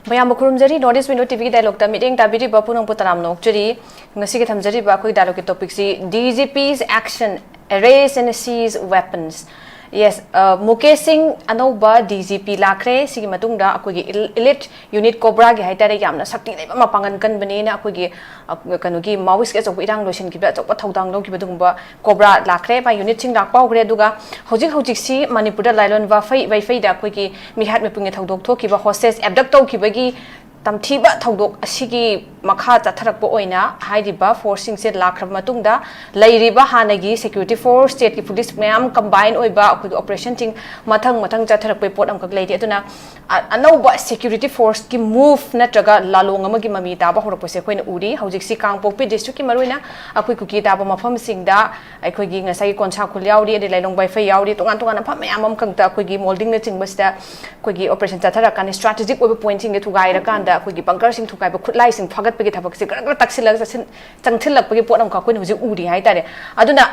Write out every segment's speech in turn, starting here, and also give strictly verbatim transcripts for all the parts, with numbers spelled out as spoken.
ꯃꯌꯥꯝꯕꯨ ꯈꯨꯔꯨꯝꯖꯔꯤ꯫ North East Window ꯇꯤꯚꯤꯒꯤ ꯗꯥꯏꯂꯣꯛꯇ ꯃꯤꯠꯌꯦꯡ ꯇꯥꯕꯤꯔꯤꯕ ꯄꯨꯝꯅꯃꯛꯄꯨ ꯇꯔꯥꯝꯅ ꯑꯣꯛꯆꯔꯤ꯫ ꯉꯁꯤꯒꯤ ꯊꯝꯖꯔꯤꯕ ꯑꯩꯈꯣꯏꯒꯤ ꯗꯥꯏꯂꯣꯛꯀꯤ ꯇꯣꯄꯤꯛꯁꯤ D G P's action, arrest and seize weapons꯫ Yes, ꯑ, ꯃꯨꯀꯦꯁ ꯁꯤꯡ ꯑꯅꯧꯕ D G P ꯂꯥꯛꯈ꯭ꯔꯦ꯫ ꯁꯤꯒꯤ ꯃꯇꯨꯡꯗ ꯑꯩꯈꯣꯏꯒꯤ ꯏꯜ-, elite unit COBRAꯒꯤ ꯍꯥꯏꯇꯥꯔꯦ, ꯌꯥꯝꯅ ꯁꯛꯇꯤ ꯂꯩꯕ ꯃꯄꯥꯡꯒꯜ ꯀꯟꯕꯅꯦꯅ ꯑꯩꯈꯣꯏꯒꯤ, ꯑ, ꯀꯩꯅꯣꯒꯤ ꯃꯥꯑꯣꯏꯁꯀꯤ ꯑꯆꯧꯕ ꯏꯔꯥꯡ ꯂꯣꯏꯁꯤꯟꯈꯤꯕꯗ ꯑꯆꯧꯕ ꯊꯧꯗꯥꯡ ꯂꯧꯈꯤꯕ ꯑꯗꯨꯒꯨꯝꯕ COBRA ꯂꯥꯛꯈ꯭ꯔꯦ꯫ ꯃꯥ unitꯁꯤꯡ ꯂꯥꯛꯄ ꯍꯧꯈ꯭ꯔꯦ꯫ ꯑꯗꯨꯒ ꯍꯧꯖꯤꯛ ꯍꯧꯖꯤꯛꯁꯤ ꯃꯅꯤꯄꯨꯔꯗ ꯂꯥꯏꯂꯣꯟ ꯋꯥꯐꯩ ꯋꯥꯏꯐꯩꯗ ꯑꯩꯈꯣꯏꯒꯤ ꯃꯤꯍꯥꯠ ꯃꯤꯄꯨꯟꯒꯤ ꯊꯧꯗꯣꯛ ꯊꯣꯛꯈꯤꯕ, hostage abduct ꯇꯧꯈꯤꯕꯒꯤ ꯇꯝꯊꯤꯕ ꯊꯧꯗꯣꯛ ꯑꯁꯤꯒꯤ ꯃꯈꯥ ꯆꯠꯊꯔꯛꯄ ꯑꯣꯏꯅ ꯍꯥꯏꯔꯤꯕ forceꯁꯤꯡꯁꯦ ꯂꯥꯛꯈ꯭ꯔꯕ ꯃꯇꯨꯡꯗ ꯂꯩꯔꯤꯕ ꯍꯥꯟꯅꯒꯤ security force, stateꯀꯤ police ꯃꯌꯥꯝ combine ꯑꯣꯏꯕ ꯑꯩꯈꯣꯏꯒꯤ operationꯁꯤꯡ ꯃꯊꯪ ꯃꯊꯪ ꯆꯠꯊꯔꯛꯄꯒꯤ ꯄꯣꯠ ꯑꯃꯈꯛ ꯂꯩꯔꯤ꯫ ꯑꯗꯨꯅ ꯑ-, ꯑꯅꯧꯕ security forceꯀꯤ move ꯅꯠꯇ꯭ꯔꯒ ꯂꯥꯂꯣꯡ ꯑꯃꯒꯤ ꯃꯃꯤ ꯇꯥꯕ ꯍꯧꯔꯛꯄꯁꯦ ꯑꯩꯈꯣꯏꯅ ꯎꯔꯤ꯫ ꯍꯧꯖꯤꯛꯁꯤ ꯀꯥꯡꯄꯣꯛꯄꯤ districtꯀꯤ ꯃꯔꯨꯑꯣꯏꯅ ꯑꯩꯈꯣꯏ ꯀꯨꯀꯤ ꯇꯥꯕ ꯃꯐꯝꯁꯤꯡꯗ ꯑꯩꯈꯣꯏꯒꯤ ꯉꯁꯥꯏꯒꯤ ꯀꯣꯟꯁꯥ ꯈꯨꯜ ꯌꯥꯎꯔꯤ, ꯑꯗꯩ ꯂꯥꯏꯂꯣꯡ ꯋꯥꯏꯐꯩ ꯌꯥꯎꯔꯤ, ꯇꯣꯉꯥꯟ ꯇꯣꯉꯥꯟꯕ ꯃꯐꯝ ꯃꯌꯥꯝ ꯑꯃꯈꯛꯇ ꯑꯩꯈꯣꯏꯒꯤ ꯃꯣꯜꯗꯤꯡꯅꯆꯤꯡꯕꯁꯤꯗ ꯑꯩꯈꯣꯏꯒꯤ operation ꯆꯠꯊꯔꯀꯥꯟꯗ strategic ꯑꯣꯏꯕ pointꯁꯤꯡꯁꯦ ꯊꯨꯒꯥꯏꯔꯀꯥꯟꯗ ꯑꯩꯈꯣꯏꯒꯤ bunkerꯁꯤꯡ ꯊꯨꯒꯥꯏꯕ, ꯈꯨꯠꯂꯥꯏꯁꯤꯡ ꯐꯥꯒꯠꯄꯒꯤ ꯊꯕꯛꯁꯦ ꯒꯔ ꯒꯔ ꯇꯛꯁꯤꯜꯂꯒ ꯆꯠꯁꯤꯟ-, ꯆꯪꯁꯤꯜꯂꯛꯄꯒꯤ ꯄꯣꯠ ꯑꯃꯈꯛ ꯑꯩꯈꯣꯏꯅ ꯍꯧꯖꯤꯛ ꯎꯔꯤ ꯍꯥꯏꯇꯥꯔꯦ꯫ ꯑꯗꯨꯅ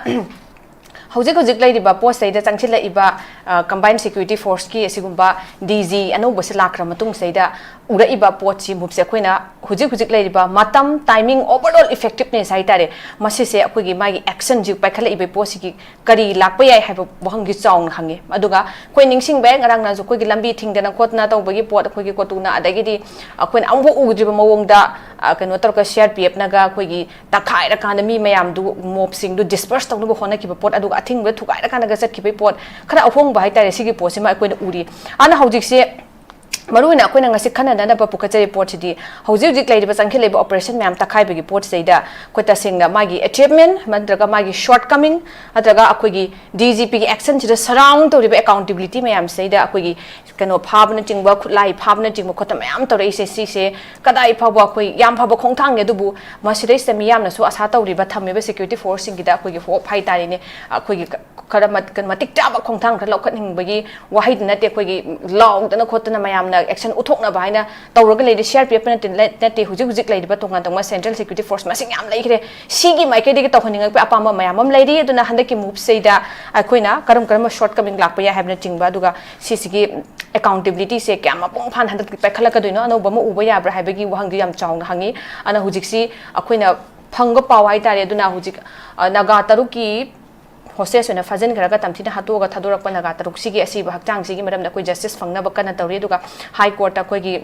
ꯍꯧꯖꯤꯛ ꯍꯧꯖꯤꯛ ꯂꯩꯔꯤꯕ post ꯁꯤꯗ ꯆꯪꯁꯤꯜꯂꯛꯏꯕ, ꯑ, combined security forceꯀꯤ ꯑꯁꯤꯒꯨꯝꯕ D G ꯑꯅꯧꯕꯁꯦ ꯂꯥꯛꯈ꯭ꯔ ꯃꯇꯨꯡꯁꯤꯗꯩꯗ ꯎꯔꯛꯏꯕ ꯄꯣꯠꯁꯤ, moveꯁꯦ ꯑꯩꯈꯣꯏꯅ ꯍꯧꯖꯤꯛ ꯍꯧꯖꯤꯛ ꯂꯩꯔꯤꯕ ꯃꯇꯝ, timing, overall effectiveness ꯍꯥꯏꯇꯥꯔꯦ, ꯃꯁꯤꯁꯦ ꯑꯩꯈꯣꯏꯒꯤ ꯃꯥꯒꯤ actionꯁꯤ ꯄꯥꯏꯈꯠꯂꯛꯏꯕ ꯄꯣꯠꯁꯤꯒꯤ ꯀꯔꯤ ꯂꯥꯛꯄ ꯌꯥꯏ ꯍꯥꯏꯕ ꯋꯥꯍꯪꯒꯤ ꯆꯥꯎꯅ ꯍꯪꯉꯤ꯫ ꯑꯗꯨꯒ ꯑꯩꯈꯣꯏ ꯅꯤꯡꯁꯤꯡꯕ ꯌꯥꯏ, ꯉꯔꯥꯡ ꯅꯍꯥꯟꯁꯨ ꯑꯩꯈꯣꯏꯒꯤ ꯂꯝꯕꯤ ꯊꯤꯡꯗꯅ ꯈꯣꯠꯇꯅ ꯇꯧꯕꯒꯤ ꯄꯣꯠ, ꯑꯩꯈꯣꯏꯒꯤ ꯀꯣꯇꯨꯅ, ꯑꯗꯒꯤꯗꯤ ꯑꯩꯈꯣꯏꯅ ꯑꯃꯨꯛꯐꯥꯎ ꯎꯗ꯭ꯔꯤꯕ ꯃꯑꯣꯡꯗ, ꯑ, ꯀꯩꯅꯣ ꯇꯧꯔꯒ CRPFꯅꯒ ꯑꯩꯈꯣꯏꯒꯤ ꯇꯛꯈꯥꯏꯔꯀꯥꯟꯗ ꯃꯤ ꯃꯌꯥꯝꯗꯨ, mobꯁꯤꯡꯗꯨ disperse ꯇꯧꯅꯕ ꯍꯣꯠꯅꯈꯤꯕ ꯄꯣꯠ, ꯑꯗꯨꯒ ꯑꯊꯤꯡꯕꯗ ꯊꯨꯒꯥꯏꯔꯀꯥꯟꯗꯒ ꯆꯠꯈꯤꯕꯒꯤ ꯄꯣꯠ ꯈꯔ ꯑꯍꯣꯡꯕ ꯍꯥꯏꯇꯥꯔꯦ, ꯁꯤꯒꯤ ꯄꯣꯠꯁꯤꯃ ꯑꯩꯈꯣꯏꯅ ꯎꯔꯤ꯫ ꯑꯗꯨꯅ ꯍꯧꯖꯤꯛꯁꯦ ꯃꯔꯨꯑꯣꯏꯅ ꯑꯩꯈꯣꯏꯅ ꯉꯁꯤ ꯈꯟꯅꯅꯅꯕ ꯄꯨꯈꯠꯆꯔꯤꯕ ꯄꯣꯠꯁꯤꯗꯤ, ꯍꯧꯖꯤꯛ ꯍꯧꯖꯤꯛ ꯂꯩꯔꯤꯕ ꯆꯪꯈꯠꯂꯛꯏꯕ operation ꯃꯌꯥꯝ ꯇꯛꯈꯥꯏꯕꯒꯤ ꯄꯣꯠꯁꯤꯗꯩꯗ ꯑꯩꯈꯣꯏ ꯇꯁꯦꯡꯅ ꯃꯥꯒꯤ achievement ꯅꯠꯇ꯭ꯔꯒ ꯃꯥꯒꯤ shortcoming ꯅꯠꯇ꯭ꯔꯒ ꯑꯩꯈꯣꯏꯒꯤ DGPꯒꯤ actionꯁꯤꯗ surround ꯇꯧꯔꯤꯕ accountability ꯃꯌꯥꯝꯁꯤꯗꯩꯗ ꯑꯩꯈꯣꯏꯒꯤ ꯀꯩꯅꯣ ꯐꯥꯕꯅꯆꯤꯡꯕ, ꯈꯨꯠꯂꯥꯏ ꯐꯥꯕꯅꯆꯤꯡꯕ ꯈꯣꯠꯇ ꯃꯌꯥꯝ ꯇꯧꯔꯛꯏꯁꯦ, ꯁꯤꯁꯦ ꯀꯗꯥꯏ ꯐꯥꯎꯕ ꯑꯩꯈꯣꯏ ꯌꯥꯝ ꯐꯕ ꯈꯣꯡꯊꯥꯡꯅꯦ꯫ ꯑꯗꯨꯕꯨ ꯃꯁꯤꯗꯩꯁꯤꯗ ꯃꯤꯌꯥꯝꯅꯁꯨ ꯑꯁꯥ ꯇꯧꯔꯤꯕ, ꯊꯝꯃꯤꯕ security forceꯁꯤꯡꯒꯤꯗ ꯑꯩꯈꯣꯏꯒꯤ hope ꯍꯥꯏꯇꯥꯔꯦꯅꯦ, ꯑꯩꯈꯣꯏꯒꯤ ꯈꯔ ꯃꯠ-, ꯀꯩꯅꯣ, ꯃꯇꯤꯛ ꯆꯥꯕ ꯈꯣꯡꯊꯥꯡ ꯈꯔ ꯂꯧꯈꯠꯅꯤꯡꯕꯒꯤ ꯋꯥꯍꯩꯗꯤ ꯅꯠꯇꯦ꯫ ꯑꯩꯈꯣꯏꯒꯤ ꯂꯥꯎꯗꯅ ꯈꯣꯠꯇꯅ ꯃꯌꯥꯝ ꯑꯦꯛꯁꯟ ꯎꯠꯊꯣꯛꯅꯕ ꯍꯥꯏꯅ ꯇꯧꯔꯒ ꯂꯩꯔꯤ꯫ ꯁꯤ ꯑꯥꯔ ꯄꯤ ꯑꯦꯐ ꯅꯠꯇꯦ, ꯅꯠꯇꯦ, ꯍꯧꯖꯤꯛ ꯍꯧꯖꯤꯛ ꯂꯩꯔꯤꯕ ꯇꯣꯉꯥꯟ ꯇꯣꯉꯥꯟꯕ ꯁꯦꯟꯇ꯭ꯔꯦꯜ ꯁꯦꯀ꯭ꯌꯨꯔꯤꯇꯤ ꯐꯣꯔꯁ ꯃꯁꯤꯡ ꯌꯥꯝ ꯂꯩꯈ꯭ꯔꯦ꯫ ꯁꯤꯒꯤ ꯃꯥꯏꯀꯩꯗꯒꯤ ꯇꯧꯍꯟꯅꯤꯡꯉꯛꯄ ꯑꯄꯥꯝꯕ ꯃꯌꯥꯝ ꯑꯃ ꯂꯩꯔꯤ꯫ ꯑꯗꯨꯅ ꯍꯟꯗꯛꯀꯤ ꯃꯨꯚꯁꯤꯗ ꯑꯩꯈꯣꯏꯅ ꯀꯔꯝ ꯀꯔꯝꯕ ꯁꯣꯔꯠ ꯀꯃꯤꯡ ꯂꯥꯛꯄ ꯌꯥꯏ ꯍꯥꯏꯕꯅꯆꯤꯡꯕ, ꯑꯗꯨꯒ ꯁꯤꯁꯤꯒꯤ ꯑꯦꯀꯥꯎꯟꯇꯦꯕꯤꯂꯤꯇꯤꯁꯦ ꯀꯌꯥꯝ ꯃꯄꯨꯡ ꯐꯥꯅ ꯍꯟꯗꯛꯇꯤ ꯄꯥꯏꯈꯠꯂꯛꯀꯗꯣꯏꯅꯣ, ꯑꯅꯧꯕ ꯑꯃ ꯎꯕ ꯌꯥꯕ꯭ꯔꯥ ꯍꯥꯏꯕꯒꯤ ꯋꯥꯍꯪꯗꯤ ꯌꯥꯝ ꯆꯥꯎꯅ ꯍꯪꯉꯤ꯫ ꯑꯗꯨꯅ ꯍꯧꯖꯤꯛꯁꯤ ꯑꯩꯈꯣꯏꯅ ꯐꯪꯕ ꯄꯥꯎ ꯍꯥꯏꯇꯥꯔꯦ꯫ ꯑꯗꯨꯅ ꯍꯧꯖꯤꯛ, ꯑ, ꯅꯥꯒꯥ ꯇꯔꯨꯛꯀꯤ ꯍꯣꯁꯇꯦꯖ ꯑꯣꯏꯅ ꯐꯥꯖꯤꯟꯈ꯭ꯔꯒ ꯇꯝꯊꯤꯅ ꯍꯥꯠꯇꯣꯛꯑꯒ ꯊꯥꯗꯣꯔꯛꯄ ꯅꯥꯒꯥ ꯇꯔꯨꯛꯁꯤꯒꯤ ꯑꯁꯤꯕ ꯍꯛꯆꯥꯡꯁꯤꯒꯤ ꯃꯔꯝꯗ ꯑꯩꯈꯣꯏ ꯖꯁꯇꯤꯁ ꯐꯪꯅꯕ ꯀꯟꯅ ꯇꯧꯔꯤ꯫ ꯑꯗꯨꯒ ꯍꯥꯏ ꯀꯣꯔꯠꯇ ꯑꯩꯈꯣꯏꯒꯤ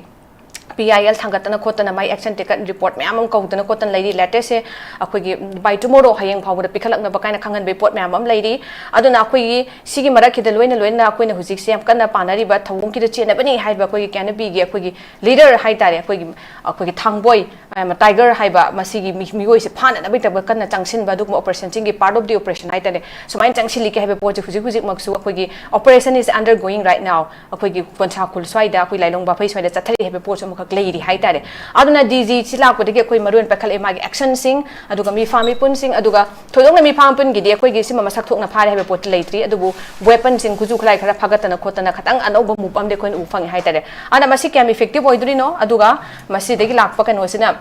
ꯄꯤ ꯑꯥꯏ ꯑꯦꯜ ꯊꯥꯡꯒꯠꯇꯅ ꯈꯣꯠꯇꯅ ꯃꯥꯏ ꯑꯦꯛꯁꯟ ꯇꯦꯀꯟ ꯔꯤꯄꯣꯔꯠ ꯃꯌꯥꯝ ꯑꯃ ꯀꯧꯗꯅ ꯈꯣꯠꯇꯅ ꯂꯩꯔꯤ꯫ ꯂꯦꯇꯦꯁꯁꯦ ꯑꯩꯈꯣꯏꯒꯤ by tomorrow, ꯍꯌꯦꯡ ꯐꯥꯎꯕꯗ ꯄꯤꯈꯠꯂꯛꯅꯕ ꯀꯥꯏꯅ ꯈꯪꯍꯟꯕꯒꯤ ꯄꯣꯠ ꯃꯌꯥꯝ ꯑꯃ ꯂꯩꯔꯤ꯫ ꯑꯗꯨꯅ ꯑꯩꯈꯣꯏꯒꯤ ꯁꯤꯒꯤ ꯃꯔꯛꯁꯤꯗ ꯂꯣꯏꯅ ꯂꯣꯏꯅꯅ ꯑꯩꯈꯣꯏꯅ ꯍꯧꯖꯤꯛꯁꯦ ꯌꯥꯝ ꯀꯟꯅ ꯄꯥꯅꯔꯤꯕ ꯊꯧꯑꯣꯡꯒꯤꯗ ꯆꯦꯟꯅꯕꯅꯤ ꯍꯥꯏꯕ ꯑꯩꯈꯣꯏꯒꯤ ꯀꯦ ꯑꯦꯟ ꯕꯤꯒꯤ ꯑꯩꯈꯣꯏꯒꯤ ꯂꯤꯗꯔ ꯍꯥꯏꯇꯥꯔꯦ, ꯑꯩꯈꯣꯏꯒꯤ, ꯑꯩꯈꯣꯏꯒꯤ ꯊꯥꯡꯕꯣꯏ, ꯑ, ꯇꯥꯏꯒꯔ ꯍꯥꯏꯕ ꯃꯁꯤꯒꯤ ꯃꯤ-, ꯃꯤꯑꯣꯏꯁꯦ ꯐꯥꯅꯅꯕꯒꯤꯗꯃꯛꯇ ꯀꯟꯅ ꯆꯪꯁꯤꯟꯕ ꯑꯗꯨꯒꯨꯝꯕ ꯑꯣꯄꯔꯦꯁꯟꯁꯤꯡꯒꯤ part of the operation ꯍꯥꯏꯇꯥꯔꯦ꯫ ꯁꯨꯃꯥꯏꯅ ꯆꯪꯁꯤꯜꯂꯤꯒꯦ ꯍꯥꯏꯕ ꯄꯣꯠꯁꯦ ꯍꯧꯖꯤꯛ ꯍꯧꯖꯤꯛꯃꯛꯁꯨ ꯑꯩꯈꯣꯏꯒꯤ operation is undergoing right now꯫ ꯑꯩꯈꯣꯏꯒꯤ ꯀꯣꯟꯁꯥ ꯈꯨꯜ ꯁ꯭ꯋꯥꯏꯗ, ꯑꯩꯈꯣꯏ ꯂꯥꯏꯂꯣꯡ ꯕꯥꯐꯩ ꯁ꯭ꯋꯥꯏꯗ ꯆꯠꯊꯔꯤ ꯍꯥꯏꯕ ꯄꯣꯠꯁꯨ ꯑꯃꯈꯛ ꯂꯩꯔꯤ ꯍꯥꯏꯇꯥꯔꯦ꯫ ꯑꯗꯨꯅ ꯗꯤ ꯖꯤ ꯁꯤ ꯂꯥꯛꯄꯗꯒꯤ ꯑꯩꯈꯣꯏ ꯃꯔꯨ ꯑꯣꯏꯅ ꯄꯥꯏꯈꯠꯂꯛꯑꯦ ꯃꯥꯒꯤ ꯑꯦꯛꯁꯟꯁꯤꯡ, ꯑꯗꯨꯒ ꯃꯤꯐꯥ ꯃꯤꯄꯨꯟꯁꯤꯡ, ꯑꯗꯨꯒ ꯊꯣꯏꯗꯣꯛꯅ ꯃꯤꯐꯥ ꯃꯤꯄꯨꯟꯒꯤꯗꯤ ꯑꯩꯈꯣꯏꯒꯤ ꯁꯤꯃ ꯃꯁꯛ ꯊꯣꯛꯅ ꯐꯥꯔꯦ ꯍꯥꯏꯕ ꯄꯣꯠꯇꯤ ꯂꯩꯇ꯭ꯔꯤ꯫ ꯑꯗꯨꯕꯨ ꯋꯦꯄꯟꯁꯤꯡ, ꯈꯨꯠꯁꯨ ꯈꯨꯠꯂꯥꯏ ꯈꯔ ꯐꯥꯒꯠꯇꯅ ꯈꯣꯠꯇꯅ ꯈꯇꯪ ꯑꯅꯧꯕ ꯃꯨꯚ ꯑꯃꯗꯤ ꯑꯩꯈꯣꯏꯅ ꯎꯕ ꯐꯪꯉꯦ ꯍꯥꯏꯇꯥꯔꯦ꯫ ꯑꯗꯨꯅ ꯃꯁꯤ ꯀꯌꯥꯝ effective ꯑꯣꯏꯗꯣꯔꯤꯅꯣ, ꯑꯗꯨꯒ ꯃꯁꯤꯗꯒꯤ ꯂꯥꯛꯄ ꯀꯩꯅꯣꯁꯤꯅ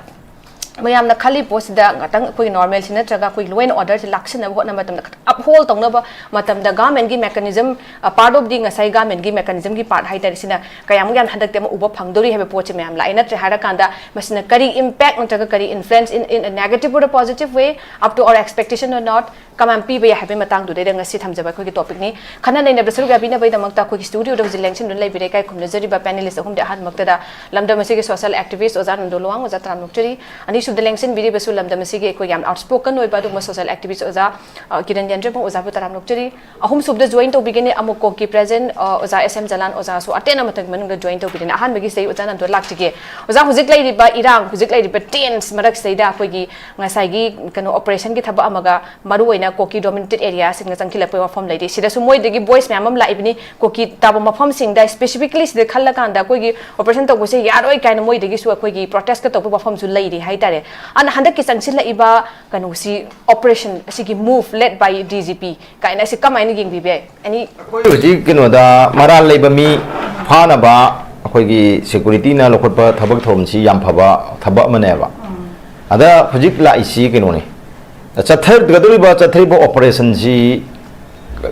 ꯃꯌꯥꯝꯅ ꯈꯜꯂꯤ ꯄꯣꯠꯁꯤꯗ ꯉꯥꯛꯇꯪ ꯑꯩꯈꯣꯏꯒꯤ normalcy ꯅꯠꯇ꯭ꯔꯒ ꯑꯩꯈꯣꯏꯒꯤ law and orderꯁꯤ ꯂꯥꯛꯁꯤꯟꯅꯕ ꯍꯣꯠꯅꯕ ꯃꯇꯝꯗ ꯈꯇꯪ uphold ꯇꯧꯅꯕ ꯃꯇꯝꯗ governmentꯀꯤ mechanism, ꯑ, part of the ꯉꯁꯥꯏ governmentꯀꯤ mechanismꯒꯤ part ꯍꯥꯏꯇꯥꯔꯦ, ꯁꯤꯅ ꯀꯌꯥꯃꯨꯛ ꯌꯥꯝ ꯍꯟꯗꯛꯇꯤ ꯑꯃ ꯎꯕ ꯐꯪꯗꯣꯔꯤ ꯍꯥꯏꯕ ꯄꯣꯠꯁꯦ ꯃꯌꯥꯝ ꯂꯥꯛꯑꯦ꯫ ꯅꯠꯇ꯭ꯔꯦ ꯍꯥꯏꯔꯀꯥꯟꯗ ꯃꯁꯤꯅ ꯀꯔꯤ impact ꯅꯠꯇ꯭ꯔꯒ ꯀꯔꯤ influence in, in a negative or a positive way, up to our expectation or not, ꯀꯃꯥꯏꯅ ꯄꯤꯕ ꯌꯥꯏ ꯍꯥꯏꯕꯒꯤ ꯃꯇꯥꯡꯗꯨꯗꯩꯗ ꯉꯁꯤ ꯊꯝꯖꯕ ꯑꯩꯈꯣꯏꯒꯤ topicꯅꯤ꯫ ꯈꯟꯅ ꯅꯩꯅꯕꯗ ꯁꯔꯨꯛ ꯌꯥꯕꯤꯅꯕꯒꯤꯗꯃꯛꯇ ꯑꯩꯈꯣꯏꯒꯤ studioꯗ ꯍꯧꯖꯤꯛ ꯂꯦꯡꯁꯤꯟꯗꯨꯅ ꯂꯩꯕꯤꯔꯦ ꯏꯀꯥꯏ ꯈꯨꯝꯅꯖꯔꯤꯕ panelist ꯑꯍꯨꯝꯗꯤ꯫ ꯑꯍꯥꯟꯕꯃꯛꯇꯗ ꯂꯝꯗꯝ ꯑꯁꯤꯒꯤ social activist ꯑꯣꯖꯥ ꯅꯟꯗꯣ ꯂꯨꯋꯥꯡ ꯑꯣꯖꯥ ꯇꯔꯥꯝꯅ ꯑꯣꯛꯆꯔꯤ꯫ ꯑꯅꯤꯁꯨꯕꯗ ꯂꯦꯡꯁꯤꯟꯕꯤꯔꯤꯕꯁꯨ ꯂꯝꯗꯝ ꯑꯁꯤꯒꯤ ꯑꯩꯈꯣꯏ ꯌꯥꯝꯅ outspoken ꯑꯣꯏꯕ ꯑꯗꯨꯒꯨꯝꯕ social activist ꯑꯣꯖꯥ, ꯑ, ꯀꯤꯔꯟ ꯌꯦꯟꯗ꯭ꯔꯤꯃ ꯑꯣꯖꯥꯕꯨ ꯇꯔꯥꯝꯅ ꯑꯣꯛꯆꯔꯤ꯫ ꯑꯍꯨꯝꯁꯨꯕꯗ join ꯇꯧꯕꯤꯒꯅꯤ ꯑꯃꯨꯛ ꯀꯣꯛꯀꯤ president, ꯑ, ꯑꯣꯖꯥ ꯑꯦꯁ ꯑꯦꯝ ꯖꯂꯥꯟ ꯑꯣꯖꯥꯁꯨ ꯑꯇꯦꯟ ꯑꯃꯇꯪꯒꯤ ꯃꯅꯨꯡꯗ join ꯇꯧꯕꯤꯔꯅꯤ꯫ ꯑꯍꯥꯟꯕꯒꯤꯁꯤꯗ ꯑꯩ ꯑꯣꯖꯥ ꯅꯟꯗꯣ ꯂꯥꯛꯆꯒꯦ꯫ ꯑꯣꯖꯥ, ꯍꯧꯖꯤꯛ ꯂꯩꯔꯤꯕ ꯏꯔꯥꯡ, ꯍꯧꯖꯤꯛ ꯂꯩꯔꯤꯕ tense ꯃꯔꯛꯁꯤꯗꯩꯗ ꯑꯩꯈꯣꯏꯒꯤ ꯉꯁꯥꯏꯒꯤ ꯀꯩꯅꯣ operationꯒꯤ ꯊꯕꯛ ꯑꯃꯒ ꯃꯔꯨꯑꯣꯏꯅ ꯀꯣꯀꯤ dominated areaꯁꯤꯡꯗ ꯆꯪꯈꯠꯂꯛꯄꯒꯤ ꯋꯥꯐꯝ ꯂꯩꯔꯤ꯫ ꯁꯤꯗꯁꯨ ꯃꯣꯏꯗꯒꯤ voice ꯃꯌꯥꯝ ꯑꯃ ꯂꯥꯛꯏꯕꯅꯤ꯫ ꯀꯣꯀꯤ ꯇꯥꯕ ꯃꯐꯝꯁꯤꯡꯗ specifically ꯁꯤꯗ ꯈꯜꯂꯀꯥꯟꯗ ꯑꯩꯈꯣꯏꯒꯤ operation ꯇꯧꯕꯁꯦ ꯌꯥꯔꯣꯏ ꯀꯥꯏꯅ ꯃꯣꯏꯗꯒꯤꯁꯨ ꯑꯩꯈꯣꯏꯒꯤ protestꯀ ꯇꯧꯕ ꯋꯥꯐꯝꯁꯨ ꯂꯩꯔꯤ ꯍꯥꯏꯇꯥꯔꯦ꯫ ꯑꯗꯨꯅ ꯍꯟꯗꯛꯀꯤ ꯆꯪꯁꯤꯜꯂꯛꯏꯕ ꯀꯩꯅꯣꯁꯤ, operation ꯑꯁꯤꯒꯤ move led by D G P ꯀꯥꯏꯅ ꯑꯁꯤ ꯀꯃꯥꯏꯅ ꯌꯦꯡꯕꯤꯕ ꯌꯥꯏ? Any ꯑꯩꯈꯣꯏ ꯍꯧꯖꯤꯛ ꯀꯩꯅꯣꯗ ꯃꯔꯥꯜ ꯂꯩꯕ ꯃꯤ ꯐꯥꯅꯕ ꯑꯩꯈꯣꯏꯒꯤ ꯁꯦꯀ꯭ꯌꯨꯔꯤꯇꯤꯅ ꯂꯧꯈꯠꯄ ꯊꯕꯛ ꯊꯧꯔꯝꯁꯤ ꯌꯥꯝ ꯐꯕ ꯊꯕꯛ ꯑꯃꯅꯦꯕ꯫ ꯑꯗ ꯍꯧꯖꯤꯛ ꯂꯥꯛꯏꯁꯤ ꯀꯩꯅꯣꯅꯤ, ꯆꯠꯊꯒꯗꯧꯔꯤꯕ, ꯆꯠꯊꯔꯤꯕ ꯑꯣꯄꯔꯦꯁꯟꯁꯤ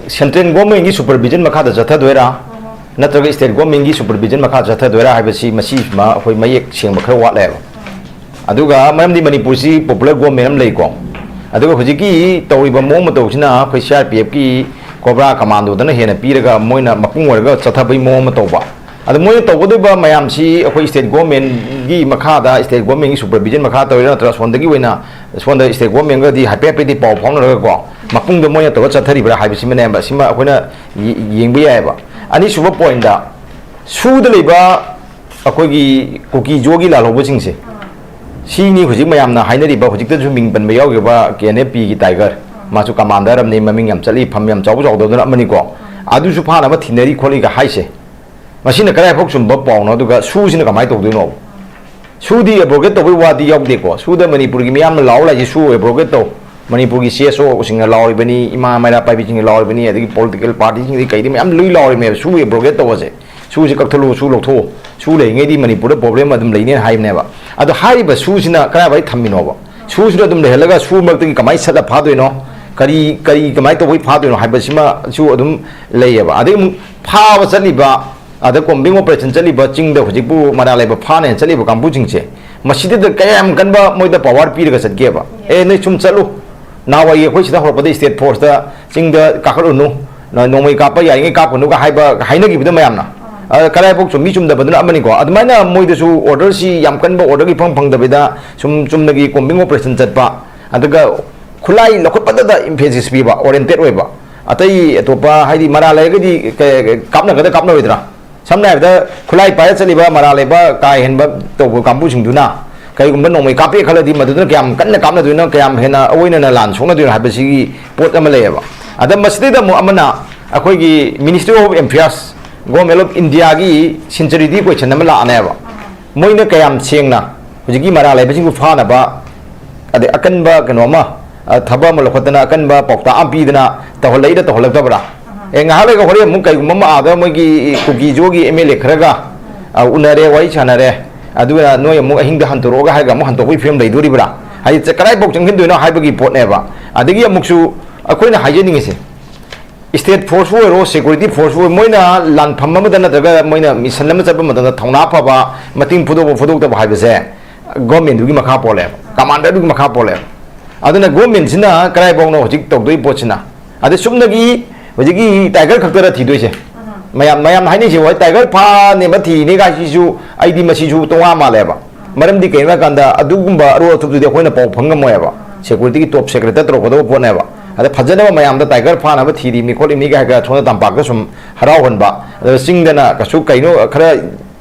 ꯁꯦꯟꯇ꯭ꯔꯦꯜ ꯒꯣꯔꯃꯦꯟꯒꯤ ꯁꯨꯄꯔꯚꯤꯖꯟ ꯃꯈꯥꯗ ꯆꯠꯊꯗꯣꯏꯔꯥ, ꯅꯠꯇ꯭ꯔꯒ ꯁ꯭ꯇꯦꯠ ꯒꯣꯔꯃꯦꯟꯒꯤ ꯁꯨꯄꯔꯚꯤꯖꯟ ꯃꯈꯥꯗ ꯆꯠꯊꯗꯣꯏꯔꯥ ꯍꯥꯏꯕꯁꯤ ꯃꯁꯤꯃ ꯑꯩꯈꯣꯏ ꯃꯌꯦꯛ ꯁꯦꯡꯕ ꯈꯔ ꯋꯥꯠꯂꯦꯕ꯫ ꯑꯗꯨꯒ ꯃꯔꯝꯗꯤ ꯃꯅꯤꯄꯨꯔꯁꯤ ꯄꯣꯄꯨꯂꯔ ꯒꯣꯔꯃꯦꯟ ꯑꯃ ꯂꯩꯀꯣ, ꯑꯗꯨꯒ ꯍꯧꯖꯤꯛꯀꯤ ꯇꯧꯔꯤꯕ ꯃꯑꯣꯡ ꯃꯇꯧꯁꯤꯅ ꯑꯩꯈꯣꯏ ꯁꯤ ꯑꯥꯔ ꯄꯤ ꯑꯦꯐꯀꯤ ꯀꯣꯕ꯭ꯔꯥ ꯀꯃꯥꯟꯗꯣꯗꯅ ꯍꯦꯟꯅ ꯄꯤꯔꯒ ꯃꯣꯏꯅ ꯃꯄꯨꯡ ꯑꯣꯏꯔꯒ ꯆꯠꯊꯕꯒꯤ ꯃꯑꯣꯡ ꯑꯃ ꯇꯧꯕ꯫ ꯑꯗꯣ ꯃꯣꯏꯅ ꯇꯧꯒꯗꯧꯔꯤꯕ ꯃꯌꯥꯝꯁꯤ ꯑꯩꯈꯣꯏ ꯁ꯭ꯇꯦꯠ ꯒꯣꯔꯃꯦꯟꯒꯤ ꯃꯈꯥꯗ, ꯁ꯭ꯇꯦꯠ ꯒꯣꯔꯃꯦꯟꯒꯤ ꯁꯨꯄꯔꯚꯤꯖꯟ ꯃꯈꯥ ꯇꯧꯔꯤꯔꯥ, ꯅꯠꯇ꯭ꯔꯒ ꯁꯣꯝꯗꯒꯤ ꯑꯣꯏꯅ, ꯁꯣꯝꯗ ꯁ꯭ꯇꯦꯠ ꯒꯣꯔꯃꯦꯟꯒꯗꯤ ꯍꯥꯏꯐꯦꯠ ꯍꯥꯏꯐꯦꯠꯇꯤ ꯄꯥꯎ ꯐꯥꯎꯅꯔꯒꯀꯣ, ꯃꯄꯨꯡꯗ ꯃꯣꯏꯅ ꯇꯧꯔꯒ ꯆꯠꯊꯔꯤꯕ꯭ꯔꯥ ꯍꯥꯏꯕꯁꯤꯃꯅꯦꯕ, ꯁꯤꯃ ꯑꯩꯈꯣꯏꯅ ꯌꯦ-, ꯌꯦꯡꯕ ꯌꯥꯏꯑꯕ꯫ ꯑꯅꯤꯁꯨꯕ ꯄꯣꯏꯟꯗ, ꯁꯨꯗ ꯂꯩꯕ ꯑꯩꯈꯣꯏꯒꯤ ꯀꯨꯀꯤ ꯖꯣꯒꯤ ꯂꯥꯜꯍꯧꯕꯁꯤꯡꯁꯦ, ꯁꯤꯅꯤ ꯍꯧꯖꯤꯛ ꯃꯌꯥꯝꯅ ꯍꯥꯏꯅꯔꯤꯕ, ꯍꯧꯖꯤꯛꯇꯁꯨ ꯃꯤꯡ ꯄꯟꯕ ꯌꯥꯎꯈꯤꯕ ꯀꯦ ꯑꯦꯟ ꯑꯦꯐ ꯄꯤꯒꯤ ꯇꯥꯏꯒꯔ, ꯃꯥꯁꯨ ꯀꯃꯥꯟꯗꯔ ꯑꯃꯅꯤ, ꯃꯃꯤꯡ ꯌꯥꯝ ꯆꯠꯂꯤ, ꯐꯝ ꯌꯥꯝ ꯆꯥꯎꯕ ꯆꯥꯎꯗꯕꯗꯨꯅ ꯑꯃꯅꯤꯀꯣ, ꯑꯗꯨꯁꯨ ꯐꯥꯅꯕ ꯊꯤꯅꯔꯤ ꯈꯣꯠꯂꯤꯒ ꯍꯥꯏꯁꯦ, ꯃꯁꯤꯅ ꯀꯗꯥꯏꯐꯥꯎ ꯆꯨꯝꯕ ꯄꯥꯎꯅꯣ? ꯑꯗꯨꯒ ꯁꯨꯁꯤꯅ ꯀꯃꯥꯏꯅ ꯇꯧꯗꯣꯏꯅꯣ? ꯁꯨꯗꯤ ꯑꯦꯕ꯭ꯔꯣꯒꯦꯠ ꯇꯧꯕꯩ ꯋꯥꯗꯤ ꯌꯥꯎꯗꯦꯀꯣ꯫ ꯁꯨꯗ ꯃꯅꯤꯄꯨꯔꯒꯤ ꯃꯤꯌꯥꯝꯅ ꯂꯥꯎ ꯂꯥꯛꯏꯁꯦ ꯁꯨ ꯑꯦꯕ꯭ꯔꯣꯒꯦꯠ ꯇꯧ, ꯃꯅꯤꯄꯨꯔꯒꯤ ꯁꯤ ꯑꯦꯁ ꯑꯣꯁꯤꯡꯅ ꯂꯥꯎꯔꯤꯕꯅꯤ, ꯏꯃꯥ ꯃꯩꯔꯥ ꯄꯥꯏꯕꯤꯁꯤꯡꯅ ꯂꯥꯎꯔꯤꯕꯅꯤ, ꯑꯗꯒꯤ ꯄꯣꯂꯤꯇꯤꯀꯦꯜ ꯄꯥꯔꯇꯤꯁꯤꯡꯗꯤ ꯀꯩꯗꯤ ꯃꯌꯥꯝ ꯂꯣꯏ ꯂꯥꯎꯔꯤꯃꯦꯕ, ꯁꯨ ꯑꯦꯕ꯭ꯔꯣꯒꯦꯠ ꯇꯧꯕꯁꯦ꯫ ꯁꯨꯁꯦ ꯀꯛꯊꯠꯂꯣ, ꯁꯨ ꯂꯧꯊꯣꯛꯑꯣ, ꯁꯨ ꯂꯩꯔꯤꯉꯩꯗꯤ ꯃꯅꯤꯄꯨꯔꯗ ꯄ꯭ꯔꯣꯕ꯭ꯂꯦꯝ ꯑꯗꯨꯝ ꯂꯩꯅꯦꯅ ꯍꯥꯏꯕꯅꯦꯕ꯫ ꯑꯗꯣ ꯍꯥꯏꯔꯤꯕ ꯁꯨꯁꯤꯅ ꯀꯗꯥꯏꯋꯥꯏ ꯊꯝꯃꯤꯅꯣꯕ? ꯁꯨꯁꯤꯗ ꯑꯗꯨꯝ ꯂꯩꯍꯜꯂꯒ ꯁꯨ ꯃꯔꯛꯇꯒꯤ ꯀꯃꯥꯏꯅ ꯁꯠꯂ ꯐꯥꯗꯣꯏꯅꯣ? ꯀꯔꯤ, ꯀꯔꯤ ꯀꯃꯥꯏꯅ ꯇꯧꯕꯩ ꯐꯥꯗꯣꯏꯅꯣ ꯍꯥꯏꯕꯁꯤꯃꯁꯨ ꯑꯗꯨꯝ ꯂꯩꯌꯦꯕ꯫ ꯑꯗꯩ ꯑꯃꯨꯛ ꯐꯥꯕ ꯆꯠꯂꯤꯕ, ꯑꯗ ꯀꯣꯝꯕꯤꯡ ꯑꯣꯄꯔꯦꯁꯟ ꯆꯠꯂꯤꯕ, ꯆꯤꯡꯗ ꯍꯧꯖꯤꯛꯄꯨ ꯃꯔꯥ ꯂꯩꯕ ꯐꯥꯅꯦꯅ ꯆꯠꯂꯤꯕ ꯀꯥꯡꯕꯨꯁꯤꯡꯁꯦ, ꯃꯁꯤꯗ ꯀꯌꯥꯝ ꯀꯟꯕ ꯃꯣꯏꯗ ꯄꯋꯥꯔ ꯄꯤꯔꯒ ꯆꯠꯀꯦꯕ? ꯑꯦ, ꯅꯣꯏ ꯁꯨꯝ ꯆꯠꯂꯨ, ꯅꯍꯥꯟꯋꯥꯏꯒꯤ ꯑꯩꯈꯣꯏ ꯁꯤꯗ ꯍꯧꯔꯛꯄꯗ ꯁ꯭ꯇꯦꯠ ꯐꯣꯔꯁꯇ ꯆꯤꯡꯗ ꯀꯥꯈꯠꯂꯨꯅꯨ, ꯅ-, ꯅꯣꯡꯃꯩ ꯀꯥꯞꯄ ꯌꯥꯔꯤꯉꯩ ꯀꯥꯞꯄꯨꯅꯨꯒ ꯍꯥꯏꯕ ꯍꯥꯏꯅꯈꯤꯕꯗ ꯃꯌꯥꯝꯅ, ꯑ, ꯀꯗꯥꯏꯐꯥꯎ ꯆꯨꯝꯃꯤ ꯆꯨꯝꯗꯕꯗꯨꯅ ꯑꯃꯅꯤꯀꯣ꯫ ꯑꯗꯨꯃꯥꯏꯅ ꯃꯣꯏꯗꯁꯨ ꯑꯣꯔꯗꯔꯁꯤ ꯌꯥꯝ ꯀꯟꯕ ꯑꯣꯔꯗꯔꯒꯤ ꯐꯪ ꯐꯪꯗꯕꯤꯗ ꯁꯨꯝ ꯆꯨꯝꯅꯒꯤ ꯀꯣꯝꯕꯤꯡ ꯑꯣꯄꯔꯦꯁꯟ ꯆꯠꯄ, ꯑꯗꯨꯒ ꯈꯨꯠꯂꯥꯏ ꯂꯧꯈꯠꯄꯗꯗ ꯏꯝꯐꯦꯁꯤꯁ ꯄꯤꯕ, ꯑꯣꯔꯤꯌꯦꯟꯇꯦꯠ ꯑꯣꯏꯕ, ꯑꯇꯩ ꯑꯇꯣꯞꯄ ꯍꯥꯏꯗꯤ ꯃꯔꯥ ꯂꯩꯔꯒꯗꯤ ꯀ-, ꯀꯥꯞꯅꯒꯗ ꯀꯥꯞꯅꯔꯣꯏꯗ꯭ꯔꯥ? ꯁꯝꯅ ꯍꯥꯏꯔꯕꯗ ꯈꯨꯠꯂꯥꯏ ꯄꯥꯏꯔ ꯆꯠꯂꯤꯕ ꯃꯔꯥ ꯂꯩꯕ ꯀꯥ ꯍꯦꯟꯕ ꯇꯧꯕ ꯀꯥꯡꯕꯨꯁꯤꯡꯗꯨꯅ ꯀꯔꯤꯒꯨꯝꯕ ꯅꯣꯡꯃꯩ ꯀꯥꯞꯄꯦ ꯈꯜꯂꯗꯤ ꯃꯗꯨꯗꯨꯅ ꯀꯌꯥꯝ ꯀꯟꯅ ꯀꯥꯞꯅꯗꯣꯏꯅꯣ, ꯀꯌꯥꯝ ꯍꯦꯟꯅ ꯑꯑꯣꯏꯅꯅ ꯂꯥꯟ ꯁꯣꯛꯅꯗꯣꯏꯅꯣ ꯍꯥꯏꯕꯁꯤꯒꯤ ꯄꯣꯠ ꯑꯃ ꯂꯩꯌꯦꯕ꯫ ꯑꯗ ꯃꯁꯤꯗꯩꯗ ꯑꯃꯨꯛ ꯑꯃꯅ ꯑꯩꯈꯣꯏꯒꯤ Ministry of Affairs, Government of Indiaꯒꯤ ꯁꯤꯟꯁꯔꯤꯇꯤ ꯀꯣꯏꯁꯟ ꯑꯃ ꯂꯥꯛꯑꯅꯦꯕ꯫ ꯃꯣꯏꯅ ꯀꯌꯥꯝ ꯁꯦꯡꯅ ꯍꯧꯖꯤꯛꯀꯤ ꯃꯔꯥ ꯂꯩꯕꯁꯤꯡꯕꯨ ꯐꯥꯅꯕ, ꯑꯗꯩ ꯑꯀꯟꯕ ꯀꯩꯅꯣ ꯑꯃ, ꯑ, ꯊꯕꯛ ꯑꯃ ꯂꯧꯈꯠꯇꯅ ꯑꯀꯟꯕ ꯄꯥꯎꯇꯥꯛ ꯑꯃ ꯄꯤꯗꯅ ꯇꯧꯍꯜꯂꯛꯏꯔ ꯇꯧꯍꯜꯂꯛꯇꯕ꯭ꯔꯥ? ꯑꯦ, ꯉꯥꯏꯍꯥꯛ ꯂꯩꯒ ꯍꯣꯔꯦꯟ ꯑꯃꯨꯛ ꯀꯩꯒꯨꯝꯕ ꯑꯃ ꯑꯥꯗ ꯃꯣꯏꯒꯤ ꯀꯨꯀꯤ ꯖꯣꯒꯤ ꯑꯦꯝ ꯑꯦꯜ ꯑꯦ ꯈꯔꯒ ꯑ, ꯎꯅꯔꯦ, ꯋꯥꯔꯤ ꯁꯥꯟꯅꯔꯦ, ꯑꯗꯨꯒ ꯅꯣꯏ ꯑꯃꯨꯛ ꯑꯍꯤꯡꯗ ꯍꯟꯗꯣꯔꯛꯑꯒ ꯍꯥꯏꯔꯒ ꯑꯃꯨꯛ ꯍꯟꯗꯣꯛꯄꯒꯤ ꯐꯤꯕꯝ ꯂꯩꯗꯣꯔꯤꯕ꯭ꯔꯥ? ꯍꯥꯏꯗꯤ, ꯆ-, ꯀꯗꯥꯏꯐꯥꯎ ꯆꯪꯁꯤꯟꯗꯣꯏꯅꯣ ꯍꯥꯏꯕꯒꯤ ꯄꯣꯠꯅꯦꯕ꯫ ꯑꯗꯒꯤ ꯑꯃꯨꯛꯁꯨ ꯑꯩꯈꯣꯏꯅ ꯍꯥꯏꯖꯅꯤꯡꯉꯤꯁꯦ, state force ꯑꯣꯏꯔꯣ, security force ꯑꯣꯏꯔꯣ, ꯃꯣꯏꯅ ꯂꯥꯟꯐꯝ ꯑꯃꯗ ꯅꯠꯇ꯭ꯔꯒ ꯃꯣꯏꯅ mission ꯑꯃ ꯆꯠꯄ ꯃꯇꯝꯗ ꯊꯧꯅꯥ ꯐꯕ, ꯃꯇꯤꯡ ꯐꯨꯗꯣꯛꯄ ꯐꯨꯗꯣꯛꯇꯕ ꯍꯥꯏꯕꯁꯦ government ꯇꯨꯒꯤ ꯃꯈꯥ ꯄꯣꯜꯂꯦꯕ, commander ꯗꯨꯒꯤ ꯃꯈꯥ ꯄꯣꯜꯂꯦꯕ꯫ ꯑꯗꯨꯅ government ꯁꯤꯅ ꯀꯗꯥꯏꯐꯥꯎꯅꯣ ꯍꯧꯖꯤꯛ ꯇꯧꯗꯣꯏ ꯄꯣꯠꯁꯤꯅ? ꯑꯗ ꯆꯨꯝꯅꯒꯤ ꯍꯧꯖꯤꯛꯀꯤ tiger ꯈꯛꯇꯔ ꯊꯤꯗꯣꯏꯁꯦ? ꯃꯌꯥꯝ, ꯃꯌꯥꯝ ꯍꯥꯏꯅꯩꯁꯦ, ꯍꯣꯏ, tiger ꯐꯥꯅꯦꯕ ꯊꯤꯅꯦ ꯀꯥꯏꯁꯤꯁꯨ, ꯑꯩꯗꯤ ꯃꯁꯤꯁꯨ ꯇꯣꯉꯥꯟ ꯃꯥꯜꯂꯦꯕ꯫ ꯃꯔꯝꯗꯤ ꯀꯩꯒꯤꯅꯣ ꯍꯥꯏ ꯀꯥꯟꯗ, ꯑꯗꯨꯒꯨꯝꯕ ꯑꯔꯣ ꯑꯊꯨꯞꯇꯨꯗꯤ ꯑꯩꯈꯣꯏꯅ ꯄꯥꯎ ꯐꯪ ꯉꯝꯃꯣꯏꯕ꯫ Security ꯒꯤ top secret ꯇ ꯇꯧꯔꯛꯀꯗꯕ ꯄꯣꯠꯅꯦꯕ꯫ ꯑꯗ ꯐꯖꯅꯕ ꯃꯌꯥꯝꯗ tiger ꯐꯥꯅꯕ ꯊꯤꯔꯤꯕꯅꯤ ꯈꯣꯠꯂꯤꯕꯅꯤ ꯀꯥꯏ ꯍꯥꯏꯔꯒ ꯁꯣꯝꯗ ꯇꯝꯄꯥꯛꯇ ꯁꯨꯝ ꯍꯔꯥꯎꯍꯟꯕ, ꯑꯗ ꯆꯤꯡꯗꯅ ꯀꯩꯁꯨ ꯀꯩꯅꯣ ꯈꯔ,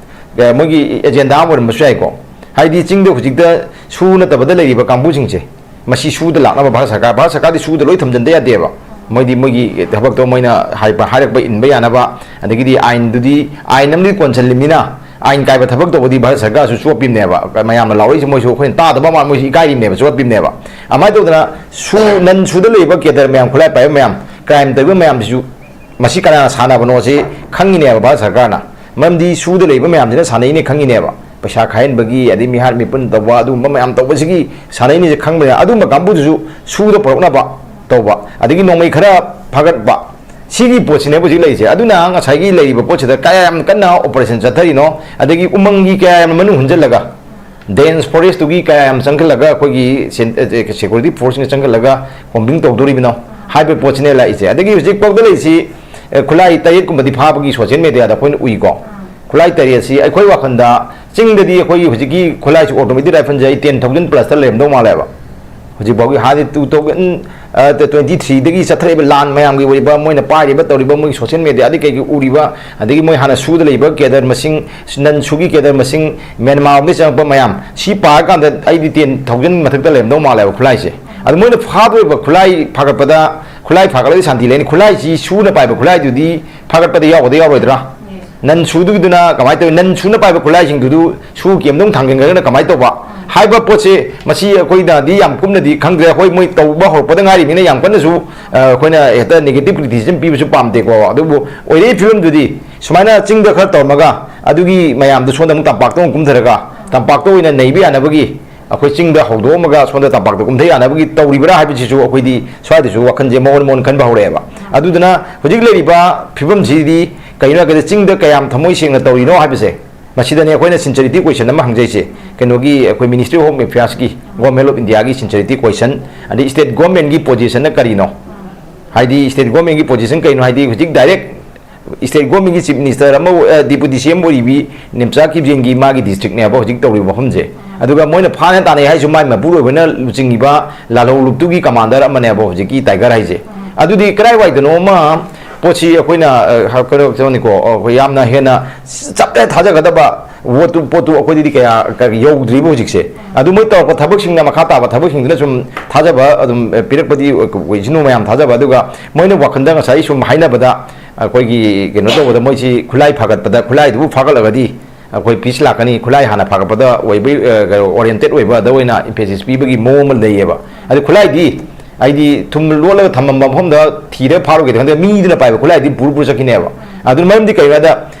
ꯑ, ꯃꯣꯏꯒꯤ agenda ꯑꯃ ꯑꯣꯏꯔꯝꯕꯁꯨ ꯌꯥꯏꯀꯣ꯫ ꯍꯥꯏꯗꯤ ꯆꯤꯡꯗ ꯍꯧꯖꯤꯛꯇ ꯁꯨ ꯅꯠꯇꯕꯗ ꯂꯩꯔꯤꯕ ꯀꯥꯡꯕꯨꯁꯤꯡꯁꯦ, ꯃꯁꯤ ꯁꯨꯗ ꯂꯥꯛꯅꯕ ꯚꯥꯔꯠ ꯁꯔꯀꯥꯔ, ꯚꯥꯔꯠ ꯁꯔꯀꯥꯔꯗꯤ ꯁꯨꯗ ꯂꯣꯏ ꯊꯝꯖꯤꯟꯗ ꯌꯥꯗꯦꯕ꯫ ꯃꯣꯏꯗꯤ ꯃꯣꯏꯒꯤ ꯊꯕꯛꯇꯣ ꯃꯣꯏꯅ ꯍꯥꯏꯕ, ꯍꯥꯏꯔꯛꯄ ꯏꯟꯕ ꯌꯥꯅꯕ, ꯑꯗꯒꯤꯗꯤ ꯑꯥꯏꯟꯗꯨꯗꯤ, ꯑꯥꯏꯟ ꯑꯃꯗꯤ ꯀꯣꯟꯁꯤꯜꯂꯤꯕꯅꯤꯅ, ꯑꯥꯏꯟ ꯀꯥꯏꯕ ꯊꯕꯛ ꯇꯧꯕꯗꯤ ꯚꯥꯔꯠ ꯁꯔꯀꯥꯔꯁꯨ ꯆꯣꯞꯄꯤꯕꯅꯦꯕ꯫ ꯃꯌꯥꯝꯅ ꯂꯥꯎꯔꯛꯏꯁꯦ ꯃꯣꯏꯁꯨ ꯑꯩꯈꯣꯏꯅ ꯇꯥꯗꯕ ꯃꯥꯟ ꯃꯣꯏꯁꯨ ꯏꯀꯥꯏꯔꯤꯕꯅꯦꯕ, ꯆꯣꯞꯄꯤꯕꯅꯦꯕ꯫ ꯑꯗꯨꯃꯥꯏꯅ ꯇꯧꯗꯅ ꯁꯨ, ꯅꯟ ꯁꯨꯗ ꯂꯩꯕ cadre ꯃꯌꯥꯝ, ꯈꯨꯠꯂꯥꯏ ꯄꯥꯏꯕ ꯃꯌꯥꯝ, crime ꯇꯧꯔꯤꯕ ꯃꯌꯥꯝꯁꯤꯁꯨ ꯃꯁꯤ ꯀꯅꯥꯅ ꯁꯥꯟꯅꯕꯅꯣ ꯁꯤ ꯈꯪꯉꯤꯅꯦꯕ ꯚꯥꯔꯠ ꯁꯔꯀꯥꯔꯅ꯫ ꯃꯔꯝꯗꯤ ꯁꯨꯗ ꯂꯩꯕ ꯃꯌꯥꯝꯁꯤꯅ ꯁꯥꯟꯅꯩꯅꯦ ꯈꯪꯉꯤꯅꯦꯕ꯫ ꯄꯩꯁꯥ ꯈꯥꯏꯍꯟꯕꯒꯤ, ꯑꯗꯩ ꯃꯤꯍꯥꯠ ꯃꯤꯄꯨꯟ ꯇꯧꯕ, ꯑꯗꯨꯒꯨꯝꯕ ꯃꯌꯥꯝ ꯇꯧꯕꯁꯤꯒꯤ ꯁꯥꯟꯅꯩꯅꯦꯁꯦ ꯈꯪꯕꯅꯤꯅ, ꯑꯗꯨꯒꯨꯝꯕ ꯀꯥꯡꯕꯨꯗꯨꯁꯨ ꯁꯨꯗ ꯄꯨꯔꯛꯅꯕ ꯇꯧꯕ, ꯑꯗꯒꯤ ꯅꯣꯡꯃꯩ ꯈꯔ ꯐꯥꯒꯠꯄ, ꯁꯤꯒꯤ ꯄꯣꯠꯁꯤꯅꯦꯕ ꯍꯧꯖꯤꯛ ꯂꯩꯔꯤꯁꯦ꯫ ꯑꯗꯨꯅ ꯉꯁꯥꯏꯒꯤ ꯂꯩꯔꯤꯕ ꯄꯣꯠꯁꯤꯗ ꯀꯌꯥ ꯌꯥꯝ ꯀꯟꯅ operation ꯆꯠꯊꯔꯤꯅꯣ, ꯑꯗꯒꯤ ꯎꯃꯪꯒꯤ ꯀꯌꯥ ꯌꯥꯝꯅ ꯃꯅꯨꯡ ꯍꯨꯟꯖꯜꯂꯒ, dense forest ꯇꯨꯒꯤ ꯀꯌꯥ ꯌꯥꯝ ꯆꯪꯈꯠꯂꯒ ꯑꯩꯈꯣꯏꯒꯤ ꯁꯦꯟ-, ꯑ, security force ꯁꯤꯡꯅ ꯆꯪꯈꯠꯂꯒ combing ꯇꯧꯗꯣꯔꯤꯕꯅꯣ ꯍꯥꯏꯕꯒꯤ ꯄꯣꯠꯁꯤꯅꯦ ꯂꯥꯛꯏꯁꯦ꯫ ꯑꯗꯒꯤ ꯍꯧꯖꯤꯛ ꯐꯥꯎꯗ ꯂꯩꯔꯤꯁꯤ, ꯑ, ꯈꯨꯠꯂꯥꯏ ꯇꯔꯦꯠ ꯀꯨꯝꯕꯗꯤ ꯐꯥꯕꯒꯤ social media ꯗ ꯑꯩꯈꯣꯏꯅ ꯎꯏꯀꯣ꯫ ꯈꯨꯠꯂꯥꯏ ꯇꯔꯦꯠꯁꯤ ꯑꯩꯈꯣꯏ ꯋꯥꯈꯜꯗ ꯆꯤꯡꯗꯗꯤ ꯑꯩꯈꯣꯏꯒꯤ ꯍꯧꯖꯤꯛꯀꯤ ꯈꯨꯠꯂꯥꯏꯁꯤ, automatic rifle ꯁꯦ ꯑꯩ ten thousand plus ꯇ ꯂꯩꯔꯝꯗꯧ ꯃꯥꯜꯂꯦꯕ꯫ ꯍꯧꯖꯤꯛ ꯐꯥꯎꯒꯤ ꯍꯥꯟꯅꯗꯤ two thousand, ꯑ, twenty three ꯗꯒꯤ ꯆꯠꯊꯔꯛꯏꯕ ꯂꯥꯟ ꯃꯌꯥꯝꯒꯤ ꯑꯣꯏꯔꯤꯕ, ꯃꯣꯏꯅ ꯄꯥꯏꯔꯤꯕ, ꯇꯧꯔꯤꯕ, ꯃꯣꯏꯒꯤ social media ꯗ ꯀꯩꯒꯤ ꯎꯔꯤꯕ, ꯑꯗꯒꯤ ꯃꯣꯏ ꯍꯥꯟꯅ ꯁꯨꯗ ꯂꯩꯕ cadre ꯃꯁꯤꯡ, ꯅꯟ ꯁꯨꯒꯤ cadre ꯃꯁꯤꯡ, ꯃ꯭ꯌꯥꯟꯃꯥꯔ ꯂꯣꯝꯗꯒꯤ ꯆꯪꯉꯛꯄ ꯃꯌꯥꯝ, ꯁꯤ ꯄꯥꯔꯀꯥꯟꯗ ꯑꯩꯗꯤ ten thousand ꯃꯊꯛꯇ ꯂꯩꯔꯝꯗꯧ ꯃꯥꯜꯂꯦꯕ ꯈꯨꯠꯂꯥꯏꯁꯦ꯫ ꯑꯗꯨ ꯃꯣꯏꯅ ꯐꯥꯗꯣꯔꯤꯕ ꯈꯨꯠꯂꯥꯏ ꯐꯥꯒꯠꯄꯗ, ꯈꯨꯠꯂꯥꯏ ꯐꯥꯒꯠꯂꯗꯤ ꯁꯥꯟꯇꯤ ꯂꯩꯅꯤ꯫ ꯈꯨꯠꯂꯥꯏꯁꯤ ꯁꯨꯅ ꯄꯥꯏꯕ ꯈꯨꯠꯂꯥꯏꯗꯨꯗꯤ ꯐꯥꯒꯠꯄꯗ ꯌꯥꯎꯒꯗ꯭ꯔꯥ ꯌꯥꯎꯔꯣꯏꯗ꯭ꯔꯥ? ꯅꯟ ꯁꯨꯗꯨꯒꯤꯗꯨꯅ ꯀꯃꯥꯏꯅ ꯇꯧꯋꯤ? ꯅꯟ ꯁꯨꯅ ꯄꯥꯏꯕ ꯈꯨꯠꯂꯥꯏꯁꯤꯡꯗꯨꯗꯨ ꯁꯨ ꯀꯦꯝꯗꯧ ꯊꯥꯡꯖꯤꯟꯈ꯭ꯔꯒꯅ ꯀꯃꯥꯏꯅ ꯇꯧꯕ? ꯍꯥꯏꯕ ꯄꯣꯠꯁꯦ, ꯃꯁꯤ ꯑꯩꯈꯣꯏꯅꯗꯤ ꯌꯥꯝ ꯀꯨꯞꯅꯗꯤ ꯈꯪꯗ꯭ꯔꯦ꯫ ꯍꯣꯏ, ꯃꯣꯏ ꯇꯧꯕ ꯍꯧꯔꯛꯄꯗ ꯉꯥꯏꯔꯤꯕꯅꯤꯅ ꯌꯥꯝ ꯀꯟꯅꯁꯨ, ꯑ, ꯑꯩꯈꯣꯏꯅ ꯍꯦꯛꯇ negative criticism ꯄꯤꯕꯁꯨ ꯄꯥꯝꯗꯦꯀꯣ꯫ ꯑꯗꯨꯕꯨ ꯑꯣꯏꯔꯛꯏ ꯐꯤꯕꯝꯗꯨꯗꯤ ꯁꯨꯃꯥꯏꯅ ꯆꯤꯡꯗ ꯈꯔ ꯇꯧꯔꯝꯃꯒ, ꯑꯗꯨꯒꯤ ꯃꯌꯥꯝꯗꯨ ꯁꯣꯝꯗ ꯑꯃꯨꯛ ꯇꯝꯄꯥꯛꯇ ꯑꯃꯨꯛ ꯀꯨꯝꯊꯔꯒ ꯇꯝꯄꯥꯛꯇ ꯑꯣꯏꯅ ꯅꯩꯕ ꯌꯥꯅꯕꯒꯤ, ꯑꯩꯈꯣꯏ ꯆꯤꯡꯗ ꯍꯧꯗꯣꯛꯑꯝꯃꯒ ꯁꯣꯝꯗ ꯇꯝꯄꯥꯛꯇ ꯀꯨꯝꯊ ꯌꯥꯅꯕꯒꯤ ꯇꯧꯔꯤꯕ꯭ꯔꯥ ꯍꯥꯏꯕꯁꯤꯁꯨ ꯑꯩꯈꯣꯏꯗꯤ ꯁ꯭ꯋꯥꯏꯗꯁꯨ ꯋꯥꯈꯜꯁꯦ ꯃꯑꯣꯟ ꯃꯑꯣꯟ ꯈꯟꯕ ꯍꯧꯔꯛꯑꯦꯕ꯫ ꯑꯗꯨꯗꯨꯅ ꯍꯧꯖꯤꯛ ꯂꯩꯔꯤꯕ ꯐꯤꯕꯝꯁꯤꯗꯤ ꯀꯩꯅꯣ ꯍꯥꯏꯔꯒꯗꯤ ꯆꯤꯡꯗ ꯀꯌꯥꯝ ꯊꯃꯣꯏ ꯁꯦꯡꯅ ꯇꯧꯔꯤꯅꯣ ꯍꯥꯏꯕꯁꯦ, ꯃꯁꯤꯗꯅꯦ ꯑꯩꯈꯣꯏꯅ sincerity question ꯑꯃ ꯍꯪꯖꯩꯁꯦ꯫ ꯀꯩꯅꯣꯒꯤ ꯑꯩꯈꯣꯏ Ministry of Home Affairsꯀꯤ, Government of Indiaꯒꯤ sincerity question, ꯑꯗꯩ state governmentꯀꯤ positionꯅ ꯀꯔꯤꯅꯣ? ꯍꯥꯏꯗꯤ state governmentꯀꯤ position ꯀꯩꯅꯣ? ꯍꯥꯏꯗꯤ ꯍꯧꯖꯤꯛ direct state governmentꯀꯤ chief minister ꯑꯃ, ꯑ, deputy C M ꯑꯣꯏꯔꯤꯕꯤ ꯅꯦꯝꯆꯥ ꯀꯤꯞꯖꯦꯟꯒꯤ ꯃꯥꯒꯤ districtꯅꯦꯕ ꯍꯧꯖꯤꯛ ꯇꯧꯔꯤꯕ ꯃꯐꯝꯁꯦ꯫ ꯑꯗꯨꯒ ꯃꯣꯏꯅ ꯐꯥꯅ ꯇꯥꯟꯅꯩ ꯍꯥꯏꯁꯨ ꯃꯥꯏ ꯃꯄꯨꯔꯣꯏꯕꯅ ꯂꯨꯆꯤꯡꯉꯤꯕ ꯂꯥꯜꯍꯧ ꯂꯨꯞꯇꯨꯒꯤ commander ꯑꯃꯅꯦꯕ ꯍꯧꯖꯤꯛꯀꯤ tiger ꯍꯥꯏꯁꯦ꯫ ꯑꯗꯨꯗꯤ ꯀꯗꯥꯏꯋꯥꯏꯗꯅꯣ ꯑꯃ ꯄꯣꯠꯁꯤ ꯑꯩꯈꯣꯏꯅ, ꯑ, ꯀꯩꯅꯣ, ꯀꯩꯅꯣꯅꯤꯀꯣ, ꯑꯩꯈꯣꯏ ꯌꯥꯝꯅ ꯍꯦꯟꯅ ꯆꯞꯇ ꯊꯥꯖꯒꯗꯕ ꯋꯥꯠꯇꯨ, ꯄꯣꯠꯇꯨ ꯑꯩꯈꯣꯏꯗꯗꯤ ꯀꯌꯥ, ꯀꯌꯥ ꯌꯧꯗ꯭ꯔꯤꯕ ꯍꯧꯖꯤꯛꯁꯦ꯫ ꯑꯗꯨ ꯃꯣꯏ ꯇꯧꯔꯛꯄ ꯊꯕꯛꯁꯤꯡꯅ, ꯃꯈꯥ ꯇꯥꯕ ꯊꯕꯛꯁꯤꯡꯗꯨꯅ ꯁꯨꯝ ꯊꯥꯖꯕ ꯑꯗꯨꯝ, ꯑ, ꯄꯤꯔꯛꯄꯗꯤ ꯑꯣꯏꯁꯅꯨ ꯃꯌꯥꯝ ꯊꯥꯖꯕ꯫ ꯑꯗꯨꯒ ꯃꯣꯏꯅ ꯋꯥꯈꯜꯗ ꯉꯁꯥꯏ ꯁꯨꯝ ꯍꯥꯏꯅꯕꯗ, ꯑꯩꯈꯣꯏꯒꯤ ꯀꯩꯅꯣ ꯇꯧꯕꯗ ꯃꯣꯏꯁꯤ ꯈꯨꯠꯂꯥꯏ ꯐꯥꯒꯠꯄꯗ, ꯈꯨꯠꯂꯥꯏꯗꯨꯕꯨ ꯐꯥꯒꯠꯂꯒꯗꯤ ꯑꯩꯈꯣꯏ peace ꯂꯥꯛꯀꯅꯤ, ꯈꯨꯠꯂꯥꯏ ꯍꯥꯟꯅ ꯐꯥꯒꯠꯄꯗ ꯑꯣꯏꯕ, ꯑ, ꯀꯩꯅꯣ, oriented ꯑꯣꯏꯕ ꯑꯗ ꯑꯣꯏꯅ emphasis ꯄꯤꯕꯒꯤ ꯃꯑꯣꯡ ꯑꯃ ꯂꯩꯌꯦꯕ꯫ ꯑꯗꯨ ꯈꯨꯠꯂꯥꯏꯗꯤ ꯍꯥꯏꯗꯤ ꯊꯨꯝ ꯂꯣꯠꯂꯒ ꯊꯝꯃꯝꯕ ꯃꯐꯝꯗ ꯊꯤꯔꯒ ꯐꯥꯔꯨꯒꯦꯗꯤ ꯈꯪꯗꯦ, ꯃꯤꯗꯨꯅ ꯄꯥꯏꯕ ꯈꯨꯠꯂꯥꯏꯗꯤ ꯄꯨꯔ ꯄꯨꯔ ꯆꯠꯈꯤꯅꯦꯕ꯫ ꯑꯗꯨꯅ ꯃꯔꯝꯗꯤ ꯀꯩꯅꯣ ꯍꯥꯏꯗ,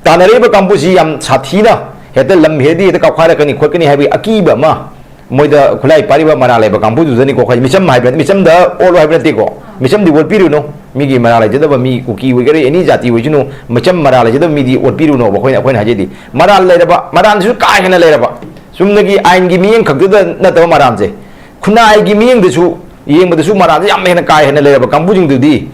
ꯇꯥꯟꯅꯔꯛꯏꯕ ꯀꯥꯡꯕꯨꯁꯤ ꯌꯥꯝ ꯁꯥꯊꯤꯅ ꯍꯦꯛꯇ ꯂꯝ ꯍꯦꯜꯂꯗꯤ ꯍꯦꯛꯇ ꯀꯥꯎꯈꯥꯏꯔꯛꯀꯅꯤ ꯈꯣꯠꯀꯅꯤ ꯍꯥꯏꯕꯒꯤ ꯑꯀꯤꯕ ꯑꯃ ꯃꯣꯏꯗ, ꯈꯨꯠꯂꯥꯏ ꯄꯥꯏꯔꯤꯕ ꯃꯔꯥꯜ ꯂꯩꯕ ꯀꯥꯡꯕꯨꯗꯨꯗꯅꯤꯀꯣ꯫ ꯑꯩꯈꯣꯏ ꯃꯤꯆꯝ ꯍꯥꯏꯕ, ꯃꯤꯆꯝꯗ ꯑꯣꯠꯂꯣ ꯍꯥꯏꯕ ꯅꯠꯇꯦꯀꯣ, ꯃꯤꯆꯝꯗꯤ ꯑꯣꯠꯄꯤꯔꯨꯅꯨ꯫ ꯃꯤꯒꯤ ꯃꯔꯥꯜ ꯂꯩꯖꯗꯕ ꯃꯤ, ꯀꯨꯀꯤ ꯑꯣꯏꯒꯦꯔꯥ, any ꯖꯥꯇꯤ ꯑꯣꯏꯁꯅꯨ, ꯃꯤꯆꯝ ꯃꯔꯥꯜ ꯂꯩꯖꯗꯕ ꯃꯤꯗꯤ ꯑꯣꯠꯄꯤꯔꯨꯅꯣꯕ꯫ ꯑꯩꯈꯣꯏꯅ, ꯑꯩꯈꯣꯏꯅ ꯍꯥꯏꯖꯩꯗꯤ ꯃꯔꯥꯜ ꯂꯩꯔꯕ, ꯃꯔꯥꯜꯁꯤꯁꯨ ꯀꯥ ꯍꯦꯟꯅ ꯂꯩꯔꯕ, ꯆꯨꯝꯅꯒꯤ ꯑꯥꯏꯟꯒꯤ ꯃꯤꯠꯌꯦꯡ ꯈꯛꯇꯗ ꯅꯠꯇꯕ ꯃꯔꯥꯜꯁꯦ, ꯈꯨꯟꯅꯥꯏꯒꯤ ꯃꯤꯠꯌꯦꯡꯗꯁꯨ ꯌꯦꯡꯕꯗꯁꯨ ꯃꯔꯥꯜꯁꯦ ꯌꯥꯝ ꯍꯦꯟꯅ ꯀꯥ ꯍꯦꯟꯅ ꯂꯩꯔꯕ ꯀꯥꯡꯕꯨꯁꯤꯡꯗꯨꯗꯤ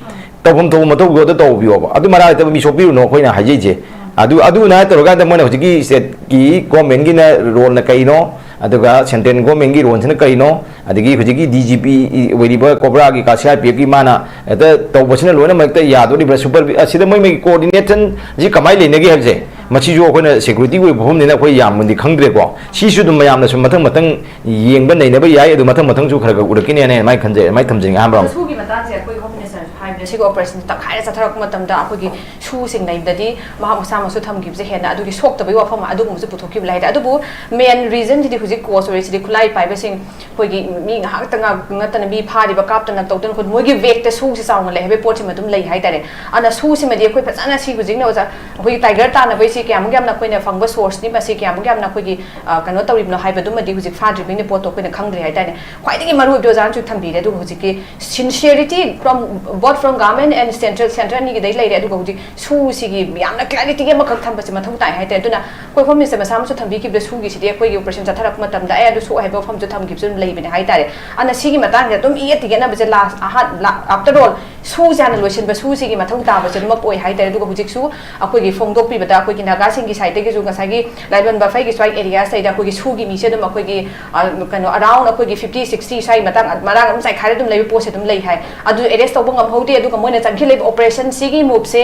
ꯇꯧꯐꯝ ꯊꯣꯛꯄ ꯃꯊꯧꯗꯣ ꯑꯗꯨ ꯇꯧꯕꯤꯌꯣꯕ꯫ ꯑꯗꯨ ꯃꯔꯥꯜ ꯂꯩꯇꯕ ꯃꯤ ꯁꯣꯛꯄꯤꯔꯨꯅꯣ ꯑꯩꯈꯣꯏꯅ ꯍꯥꯏꯖꯩꯁꯦ꯫ ꯑꯗꯨ, ꯑꯗꯨꯅ ꯇꯧꯔꯀꯥꯟꯗ ꯃꯣꯏꯅ ꯍꯧꯖꯤꯛꯀꯤ stateꯀꯤ governmentꯀꯤꯅ roleꯅ ꯀꯩꯅꯣ, ꯑꯗꯨꯒ central governmentꯀꯤ roleꯁꯤꯅ ꯀꯩꯅꯣ, ꯑꯗꯒꯤ ꯍꯧꯖꯤꯛꯀꯤ D G P ꯑꯣꯏꯔꯤꯕ COBRAꯒꯤ ꯀ-, C R P Fꯀꯤ ꯃꯥꯅ ꯍꯦꯛꯇ ꯇꯧꯕꯁꯤꯅ ꯂꯣꯏꯅꯃꯛ ꯍꯦꯛꯇ ꯌꯥꯗꯣꯔꯤꯕ꯭ꯔꯥ? Super, ꯑꯁꯤꯗ ꯃꯣꯏ, ꯃꯣꯏꯒꯤ coordinationꯁꯤ ꯀꯃꯥꯏꯅ ꯂꯩꯅꯒꯦ ꯍꯥꯏꯕꯁꯦ, ꯃꯁꯤꯁꯨ ꯑꯩꯈꯣꯏꯅ security ꯑꯣꯏꯕ ꯃꯐꯝꯅꯤꯅ ꯑꯩꯈꯣꯏ ꯌꯥꯝꯅꯗꯤ ꯈꯪꯗ꯭ꯔꯦꯀꯣ꯫ ꯁꯤꯁꯨ ꯑꯗꯨꯝ ꯃꯌꯥꯝꯅ ꯁꯨꯝ ꯃꯊꯪ ꯃꯊꯪ ꯌꯦꯡꯕ ꯅꯩꯅꯕ ꯌꯥꯏ, ꯑꯗꯨ ꯃꯊꯪ ꯃꯊꯪꯁꯨ ꯈꯔ ꯈꯔ ꯎꯔꯛꯀꯅꯤ ꯍꯥꯏꯅ ꯑꯗꯨꯃꯥꯏꯅ ꯈꯟꯖꯩ, ꯑꯗꯨꯃꯥꯏꯅ ꯊꯝꯖꯅꯤꯡꯉꯦ꯫ ꯑꯍꯥꯟꯕ ꯑꯃ꯫ ꯃꯁꯨꯒꯤ ꯃꯇꯥꯡꯁꯦ ꯑꯩꯈꯣꯏ Home Ministerꯁꯨ ꯍꯥꯏꯕ ꯁꯤꯒꯤ operation ꯇꯪꯈꯥꯏꯗ ꯆꯠꯊꯔꯛꯄ ꯃꯇꯝꯗ ꯑꯩꯈꯣꯏꯒꯤ ꯁꯨꯁꯤꯡ ꯂꯩꯕꯗꯗꯤ ꯃꯍꯥꯛ ꯃꯁꯥꯃꯛꯁꯨ ꯊꯝꯈꯤꯕꯁꯦ ꯍꯦꯟꯅ ꯑꯗꯨꯒꯤ ꯁꯣꯛꯇꯕꯒꯤ ꯋꯥꯐꯝ ꯑꯗꯨꯒꯨꯝꯕꯁꯨ ꯄꯨꯊꯣꯛꯈꯤꯕ ꯂꯩ ꯍꯥꯏꯇꯥꯔꯦ꯫ ꯑꯗꯨꯕꯨ main reason ꯁꯤꯗꯤ ꯍꯧꯖꯤꯛ cause ꯑꯣꯏꯔꯤꯁꯤꯗꯤ ꯈꯨꯠꯂꯥꯏ ꯄꯥꯏꯕꯁꯤꯡ, ꯑꯩꯈꯣꯏꯒꯤ ꯃꯤ ꯉꯥꯏꯍꯥꯛꯇ ꯉꯥꯛ-, ꯅꯠꯇꯅ ꯃꯤ ꯐꯥꯔꯤꯕ ꯀꯥꯞꯇꯅ ꯇꯧꯗꯅ ꯑꯩꯈꯣꯏ ꯃꯣꯏꯒꯤ ꯋꯦꯒꯇ ꯁꯨꯁꯤ ꯆꯥꯎꯅ ꯂꯩ ꯍꯥꯏꯕꯒꯤ ꯄꯣꯠꯁꯤꯃ ꯑꯗꯨꯝ ꯂꯩ ꯍꯥꯏꯇꯥꯔꯦ꯫ ꯑꯗꯨꯅ ꯁꯨꯁꯤꯃꯗꯤ ꯑꯩꯈꯣꯏ ꯐꯖꯅ ꯁꯤ ꯍꯧꯖꯤꯛꯅ ꯑꯣꯖꯥ ꯑꯩꯈꯣꯏꯒꯤ tiger ꯇꯥꯟꯅꯕꯩꯁꯤ ꯀꯌꯥꯃꯨꯛ ꯌꯥꯝꯅ ꯑꯩꯈꯣꯏꯅ ꯐꯪꯕ source ꯅꯤ, ꯃꯁꯤ ꯀꯌꯥꯃꯨꯛ ꯌꯥꯝꯅ ꯑꯩꯈꯣꯏꯒꯤ, ꯑ, ꯀꯩꯅꯣ ꯇꯧꯔꯤꯕꯅꯣ ꯍꯥꯏꯕꯗꯨꯃꯗꯤ ꯍꯧꯖꯤꯛ ꯐꯥꯗ꯭ꯔꯤꯕꯅꯤꯅ ꯄꯣꯠꯇꯣ ꯑꯩꯈꯣꯏꯅ ꯈꯪꯗ꯭ꯔꯤ ꯍꯥꯏꯇꯥꯔꯦ꯫ ꯈ꯭ꯋꯥꯏꯗꯒꯤ ꯃꯔꯨꯑꯣꯏꯕꯗꯤ ꯑꯣꯖꯥꯅꯁꯨ ꯊꯝꯕꯤꯔꯦ꯫ ꯑꯗꯨꯒ ꯍꯧꯖꯤꯛꯀꯤ sincerity from, both from government and central, central ꯑꯅꯤꯒꯤꯗꯩ ꯂꯩꯔꯦ꯫ ꯑꯗꯨꯒ ꯍꯧꯖꯤꯛ ꯁꯨꯁꯤꯒꯤ ꯌꯥꯝꯅ clarity ꯑꯃꯈꯛ ꯊꯝꯕꯁꯦ ꯃꯊꯧ ꯇꯥꯏ ꯍꯥꯏꯇꯥꯔꯦ꯫ ꯑꯗꯨꯅ ꯑꯩꯈꯣꯏ Home Minister ꯃꯁꯥꯃꯛꯁꯨ ꯊꯝꯕꯤꯈꯤꯕꯗ ꯁꯨꯒꯤꯁꯤꯗꯤ ꯑꯩꯈꯣꯏꯒꯤ operation ꯆꯠꯊꯔꯛꯄ ꯃꯇꯝꯗ ꯑꯦ ꯑꯗꯨ ꯁꯣꯛ ꯍꯥꯏꯕ ꯋꯥꯐꯝꯁꯨ ꯊꯝꯈꯤꯕꯁꯨ ꯑꯗꯨꯝ ꯂꯩꯕꯅꯦ ꯍꯥꯏꯇꯥꯔꯦ꯫ ꯑꯗꯨꯅ ꯁꯤꯒꯤ ꯃꯇꯥꯡꯁꯤꯗ ꯑꯗꯨꯝ ꯏꯌꯦꯠꯇ ꯌꯦꯠꯅꯕꯁꯦ last, ꯑꯍꯥꯟ-, la-, after all ꯁꯨꯁꯦ ꯍꯥꯟꯅ ꯂꯣꯏꯁꯤꯟꯕ, ꯁꯨꯁꯤꯒꯤ ꯃꯊꯧ ꯇꯥꯕꯁꯦ ꯑꯗꯨꯃꯛ ꯑꯣꯏ ꯍꯥꯏꯇꯥꯔꯦ꯫ ꯑꯗꯨꯒ ꯍꯧꯖꯤꯛꯁꯨ ꯑꯩꯈꯣꯏꯒꯤ ꯐꯣꯡꯗꯣꯛꯄꯤꯕꯗ ꯑꯩꯈꯣꯏꯒꯤ ꯅꯥꯒꯥꯁꯤꯡꯒꯤ side ꯇꯒꯤꯁꯨ ꯉꯁꯥꯏꯒꯤ ꯂꯥꯏꯕꯟ ꯕꯐꯩꯒꯤ ꯁ꯭ꯋꯥꯏ area ꯁꯤꯗꯩꯗ ꯑꯩꯈꯣꯏꯒꯤ ꯁꯨꯒꯤ ꯃꯤꯁꯦ ꯑꯗꯨꯝ ꯑꯩꯈꯣꯏꯒꯤ, ꯑ, ꯀꯩꯅꯣ, around ꯑꯩꯈꯣꯏꯒꯤ fifty, sixty ꯁ꯭ꯋꯥꯏ ꯃꯇꯥꯡ ꯃꯔꯥꯡ ꯑꯗꯨꯝ ꯆꯥꯏꯈꯥꯏꯔ ꯑꯗꯨꯝ ꯂꯩꯕ ꯄꯣꯠꯁꯦ ꯑꯗꯨꯝ ꯂꯩ ꯍꯥꯏ꯫ ꯑꯗꯨ arrest ꯇꯧꯕ ꯉꯝꯍꯧꯗꯦ꯫ ꯑꯗꯨꯒ ꯃꯣꯏꯅ ꯆꯪꯈꯠꯂꯛꯏꯕ operation ꯁꯤꯒꯤ move ꯁꯦ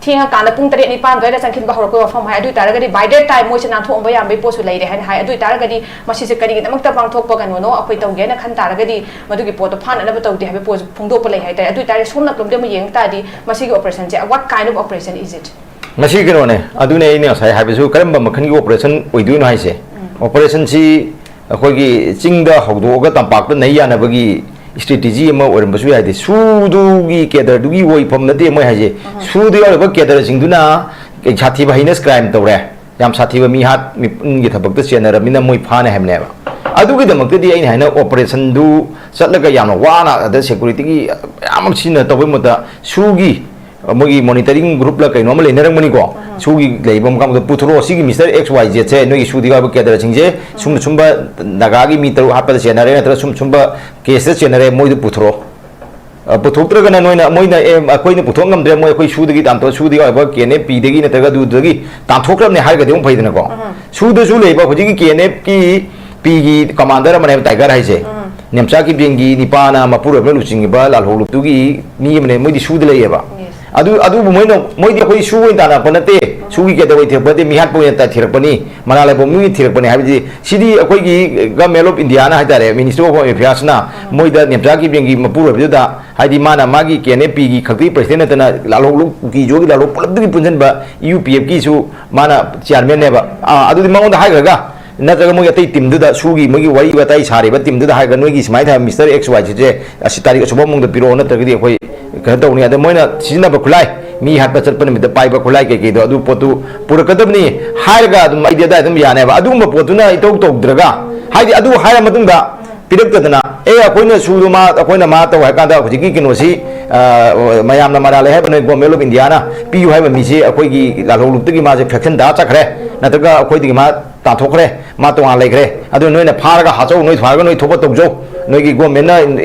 ꯊꯦꯡꯉꯀꯥꯟꯗ ꯄꯨꯡ ꯇꯔꯦꯠ ꯅꯤꯄꯥꯟ ꯑꯗꯨꯋꯥꯏꯗ ꯆꯪꯈꯤꯕ ꯍꯧꯔꯛꯄ ꯋꯥꯐꯝ ꯍꯥꯏ꯫ ꯑꯗꯨ ꯑꯣꯏꯇꯥꯔꯒꯗꯤ by that time ꯃꯣꯏꯁꯦ ꯅꯥꯟꯊꯣꯛꯑꯝꯕ ꯌꯥꯕꯒꯤ ꯄꯣꯠꯁꯨ ꯂꯩꯔꯦ ꯍꯥꯏꯅ ꯍꯥꯏ꯫ ꯑꯗꯨ ꯑꯣꯏꯇꯥꯔꯒꯗꯤ ꯃꯁꯤꯁꯦ ꯀꯔꯤꯒꯤꯗꯃꯛꯇ ꯄꯥꯡꯊꯣꯛꯄ ꯀꯩꯅꯣꯅꯣ ꯑꯩꯈꯣꯏ ꯇꯧꯒꯦ ꯍꯥꯏꯅ ꯈꯟ ꯇꯥꯔꯒꯗꯤ ꯃꯗꯨꯒꯤ ꯄꯣꯠꯇꯣ ꯐꯥꯅꯅꯕ ꯇꯧꯗꯦ ꯍꯥꯏꯕ ꯄꯣꯠꯁꯨ ꯐꯣꯡꯗꯣꯛꯄ ꯂꯩ ꯍꯥꯏꯇꯥꯔꯦ꯫ ꯑꯗꯨ ꯑꯣꯏꯇꯥꯔꯗꯤ ꯁꯣꯝ ꯅꯥꯀꯟꯗ ꯑꯃꯨꯛ ꯌꯦꯡ ꯇꯥꯔꯗꯤ ꯃꯁꯤꯒꯤ operation say what kind of operation is it? ꯃꯁꯤ ꯀꯩꯅꯣꯅꯦ, ꯑꯗꯨꯅꯦ ꯑꯩꯅ ꯉꯁꯥꯏ ꯍꯥꯏꯕꯁꯨ, ꯀꯔꯝꯕ ꯃꯈꯜꯒꯤ operation ꯑꯣꯏꯗꯣꯏꯅꯣ ꯍꯥꯏꯁꯦ꯫ Operation ꯁꯤ ꯑꯩꯈꯣꯏꯒꯤ ꯆꯤꯡꯗ ꯍꯧꯗꯣꯛꯑꯒ ꯇꯝꯄꯥꯛꯇ ꯅꯩ ꯌꯥꯅꯕꯒꯤ strategy ꯑꯃ ꯑꯣꯏꯔꯝꯕꯁꯨ ꯌꯥꯏ꯫ ꯍꯥꯏꯗꯤ ꯁꯨꯗꯨꯒꯤ cadre ꯗꯨꯒꯤ ꯑꯣꯏꯐꯝ ꯅꯠꯇꯦ ꯃꯣꯏ ꯍꯥꯏꯁꯦ꯫ ꯁꯨꯗ ꯌꯥꯎꯔꯤꯕ cadre ꯁꯤꯡꯗꯨꯅ ꯁꯥꯊꯤꯕ heinous crime ꯇꯧꯔꯦ, ꯌꯥꯝ ꯁꯥꯊꯤꯕ ꯃꯤꯍꯥꯠ ꯃꯤꯄꯨꯟꯒꯤ ꯊꯕꯛꯇ ꯆꯦꯟꯅꯔꯕꯅꯤꯅ ꯃꯣꯏ ꯐꯥꯅꯤ ꯍꯥꯏꯕꯅꯦꯕ꯫ ꯑꯗꯨꯒꯤꯗꯃꯛꯇꯗꯤ ꯑꯩꯅ ꯍꯥꯏꯅ operation ꯗꯨ ꯆꯠꯂꯒ ꯌꯥꯝꯅ ꯋꯥꯅ ꯑꯗ security ꯒꯤ ꯃꯌꯥꯝ ꯑꯃ ꯁꯤꯖꯤꯟꯅ ꯇꯧꯕꯩ ꯃꯍꯨꯠꯇ ꯁꯨꯒꯤ ꯃꯣꯏꯒꯤ monitoring group ꯂ ꯀꯩꯅꯣ ꯑꯃ ꯂꯩꯅꯔꯝꯒꯅꯤꯀꯣ꯫ ꯁꯨꯒꯤ ꯂꯩꯕ ꯃꯐꯝꯗ ꯄꯨꯊꯣꯔꯛꯑꯣ, ꯁꯤꯒꯤ Mister X Y Z ꯁꯦ, ꯅꯣꯏꯒꯤ ꯁꯨꯗ ꯌꯥꯎꯕ cadre ꯁꯤꯡꯁꯦ ꯁꯨꯝ ꯁꯨꯝꯕ ꯅꯥꯒꯥꯒꯤ ꯃꯤ ꯇꯔꯨꯛ ꯍꯥꯠꯄꯗ ꯆꯦꯟꯅꯔꯦ ꯅꯠꯇ꯭ꯔꯒ ꯁꯨꯝ ꯁꯨꯝꯕ case ꯇ ꯆꯦꯟꯅꯔꯦ, ꯃꯣꯏꯗꯨ ꯄꯨꯊꯣꯔꯛꯑꯣ꯫ ꯑ, ꯄꯨꯊꯣꯛꯇ꯭ꯔꯒꯅ ꯅꯣꯏꯅ, ꯃꯣꯏꯅ, "ꯑꯦ, ꯑꯩꯈꯣꯏꯅ ꯄꯨꯊꯣꯛ ꯉꯝꯗ꯭ꯔꯦ, ꯃꯣꯏ ꯑꯩꯈꯣꯏ ꯁꯨꯗꯒꯤ ꯇꯥꯟꯊꯣꯛ-, ꯁꯨꯗꯒꯤ ꯑꯣꯏꯕ K N F P ꯗꯒꯤ ꯅꯠꯇ꯭ꯔꯒ ꯑꯗꯨꯗꯒꯤ ꯇꯥꯟꯊꯣꯛꯈ꯭ꯔꯕꯅꯦ" ꯍꯥꯏꯔꯒꯗꯤ ꯑꯃꯨꯛ ꯐꯩꯗꯅꯀꯣ꯫ ꯁꯨꯗꯁꯨ ꯂꯩꯕ ꯍꯧꯖꯤꯛꯀꯤ K N F ꯀꯤ ꯄꯤꯒꯤ commander ꯑꯃꯅꯦꯕ tiger ꯍꯥꯏꯁꯦ꯫ ꯅꯦꯝꯆꯥ ꯀꯤꯞꯖꯦꯡꯒꯤ ꯅꯤꯄꯥꯅ ꯃꯄꯨꯔꯣꯏꯕꯅ ꯂꯨꯆꯤꯡꯉꯤꯕ ꯂꯥꯜꯍꯧ ꯂꯨꯞꯇꯨꯒꯤ ꯃꯤ ꯑꯃꯅꯦ, ꯃꯣꯏꯗꯤ ꯁꯨꯗ ꯂꯩꯌꯦꯕ꯫ ꯑꯗꯨ, ꯑꯗꯨꯕꯨ ꯃꯣꯏꯅ, ꯃꯣꯏꯗꯤ ꯑꯩꯈꯣꯏ ꯁꯨ ꯑꯣꯏꯅ ꯇꯥꯟꯅꯔꯛꯄ ꯅꯠꯇꯦ꯫ ꯁꯨꯒꯤ ꯀꯩꯗꯧꯕꯩ ꯊꯤꯔꯛꯄ ꯅꯠꯇꯦ, ꯃꯤꯍꯥꯠꯄ ꯑꯣꯏꯅ ꯊꯤꯔꯛꯄꯅꯤ, ꯃꯔꯥꯜ ꯂꯩꯕ ꯃꯤꯒꯤ ꯊꯤꯔꯛꯄꯅꯤ ꯍꯥꯏꯕꯗꯤ, ꯁꯤꯗꯤ ꯑꯩꯈꯣꯏꯒꯤ Government of India ꯅ ꯍꯥꯏꯇꯥꯔꯦ, Ministry of Home Affairs ꯅ ꯃꯣꯏꯗ ꯅꯦꯝꯆꯥ ꯀꯤꯕꯦꯡꯒꯤ ꯃꯄꯨꯔꯣꯏꯕꯗꯨꯗ, ꯍꯥꯏꯗꯤ ꯃꯥꯅ ꯃꯥꯒꯤ K N F P ꯒꯤ ꯈꯛꯇꯒꯤ President ꯅꯠꯇꯅ ꯂꯥꯜꯍꯧ, ꯀꯨꯀꯤ ꯖꯣꯒꯤ ꯂꯥꯜꯍꯧ ꯄꯨꯂꯞꯇꯨꯒꯤ ꯄꯨꯟꯁꯤꯟꯕ U P F ꯀꯤꯁꯨ ꯃꯥꯅ Chairman ꯅꯦꯕ꯫ ꯑꯥ, ꯑꯗꯨꯗꯤ ꯃꯉꯣꯟꯗ ꯍꯥꯏꯈ꯭ꯔꯒ, ꯅꯠꯇ꯭ꯔꯒ ꯃꯣꯏ ꯑꯇꯩ team ꯗꯨꯗ, ꯁꯨꯒꯤ ꯃꯣꯏꯒꯤ ꯋꯥꯔꯤ ꯋꯥꯇꯥꯏ ꯁꯥꯔꯤꯕ team ꯗꯨꯗ ꯍꯥꯏꯔꯒ, "ꯅꯣꯏꯒꯤ ꯁꯨꯃꯥꯏꯅ ꯊꯥꯕ Mister X Y Z ꯁꯦ ꯑꯁꯤ ꯇꯥꯔꯤꯛ ꯑꯁꯨꯕ ꯃꯑꯣꯡꯗ ꯄꯤꯔꯛꯑꯣ, ꯅꯠꯇ꯭ꯔꯒꯗꯤ ꯑꯩꯈꯣꯏ ꯀꯩꯅꯣ ꯇꯧꯅꯤ", ꯑꯗ ꯃꯣꯏꯅ ꯁꯤꯖꯤꯟꯅꯕ ꯈꯨꯠꯂꯥꯏ, ꯃꯤ ꯍꯥꯠꯄ ꯆꯠꯄ ꯅꯨꯃꯤꯠꯇ ꯄꯥꯏꯕ ꯈꯨꯠꯂꯥꯏ ꯀꯩꯀꯩꯗꯣ, ꯑꯗꯨ ꯄꯣꯠꯇꯨ ꯄꯨꯔꯛꯀꯗꯕꯅꯤ ꯍꯥꯏꯔꯒ ꯑꯗꯨꯝ ꯑꯩꯗꯤ ꯑꯗꯥꯏ ꯑꯗꯨꯝ ꯌꯥꯅꯦꯕ꯫ ꯑꯗꯨꯒꯨꯝꯕ ꯄꯣꯠꯇꯨꯅ ꯏꯇꯧ ꯇꯧꯗ꯭ꯔꯒ, ꯍꯥꯏꯗꯤ ꯑꯗꯨ ꯍꯥꯏꯔ ꯃꯇꯨꯡꯗ ꯄꯤꯔꯛꯇꯗꯅ, "ꯑꯦ, ꯑꯩꯈꯣꯏꯅ ꯁꯨꯗꯣ ꯃꯥ, ꯑꯩꯈꯣꯏꯅ ꯃꯥ ꯇꯧ" ꯍꯥꯏ ꯀꯥꯟꯗ ꯍꯧꯖꯤꯛꯀꯤ ꯀꯩꯅꯣꯁꯤ, ꯑ, ꯃꯌꯥꯝꯅ ꯃꯔꯥꯜ ꯂꯩ ꯍꯥꯏꯕ ꯅꯣꯏ Government of India ꯅ ꯄꯤꯌꯨ ꯍꯥꯏꯕ ꯃꯤꯁꯤ ꯑꯩꯈꯣꯏꯒꯤ ꯂꯥꯜꯍꯧꯂꯨꯞꯇꯒꯤ ꯃꯥꯁꯦ faction ꯇꯥ ꯆꯠꯈ꯭ꯔꯦ, ꯅꯠꯇ꯭ꯔꯒ ꯑꯩꯈꯣꯏꯗꯒꯤ ꯃꯥ ꯇꯥꯟꯊꯣꯛꯈ꯭ꯔꯦ, ꯃꯥ ꯇꯣꯉꯥꯟ ꯂꯩꯈ꯭ꯔꯦ꯫ ꯑꯗꯨ ꯅꯣꯏꯅ ꯐꯥꯔꯒ ꯍꯥꯠꯆꯧ, ꯅꯣꯏ ꯐꯥꯔꯒ ꯅꯣꯏ ꯊꯣꯛꯄ ꯇꯧꯖꯧ, ꯅꯣꯏꯒꯤ Government ꯅ,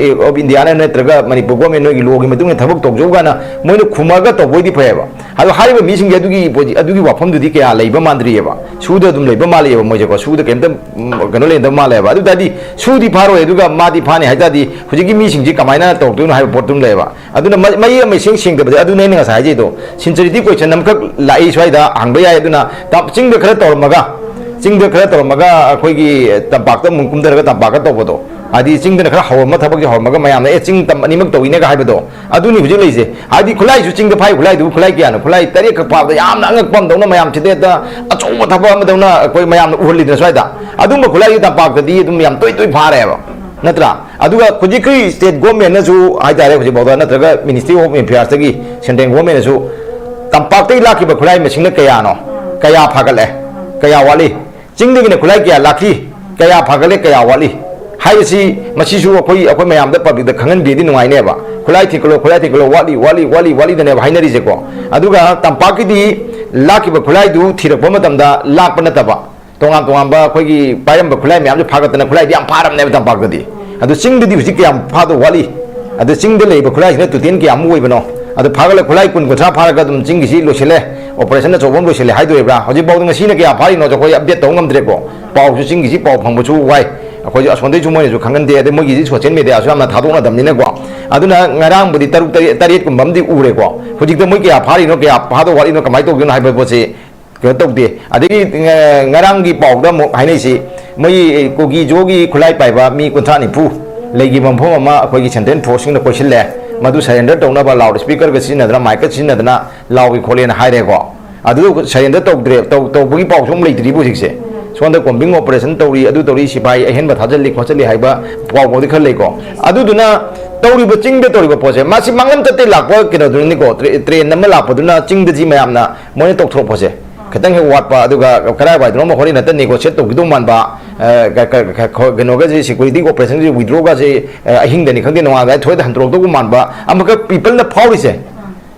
of India ꯅ ꯅꯠꯇ꯭ꯔꯒ ꯃꯅꯤꯄꯨꯔ Government ꯅꯣꯏꯒꯤ law ꯒꯤ ꯃꯇꯨꯡ ꯏꯟꯅ ꯊꯕꯛ ꯇꯧꯖꯧ ꯀꯥꯏꯅ ꯃꯣꯏꯅ ꯈꯨꯝꯃꯒ ꯇꯧꯕ ꯑꯣꯏꯗꯤ ꯐꯩꯌꯦꯕ꯫ ꯑꯗꯣ ꯍꯥꯏꯔꯤꯕ ꯃꯤꯁꯤꯡꯁꯦ ꯑꯗꯨꯒꯤ ꯄꯣꯠ-, ꯑꯗꯨꯒꯤ ꯋꯥꯐꯝꯗꯨꯗꯤ ꯀꯌꯥ ꯂꯩꯕ ꯃꯥꯟꯗ꯭ꯔꯤꯑꯕ꯫ ꯁꯨꯗ ꯑꯗꯨꯝ ꯂꯩꯕ ꯃꯥꯜꯂꯦꯕ ꯃꯣꯏꯁꯦꯀꯣ꯫ ꯁꯨꯗ ꯀꯩꯝꯇ, ꯎꯝ, ꯀꯩꯅꯣ ꯂꯩꯅꯗꯕ ꯃꯥꯜꯂꯦꯕ꯫ ꯑꯗꯨ ꯇꯥꯔꯗꯤ ꯁꯨꯗꯤ ꯐꯥꯔꯣꯏ, ꯑꯗꯨꯒ ꯃꯥꯗꯤ ꯐꯥꯅꯤ ꯍꯥꯏ ꯇꯥꯔꯗꯤ ꯍꯧꯖꯤꯛꯀꯤ ꯃꯤꯁꯤꯡꯁꯤ ꯀꯃꯥꯏꯅ ꯇꯧꯔꯛꯇꯣꯏꯅꯣ ꯍꯥꯏꯕ ꯄꯣꯠꯇꯨꯝ ꯂꯩꯌꯦꯕ꯫ ꯑꯗꯨꯅ ꯃ-, ꯃꯌꯦꯛ ꯑꯃ ꯏꯁꯦꯡ ꯁꯦꯡꯗꯕꯁꯦ ꯑꯗꯨꯅꯦ ꯑꯩꯅ ꯉꯁꯥꯏ ꯍꯥꯏꯖꯩꯗꯣ꯫ Sincerity question ꯑꯃꯈꯛ ꯂꯥꯛꯏ ꯁ꯭ꯋꯥꯏꯗ ꯍꯪꯕ ꯌꯥꯏ꯫ ꯑꯗꯨꯅ ꯇꯝ-, ꯆꯤꯡꯗ ꯈꯔ ꯇꯧꯔꯝꯃꯒ, ꯆꯤꯡꯗ ꯈꯔ ꯇꯧꯔꯝꯃꯒ ꯑꯩꯈꯣꯏꯒꯤ ꯇꯝꯄꯥꯛꯇ ꯑꯃꯨꯛ ꯀꯨꯝꯊꯔꯒ ꯇꯝꯄꯥꯛꯀ ꯇꯧꯕꯗꯣ, ꯍꯥꯏꯗꯤ ꯆꯤꯡꯗꯅ ꯈꯔ ꯍꯧꯔꯝꯃ ꯊꯕꯛꯁꯦ ꯍꯧꯔꯝꯃꯒ ꯃꯌꯥꯝꯅ "ꯑꯦ, ꯆꯤꯡ ꯇꯝ ꯑꯅꯤꯃꯛ ꯇꯧꯏꯅꯦꯒ" ꯍꯥꯏꯕꯗꯣ, ꯑꯗꯨꯅꯤ ꯍꯧꯖꯤꯛ ꯂꯩꯔꯤꯁꯦ꯫ ꯍꯥꯏꯗꯤ ꯈꯨꯠꯂꯥꯏꯁꯨ ꯆꯤꯡꯗ ꯐꯥꯏ, ꯈꯨꯠꯂꯥꯏꯗꯨꯕꯨ ꯈꯨꯠꯂꯥꯏ ꯀꯌꯥꯅꯣ? ꯈꯨꯠꯂꯥꯏ ꯇꯔꯦꯠꯈꯛ ꯐꯥꯕꯗ ꯌꯥꯝꯅ ꯑꯉꯛꯄ ꯑꯃꯗꯧꯅ, ꯃꯌꯥꯝ ꯊꯤꯗꯦꯠꯇ ꯑꯆꯧꯕ ꯊꯕꯛ ꯑꯃꯗꯧꯅ ꯑꯩꯈꯣꯏ ꯃꯌꯥꯝꯅ ꯎꯍꯜꯂꯤꯗꯅ ꯁ꯭ꯋꯥꯏꯗ꯫ ꯑꯗꯨꯝꯕ ꯈꯨꯠꯂꯥꯏꯁꯨ ꯇꯝꯄꯥꯛꯇꯗꯤ ꯑꯗꯨꯝ ꯌꯥꯝ ꯇꯣꯏ ꯇꯣꯏ ꯐꯥꯔꯦꯕ, ꯅꯠꯇ꯭ꯔꯥ? ꯑꯗꯨꯒ ꯍꯧꯖꯤꯛꯀꯤ state government ꯅꯁꯨ ꯍꯥꯏꯇꯥꯔꯦ, ꯍꯧꯖꯤꯛꯐꯥꯎꯗ, ꯅꯠꯇ꯭ꯔꯒ Ministry of Affairs ꯇꯒꯤ central government ꯅꯁꯨ ꯇꯝꯄꯥꯛꯇꯒꯤ ꯂꯥꯛꯈꯤꯕ ꯈꯨꯠꯂꯥꯏ ꯃꯁꯤꯡꯅ ꯀꯌꯥꯅꯣ, ꯀꯌꯥ ꯐꯥꯒꯠꯂꯦ, ꯀꯌꯥ ꯋꯥꯠꯂꯤ, ꯆꯤꯡꯗꯒꯤꯅ ꯈꯨꯠꯂꯥꯏ ꯀꯌꯥ ꯂꯥꯛꯈꯤ, ꯀꯌꯥ ꯐꯥꯒꯠꯂꯦ, ꯀꯌꯥ ꯋꯥꯠꯂꯤ ꯍꯥꯏꯕꯁꯤ, ꯃꯁꯤꯁꯨ ꯑꯩꯈꯣꯏ, ꯑꯩꯈꯣꯏ ꯃꯌꯥꯝꯗ public ꯇ ꯈꯪꯍꯟꯕꯤꯔꯗꯤ ꯅꯨꯡꯉꯥꯏꯅꯦꯕ꯫ ꯈꯨꯠꯂꯥꯏ ꯊꯤꯡꯀꯠꯂꯣ, ꯈꯨꯠꯂꯥꯏ ꯊꯤꯡꯀꯠꯂꯣ, ꯋꯥꯠꯂꯤ, ꯋꯥꯠꯂꯤ, ꯋꯥꯠꯂꯤ, ꯋꯥꯠꯂꯤꯗꯅꯦꯕ ꯍꯥꯏꯅꯔꯤꯁꯦꯀꯣ꯫ ꯑꯗꯨꯒ ꯇꯝꯄꯥꯛꯀꯤꯗꯤ ꯂꯥꯛꯈꯤꯕ ꯈꯨꯠꯂꯥꯏꯗꯨ ꯊꯤꯔꯛꯄ ꯃꯇꯝꯗ ꯂꯥꯛꯄ ꯅꯠꯇꯕ, ꯇꯣꯉꯥꯟ ꯇꯣꯉꯥꯟꯕ ꯑꯩꯈꯣꯏꯒꯤ ꯄꯥꯏꯔꯝꯕ ꯈꯨꯠꯂꯥꯏ ꯃꯌꯥꯝꯁꯦ ꯐꯥꯒꯠꯇꯅ ꯈꯨꯠꯂꯥꯏꯗꯤ ꯌꯥꯝ ꯐꯥꯔꯝꯅꯦꯕ ꯇꯝꯄꯥꯛꯇꯗꯤ꯫ ꯑꯗꯨ ꯆꯤꯡꯗꯗꯤ ꯍꯧꯖꯤꯛ ꯀꯌꯥꯝ ꯐꯥꯗꯧ ꯋꯥꯠꯂꯤ? ꯑꯗꯨ ꯆꯤꯡꯗ ꯂꯩꯔꯤꯕ ꯈꯨꯠꯂꯥꯏꯁꯤꯅ total ꯀꯌꯥꯃꯨꯛ ꯑꯣꯏꯕꯅꯣ? ꯑꯗꯨ ꯐꯥꯒꯠꯂ ꯈꯨꯠꯂꯥꯏ ꯀꯨꯟ ꯀꯨꯟꯊ꯭ꯔꯥ ꯐꯥꯔꯒ ꯑꯗꯨꯝ ꯆꯤꯡꯒꯤꯁꯤ ꯂꯣꯏꯁꯤꯜꯂꯦ, operation ꯑꯆꯧꯕ ꯑꯃ ꯂꯣꯏꯁꯤꯜꯂꯦ ꯍꯥꯏꯗꯣꯔꯤꯕ꯭ꯔꯥ? ꯍꯧꯖꯤꯛꯐꯥꯎꯗ ꯉꯁꯤꯅ ꯀꯌꯥ ꯐꯥꯔꯤꯅꯣꯁꯨ ꯑꯩꯈꯣꯏ update ꯇꯧꯕ ꯉꯝꯗ꯭ꯔꯦꯀꯣ꯫ ꯄꯥꯎꯁꯨ ꯆꯤꯡꯒꯤꯁꯤ ꯄꯥꯎ ꯐꯪꯕꯁꯨ ꯋꯥꯏ, ꯑꯩꯈꯣꯏꯁꯨ ꯑꯁꯣꯝꯗꯩꯁꯨ ꯃꯣꯏꯅꯁꯨ ꯈꯪꯍꯟꯗꯦ, ꯑꯗꯩ ꯃꯣꯏꯒꯤꯁꯤ social media ꯁꯨ ꯌꯥꯝꯅ ꯊꯥꯗꯣꯛꯅꯗꯕꯅꯤꯅꯀꯣ꯫ ꯑꯗꯨꯅ ꯉꯔꯥꯡꯕꯨꯗꯤ ꯇꯔꯨꯛ, ꯇꯔꯦꯠ, ꯇꯔꯦꯠꯀꯨꯝꯕ ꯑꯃꯗꯤ ꯎꯔꯦꯀꯣ꯫ ꯍꯧꯖꯤꯛꯇ ꯃꯣꯏ ꯀꯌꯥ ꯐꯥꯔꯤꯅꯣ, ꯀꯌꯥ ꯐꯥꯗꯧ ꯋꯥꯠꯂꯤꯅꯣ, ꯀꯃꯥꯏꯅ ꯇꯧꯗꯣꯏꯅꯣ ꯍꯥꯏꯕ ꯄꯣꯠꯁꯤ ꯀꯩꯅꯣ ꯇꯧꯗꯦ꯫ ꯑꯗꯒꯤ, ꯑ, ꯉꯔꯥꯡꯒꯤ ꯄꯥꯎꯗ ꯑꯃꯨꯛ ꯍꯥꯏꯅꯩꯁꯤ, ꯃꯣꯏ ꯀꯨꯀꯤ ꯖꯣꯒꯤ ꯈꯨꯠꯂꯥꯏ ꯄꯥꯏꯕ ꯃꯤ ꯀꯨꯟꯊ꯭ꯔꯥ ꯅꯤꯐꯨ ꯂꯩꯈꯤꯕ ꯃꯐꯝ ꯑꯃ ꯑꯩꯈꯣꯏꯒꯤ central forceꯁꯤꯡꯅ ꯀꯣꯏꯁꯤꯜꯂꯦ, ꯃꯗꯨ surrender ꯇꯧꯅꯕ loudspeakerꯒ ꯁꯤꯖꯤꯟꯅꯗꯅ, micꯀ ꯁꯤꯖꯤꯟꯅꯗꯅ ꯂꯥꯎꯏ ꯈꯣꯠꯂꯦꯅ ꯍꯥꯏꯔꯦꯀꯣ꯫ ꯑꯗꯨ surrender ꯇꯧꯗ꯭ꯔꯦ, ꯇꯧ-, ꯇꯧꯕꯒꯤ ꯄꯥꯎꯁꯨ ꯑꯃꯨꯛ ꯂꯩꯇ꯭ꯔꯤꯕ ꯍꯧꯖꯤꯛꯁꯦ꯫ ꯁꯣꯝꯗ combing operation ꯇꯧꯔꯤ, ꯑꯗꯨ ꯇꯧꯔꯤ, ꯁꯤꯐꯥꯏ ꯑꯍꯦꯟꯕ ꯊꯥꯖꯤꯜꯂꯤ ꯈꯣꯠꯆꯜꯂꯤ ꯍꯥꯏꯕ ꯄꯥꯎ ꯐꯥꯎꯗꯤ ꯈꯔ ꯂꯩꯀꯣ꯫ ꯑꯗꯨꯗꯨꯅ ꯇꯧꯔꯤꯕ, ꯆꯤꯡꯗ ꯇꯧꯔꯤꯕ ꯄꯣꯠꯁꯦ, ꯃꯥꯁꯤ ꯃꯥꯡꯂꯝ ꯆꯠꯇꯦ ꯂꯥꯛꯄ ꯀꯩꯅꯣꯗꯨꯅꯅꯤꯀꯣ, ꯇ꯭ꯔꯦ-, train ꯑꯃ ꯂꯥꯛꯄꯗꯨꯅ ꯆꯤꯡꯗꯗꯤ ꯃꯌꯥꯝꯅ ꯃꯣꯏꯅ ꯇꯧꯊꯣꯔꯛꯄꯁꯦ ꯈꯤꯇꯪ ꯍꯦꯛ ꯋꯥꯠꯄ, ꯑꯗꯨꯒ ꯀꯗꯥꯏꯋꯥꯏꯗꯅꯣ ꯑꯃ ꯍꯣꯔꯦꯟ ꯍꯦꯛꯇ negotiate ꯇꯧꯈꯤꯗꯧ ꯃꯥꯟꯕ, ꯑ, ꯀ-, ꯀ-, ꯀ-, ꯀ-, ꯀꯩꯅꯣꯒꯁꯦ, security operationꯁꯦ, withdrawꯒꯁꯦ, ꯑ, ꯑꯍꯤꯡꯗꯅꯤ ꯈꯪꯗꯦ, ꯅꯣꯡꯉꯥꯜꯂꯝꯗꯥꯏ ꯊꯣꯏꯗ ꯍꯟꯗꯣꯔꯛꯇꯧꯕ ꯃꯥꯟꯕ ꯑꯃꯈꯛ peopleꯅ ꯐꯥꯎꯔꯤꯁꯦ꯫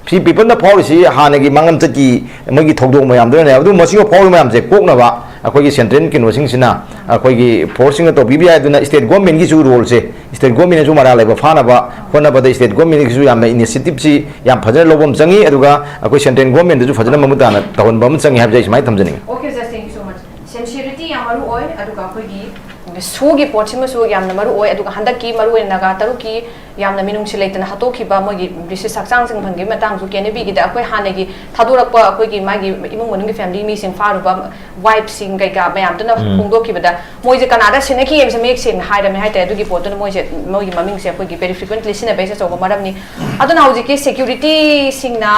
ꯁꯤ peopleꯅ ꯐꯥꯎꯔꯤꯁꯤ ꯍꯥꯟꯅꯒꯤ ꯃꯥꯡꯂꯝꯆꯠꯀꯤ ꯃꯣꯏꯒꯤ ꯊꯧꯗꯣꯛ ꯃꯌꯥꯝꯗꯨꯅꯅꯦ꯫ ꯑꯗꯨ ꯃꯁꯤꯒ ꯐꯥꯎꯔꯤꯕ ꯃꯌꯥꯝꯁꯦ ꯀꯣꯛꯅꯕ ꯑꯩꯈꯣꯏꯒꯤ central ꯀꯩꯅꯣꯁꯤꯡꯁꯤꯅ, ꯑꯩꯈꯣꯏꯒꯤ forceꯁꯤꯡꯅ ꯇꯧꯕꯤꯕ ꯌꯥꯏ꯫ ꯑꯗꯨꯅ state governmentꯒꯤꯁꯨ roleꯁꯦ, state governmentꯅꯁꯨ ꯃꯔꯥꯜ ꯂꯩꯕ ꯐꯥꯅꯕ ꯍꯣꯠꯅꯕꯗ state governmentꯒꯤꯁꯨ ꯌꯥꯝꯅ initiativeꯁꯤ ꯌꯥꯝ ꯐꯖꯅ ꯂꯧꯕ ꯑꯃ ꯆꯪꯉꯤ꯫ ꯑꯗꯨꯒ ꯑꯩꯈꯣꯏ central governmentꯗꯁꯨ ꯐꯖꯅ ꯃꯃꯨꯠ ꯇꯥꯅ ꯇꯧꯍꯟꯕ ꯑꯃ ꯆꯪꯉꯤ ꯍꯥꯏꯕꯁꯦ ꯑꯩ ꯁꯨꯃꯥꯏꯅ ꯊꯝꯖꯅꯤꯡꯉꯤ꯫ Okay, sir, thank you so much. Sincerity ꯌꯥꯝ ꯃꯔꯨ ꯑꯣꯏ, ꯑꯗꯨꯒ ꯑꯩꯈꯣꯏꯒꯤ ꯁꯣꯒꯤ ꯄꯣꯠꯁꯤꯃꯁꯨ ꯌꯥꯝꯅ ꯃꯔꯨ ꯑꯣꯏ, ꯑꯗꯨꯒ ꯍꯟꯗꯛꯀꯤ ꯃꯔꯨ ꯑꯣꯏꯅ ꯅꯥꯒꯥ ꯇꯔꯨꯛꯀꯤ ꯌꯥꯝꯅ ꯃꯤꯅꯨꯡꯁꯤ ꯂꯩꯇꯅ ꯍꯥꯠꯇꯣꯛꯈꯤꯕ ꯃꯣꯏꯒꯤ ꯕ꯭ꯔꯤꯇꯤꯁ ꯍꯛꯆꯥꯡꯁꯤꯡ ꯐꯪꯈꯤꯕ ꯃꯇꯥꯡꯁꯨ ꯀꯦꯅꯕꯤꯒꯤꯗ ꯑꯩꯈꯣꯏ ꯍꯥꯟꯅꯒꯤ ꯊꯥꯗꯣꯔꯛꯄ ꯑꯩꯈꯣꯏꯒꯤ ꯃꯥꯒꯤ ꯏꯃꯨꯡ ꯃꯅꯨꯡꯒꯤ family ꯃꯤꯁꯤꯡ ꯐꯥꯔꯨꯕ wifeꯁꯤꯡ ꯀꯩꯀꯥ ꯃꯌꯥꯝꯗꯨꯅ ꯎꯝ꯫ ꯐꯣꯡꯗꯣꯛꯈꯤꯕꯗ ꯃꯣꯏꯁꯦ ꯀꯅꯥꯗ ꯁꯤꯟꯅꯈꯤ ꯍꯥꯏꯕꯁꯦ ꯃꯌꯦꯛ ꯁꯦꯡꯅ ꯍꯥꯏꯔꯝꯃꯦ ꯍꯥꯏꯇꯥꯔꯦ꯫ ꯑꯗꯨꯒꯤ ꯄꯣꯠꯇꯨꯅ ꯃꯣꯏꯁꯦ, ꯃꯣꯏꯒꯤ ꯃꯃꯤꯡꯁꯦ ꯑꯩꯈꯣꯏꯒꯤ very frequently ꯁꯤꯖꯤꯟꯅꯕꯩꯁꯦ ꯑꯆꯧꯕ ꯃꯔꯝꯅꯤ꯫ ꯑꯗꯨꯅ ꯍꯧꯖꯤꯛꯀꯤ securityꯁꯤꯡꯅ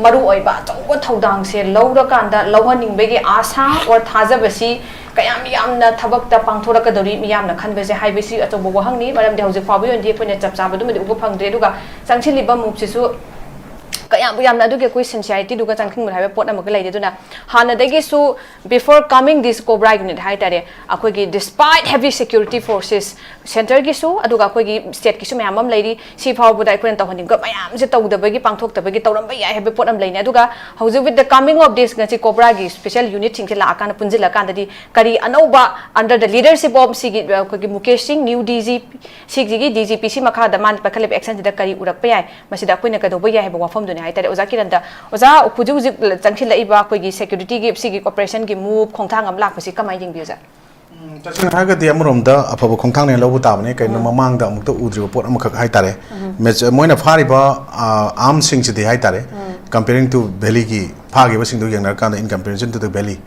ꯃꯔꯨꯑꯣꯏꯕ ꯑꯆꯧꯕ ꯊꯧꯗꯥꯡꯁꯦ ꯂꯧꯔꯀꯥꯟꯗ ꯂꯧꯍꯟꯅꯤꯡꯕꯒꯤ ꯑꯥꯁꯥ or ꯊꯥꯖꯕꯁꯤ ꯀꯌꯥꯝ ꯌꯥꯝꯅ ꯊꯕꯛꯇ ꯄꯥꯡꯊꯣꯔꯛꯀꯗꯧꯔꯤ ꯃꯤꯌꯥꯝꯅ ꯈꯟꯕꯁꯦ ꯍꯥꯏꯕꯁꯤ ꯑꯆꯧꯕ ꯋꯥꯍꯪꯅꯤ꯫ ꯃꯔꯝꯗꯤ ꯍꯧꯖꯤꯛ ꯐꯥꯎꯕꯒꯤ ꯑꯣꯏꯅꯗꯤ ꯑꯩꯈꯣꯏꯅ ꯆꯞ ꯆꯥꯕꯗꯨꯃꯗꯤ ꯎꯕ ꯐꯪꯗ꯭ꯔꯦ꯫ ꯑꯗꯨꯒ ꯆꯪꯁꯤꯜꯂꯤꯕ moveꯁꯤꯁꯨ ꯀꯌꯥꯝꯕꯨ ꯌꯥꯝꯅ ꯑꯗꯨꯒꯤ ꯑꯩꯈꯣꯏ sincerity-ꯗꯨꯒ ꯆꯪꯁꯤꯟꯕ ꯍꯥꯏꯕ ꯄꯣꯠ ꯑꯃꯒ ꯂꯩꯔꯦ꯫ ꯑꯗꯨꯅ ꯍꯥꯟꯅꯗꯒꯤꯁꯨ before coming this COBRA unit ꯍꯥꯏꯇꯥꯔꯦ, ꯑꯩꯈꯣꯏꯒꯤ despite heavy security forces centreꯒꯤꯁꯨ ꯑꯗꯨꯒ ꯑꯩꯈꯣꯏꯒꯤ stateꯀꯤꯁꯨ ꯃꯌꯥꯝ ꯑꯃ ꯂꯩꯔꯤ꯫ ꯁꯤ ꯐꯥꯎꯕꯗ ꯑꯩꯈꯣꯏꯅ ꯇꯧꯍꯟꯅꯤꯡꯕ ꯃꯌꯥꯝꯁꯦ ꯇꯧꯗꯕꯒꯤ, ꯄꯥꯡꯊꯣꯛꯇꯕꯒꯤ ꯇꯧꯔꯝꯕ ꯌꯥꯏ ꯍꯥꯏꯕ ꯄꯣꯠ ꯑꯃ ꯂꯩꯅꯤ꯫ ꯑꯗꯨꯒ ꯍꯧꯖꯤꯛ with the coming of this ꯉꯁꯤ COBRAꯒꯤ special unitꯁꯤꯡꯁꯦ ꯂꯥꯛꯑꯀꯥꯟꯗ ꯄꯨꯟꯁꯤꯜꯂꯀꯥꯟꯗꯗꯤ ꯀꯔꯤ ꯑꯅꯧꯕ under the leadership of ꯁꯤꯒꯤ, ꯑ, ꯑꯩꯈꯣꯏꯒꯤ ꯃꯨꯀꯦꯁ ꯁꯤꯡ, new DG, ꯁꯤꯒꯤ DGP ꯁꯤ ꯃꯈꯥꯗ ꯃꯥꯅ ꯄꯥꯏꯈꯠꯂꯤꯕ actionꯁꯤꯗ ꯀꯔꯤ ꯎꯔꯛꯄ ꯌꯥꯏ, ꯃꯁꯤꯗ ꯑꯩꯈꯣꯏꯅ ꯀꯩꯗꯧꯕ ꯌꯥꯏ ꯍꯥꯏꯕ ꯋꯥꯐꯝꯗꯨꯅꯤ ꯍꯥꯏꯇꯥꯔꯦ꯫ ꯑꯣꯖꯥ ꯀꯤꯔꯟꯗ, ꯑꯣꯖꯥ ꯍꯧꯖꯤꯛ ꯍꯧꯖꯤꯛ ꯆꯪꯁꯤꯜꯂꯛꯏꯕ ꯑꯩꯈꯣꯏꯒꯤ securityꯒꯤ ꯁꯤꯒꯤ operationꯒꯤ move, ꯈꯣꯡꯊꯥꯡ ꯑꯃ ꯂꯥꯛꯄꯁꯤ ꯀꯃꯥꯏꯅ ꯌꯦꯡꯕꯤ, ꯑꯣꯖꯥ? ꯇꯁꯦꯡꯅ ꯍꯥꯏꯔꯒꯗꯤ ꯑꯃꯔꯣꯝꯗ ꯑꯐꯕ ꯈꯣꯡꯊꯥꯡꯅꯦ ꯂꯧꯕ ꯇꯥꯕꯅꯤ꯫ ꯀꯩꯅꯣ, ꯃꯃꯥꯡꯗ ꯑꯃꯨꯛꯇ ꯎꯗ꯭ꯔꯤꯕ ꯄꯣꯠ ꯑꯃꯈꯛ ꯍꯥꯏꯇꯥꯔꯦ꯫ ꯃꯦꯆ-, ꯃꯣꯏꯅ ꯐꯥꯔꯤꯕ, ꯑ, ꯑꯥꯔꯝꯁꯤꯡꯁꯤꯗꯤ ꯍꯥꯏꯇꯥꯔꯦ, comparing to ꯚꯦꯂꯤꯒꯤ ꯐꯥꯈꯤꯕꯁꯤꯡꯗꯨ ꯌꯦꯡꯅꯔꯀꯥꯟꯗ, in comparison to the valley,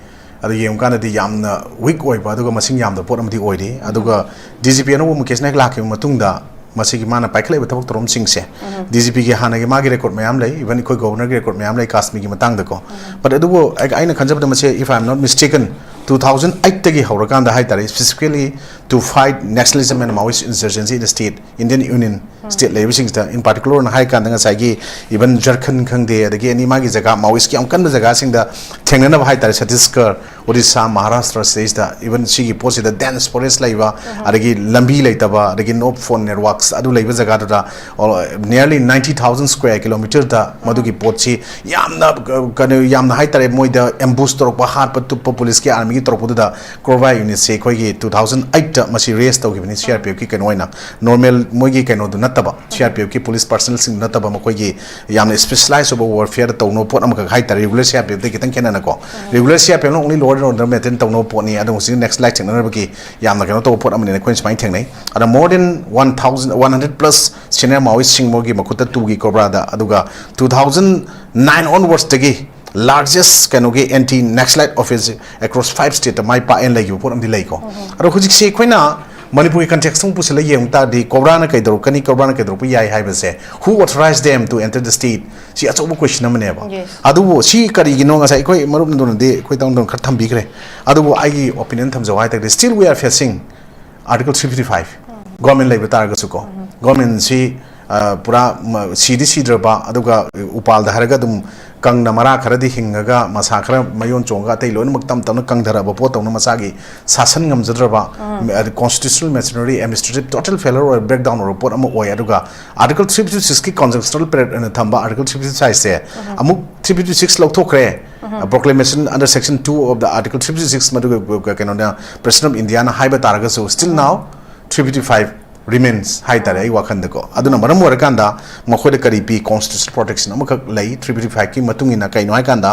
ꯑꯗꯨ ꯌꯦꯡꯉꯨꯀꯥꯟꯗꯗꯤ ꯌꯥꯝꯅ ꯋꯤꯛ ꯑꯣꯏꯕ, ꯑꯗꯨꯒ ꯃꯁꯤꯡ ꯌꯥꯝꯗꯕ ꯄꯣꯠ ꯑꯃꯗꯤ ꯑꯣꯏꯔꯤ꯫ ꯑꯗꯨꯒ ꯗꯤ ꯖꯤ ꯄꯤ ꯑꯅꯧꯕ ꯃꯨꯀꯦꯁꯅ ꯍꯦꯛ ꯂꯥꯛꯈꯤꯕ ꯃꯇꯨꯡꯗ, ꯃꯁꯤꯒꯤ ꯃꯥꯅ ꯄꯥꯏꯈꯠꯂꯛꯏꯕ ꯊꯕꯛ ꯊꯧꯔꯝꯁꯤꯡꯁꯦ, ꯗꯤ ꯖꯤ ꯄꯤꯒꯤ ꯍꯥꯟꯅꯒꯤ ꯃꯥꯒꯤ ꯔꯦꯀꯣꯔꯗ ꯃꯌꯥꯝ ꯂꯩ, even ꯑꯩꯈꯣꯏ ꯒꯣꯕꯔꯅꯔꯒꯤ ꯔꯦꯀꯣꯔꯗ ꯃꯌꯥꯝ ꯂꯩ ꯀꯥꯁꯃꯤꯒꯤ ꯃꯇꯥꯡꯗꯀꯣ꯫ But ꯑꯗꯨꯕꯨ ꯑꯩ-, ꯑꯩꯅ ꯈꯟꯖꯕꯗ ꯃꯁꯦ, if I am not mistaken, two thousand eightꯇꯒꯤ ꯍꯧꯔꯀꯥꯟꯗ ꯍꯥꯏꯇꯥꯔꯦ, specifically to fight nationalism and Maoist insurgency in the state, Indian Union state ꯂꯩꯔꯤꯕꯁꯤꯡꯁꯤꯗ, in particular ꯑꯣꯏꯅ ꯍꯥꯏꯔꯀꯥꯟꯗ, ꯉꯁꯥꯏꯒꯤ even ꯖꯔꯈꯟ ꯈꯪꯗꯦ, ꯑꯗꯒꯤ ꯑꯦꯅꯤ ꯃꯥꯒꯤ ꯖꯒꯥ ꯃꯥꯑꯣꯏꯁꯀꯤ ꯌꯥꯝ ꯀꯟꯕ ꯖꯒꯥꯁꯤꯡꯗ ꯊꯦꯡꯅꯅꯕ ꯍꯥꯏꯇꯥꯔꯦ, ꯁꯇꯤꯁꯒꯔ, ꯑꯣꯔꯤꯁꯥ, ꯃꯍꯥꯔꯥꯁꯇ꯭ꯔ ꯁꯤꯗꯩꯁꯤꯗ, even ꯁꯤꯒꯤ ꯄꯣꯠꯁꯤꯗ dense forest ꯂꯩꯕ, ꯑꯗꯒꯤ ꯂꯝꯕꯤ ꯂꯩꯇꯕ, ꯑꯗꯒꯤ no phone networks ꯑꯗꯨ ꯂꯩꯕ ꯖꯒꯥꯗꯨꯗ, nearly ninety thousand square kilometerꯗ ꯃꯗꯨꯒꯤ ꯄꯣꯠꯁꯤ ꯌꯥꯝꯅ, ꯀꯩꯅꯣ, ꯌꯥꯝꯅ ꯍꯥꯏꯇꯥꯔꯦ, ꯃꯣꯏꯗ ambush ꯇꯧꯔꯛꯄ, ꯍꯥꯠꯄ ꯇꯨꯞꯄ, ꯄꯨꯂꯤꯁꯀꯤ, ꯑꯥꯔꯃꯤꯒꯤ ꯇꯧꯔꯛꯄꯗꯨꯗ, ꯀꯣꯕ꯭ꯔꯥ ꯌꯨꯅꯤꯠꯁꯦ ꯑꯩꯈꯣꯏꯒꯤ two thousand eightꯇ ꯃꯁꯤ raise ꯇꯧꯈꯤꯕꯅꯤ, ꯁꯤ ꯑꯥꯔ ꯄꯤ ꯑꯦꯐꯀꯤ ꯀꯩꯅꯣ ꯑꯣꯏꯅ, ꯅꯣꯔꯃꯦꯜ ꯃꯣꯏꯒꯤ ꯀꯩꯅꯣꯗꯨ ꯅꯠꯇꯕ, ꯁꯤ ꯑꯥꯔ ꯄꯤ ꯑꯦꯐꯀꯤ ꯄꯨꯂꯤꯁ ꯄꯥꯔꯁꯅꯦꯜꯁꯤꯡꯗꯨ ꯅꯠꯇꯕ, ꯃꯈꯣꯏꯒꯤ ꯌꯥꯝꯅ specialize ꯑꯣꯏꯕ warfareꯗ ꯇꯧꯅꯕ ꯄꯣꯠ ꯑꯃꯈꯛ ꯍꯥꯏꯇꯥꯔꯦ, ꯔꯤꯒꯨꯂꯔ ꯁꯤ ꯑꯥꯔ ꯄꯤ ꯑꯦꯐꯇꯒꯤ ꯈꯤꯇꯪ ꯈꯦꯠꯅꯅꯀꯣ꯫ ꯔꯤꯒꯨꯂꯔ ꯁꯤ ꯑꯥꯔ ꯄꯤ ꯑꯦꯐꯅ only law and order maintain ꯇꯧꯅꯕ ꯄꯣꯠꯅꯤ, ꯑꯗꯣ ꯍꯧꯖꯤꯛ next light ꯊꯦꯡꯅꯅꯕꯒꯤ ꯌꯥꯝꯅ ꯀꯩꯅꯣ ꯇꯧꯕ ꯄꯣꯠ ꯑꯃꯅꯤꯅ ꯑꯩꯈꯣꯏꯅ ꯁꯨꯃꯥꯏꯅ ꯊꯦꯡꯅꯩ꯫ ꯑꯗ more than one thousand, one hundred plus senior Maoistꯁꯤꯡ ꯃꯣꯏꯒꯤ ꯃꯈꯨꯠꯇ ꯇꯨꯈꯤ ꯀꯣꯕ꯭ꯔꯥꯗ, ꯑꯗꯨꯒ two thousand nine onwardsꯇꯒꯤ largest ꯀꯩꯅꯣꯒꯤ anti Naxalite offensive across five stateꯇ ꯃꯥꯏ ꯄꯥꯛꯑꯦꯅ ꯂꯩꯈꯤꯕ ꯄꯣꯠ ꯑꯃꯗꯤ ꯂꯩꯀꯣ꯫ ꯑꯗꯣ ꯍꯧꯖꯤꯛꯁꯤ ꯑꯩꯈꯣꯏꯅ ꯃꯅꯤꯄꯨꯔꯒꯤ context ꯑꯃ ꯄꯨꯁꯤꯜꯂꯒ ꯌꯦꯡꯕ ꯇꯥꯔꯗꯤ, ꯀꯣꯕ꯭ꯔꯥꯅ ꯀꯩꯗꯧꯔꯛꯀꯅꯤ, ꯀꯣꯕ꯭ꯔꯥꯅ ꯀꯩꯗꯧꯔꯛꯄ ꯌꯥꯏ ꯍꯥꯏꯕꯁꯦ, who authorized them to enter the state? ꯁꯤ ꯑꯆꯧꯕ question ꯑꯃꯅꯦꯕ꯫ Yes. ꯑꯗꯨꯕꯨ ꯁꯤ ꯀꯔꯤꯒꯤꯅꯣ, ꯉꯁꯥꯏ ꯑꯩꯈꯣꯏ ꯃꯔꯨꯞꯅꯗꯨꯅꯗꯤ ꯑꯩꯈꯣꯏ ꯇꯧꯗꯅ ꯈꯔ ꯊꯝꯕꯤꯈ꯭ꯔꯦ꯫ ꯑꯗꯨꯕꯨ ꯑꯩꯒꯤ opinion ꯊꯝꯖꯧ ꯍꯥꯏ ꯇꯥꯔꯒꯗꯤ, still we are facing Article three fifty-five, government ꯂꯩꯕ ꯇꯥꯔꯒꯁꯨꯀꯣ, governmentꯁꯤ, ꯑ, ꯄꯨꯔꯥ ꯃ-, ꯁꯤꯗꯤ ꯁꯤꯗ꯭ꯔꯕ, ꯑꯗꯨꯒ ꯎꯄꯥꯜꯗ ꯍꯥꯏꯔꯒ ꯑꯗꯨꯝ ꯀꯪꯅ ꯃꯔꯥ ꯈꯔꯗꯤ ꯍꯤꯡꯉꯒ, ꯃꯁꯥ ꯈꯔ ꯃꯌꯣꯟ ꯆꯣꯡꯉꯒ, ꯑꯇꯩ ꯂꯣꯏꯅꯃꯛ ꯇꯞ ꯇꯞꯅ ꯀꯪꯊꯔꯛꯑꯕ ꯄꯣꯠꯇꯧꯅ ꯃꯁꯥꯒꯤ ꯁꯥꯁꯟ ꯉꯝꯖꯗ꯭ꯔꯕ, ꯃ-, ꯑꯗ constitutional machinery, administrative total failure ꯑꯣꯏ, breakdown ꯑꯣꯏꯕ ꯄꯣꯠ ꯑꯃ ꯑꯣꯏ꯫ ꯑꯗꯨꯒ Article three fifty-sixꯀꯤ conjunctional period ꯑꯣꯏꯅ ꯊꯝꯕ Article three fifty-fiveꯁꯦ ꯑꯃꯨꯛ three fifty-six ꯂꯧꯊꯣꯛꯈ꯭ꯔꯦ, proclamation under section two of the Article three fifty-six, ꯃꯗꯨꯒ ꯀꯩꯅꯣꯅ, President of Indiaꯅ ꯍꯥꯏꯕ ꯇꯥꯔꯒꯁꯨ, still now three fifty-five remains ꯍꯥꯏꯇꯥꯔꯦ ꯑꯩ ꯋꯥꯈꯟꯗꯀꯣ꯫ ꯑꯗꯨꯅ ꯃꯔꯝ ꯑꯣꯏꯔꯀꯥꯟꯗ ꯃꯈꯣꯏꯗ ꯀꯔꯤ ꯄꯤ? Constitutional protection ꯑꯃꯈꯛ ꯂꯩ three fifty-fiveꯀꯤ ꯃꯇꯨꯡ ꯏꯟꯅ꯫ ꯀꯩꯅꯣ ꯍꯥꯏꯀꯥꯟꯗ,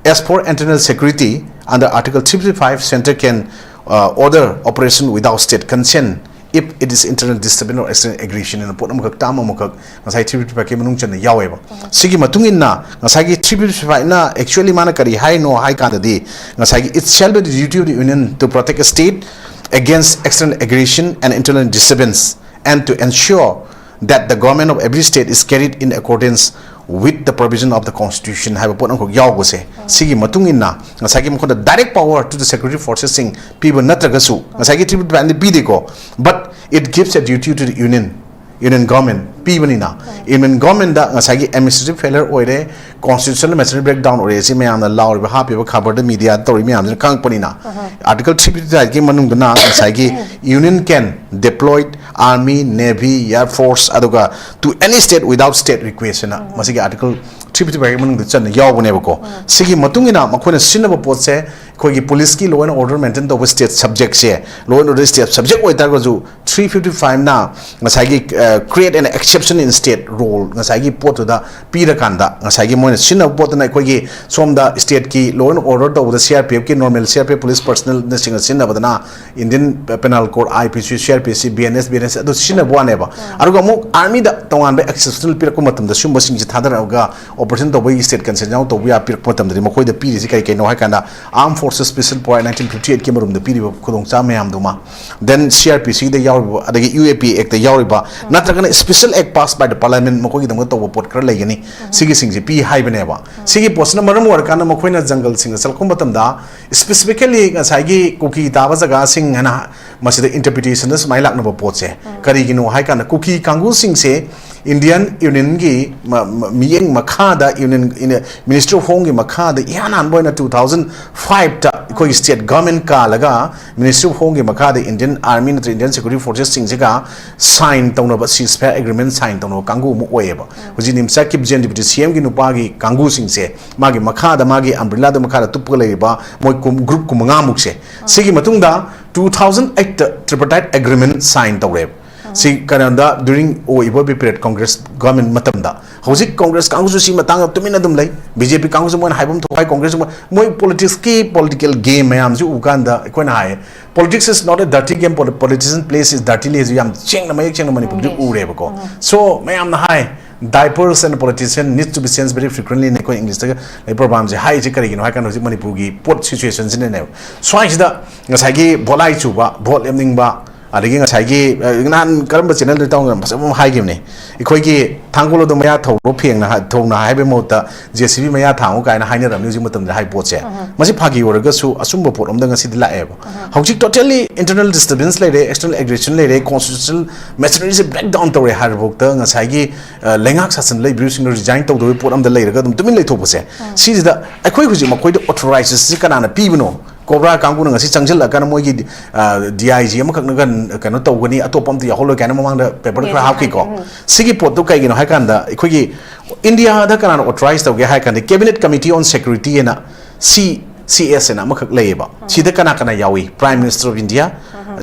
as for internal security, under Article three fifty-five, center can uh, order operation without state consent if it is internal disturbance or external aggression ꯍꯥꯏꯅ ꯄꯣꯠ ꯑꯃꯈꯛ, term ꯑꯃꯈꯛ ꯉꯁꯥꯏ three fifty five ꯀꯤ ꯃꯅꯨꯡ ꯆꯟꯅ ꯌꯥꯎꯋꯦꯕ꯫ ꯁꯤꯒꯤ ꯃꯇꯨꯡ ꯏꯟꯅ ꯉꯁꯥꯏꯒꯤ three fifty five ꯅ actually ꯃꯥꯅ ꯀꯔꯤ ꯍꯥꯏꯅꯣ ꯍꯥꯏ ꯀꯥꯟꯗꯗꯤ, ꯉꯁꯥꯏꯒꯤ "It shall be the duty of the Union to protect a state against external aggression and internal disturbance and to ensure that the government of every state is carried in accordance with the provision of the constitution" ꯍꯥꯏꯕ ꯄꯣꯠ ꯑꯃꯈꯛ ꯌꯥꯎꯕꯁꯦ, ꯁꯤꯒꯤ ꯃꯇꯨꯡ ꯏꯟꯅ ꯉꯁꯥꯏꯒꯤ ꯃꯈꯣꯏꯗ direct power to the security forces ꯁꯤꯡ ꯄꯤꯕ ꯅꯠꯇ꯭ꯔꯒꯁꯨ, ꯉꯁꯥꯏꯒꯤ three fifty five D ꯄꯤꯗꯦꯀꯣ, but it gives a duty to the union, union government ꯄꯤꯕꯅꯤꯅ, union government ꯗ ꯉꯁꯥꯏꯒꯤ administrative failure ꯑꯣꯏꯔꯦ, constitutional machinery breakdown ꯑꯣꯏꯔꯦ, ꯁꯤ ꯃꯌꯥꯝꯅ ꯂꯥꯎꯔꯤꯕ, ꯍꯥꯞꯄꯤꯕ, ꯈꯕꯔꯗ, media ꯗ ꯇꯧꯔꯤꯕ ꯃꯌꯥꯝꯁꯤꯅ ꯈꯪꯉꯛꯄꯅꯤꯅ, Article three fifty five ꯒꯤ ꯃꯅꯨꯡꯗꯅ ꯉꯁꯥꯏꯒꯤ "Union can deploy army, navy, air force ꯑꯗꯨꯒ to any state without state request" ꯍꯥꯏꯅ ꯃꯁꯤꯒꯤ Article three fifty five ꯒꯤ ꯃꯅꯨꯡꯗ ꯆꯟꯅ ꯌꯥꯎꯕꯅꯦꯕꯀꯣ꯫ ꯁꯤꯒꯤ ꯃꯇꯨꯡ ꯏꯟꯅ ꯃꯈꯣꯏꯅ ꯁꯤꯖꯤꯟꯅꯕ ꯄꯣꯠꯁꯦ, ꯑꯩꯈꯣꯏꯒꯤ police ꯀꯤ law and order maintain ꯇꯧꯕ state subject say, law and order state subject ꯑꯣꯏꯇꯥꯔꯒꯁꯨ, three fifty five ꯅ ꯉꯁꯥꯏꯒꯤ, ꯑ, "Create an exception in state role" ꯉꯁꯥꯏꯒꯤ ꯄꯣꯠꯇꯨꯗ ꯄꯤꯔꯀꯥꯟꯗ, ꯉꯁꯥꯏꯒꯤ ꯃꯣꯏꯅ ꯁꯤꯖꯤꯟꯅꯕ ꯄꯣꯠꯇꯨꯅ ꯑꯩꯈꯣꯏꯒꯤ ꯁꯣꯝꯗ state ꯀꯤ law and order ꯇꯧꯕꯗ C R P F ꯀꯤ normal C R P F police personnel ꯅꯆꯤꯡꯕ ꯁꯤꯖꯤꯟꯅꯕꯗꯅ Indian Penal Code, I P C, C R P C, B N S, B N S ꯑꯗꯨ ꯁꯤꯖꯤꯟꯅꯕ ꯋꯥꯅꯦꯕ꯫ ꯑꯗꯨꯒ ꯑꯃꯨꯛ army ꯗ ꯇꯣꯉꯥꯟꯕ exceptional ꯄꯤꯔꯛꯄ ꯃꯇꯝꯗ, ꯁꯤꯒꯨꯝꯕꯁꯤꯡꯁꯦ ꯊꯥꯗꯔꯛꯑꯒ operation ꯇꯧꯕ state consent ꯌꯥꯎꯅ ꯇꯧꯕ ꯌꯥ ꯄꯤꯔꯛꯄ ꯃꯇꯝꯗꯗꯤ, ꯃꯈꯣꯏꯗ ꯄꯤꯔꯤꯁꯤ ꯀꯔꯤ ꯀꯩꯅꯣ ꯍꯥꯏ ꯀꯥꯟꯗ, Armed Forces Special Power nineteen fifty eight ꯀꯤ ꯃꯔꯨꯝꯗ ꯄꯤꯔꯤꯕ ꯈꯨꯗꯣꯡꯆꯥꯕ ꯃꯌꯥꯝꯗꯨꯃ, then C R P C ꯗ ꯌꯥꯎꯔꯤꯕ, ꯑꯗꯒꯤ U A P Act ꯇ ꯌꯥꯎꯔꯤꯕ, ꯅꯠꯇ꯭ꯔꯒꯅ special act passed by the parliament, ꯃꯈꯣꯏꯒꯤꯗꯃꯛꯇ ꯇꯧꯕ ꯄꯣꯠ ꯈꯔ ꯂꯩꯒꯅꯤ, ꯁꯤꯒꯤꯁꯤꯡꯁꯦ ꯄꯤ ꯍꯥꯏꯕꯅꯦꯕ꯫ ꯁꯤꯒꯤ ꯄꯣꯠꯁꯤꯅ ꯃꯔꯝ ꯑꯣꯏꯔꯀꯥꯟꯗ ꯃꯈꯣꯏꯅ ꯖꯪꯒꯜꯁꯤꯡꯗ ꯆꯠꯂꯛꯄ ꯃꯇꯝꯗ, specifically ꯉꯁꯥꯏꯒꯤ ꯀꯨꯀꯤ ꯇꯥꯕ ꯖꯒꯥꯁꯤꯡ ꯍꯥꯏꯅ ꯃꯁꯤꯗ interpretation ꯗ ꯁꯨꯃꯥꯏꯅ ꯂꯥꯛꯅꯕ ꯄꯣꯠꯁꯦ, ꯀꯔꯤꯒꯤꯅꯣ ꯍꯥꯏ ꯀꯥꯟꯗ, ꯀꯨꯀꯤ ꯀꯥꯡꯕꯨꯁꯤꯡꯁꯦ Indian Union ꯒꯤ ꯃ-, ꯃ-, ꯃꯤꯠꯌꯦꯡ ꯃꯈꯥꯗ, Union, in-, Ministry of Home ꯒꯤ ꯃꯈꯥꯗ ꯏꯍꯥꯟ ꯍꯥꯟꯕ ꯑꯣꯏꯅ two thousand five ꯇ ꯑꯩꯈꯣꯏꯒꯤ state government ꯀꯥꯜꯂꯒ Ministry of Home ꯒꯤ ꯃꯈꯥꯗ Indian Army ꯅꯠꯇ꯭ꯔꯒ Indian Security Forces ꯁꯤꯡꯁꯤꯒ sign ꯇꯧꯅꯕ, ceasefire agreement sign ꯇꯧꯅꯕ ꯀꯥꯡꯕꯨ ꯑꯃ ꯑꯣꯏꯌꯦꯕ꯫ ꯍꯧꯖꯤꯛ ꯅꯤꯝꯆꯥ ꯀꯤꯞꯖꯦꯟ, Deputy C M ꯒꯤ ꯅꯨꯄꯥꯒꯤ ꯀꯥꯡꯕꯨꯁꯤꯡꯁꯦ, ꯃꯥꯒꯤ ꯃꯈꯥꯗ, ꯃꯥꯒꯤ umbrella ꯗꯨ ꯃꯈꯥꯗ ꯇꯨꯞꯄꯒ ꯂꯩꯔꯤꯕ ꯃꯣꯏ ꯀꯨꯝ-, group ꯀꯨꯟꯃꯉꯥ ꯃꯨꯛꯁꯦ, ꯁꯤꯒꯤ ꯃꯇꯨꯡꯗ two thousand eight ꯇ tripartite agreement sign ꯇꯧꯔꯦꯕ꯫ ꯁꯤ ꯀꯩꯅꯣꯗ during ꯑꯣꯏꯕ period Congress government ꯃꯇꯝꯗ꯫ ꯍꯧꯖꯤꯛ Congress ꯀꯥꯡꯕꯨꯁꯨ ꯁꯤ ꯃꯇꯥꯡꯗ ꯇꯨꯃꯤꯟꯅ ꯑꯗꯨꯝ ꯂꯩ꯫ BJP ꯀꯥꯡꯕꯨꯁꯨ ꯃꯣꯏꯅ ꯍꯥꯏꯐꯝ ꯊꯣꯛꯄ ꯍꯥꯏ, Congress ꯃꯣꯏ, ꯃꯣꯏ politics ꯀꯤ political game ꯃꯌꯥꯝꯁꯤ ꯎꯕ ꯀꯥꯟꯗ ꯑꯩꯈꯣꯏꯅ ꯍꯥꯏ, "Politics is not a dirty game, politician plays it dirtily" ꯍꯥꯏꯁꯤ ꯌꯥꯝ ꯁꯦꯡꯅ, ꯃꯌꯦꯛ ꯁꯦꯡꯅ ꯃꯅꯤꯄꯨꯔꯗ ꯎꯔꯦꯕꯀꯣ꯫ So ꯃꯌꯥꯝꯅ ꯍꯥꯏ, "Diapers and politician need to be changed very frequently" ꯅ ꯑꯩꯈꯣꯏ English ꯇꯒ ꯂꯩ proverb ꯁꯦ ꯍꯥꯏꯔꯤꯁꯦ ꯀꯔꯤꯒꯤꯅꯣ ꯍꯥꯏ ꯀꯥꯟꯗ ꯍꯧꯖꯤꯛ ꯃꯅꯤꯄꯨꯔꯒꯤ ꯄꯣꯠ situation ꯁꯤꯅꯅꯦꯕ꯫ ꯁ꯭ꯋꯥꯏꯁꯤꯗ ꯉꯁꯥꯏꯒꯤ ꯚꯣꯠ ꯂꯥꯏ ꯆꯨꯕ, ꯚꯣꯠ ꯂꯦꯞꯅꯤꯡꯕ, ꯑꯗꯒꯤ ꯉꯁꯥꯏꯒꯤ, ꯑ, ꯅꯍꯥꯟ ꯀꯔꯝꯕ channel ꯗ ꯏꯇꯥꯎꯅ ꯐꯖꯕ ꯑꯃ ꯍꯥꯏꯈꯤꯕꯅꯤ, ꯑꯩꯈꯣꯏꯒꯤ ꯊꯥꯡꯒꯣꯜ ꯑꯗꯨ ꯃꯌꯥ ꯊꯧꯔꯣ ꯐꯦꯡꯅ ꯍꯥ-, ꯊꯧꯅ ꯍꯥꯏꯕꯒꯤ ꯃꯍꯨꯠꯇ JCB ꯃꯌꯥ ꯊꯥꯡꯉꯨ ꯀꯥꯏꯅ ꯍꯥꯏꯅꯔꯝꯃꯤ ꯍꯧꯖꯤꯛ ꯃꯇꯝꯗ ꯍꯥꯏ ꯄꯣꯠꯁꯦ꯫ ꯃꯁꯤ ꯐꯥꯒꯤ ꯑꯣꯏꯔꯒꯁꯨ ꯑꯆꯨꯝꯕ ꯄꯣꯠ ꯑꯃꯗ ꯉꯁꯤꯗꯤ ꯂꯥꯛꯑꯦꯕ꯫ ꯍꯧꯖꯤꯛ totally internal disturbance ꯂꯩꯔꯦ, external aggression ꯂꯩꯔꯦ, constitutional machinery ꯁꯦ break down ꯇꯧꯔꯦ ꯍꯥꯏꯔꯐꯥꯎꯗ ꯉꯁꯥꯏꯒꯤ, ꯑ, ꯂꯩꯉꯥꯛ ꯁꯥꯁꯟ ꯂꯩꯕꯤꯔꯤꯕꯁꯤꯡꯅ resign ꯇꯧꯗꯕꯒꯤ ꯄꯣꯠ ꯑꯃꯗ ꯂꯩꯔꯒ ꯑꯗꯨꯝ ꯇꯨꯃꯤꯟ ꯂꯩꯊꯣꯛꯄꯁꯦ꯫ ꯁꯤꯁꯤꯗ ꯑꯩꯈꯣꯏ ꯍꯧꯖꯤꯛ ꯃꯈꯣꯏꯗ authorize ꯁꯤ ꯀꯅꯥꯅ ꯄꯤꯕꯅꯣ? COBRA ꯀꯥꯡꯕꯨꯅ ꯉꯁꯤ ꯆꯪꯁꯤꯜꯂꯛꯑꯀꯥꯟꯗ ꯃꯣꯏꯒꯤ, ꯑ, DIG ꯑꯃꯈꯛꯅꯒ ꯀꯩꯅꯣ ꯇꯧꯒꯅꯤ, ꯑꯇꯣꯞꯄ ꯑꯝꯇ ꯌꯥꯎꯍꯜꯂꯣꯏ ꯀꯥꯏꯅ ꯃꯃꯥꯡꯗ paper ꯈꯔ ꯍꯥꯞꯈꯤꯀꯣ꯫ ꯁꯤꯒꯤ ꯄꯣꯠꯇꯨ ꯀꯩꯒꯤꯅꯣ ꯍꯥꯏ ꯀꯥꯟꯗ ꯑꯩꯈꯣꯏꯒꯤ ꯏꯟꯗꯤꯌꯥꯗ ꯀꯅꯥꯅ authorize ꯇꯧꯒꯦ ꯍꯥꯏ ꯀꯥꯟꯗ Cabinet Committee on Security ꯍꯥꯏꯅ CCS ꯍꯥꯏꯅ ꯑꯃꯈꯛ ꯂꯩꯌꯦꯕ꯫ ꯁꯤꯗ ꯀꯅꯥ ꯀꯅꯥ ꯌꯥꯎꯏ? Prime Minister of India,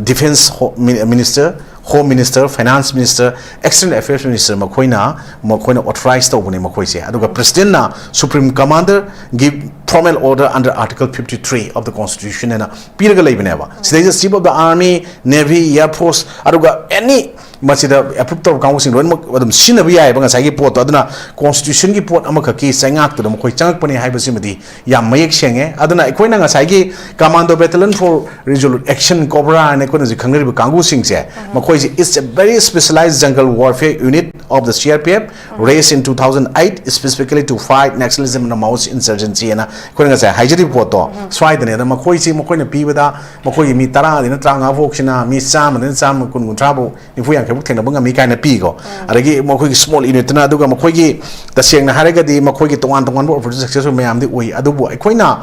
Defence Ho-, Mi-, Minister, Home Minister, Finance Minister, External Affairs Minister ꯃꯈꯣꯏꯅ, ꯃꯈꯣꯏꯅ authorize ꯇꯧꯕꯅꯦ ꯃꯈꯣꯏꯁꯦ꯫ ꯑꯗꯨꯒ President ꯅ Supreme Commander ꯒꯤ formal order under Article fifty three of the Constitution ꯍꯥꯏꯅ ꯄꯤꯔꯒ ꯂꯩꯕꯅꯦꯕ꯫ ꯁꯤꯗꯩꯁꯤꯗ Chief of the Army, Navy, Air Force, ꯑꯗꯨꯒ any ꯃꯁꯤꯗ approve ꯇꯧꯔꯕ ꯀꯥꯡꯕꯨꯁꯤꯡ ꯂꯣꯏꯅꯃꯛ ꯑꯗꯨꯝ ꯁꯤꯖꯤꯟꯅꯕ ꯌꯥꯏꯑꯕ ꯉꯁꯥꯏꯒꯤ ꯄꯣꯠꯇꯣ꯫ ꯑꯗꯨꯅ Constitution ꯒꯤ ꯄꯣꯠ ꯑꯃꯈꯛꯀꯤ ꯆꯩꯉꯥꯛꯇꯨꯗ ꯃꯈꯣꯏ ꯆꯪꯉꯛꯄꯅꯦ ꯍꯥꯏꯕꯁꯤꯃꯗꯤ ꯌꯥꯝ ꯃꯌꯦꯛ ꯁꯦꯡꯉꯦ꯫ ꯑꯗꯨꯅ ꯑꯩꯈꯣꯏꯅ ꯉꯁꯥꯏꯒꯤ Commando Battalion for Resolute Action, COBRA ꯍꯥꯏꯅ ꯑꯩꯈꯣꯏꯅ ꯍꯧꯖꯤꯛ ꯈꯪꯅꯔꯤꯕ ꯀꯥꯡꯕꯨꯁꯤꯡꯁꯦ, ꯃꯈꯣꯏꯁꯦ is a very specialized jungle warfare unit of the CRPF, raised in two thousand eight specifically to fight Naxalism and Maoist insurgency ꯍꯥꯏꯅ ꯑꯩꯈꯣꯏꯅ ꯉꯁꯥꯏ ꯍꯥꯏꯖꯔꯤꯕ ꯄꯣꯠꯇꯣ ꯁ꯭ꯋꯥꯏꯗꯅꯦ꯫ ꯑꯗ ꯃꯈꯣꯏꯁꯤ, ꯃꯈꯣꯏꯅ ꯄꯤꯕꯗ ꯃꯈꯣꯏꯒꯤ ꯃꯤ ꯇꯔꯥꯗꯩꯅ ꯇꯔꯥꯃꯉꯥ ꯐꯥꯎꯁꯤꯅ ꯃꯤ ꯆꯥꯝꯃꯗꯩꯅ ꯆꯥꯝꯃ ꯀꯨꯟ ꯀꯨꯟꯊ꯭ꯔꯥ ꯐꯥꯎ, ꯅꯤꯐꯨ ꯌꯥꯡꯈꯩ ꯐꯥꯎ ꯊꯦꯡꯅꯕ ꯉꯝꯃꯤ ꯀꯥꯏꯅ ꯄꯤꯀꯣ꯫ ꯑꯗꯒꯤ ꯃꯈꯣꯏꯒꯤ small unit ꯇꯨꯅ, ꯑꯗꯨꯒ ꯃꯈꯣꯏꯒꯤ ꯇꯁꯦꯡꯅ ꯍꯥꯏꯔꯒꯗꯤ ꯃꯈꯣꯏꯒꯤ ꯇꯣꯉꯥꯟ ꯇꯣꯉꯥꯟꯕ operation successful ꯃꯌꯥꯝꯗꯤ ꯑꯣꯏ, ꯑꯗꯨꯕꯨ ꯑꯩꯈꯣꯏꯅ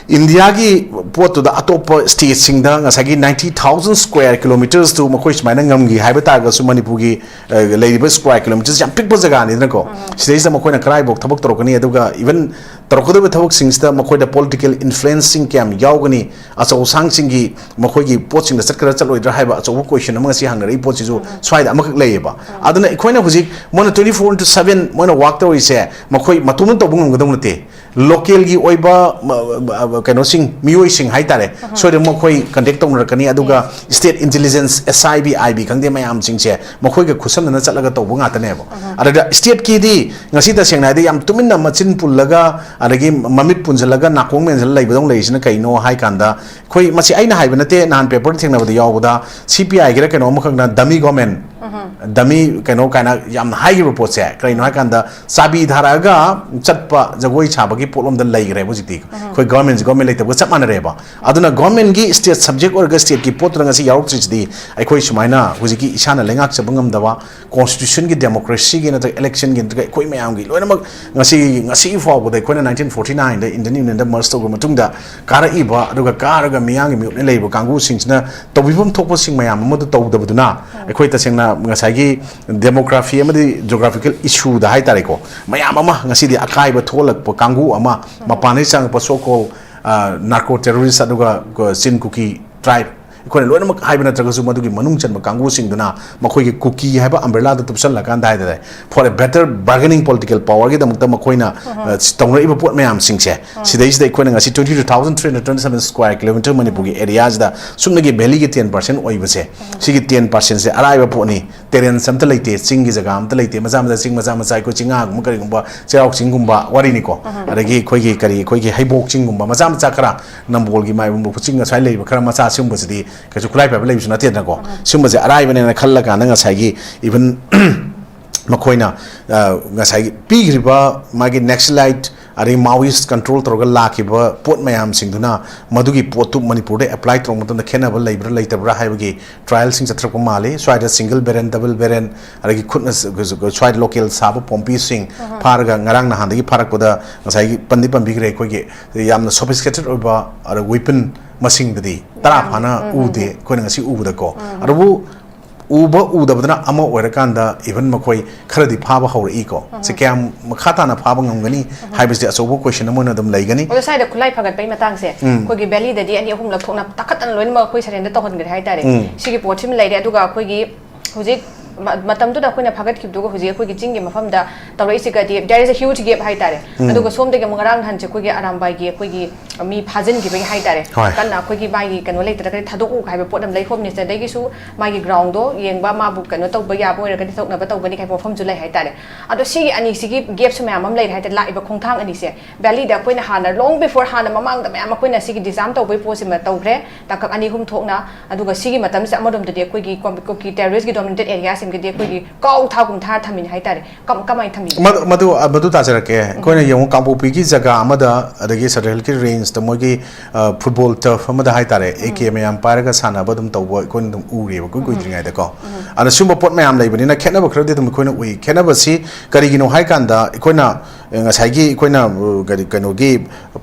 ꯏꯟꯗꯤꯌꯥꯒꯤ ꯄꯣꯠꯇꯨꯗ ꯑꯇꯣꯞꯄ ꯁ꯭ꯇꯦꯠꯁꯤꯡꯗ ꯉꯁꯥꯏꯒꯤ ninety thousand square kilometers two ꯃꯈꯣꯏ ꯁꯨꯃꯥꯏꯅ ꯉꯝꯈꯤ ꯍꯥꯏꯕ ꯇꯥꯔꯒꯁꯨ, ꯃꯅꯤꯄꯨꯔꯒꯤ ꯑ, ꯂꯩꯔꯤꯕ square kilometers ꯌꯥꯝ ꯄꯤꯛꯄ ꯖꯒꯥꯅꯤꯗꯅꯀꯣ꯫ ꯁꯤꯗꯩꯁꯤꯗ ꯃꯈꯣꯏꯅ ꯀꯗꯥꯏꯐꯥꯎ ꯊꯕꯛ ꯇꯧꯔꯛꯀꯅꯤ, ꯑꯗꯨꯒ even ꯇꯧꯔꯛꯀꯗꯧꯔꯤꯕ ꯊꯕꯛꯁꯤꯡꯁꯤꯗ ꯃꯈꯣꯏꯗ political influenceꯁꯤꯡ ꯀꯌꯥꯝ ꯌꯥꯎꯒꯅꯤ, ꯑꯆꯧ ꯑꯁꯥꯡꯁꯤꯡꯒꯤ ꯃꯈꯣꯏꯒꯤ ꯄꯣꯠꯁꯤꯡꯗ ꯆꯠꯀꯗ꯭ꯔꯥ ꯆꯠꯂꯣꯏꯗ꯭ꯔꯥ ꯍꯥꯏꯕ ꯑꯆꯧꯕ question ꯑꯃ ꯉꯁꯤ ꯍꯪꯅꯔꯛꯏ ꯄꯣꯠꯁꯤꯁꯨ ꯁ꯭ꯋꯥꯏꯗ ꯑꯃꯈꯛ ꯂꯩꯌꯦꯕ꯫ ꯑꯗꯨꯅ ꯑꯩꯈꯣꯏꯅ ꯍꯧꯖꯤꯛ ꯃꯣꯏꯅ twenty four into seven ꯃꯣꯏꯅ work ꯇꯧꯔꯤꯁꯦ ꯃꯈꯣꯏ ꯃꯇꯣꯝꯇ ꯇꯧꯕ ꯉꯝꯒꯗꯧ ꯅꯠꯇꯦ꯫ Localꯒꯤ ꯑꯣꯏꯕ ꯃ-, ꯃ-, ꯀꯩꯅꯣꯁꯤꯡ, ꯃꯤꯑꯣꯏꯁꯤꯡ ꯍꯥꯏꯇꯥꯔꯦ, ꯁꯣꯏꯗꯅ ꯃꯈꯣꯏ contact ꯇꯧꯅꯔꯛꯀꯅꯤ, ꯑꯗꯨꯒ state intelligence, S I B, I B ꯈꯪꯗꯦ, ꯃꯌꯥꯝꯁꯤꯡꯁꯦ ꯃꯈꯣꯏꯒ ꯈꯨꯠꯁꯝꯅꯅ ꯆꯠꯂꯒ ꯇꯧꯕ ꯉꯥꯛꯇꯅꯦꯕ꯫ ꯑꯗꯨꯗ stateꯀꯤꯗꯤ ꯉꯁꯤ ꯇꯁꯦꯡꯅ ꯍꯥꯏꯔꯗꯤ ꯌꯥꯝ ꯇꯨꯃꯤꯟꯅ ꯃꯆꯤꯟ ꯄꯨꯜꯂꯒ, ꯑꯗꯒꯤ ꯃꯃꯤꯠ ꯄꯨꯟꯁꯤꯜꯂꯒ ꯅꯥꯀꯣꯡ ꯃꯦꯟꯁꯤꯜꯂꯒ ꯂꯩꯕꯗꯧꯅ ꯂꯩꯔꯤꯁꯤꯅ ꯀꯩꯅꯣ ꯍꯥꯏ ꯀꯥꯟꯗ, ꯑꯩꯈꯣꯏ ꯃꯁꯤ ꯑꯩꯅ ꯍꯥꯏꯕ ꯅꯠꯇꯦ, ꯅꯍꯥꯟ paper ꯊꯦꯡꯅꯕꯗ ꯌꯥꯎꯕꯗ C P I ꯒꯤꯔ ꯀꯩꯅꯣ ꯑꯃꯈꯛꯅ dummy government, dummy ꯀꯩꯅꯣ ꯀꯥꯏꯅ ꯌꯥꯝꯅ ꯍꯥꯏꯈꯤꯕ ꯄꯣꯠꯁꯦ ꯀꯔꯤꯅꯣ ꯍꯥꯏ ꯀꯥꯟꯗ, ꯆꯥꯕꯤ ꯊꯥꯔꯛꯑꯒ ꯆꯠꯄ ꯖꯒꯣꯏ ꯁꯥꯕꯒꯤ ꯄꯣꯠꯂꯣꯝꯗ ꯂꯩꯈ꯭ꯔꯦꯕ ꯍꯧꯖꯤꯛꯇꯤ꯫ ꯑꯩꯈꯣꯏ governmentꯁꯦ government ꯂꯩꯇꯕꯒ ꯆꯞ ꯃꯥꯟꯅꯔꯦꯕ꯫ ꯑꯗꯨꯅ governmentꯀꯤ state subject ꯑꯣꯏꯔꯒ stateꯀꯤ ꯄꯣꯠꯇꯨꯗ ꯉꯁꯤ ꯌꯥꯎꯔꯛꯇ꯭ꯔꯤꯁꯤꯗꯤ ꯑꯩꯈꯣꯏ ꯁꯨꯃꯥꯏꯅ ꯍꯧꯖꯤꯛꯀꯤ ꯏꯁꯥꯅ ꯂꯩꯉꯥꯛꯆꯕ ꯉꯝꯗꯕ, constitutionꯒꯤ, democracyꯒꯤ ꯅꯠꯇ꯭ꯔꯒ electionꯒꯤ ꯅꯠꯇ꯭ꯔꯒ ꯑꯩꯈꯣꯏ ꯃꯌꯥꯝꯒꯤ ꯂꯣꯏꯅꯃꯛ ꯉꯁꯤ, ꯉꯁꯤ ꯐꯥꯎꯕꯗ ꯑꯩꯈꯣꯏꯅ nineteen forty nineꯗ Indian Unionꯗ merge ꯇꯧꯈ꯭ꯔ ꯃꯇꯨꯡꯗ ꯀꯥꯔꯛꯏꯕ, ꯑꯗꯨꯒ ꯀꯥꯔꯒ ꯃꯤꯌꯥꯝꯒꯤ ꯃꯥꯌꯣꯛꯅ ꯂꯩꯔꯤꯕ ꯀꯥꯡꯕꯨꯁꯤꯡꯁꯤꯅ ꯇꯧꯕꯤꯐꯝ ꯊꯣꯛꯄꯁꯤꯡ ꯃꯌꯥꯝ ꯑꯃꯗꯨ ꯇꯧꯗꯕꯗꯨꯅ, ꯑꯩꯈꯣꯏ ꯇꯁꯦꯡꯅ ꯉꯁꯥꯏꯒꯤ demography ꯑꯃꯗꯤ geographical issueꯗ ꯍꯥꯏꯇꯥꯔꯦꯀꯣ, ꯃꯌꯥꯝ ꯑꯃ ꯉꯁꯤꯗꯤ ꯑꯀꯥꯏꯕ ꯊꯣꯛꯍꯜꯂꯛꯄ ꯀꯥꯡꯕꯨ ꯑꯃ, ꯃꯄꯥꯟꯗꯒꯤ ꯆꯪꯉꯛꯄ so called, ꯑ, narco terrorist ꯑꯗꯨꯒ ꯆꯤꯟ ꯀꯨꯀꯤ tribe, ꯑꯩꯈꯣꯏꯅ ꯂꯣꯏꯅꯃꯛ ꯍꯥꯏꯕ ꯅꯠꯇ꯭ꯔꯒꯁꯨ ꯃꯗꯨꯒꯤ ꯃꯅꯨꯡ ꯆꯟꯕ ꯀꯥꯡꯕꯨꯁꯤꯡꯗꯨꯅ ꯃꯈꯣꯏꯒꯤ ꯀꯨꯀꯤ ꯍꯥꯏꯕ umbrellaꯗ ꯇꯨꯞꯁꯜꯂꯀꯥꯟꯗ ꯍꯥꯏꯇꯥꯔꯦ, for a better bargaining political powerꯒꯤꯗꯃꯛꯇ ꯃꯈꯣꯏꯅ, ꯑ, ꯇꯧꯅꯔꯤꯕ ꯄꯣꯠ ꯃꯌꯥꯝꯁꯤꯡꯁꯦ, ꯁꯤꯗꯩꯁꯤꯗ ꯑꯩꯈꯣꯏꯅ ꯉꯁꯤ twenty two thousand three hundred twenty seven square kilometer ꯃꯅꯤꯄꯨꯔꯒꯤ areaꯁꯤꯗ ꯁꯨꯞꯅꯒꯤ valleyꯒꯤ ten percent ꯑꯣꯏꯕꯁꯦ, ꯁꯤꯒꯤ ten percentꯁꯦ ꯑꯔꯥꯏꯕ ꯄꯣꯠꯅꯤ꯫ Terrains ꯑꯝꯇ ꯂꯩꯇꯦ, ꯆꯤꯡꯒꯤ ꯖꯒꯥ ꯑꯝꯇ ꯂꯩꯇꯦ, ꯃꯆꯥ ꯃꯆꯥ ꯆꯤꯡ ꯃꯆꯥ ꯃꯆꯥ, ꯑꯩꯈꯣꯏ ꯆꯤꯡꯉꯥꯒꯨꯝꯕ ꯀꯔꯤꯒꯨꯝꯕ, ꯆꯩꯔꯥꯎ ꯆꯤꯡꯒꯨꯝꯕ ꯋꯥꯔꯤꯅꯤꯀꯣ, ꯑꯗꯒꯤ ꯑꯩꯈꯣꯏꯒꯤ ꯀꯔꯤ, ꯑꯩꯈꯣꯏꯒꯤ ꯍꯩꯕꯣꯛ ꯆꯤꯡꯒꯨꯝꯕ ꯃꯆꯥ ꯃꯆꯥ ꯈꯔ, ꯅꯝꯕꯣꯜꯒꯤ ꯃꯥꯏꯕꯝ ꯆꯤꯡ ꯉꯁꯥꯏ ꯂꯩꯔꯤꯕ ꯈꯔ ꯃꯆꯥ ꯁꯤꯒꯨꯝꯕꯁꯤꯗꯤ ꯀꯩꯁꯨ ꯈꯨꯠꯂꯥꯏ ꯄꯥꯏꯕ ꯂꯩꯕꯁꯨ ꯅꯠꯇꯦꯗꯅꯀꯣ꯫ ꯁꯤꯒꯨꯝꯕꯁꯦ ꯑꯔꯥꯏꯕꯅꯦꯅ ꯈꯜꯂꯀꯥꯟꯗ ꯉꯁꯥꯏꯒꯤ even ꯃꯈꯣꯏꯅ, ꯑ, ꯉꯁꯥꯏꯒꯤ ꯄꯤꯈ꯭ꯔꯤꯕ ꯃꯥꯒꯤ Naxalite ꯑꯗꯒꯤ Maoist control ꯇꯧꯔꯒ ꯂꯥꯛꯈꯤꯕ ꯄꯣꯠ ꯃꯌꯥꯝꯁꯤꯡꯗꯨꯅ ꯃꯗꯨꯒꯤ ꯄꯣꯠꯇꯨ ꯃꯅꯤꯄꯨꯔꯗ apply ꯇꯧꯔꯛꯄ ꯃꯇꯝꯗ ꯈꯦꯠꯅꯕ ꯂꯩꯕ꯭ꯔꯥ ꯂꯩꯇꯕ꯭ꯔꯥ ꯍꯥꯏꯕꯒꯤ trial ꯁꯤꯡ ꯆꯠꯊꯔꯛꯄ ꯃꯥꯜꯂꯤ꯫ ꯁ꯭ꯋꯥꯏꯗ single variant, double variant, ꯑꯗꯒꯤ ꯈꯨꯠꯅ ꯁ-, ꯁ꯭ꯋꯥꯏꯗ local ꯁꯥꯕ ꯄꯣꯝꯄꯤꯁꯤꯡ ꯐꯥꯔꯒ ꯉꯔꯥꯡ ꯅꯍꯥꯟꯗꯒꯤ ꯐꯥꯔꯛꯄꯗ ꯉꯁꯥꯏꯒꯤ ꯄꯟꯗꯤ ꯄꯟꯕꯤꯈ꯭ꯔꯦ, ꯑꯩꯈꯣꯏꯒꯤ ꯌꯥꯝꯅ sophisticated ꯑꯣꯏꯕ ꯑꯗ weapon ꯃꯁꯤꯡꯗꯗꯤ ꯇꯔꯥ ꯐꯥꯅ ꯎꯗꯦ ꯑꯩꯈꯣꯏꯅ ꯉꯁꯤ ꯎꯕꯗꯀꯣ꯫ ꯑꯗꯨꯕꯨ ꯎꯕ ꯎꯗꯕꯗꯅ ꯑꯃ ꯑꯣꯏꯔꯀꯥꯟꯗ even ꯃꯈꯣꯏ ꯈꯔꯗꯤ ꯐꯥꯕ ꯍꯧꯔꯛꯏꯀꯣ꯫ ꯁꯤ ꯀꯌꯥꯝ ꯃꯈꯥ ꯇꯥꯅ ꯐꯥꯕ ꯉꯝꯒꯅꯤ ꯍꯥꯏꯕꯁꯤꯗꯤ ꯑꯆꯧꯕ question ꯑꯃ ꯑꯣꯏꯅ ꯑꯗꯨꯝ ꯂꯩꯒꯅꯤ꯫ ꯑꯗꯣ ꯁ꯭ꯋꯥꯏꯗ ꯈꯨꯠꯂꯥꯏ ꯐꯒꯠꯄꯒꯤ ꯃꯇꯥꯡꯁꯦ ꯎꯝ꯫ ꯑꯩꯈꯣꯏꯒꯤ valley ꯗꯗꯤ ꯑꯅꯤ ꯑꯍꯨꯝꯂꯛ ꯊꯣꯛꯅ ꯇꯥꯈꯠꯇꯅ ꯂꯣꯏꯅꯃꯛ ꯑꯩꯈꯣꯏ surrender ꯇꯧꯍꯟꯈ꯭ꯔꯦ ꯍꯥꯏꯇꯥꯔꯦ꯫ ꯎꯝ꯫ ꯁꯤꯒꯤ ꯄꯣꯠꯁꯤꯃ ꯂꯩꯔꯦ꯫ ꯑꯗꯨꯒ ꯑꯩꯈꯣꯏꯒꯤ ꯍꯧꯖꯤꯛ ꯃ-, ꯃꯇꯝꯗꯨꯗ ꯑꯩꯈꯣꯏꯅ ꯐꯥꯒꯠꯈꯤꯕꯗꯨꯒ ꯍꯧꯖꯤꯛ ꯑꯩꯈꯣꯏꯒꯤ ꯆꯤꯡꯒꯤ ꯃꯐꯝꯗ ꯇꯧꯔꯛꯏꯁꯤꯒꯗꯤ there is a huge gap ꯍꯥꯏꯇꯥꯔꯦ꯫ ꯎꯝ꯫ ꯑꯗꯨꯒ ꯁꯣꯝꯗꯒꯤ ꯑꯃꯨꯛ ꯉꯔꯥꯡ ꯅꯍꯥꯟꯁꯦ ꯑꯩꯈꯣꯏꯒꯤ ꯑꯔꯥꯝꯕꯥꯏꯒꯤ ꯑꯩꯈꯣꯏꯒꯤ ꯃꯤ ꯐꯥꯖꯤꯟꯈꯤꯕꯒꯤ ꯍꯥꯏꯇꯥꯔꯦ꯫ ꯍꯣꯏ꯫ ꯀꯟꯅ ꯑꯩꯈꯣꯏꯒꯤ ꯃꯥꯒꯤ ꯀꯩꯅꯣ ꯂꯩꯇ꯭ꯔꯒꯗꯤ ꯊꯥꯗꯣꯛꯎ ꯍꯥꯏꯕ ꯄꯣꯠ ꯑꯃ ꯂꯩ꯫ Home Minister ꯗꯒꯤꯁꯨ ꯃꯥꯒꯤ ground ꯗꯣ ꯌꯦꯡꯕ, ꯃꯥꯕꯨ ꯀꯩꯅꯣ ꯇꯧꯕ ꯌꯥꯕ ꯑꯣꯏꯔꯒꯗꯤ ꯊꯥꯗꯣꯛꯅꯕ ꯇꯧꯒꯅꯤ ꯍꯥꯏꯕ ꯋꯥꯐꯝꯁꯨ ꯂꯩ ꯍꯥꯏꯇꯥꯔꯦ꯫ ꯑꯗꯣ ꯁꯤꯒꯤ ꯑꯅꯤꯁꯤꯒꯤ gap ꯁꯨ ꯃꯌꯥꯝ ꯑꯃ ꯂꯩꯔꯦ ꯍꯥꯏꯇꯥꯔꯦ꯫ ꯂꯥꯛꯏꯕ ꯈꯣꯡꯊꯥꯡ ꯑꯅꯤꯁꯦ valley ꯗ ꯑꯩꯈꯣꯏꯅ ꯍꯥꯟꯅ long before ꯍꯥꯟꯅ ꯃꯃꯥꯡꯗ ꯃꯌꯥꯝ ꯑꯩꯈꯣꯏꯅ ꯁꯤꯒꯤ disarm ꯇꯧꯕꯒꯤ ꯄꯣꯠꯁꯤꯃ ꯇꯧꯈ꯭ꯔꯦ, ꯇꯥꯡꯀꯛ ꯑꯅꯤ ꯑꯍꯨꯝ ꯊꯣꯛꯅ꯫ ꯑꯗꯨꯒ ꯁꯤꯒꯤ ꯃꯇꯝꯁꯤꯗ ꯑꯃꯔꯣꯝꯗꯗꯤ ꯑꯩꯈꯣꯏꯒꯤ ꯀꯣꯝ-, ꯀꯨꯀꯤ terrorist ꯀꯤ dominated ꯑꯦꯔꯤꯌꯥꯁꯤꯡꯒꯤꯗꯤ ꯑꯩꯈꯣꯏꯒꯤ ꯀꯥꯎ ꯊꯥꯒꯨꯝ ꯊꯥꯔ ꯊꯝꯃꯤꯅꯤ ꯍꯥꯏꯇꯥꯔꯦ꯫ ꯀꯝ-, ꯀꯃꯥꯏꯅ ꯊꯝꯕꯤꯒꯦ? ꯃꯗꯨ, ꯃꯗꯨ, ꯑ, ꯃꯗꯨ ꯇꯥꯖꯔꯛꯀꯦ꯫ ꯑꯩꯈꯣꯏꯅ ꯌꯦꯡꯉꯨ, ꯀꯥꯡꯄꯣꯛꯄꯤꯒꯤ ꯖꯒꯥ ꯑꯃꯗ, ꯑꯗꯒꯤ ꯁꯗꯔ ꯍꯤꯜꯒꯤ ꯔꯦꯟꯖꯇ ꯃꯣꯏꯒꯤ, ꯑ, football turf ꯑꯃꯗ ꯍꯥꯏꯇꯥꯔꯦ, ꯑꯦ ꯀꯦ ꯃꯌꯥꯝ ꯄꯥꯏꯔꯒ ꯁꯥꯟꯅꯕ ꯑꯗꯨꯝ ꯇꯧꯕ ꯑꯩꯈꯣꯏꯅ ꯑꯗꯨꯝ ꯎꯔꯦꯕ ꯏꯀꯨꯏ ꯀꯨꯏꯗ꯭ꯔꯤꯉꯩꯗꯀꯣ꯫ ꯑꯗ ꯁꯤꯒꯨꯝꯕ ꯄꯣꯠ ꯃꯌꯥꯝ ꯂꯩꯕꯅꯤꯅ ꯈꯦꯠꯅꯕ ꯈꯔꯗꯤ ꯑꯗꯨꯝ ꯑꯩꯈꯣꯏꯅ ꯎꯏ꯫ ꯈꯦꯠꯅꯕꯁꯤ ꯀꯔꯤꯒꯤꯅꯣ ꯍꯥꯏ ꯀꯥꯟꯗ, ꯑꯩꯈꯣꯏꯅ, ꯑ, ꯉꯁꯥꯏꯒꯤ ꯑꯩꯈꯣꯏꯅ, ꯑ, ꯀꯔꯤ, ꯀꯩꯅꯣꯒꯤ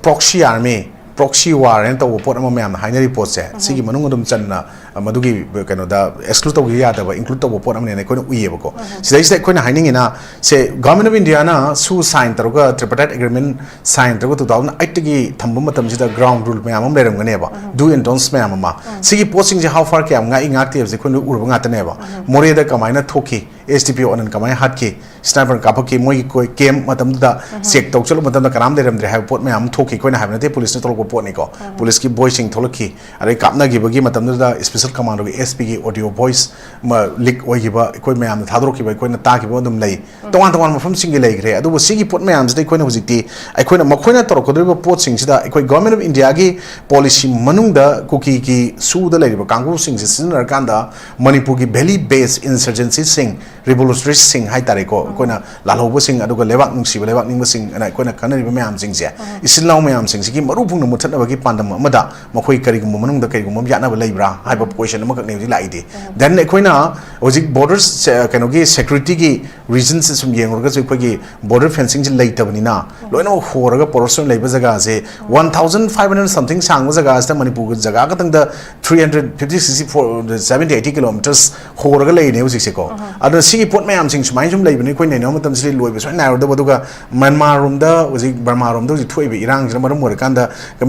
proxy army, proxy war ꯍꯥꯏꯅ ꯇꯧꯕ ꯄꯣꯠ ꯑꯃ ꯃꯌꯥꯝꯅ ꯍꯥꯏꯅꯔꯤ ꯄꯣꯠꯁꯦ, ꯁꯤꯒꯤ ꯃꯅꯨꯡ ꯑꯗꯨꯝ ꯆꯟꯅ, ꯑ, ꯃꯗꯨꯒꯤ ꯀꯩꯅꯣꯗ exclude ꯇꯧꯕ ꯌꯥꯗꯕ, include ꯇꯧꯕ ꯄꯣꯠ ꯑꯃꯅꯦꯅ ꯑꯩꯈꯣꯏꯅ ꯎꯏꯌꯦꯕꯀꯣ꯫ ꯁꯤꯗꯩꯁꯤꯗ ꯑꯩꯈꯣꯏꯅ ꯍꯥꯏꯅꯤꯡꯉꯤꯅ, ꯁꯦ, Government of India ꯅ ꯁꯨ sign ꯇꯧꯔꯒ, tripartite agreement sign ꯇꯧꯔꯒ two thousand eight ꯇꯒꯤ ꯊꯝꯕ ꯃꯇꯝꯁꯤꯗ ground rule ꯃꯌꯥꯝ ꯑꯃ ꯂꯩꯔꯝꯒꯅꯦꯕ, do and don'ts ꯃꯌꯥꯝ ꯑꯃ꯫ ꯁꯤꯒꯤ ꯄꯣꯠꯁꯤꯡꯁꯦ how far ꯀꯌꯥꯝ ꯉꯥꯛꯏ ꯉꯥꯛꯇꯦ ꯍꯥꯏꯕꯁꯦ ꯑꯩꯈꯣꯏꯅ ꯎꯔꯕ ꯉꯥꯛꯇꯅꯦꯕ꯫ ꯃꯣꯔꯦꯗ ꯀꯃꯥꯏꯅ ꯊꯣꯛꯈꯤ, S D P O ꯑꯅꯟ ꯀꯃꯥꯏꯅ ꯍꯥꯠꯈꯤ, sniper ꯀꯥꯞꯄꯛꯈꯤ, ꯃꯣꯏꯒꯤ ꯀꯣꯏ-, camp ꯃꯇꯝꯗꯨꯗ check ꯇꯧ ꯆꯠꯂꯨꯕ ꯃꯇꯝꯗ ꯀꯅꯥꯝ ꯂꯩꯔꯝꯗ꯭ꯔꯦ ꯍꯥꯏꯕ ꯄꯣꯠ ꯃꯌꯥꯝ ꯑꯃ ꯊꯣꯛꯈꯤ꯫ ꯑꯩꯈꯣꯏꯅ ꯍꯥꯏꯕ ꯅꯠꯇꯦ, ꯄꯨꯂꯤꯁꯅ ꯊꯣꯛꯂꯛꯄ ꯄꯣꯠꯅꯤꯀꯣ꯫ ꯄꯨꯂꯤꯁꯀꯤ ꯕꯣꯏꯁꯤꯡ ꯊꯣꯛꯂꯛꯈꯤ, ꯑꯗꯩ ꯀꯥꯞꯅꯈꯤꯕꯒꯤ ꯃꯇꯝꯗꯨꯗ special commando ꯒꯤ S P ꯒꯤ audio voice ꯑꯃ leak ꯑꯣꯏꯈꯤꯕ, ꯑꯩꯈꯣꯏ ꯃꯌꯥꯝꯅ ꯊꯥꯗꯣꯔꯛꯈꯤꯕ, ꯑꯩꯈꯣꯏꯅ ꯇꯥꯈꯤꯕ ꯑꯗꯨꯝ ꯂꯩ꯫ ꯇꯣꯉꯥꯟ ꯇꯣꯉꯥꯟꯕ ꯃꯐꯝꯁꯤꯡꯒꯤ ꯂꯩꯈ꯭ꯔꯦ꯫ ꯑꯗꯨꯕꯨ ꯁꯤꯒꯤ ꯄꯣꯠ ꯃꯌꯥꯝꯁꯤꯗ ꯑꯩꯈꯣꯏꯅ ꯍꯧꯖꯤꯛꯇꯤ, ꯑꯩꯈꯣꯏꯅ ꯃꯈꯣꯏꯅ ꯇꯧꯔꯛꯀꯗꯧꯔꯤꯕ ꯄꯣꯠꯁꯤꯡꯁꯤꯗ ꯑꯩꯈꯣꯏ Government of India ꯒꯤ policy ꯃꯅꯨꯡꯗ ꯀꯨꯀꯤꯒꯤ ꯁꯨꯗ ꯂꯩꯔꯤꯕ ꯀꯥꯡꯕꯨꯁꯤꯡꯁꯦ ꯁꯤꯖꯤꯟꯅꯔꯀꯥꯟꯗ ꯃꯅꯤꯄꯨꯔꯒꯤ valley based insurgency ꯁꯤꯡ ꯔꯤꯚꯣꯂꯨꯁꯅꯔꯤꯁꯤꯡ ꯍꯥꯏꯇꯥꯔꯦꯀꯣ, ꯑꯩꯈꯣꯏꯅ ꯂꯥꯜꯍꯧꯕꯁꯤꯡ, ꯑꯗꯨꯒ ꯂꯩꯕꯥꯛ ꯅꯨꯡꯁꯤꯕ, ꯂꯩꯕꯥꯛ ꯅꯤꯡꯕꯁꯤꯡ ꯑꯅ ꯑꯩꯈꯣꯏꯅ ꯈꯪꯅꯔꯤꯕ ꯃꯌꯥꯝꯁꯤꯡꯁꯦ, ꯏꯆꯤꯜ ꯏꯅꯥꯎ ꯃꯌꯥꯝꯁꯤꯡꯁꯤꯒꯤ ꯃꯔꯨ ꯄꯨꯡꯅ ꯃꯨꯠꯊꯠꯅꯕꯒꯤ ꯄꯥꯟꯗꯝ ꯑꯃꯗ ꯃꯈꯣꯏ ꯀꯔꯤꯒꯨꯝꯕ ꯃꯅꯨꯡꯗ ꯀꯔꯤꯒꯨꯝꯕ ꯌꯥꯠꯅꯕ ꯂꯩꯕ꯭ꯔꯥ ꯍꯥꯏꯕ ꯀꯣꯏꯁꯟ ꯑꯃꯈꯛꯅꯦ ꯍꯧꯖꯤꯛ ꯂꯥꯛꯏꯗꯤ꯫ ꯗꯦꯟ ꯑꯩꯈꯣꯏꯅ ꯍꯧꯖꯤꯛ ꯕꯣꯔꯗꯔ ꯀꯩꯅꯣꯒꯤ ꯁꯦꯀ꯭ꯌꯨꯔꯤꯇꯤꯒꯤ ꯔꯤꯖꯟꯁꯦ ꯁꯨꯝ ꯌꯦꯡꯉꯨꯔꯒꯁꯨ, ꯑꯩꯈꯣꯏꯒꯤ ꯕꯣꯔꯗꯔ ꯐꯦꯟꯁꯤꯡꯁꯦ ꯂꯩꯇꯕꯅꯤꯅ ꯂꯣꯏꯅꯃꯛ ꯍꯣꯔꯒ ꯄꯣꯔꯁ ꯑꯣꯏꯅ ꯂꯩꯕ ꯖꯒꯥꯁꯦ, one thousand five hundred something ꯁꯥꯡꯕ ꯖꯒꯥꯁꯤꯗ ꯃꯅꯤꯄꯨꯔꯒꯤ ꯖꯒꯥ ꯈꯛꯇꯪꯗ three hundred fifty sixty four seventy eighty kilometres ꯍꯣꯔꯒ ꯂꯩꯔꯤꯅꯦ ꯍꯧꯖꯤꯛꯁꯦꯀꯣ꯫ ꯑꯗꯨꯅ ꯁꯤꯒꯤ ꯄꯣꯠ ꯃꯌꯥꯝꯁꯤꯡ ꯁꯨꯃꯥꯏꯅ ꯁꯨꯝ ꯂꯩꯕꯅꯤ, ꯑꯩꯈꯣꯏ ꯅꯩꯅꯕ ꯃꯇꯝꯁꯤꯗ ꯂꯣꯏꯕ ꯁꯨꯡꯅꯥꯏ ꯅꯥꯏꯔꯣꯏꯗꯕ꯫ ꯑꯗꯨꯒ ꯃ꯭ꯌꯥꯟꯃꯥꯔ ꯔꯣꯝꯗ ꯍꯧꯖꯤꯛ, ꯕꯔꯃꯥ ꯔꯣꯝꯗ ꯍꯧꯖꯤꯛ ꯊꯣꯛꯏꯕ ꯏꯔꯥꯡꯁꯤꯅ ꯃꯔꯝ ꯑꯣꯏꯔꯀꯥꯟꯗ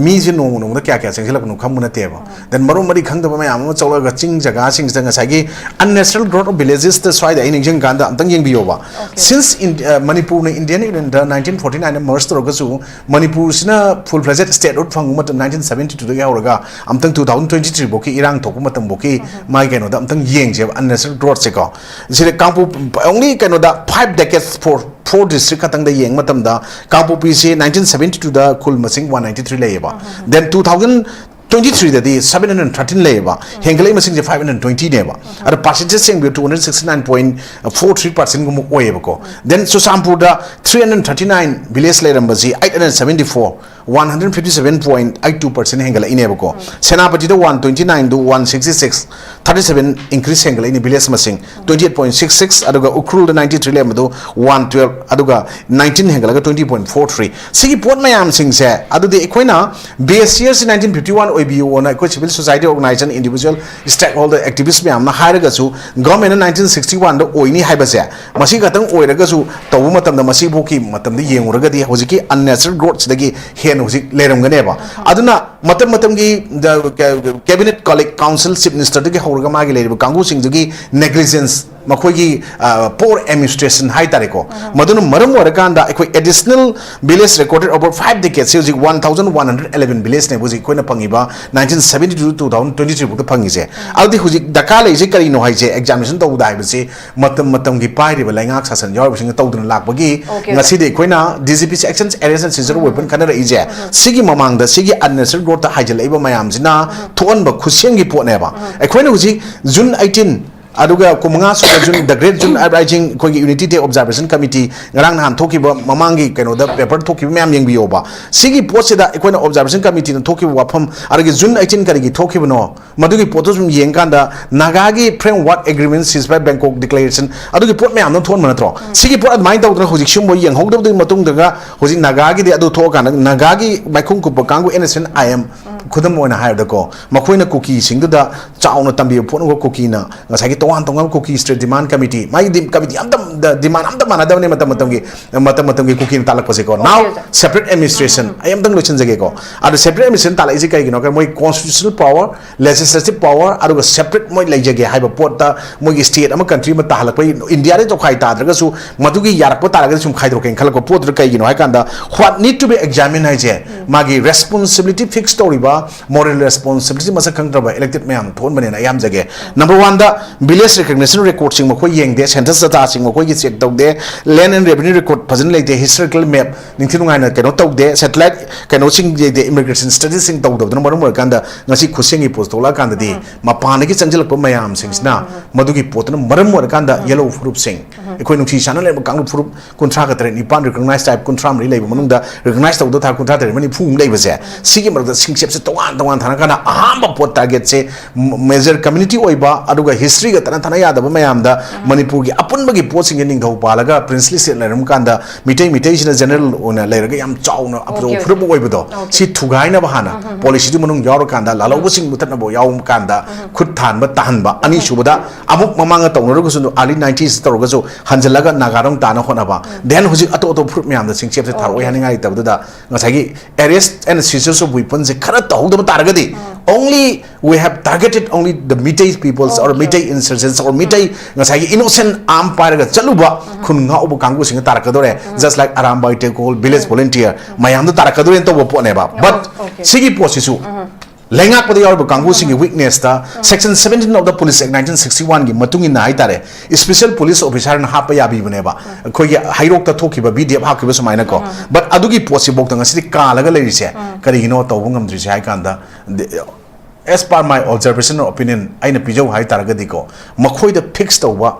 ꯃꯤꯁꯦ ꯅꯣꯡꯃ ꯅꯣꯡꯃꯗ ꯀꯌꯥ ꯀꯌꯥ ꯆꯪꯁꯤꯜꯂꯛꯄꯅꯣ ꯈꯪꯕ ꯅꯠꯇꯦꯕ꯫ ꯗꯦꯟ ꯃꯔꯨ ꯃꯔꯤ ꯈꯪꯗꯕ ꯃꯌꯥꯝ ꯑꯃ ꯆꯠꯂꯒ ꯆꯤꯡ ꯖꯒꯥꯁꯤꯡꯁꯤꯗ ꯉꯁꯥꯏꯒꯤ unnatural growth of villagesꯇ ꯁ꯭ꯋꯥꯏꯗ ꯑꯩ ꯅꯤꯡꯁꯤꯡꯀꯥꯟꯗ ꯑꯝꯇꯪ ꯌꯦꯡꯕꯤꯌꯣꯕ꯫ ꯁꯤꯟꯁ ꯃꯅꯤꯄꯨꯔꯅ ꯏꯟꯗꯤꯌꯟ ꯌꯨꯅꯤꯌꯟꯗ ꯅꯥꯏꯟꯇꯤꯟ ꯐꯣꯔꯇꯤ ꯅꯥꯏꯟꯗ ꯃꯔꯖ ꯇꯧꯔꯒꯁꯨ, ꯃꯅꯤꯄꯨꯔꯁꯤꯅ ꯐꯨꯜ ꯐ꯭ꯂꯦꯖꯦꯠ ꯁ꯭ꯇꯦꯠꯍꯨꯗ ꯐꯪꯕ ꯃꯇꯝ ꯅꯥꯏꯟꯇꯤꯟ ꯁꯚꯦꯟꯇꯤ ꯇꯨꯗꯒꯤ ꯍꯧꯔꯒ ꯑꯝꯇꯪ ꯇꯨ ꯊꯥꯎꯖꯟ ꯇ꯭ꯋꯦꯟꯇꯤ ꯊ꯭ꯔꯤ ꯐꯥꯎꯒꯤ ꯏꯔꯥꯡ ꯊꯣꯛꯄ ꯃꯇꯝꯐꯥꯎꯒꯤ ꯃꯥꯒꯤ ꯀꯩꯅꯣꯗ ꯑꯝꯇꯪ ꯌꯦꯡꯁꯦꯕ, unnatural growthꯁꯦꯀꯣ꯫ ꯁꯤꯗ ꯀꯥꯡꯄꯣꯛ only ꯀꯩꯅꯣꯗ five decades for four district ꯈꯛꯇꯪꯗ ꯌꯦꯡꯕ ꯃꯇꯝꯗ, ꯀꯥꯡꯄꯣꯛꯄꯤꯁꯤ ꯅꯥꯏꯟꯇꯤꯟ ꯁꯚꯦꯟꯇꯤ ꯇꯨꯗ ꯈꯨꯜ ꯃꯁꯤꯡ ꯋꯥꯟ ꯅꯥꯏꯟꯇꯤ ꯊ꯭ꯔꯤ ꯂꯩꯌꯦꯕ꯫ ꯗꯦꯟ ꯇꯨ ꯊꯥꯎꯖꯟ ꯇ꯭ꯋꯦꯟꯇꯤ ꯊ꯭ꯔꯤꯗꯗꯤ ꯁꯚꯦꯟ ꯍꯟꯗ꯭ꯔꯦꯠ ꯊꯥꯔꯇꯤꯟ ꯂꯩꯌꯦꯕ, ꯍꯦꯟꯒꯠꯂꯛꯏ ꯃꯁꯤꯡꯁꯦ ꯐꯥꯏꯚ ꯍꯟꯗ꯭ꯔꯦꯠ ꯇ꯭ꯋꯦꯟꯇꯤꯅꯦꯕ꯫ ꯑꯗ ꯄꯥꯔꯁꯦꯟꯇꯦꯖ ꯌꯦꯡꯕꯤꯌꯨ, two hundred sixty nine point four three ꯄꯥꯔꯁꯦꯟꯒꯨꯝꯕ ꯑꯣꯏꯌꯦꯕꯀꯣ꯫ ꯗꯦꯟ ꯆꯨꯔꯆꯥꯟꯄꯨꯔꯗ three hundred thirty nine village ꯂꯩꯔꯝꯕꯁꯤ eight hundred seventy four, one hundred fifty seven point eight two percent ꯍꯦꯟꯒꯠꯂꯛꯏꯅꯦꯕꯀꯣ꯫ ꯁꯦꯅꯥꯄꯇꯤꯗ ꯋꯥꯟ ꯇ꯭ꯋꯦꯟꯇꯤ ꯅꯥꯏꯟꯗꯨ one sixty six, thirty seven increase ꯍꯦꯟꯒꯠꯂꯛꯏꯅꯦ village ꯃꯁꯤꯡ, twenty eight point six six, ꯑꯗꯨꯒ ꯎꯈ꯭ꯔꯨꯜꯗ ninety three ꯂꯩꯔꯝꯕꯗꯨ one ꯇ꯭ꯋꯦꯜꯕ, ꯑꯗꯨꯒ ꯅꯥꯏꯟꯇꯤꯟ ꯍꯦꯟꯒꯠꯂꯒ ꯇ꯭ꯋꯦꯟꯇꯤ ꯄꯣꯏꯟ ꯐꯣꯔ ꯊ꯭ꯔꯤ꯫ ꯁꯤꯒꯤ ꯄꯣꯠ ꯃꯌꯥꯝꯁꯤꯡꯁꯦ, ꯑꯗꯨꯗꯤ ꯑꯩꯈꯣꯏꯅ ꯕꯦꯁ ꯌꯔꯁꯤ ꯅꯥꯏꯟꯇꯤꯟ ꯐꯤꯐꯇꯤ ꯋꯥꯟ ꯑꯣꯏꯕꯤꯌꯨꯅ ꯑꯩꯈꯣꯏ civil society organization, individual stakeholder activist ꯃꯌꯥꯝꯅ ꯍꯥꯏꯔꯒꯁꯨ, ꯒꯚꯔꯟꯃꯦꯟꯅ ꯅꯥꯏꯟꯇꯤꯟ ꯁꯤꯛꯁꯇꯤ ꯋꯥꯟꯗ ꯑꯣꯏꯅꯤ ꯍꯥꯏꯕꯁꯦ, ꯃꯁꯤ ꯈꯛꯇꯪ ꯑꯣꯏꯔꯒꯁꯨ ꯇꯧꯕ ꯃꯇꯝꯗ, ꯃꯁꯤꯐꯥꯎꯒꯤ ꯃꯇꯝꯗ ꯌꯦꯡꯉꯨꯔꯒꯗꯤ ꯍꯧꯖꯤꯛꯀꯤ unnatural growthꯁꯤꯗꯒꯤ ꯍꯦꯟꯅ ꯍꯧꯖꯤꯛ ꯂꯩꯔꯝꯒꯅꯦꯕ꯫ ꯑꯗꯨꯅ ꯃꯇꯝ ꯃꯇꯝꯒꯤ cabinet colleague, council, chief ministerꯗꯒꯤ ꯍꯧꯔꯒ ꯃꯥꯒꯤ ꯂꯩꯔꯤꯕ ꯀꯥꯡꯕꯨꯁꯤꯡꯗꯨꯒꯤ negligence, ꯃꯈꯣꯏꯒꯤ poor administration ꯍꯥꯏꯇꯥꯔꯦꯀꯣ, ꯃꯗꯨꯅ ꯃꯔꯝ ꯑꯣꯏꯔꯀꯥꯟꯗ ꯑꯩꯈꯣꯏ additional village recorded over five decadesꯁꯤ ꯍꯧꯖꯤꯛ one thousand one hundred eleven ꯚꯤꯂꯦꯖꯅꯦꯕ ꯍꯧꯖꯤꯛ ꯑꯩꯈꯣꯏꯅ ꯐꯪꯉꯤꯕ nineteen seventy two two thousand twenty three ꯐꯥꯎꯗ ꯐꯪꯉꯤꯁꯦ꯫ ꯑꯗꯨꯗꯤ ꯍꯧꯖꯤꯛ ꯗꯔꯀꯥꯔ ꯂꯩꯔꯤꯁꯦ ꯀꯔꯤꯅꯣ ꯍꯥꯏꯁꯦ, examination ꯇꯧꯕꯗ ꯍꯥꯏꯕꯁꯤ ꯃꯇꯝ ꯃꯇꯝꯒꯤ ꯄꯥꯏꯔꯤꯕ ꯂꯩꯉꯥꯛ ꯁꯥꯁꯟ ꯌꯥꯎꯔꯤꯕꯁꯤꯡꯅ ꯇꯧꯗꯨꯅ ꯂꯥꯛꯄꯒꯤ ꯉꯁꯤꯗꯤ ꯑꯩꯈꯣꯏꯅ D G P Actions, Arrests and Seizure of Weapon ꯈꯟꯅꯔꯛꯏꯁꯦ꯫ ꯁꯤꯒꯤ ꯃꯃꯥꯡꯗ ꯁꯤꯒꯤ unnatural growthꯇ ꯍꯥꯏꯖꯤꯜꯂꯛꯏꯕ ꯃꯌꯥꯝꯁꯤꯅ ꯊꯣꯛꯍꯟꯕ ꯈꯨꯠꯁꯦꯝꯒꯤ ꯄꯣꯠꯅꯦꯕ꯫ ꯑꯩꯈꯣꯏꯅ ꯍꯧꯖꯤꯛ June eighteen ꯑꯗꯨꯒ ꯀꯨꯟꯃꯉꯥ ꯁꯨꯕ ꯖꯨꯟ, ꯗ ꯒ꯭ꯔꯦꯠ ꯖꯨꯟ ꯑꯞꯔꯥꯏꯖꯤꯡ, ꯑꯩꯈꯣꯏꯒꯤ ꯌꯨꯅꯤꯇꯤ ꯗꯦ ꯑꯣꯕꯖꯥꯔꯕꯦꯁꯟ ꯀꯃꯤꯇꯤ ꯉꯔꯥꯡ ꯅꯍꯥꯟ ꯊꯣꯛꯈꯤꯕ, ꯃꯃꯥꯡꯒꯤ ꯀꯩꯅꯣꯗ ꯄꯦꯄꯔ ꯊꯣꯛꯈꯤꯕ ꯃꯌꯥꯝ ꯌꯦꯡꯕꯤꯌꯣꯕ꯫ ꯁꯤꯒꯤ ꯄꯣꯠꯁꯤꯗ ꯑꯩꯈꯣꯏꯅ ꯑꯣꯕꯖꯥꯔꯕꯦꯁꯟ ꯀꯃꯤꯇꯤꯅ ꯊꯣꯛꯈꯤꯕ ꯋꯥꯐꯝ, ꯑꯗꯒꯤ ꯖꯨꯟ ꯑꯩꯇꯤꯟ ꯀꯔꯤꯒꯤ ꯊꯣꯛꯈꯤꯕꯅꯣ, ꯃꯗꯨꯒꯤ ꯄꯣꯠꯇꯨ ꯁꯨꯝ ꯌꯦꯡꯀꯥꯟꯗ ꯅꯥꯒꯥꯒꯤ ꯐ꯭ꯔꯦꯝꯋꯥꯔꯛ ꯑꯦꯒ꯭ꯔꯤꯃꯦꯟ, ꯁꯤꯖꯐꯥꯌꯔ ꯕꯦꯡꯀꯣꯛ ꯗꯤꯀ꯭ꯂꯦꯔꯦꯁꯟ, ꯑꯗꯨꯒꯤ ꯄꯣꯠ ꯃꯌꯥꯝꯗꯣ ꯊꯣꯛꯍꯟꯕ ꯅꯠꯇ꯭ꯔꯣ? ꯁꯤꯒꯤ ꯄꯣꯠ ꯑꯗꯨꯃꯥꯏꯅ ꯇꯧꯗꯅ ꯍꯧꯖꯤꯛ ꯁꯤꯒꯨꯝꯕ ꯌꯦꯡꯍꯧꯗꯕꯗꯨꯒꯤ ꯃꯇꯨꯡꯗꯒ ꯍꯧꯖꯤꯛ ꯅꯥꯒꯥꯒꯤꯗꯤ ꯑꯗꯨ ꯊꯣꯛꯑꯀꯥꯟꯗ ꯅꯥꯒꯥꯒꯤ ꯃꯥꯏꯈꯨꯝ ꯀꯨꯞꯄ ꯀꯥꯡꯕꯨ, N S and I I, ꯈꯨꯗꯝ ꯑꯣꯏꯅ ꯍꯥꯏꯔꯕꯗꯀꯣ, ꯃꯈꯣꯏꯅ ꯀꯨꯀꯤꯁꯤꯡꯗꯨꯗ ꯆꯥꯎꯅ ꯇꯝꯕꯤꯕ ꯄꯣꯠ ꯑꯃꯒ ꯀꯨꯀꯤꯅ ꯉꯁꯥꯏꯒꯤ ꯇꯣꯉꯥꯟ ꯇꯣꯉꯥꯟꯕ ꯀꯨꯀꯤ ꯁ꯭ꯇꯦꯠ ꯗꯤꯃꯥꯟ ꯀꯃꯤꯇꯤ, ꯃꯥꯒꯤ ꯗꯤ-, ꯀꯃꯤꯇꯤ ꯑꯝꯇ, ꯗꯤꯃꯥꯟ ꯑꯝꯇ ꯃꯥꯟꯅꯗꯕꯅꯤ ꯃꯇꯝ ꯃꯇꯝꯒꯤ, ꯃꯇꯝ ꯃꯇꯝꯒꯤ ꯀꯨꯀꯤꯅ ꯇꯥꯜꯂꯛꯄꯁꯦꯀꯣ꯫ Now separate administration, ꯑꯩ ꯑꯝꯇꯪ ꯂꯣꯏꯁꯤꯟꯖꯒꯦꯀꯣ꯫ ꯑꯗꯣ separate administration ꯇꯥꯜꯂꯛꯏꯁꯦ ꯀꯩꯒꯤꯅꯣ ꯍꯥꯏꯔꯒ ꯃꯣꯏ constitutional power, legislative power, ꯑꯗꯨꯒ separate ꯃꯣꯏ ꯂꯩꯖꯒꯦ ꯍꯥꯏꯕ ꯄꯣꯠꯇ ꯃꯣꯏꯒꯤ ꯁ꯭ꯇꯦꯠ ꯑꯃ, ꯀꯟꯇ꯭ꯔꯤ ꯑꯃ ꯇꯥꯍꯜꯂꯛꯄ, ꯏꯟꯗꯤꯌꯥꯗ ꯇꯣꯈꯥꯏ ꯇꯥꯗ꯭ꯔꯒꯁꯨ ꯃꯗꯨꯒꯤ ꯌꯥꯔꯛꯄ ꯇꯥꯔꯒꯗꯤ ꯁꯨꯝ ꯈꯥꯏꯗꯣꯔꯛꯀꯦꯅ ꯈꯜꯂꯛꯄ ꯄꯣꯠꯇꯨꯗ ꯀꯩꯒꯤꯅꯣ ꯍꯥꯏꯀꯥꯟꯗ, what need to be examined ꯍꯥꯏꯁꯦ ꯃꯥꯒꯤ responsibility fix ꯇꯧꯔꯤꯕ, moral responsibility ꯃꯁꯛ ꯈꯪꯗ꯭ꯔꯕ elected ꯃꯌꯥꯝ ꯊꯣꯛꯍꯟꯕꯅꯦꯅ ꯑꯩ ꯍꯥꯏꯖꯒꯦ꯫ Number one ꯗ village recognition record ꯁꯤꯡ ꯃꯈꯣꯏ ꯌꯦꯡꯗꯦ, census data ꯁꯤꯡ ꯃꯈꯣꯏꯒꯤ check ꯇꯧꯗꯦ, land and revenue record ꯐꯖꯅ ꯂꯩꯇꯦ, historical map ꯅꯤꯡꯊꯤ ꯅꯨꯡꯉꯥꯏꯅ ꯀꯩꯅꯣ ꯇꯧꯗꯦ, satellite ꯀꯩꯅꯣꯁꯤꯡ ꯂꯩꯇꯦ, immigration studies ꯁꯤꯡ ꯇꯧꯗꯕꯗꯨꯅ ꯃꯔꯝ ꯑꯣꯏꯔꯀꯥꯟꯗ ꯉꯁꯤ ꯈꯨꯠꯁꯦꯝꯒꯤ ꯄꯣꯠ ꯊꯣꯛꯂꯛꯑꯀꯥꯟꯗꯗꯤ ꯃꯄꯥꯟꯗꯒꯤ ꯆꯪꯁꯤꯜꯂꯛꯄ ꯃꯌꯥꯝꯁꯤꯡꯁꯤꯅ ꯃꯗꯨꯒꯤ ꯄꯣꯠꯇꯨꯅ ꯃꯔꯝ ꯑꯣꯏꯔꯀꯥꯟꯗ ꯌꯦꯜꯂꯣ ꯐꯨꯔꯨꯞꯁꯤꯡ, ꯑꯩꯈꯣꯏ ꯅꯨꯡꯁꯤ ꯆꯥꯟꯅ ꯂꯩꯔꯕ ꯀꯥꯡꯂꯨꯞ ꯐꯨꯔꯨꯞ ꯀꯨꯟꯊ꯭ꯔꯥꯒ ꯇꯔꯦꯠ ꯅꯤꯄꯥꯟ recognised tribe ꯀꯨꯟꯊ꯭ꯔꯥ ꯃꯔꯤ ꯂꯩꯕ ꯃꯅꯨꯡꯗ recognize ꯇꯧꯗ ꯊꯥ ꯀꯨꯟꯊ꯭ꯔꯥ ꯇꯔꯦꯠ ꯃꯔꯤꯐꯨ ꯃꯨꯛ ꯂꯩꯕꯁꯦ, ꯁꯤꯒꯤ ꯃꯔꯛꯇ ꯁꯤꯡꯆꯞꯁꯦ ꯇꯣꯉꯥꯟ ꯇꯣꯉꯥꯟ ꯊꯥꯅ ꯀꯥꯟꯗ ꯑꯍꯥꯟꯕ ꯄꯣꯠ target ꯁꯦ major community ꯑꯣꯏꯕ, ꯑꯗꯨꯒ history ꯒ ꯇꯠꯅ ꯊꯥꯅ ꯌꯥꯗꯕ ꯃꯌꯥꯝꯗ ꯃꯅꯤꯄꯨꯔꯒꯤ ꯑꯄꯨꯟꯕꯒꯤ ꯄꯣꯠꯁꯤꯡꯁꯦ ꯅꯤꯡꯊꯧ ꯄꯥꯜꯂꯒ princely state ꯂꯩꯔꯝ ꯀꯥꯟꯗ ꯃꯤꯇꯩ, ꯃꯤꯇꯩꯁꯤꯅ general ꯑꯣꯏꯅ ꯂꯩꯔꯒ ꯌꯥꯝ ꯆꯥꯎꯅ ꯑꯆꯧꯕ ꯐꯨꯔꯨꯞ ꯑꯣꯏꯕꯗꯣ, ꯁꯤ ꯊꯨꯒꯥꯏꯅꯕ ꯍꯥꯟꯅ policy ꯗꯨ ꯃꯅꯨꯡ ꯌꯥꯎꯔꯀꯥꯟꯗ ꯂꯥꯜꯍꯧꯕꯁꯤꯡ ꯃꯨꯊꯠꯅꯕ ꯌꯥꯎꯕ ꯀꯥꯟꯗ ꯈꯨꯠ ꯊꯥꯟꯕ ꯇꯥꯍꯟꯕ꯫ ꯑꯅꯤꯁꯨꯕꯗ ꯑꯃꯨꯛ ꯃꯃꯥꯡꯗ ꯇꯧꯅꯔꯒꯁꯨ early nineties ꯇꯧꯔꯒꯁꯨ ꯍꯟꯖꯤꯜꯂꯒ ꯅꯥꯒꯥꯔꯣꯝ ꯇꯥꯅ ꯍꯣꯠꯅꯕ꯫ Then ꯍꯧꯖꯤꯛ ꯑꯇꯣꯞ ꯑꯇꯣꯞꯄ ꯐꯨꯔꯨꯞ ꯃꯌꯥꯝꯗ ꯁꯤꯡꯆꯦꯞꯁꯦ ꯊꯥꯔꯛꯑꯣꯏ ꯍꯥꯏꯅꯤꯡꯉꯥꯏ ꯂꯩꯇꯕꯗꯨꯗ ꯉꯁꯥꯏꯒꯤ arrest and seizures of weapon ꯁꯦ ꯈꯔ ꯇꯧꯍꯧꯗꯕ ꯇꯥꯔꯒꯗꯤ, only we have targeted only the Meitei peoples or Meitei insurgents or Meitei ꯉꯁꯥꯏꯒꯤ innocent arm ꯄꯥꯏꯔꯒ ꯆꯠꯂꯨꯕ ꯈꯨꯟ ꯉꯥꯛꯎꯕ ꯀꯥꯡꯕꯨꯁꯤꯡꯗ ꯇꯥꯔꯛꯀꯗꯧꯔꯦ, just like Arambai Tekol, village volunteer ꯃꯌꯥꯝꯗ ꯇꯥꯔꯛꯀꯗꯧꯔꯦꯅ ꯇꯧꯕ ꯄꯣꯠꯅꯦꯕ꯫ But ꯁꯤꯒꯤ ꯄꯣꯠꯁꯤꯁꯨ ꯂꯩꯉꯥꯛꯄꯗ ꯌꯥꯎꯔꯤꯕ ꯀꯥꯡꯕꯨꯁꯤꯡꯒꯤ weakness ꯇ section seventeen of the Police Act nineteen sixty one ꯒꯤ ꯃꯇꯨꯡ ꯏꯟꯅ ꯍꯥꯏꯇꯥꯔꯦ, special police officer ꯅ ꯍꯥꯞꯄ ꯌꯥꯕꯤꯕꯅꯦꯕ꯫ ꯑꯩꯈꯣꯏꯒꯤ ꯍꯩꯔꯣꯛꯇ ꯊꯣꯛꯈꯤꯕ B D F ꯍꯥꯞꯈꯤꯕ ꯁꯨꯃꯥꯏꯅꯀꯣ꯫ But ꯑꯗꯨꯒꯤ ꯄꯣꯠꯁꯤꯐꯥꯎꯗ ꯉꯁꯤꯗꯤ ꯀꯥꯜꯂꯒ ꯂꯩꯔꯤꯁꯦ ꯀꯔꯤꯒꯤꯅꯣ ꯇꯧꯕ ꯉꯝꯗ꯭ꯔꯤꯁꯦ ꯍꯥꯏ ꯀꯥꯟꯗ, the As per my observation or opinion, ꯑꯩꯅ ꯄꯤꯖꯧ ꯍꯥꯏ ꯇꯥꯔꯒꯗꯤꯀꯣ, ꯃꯈꯣꯏꯗ ꯐꯤꯛꯁ ꯇꯧꯕ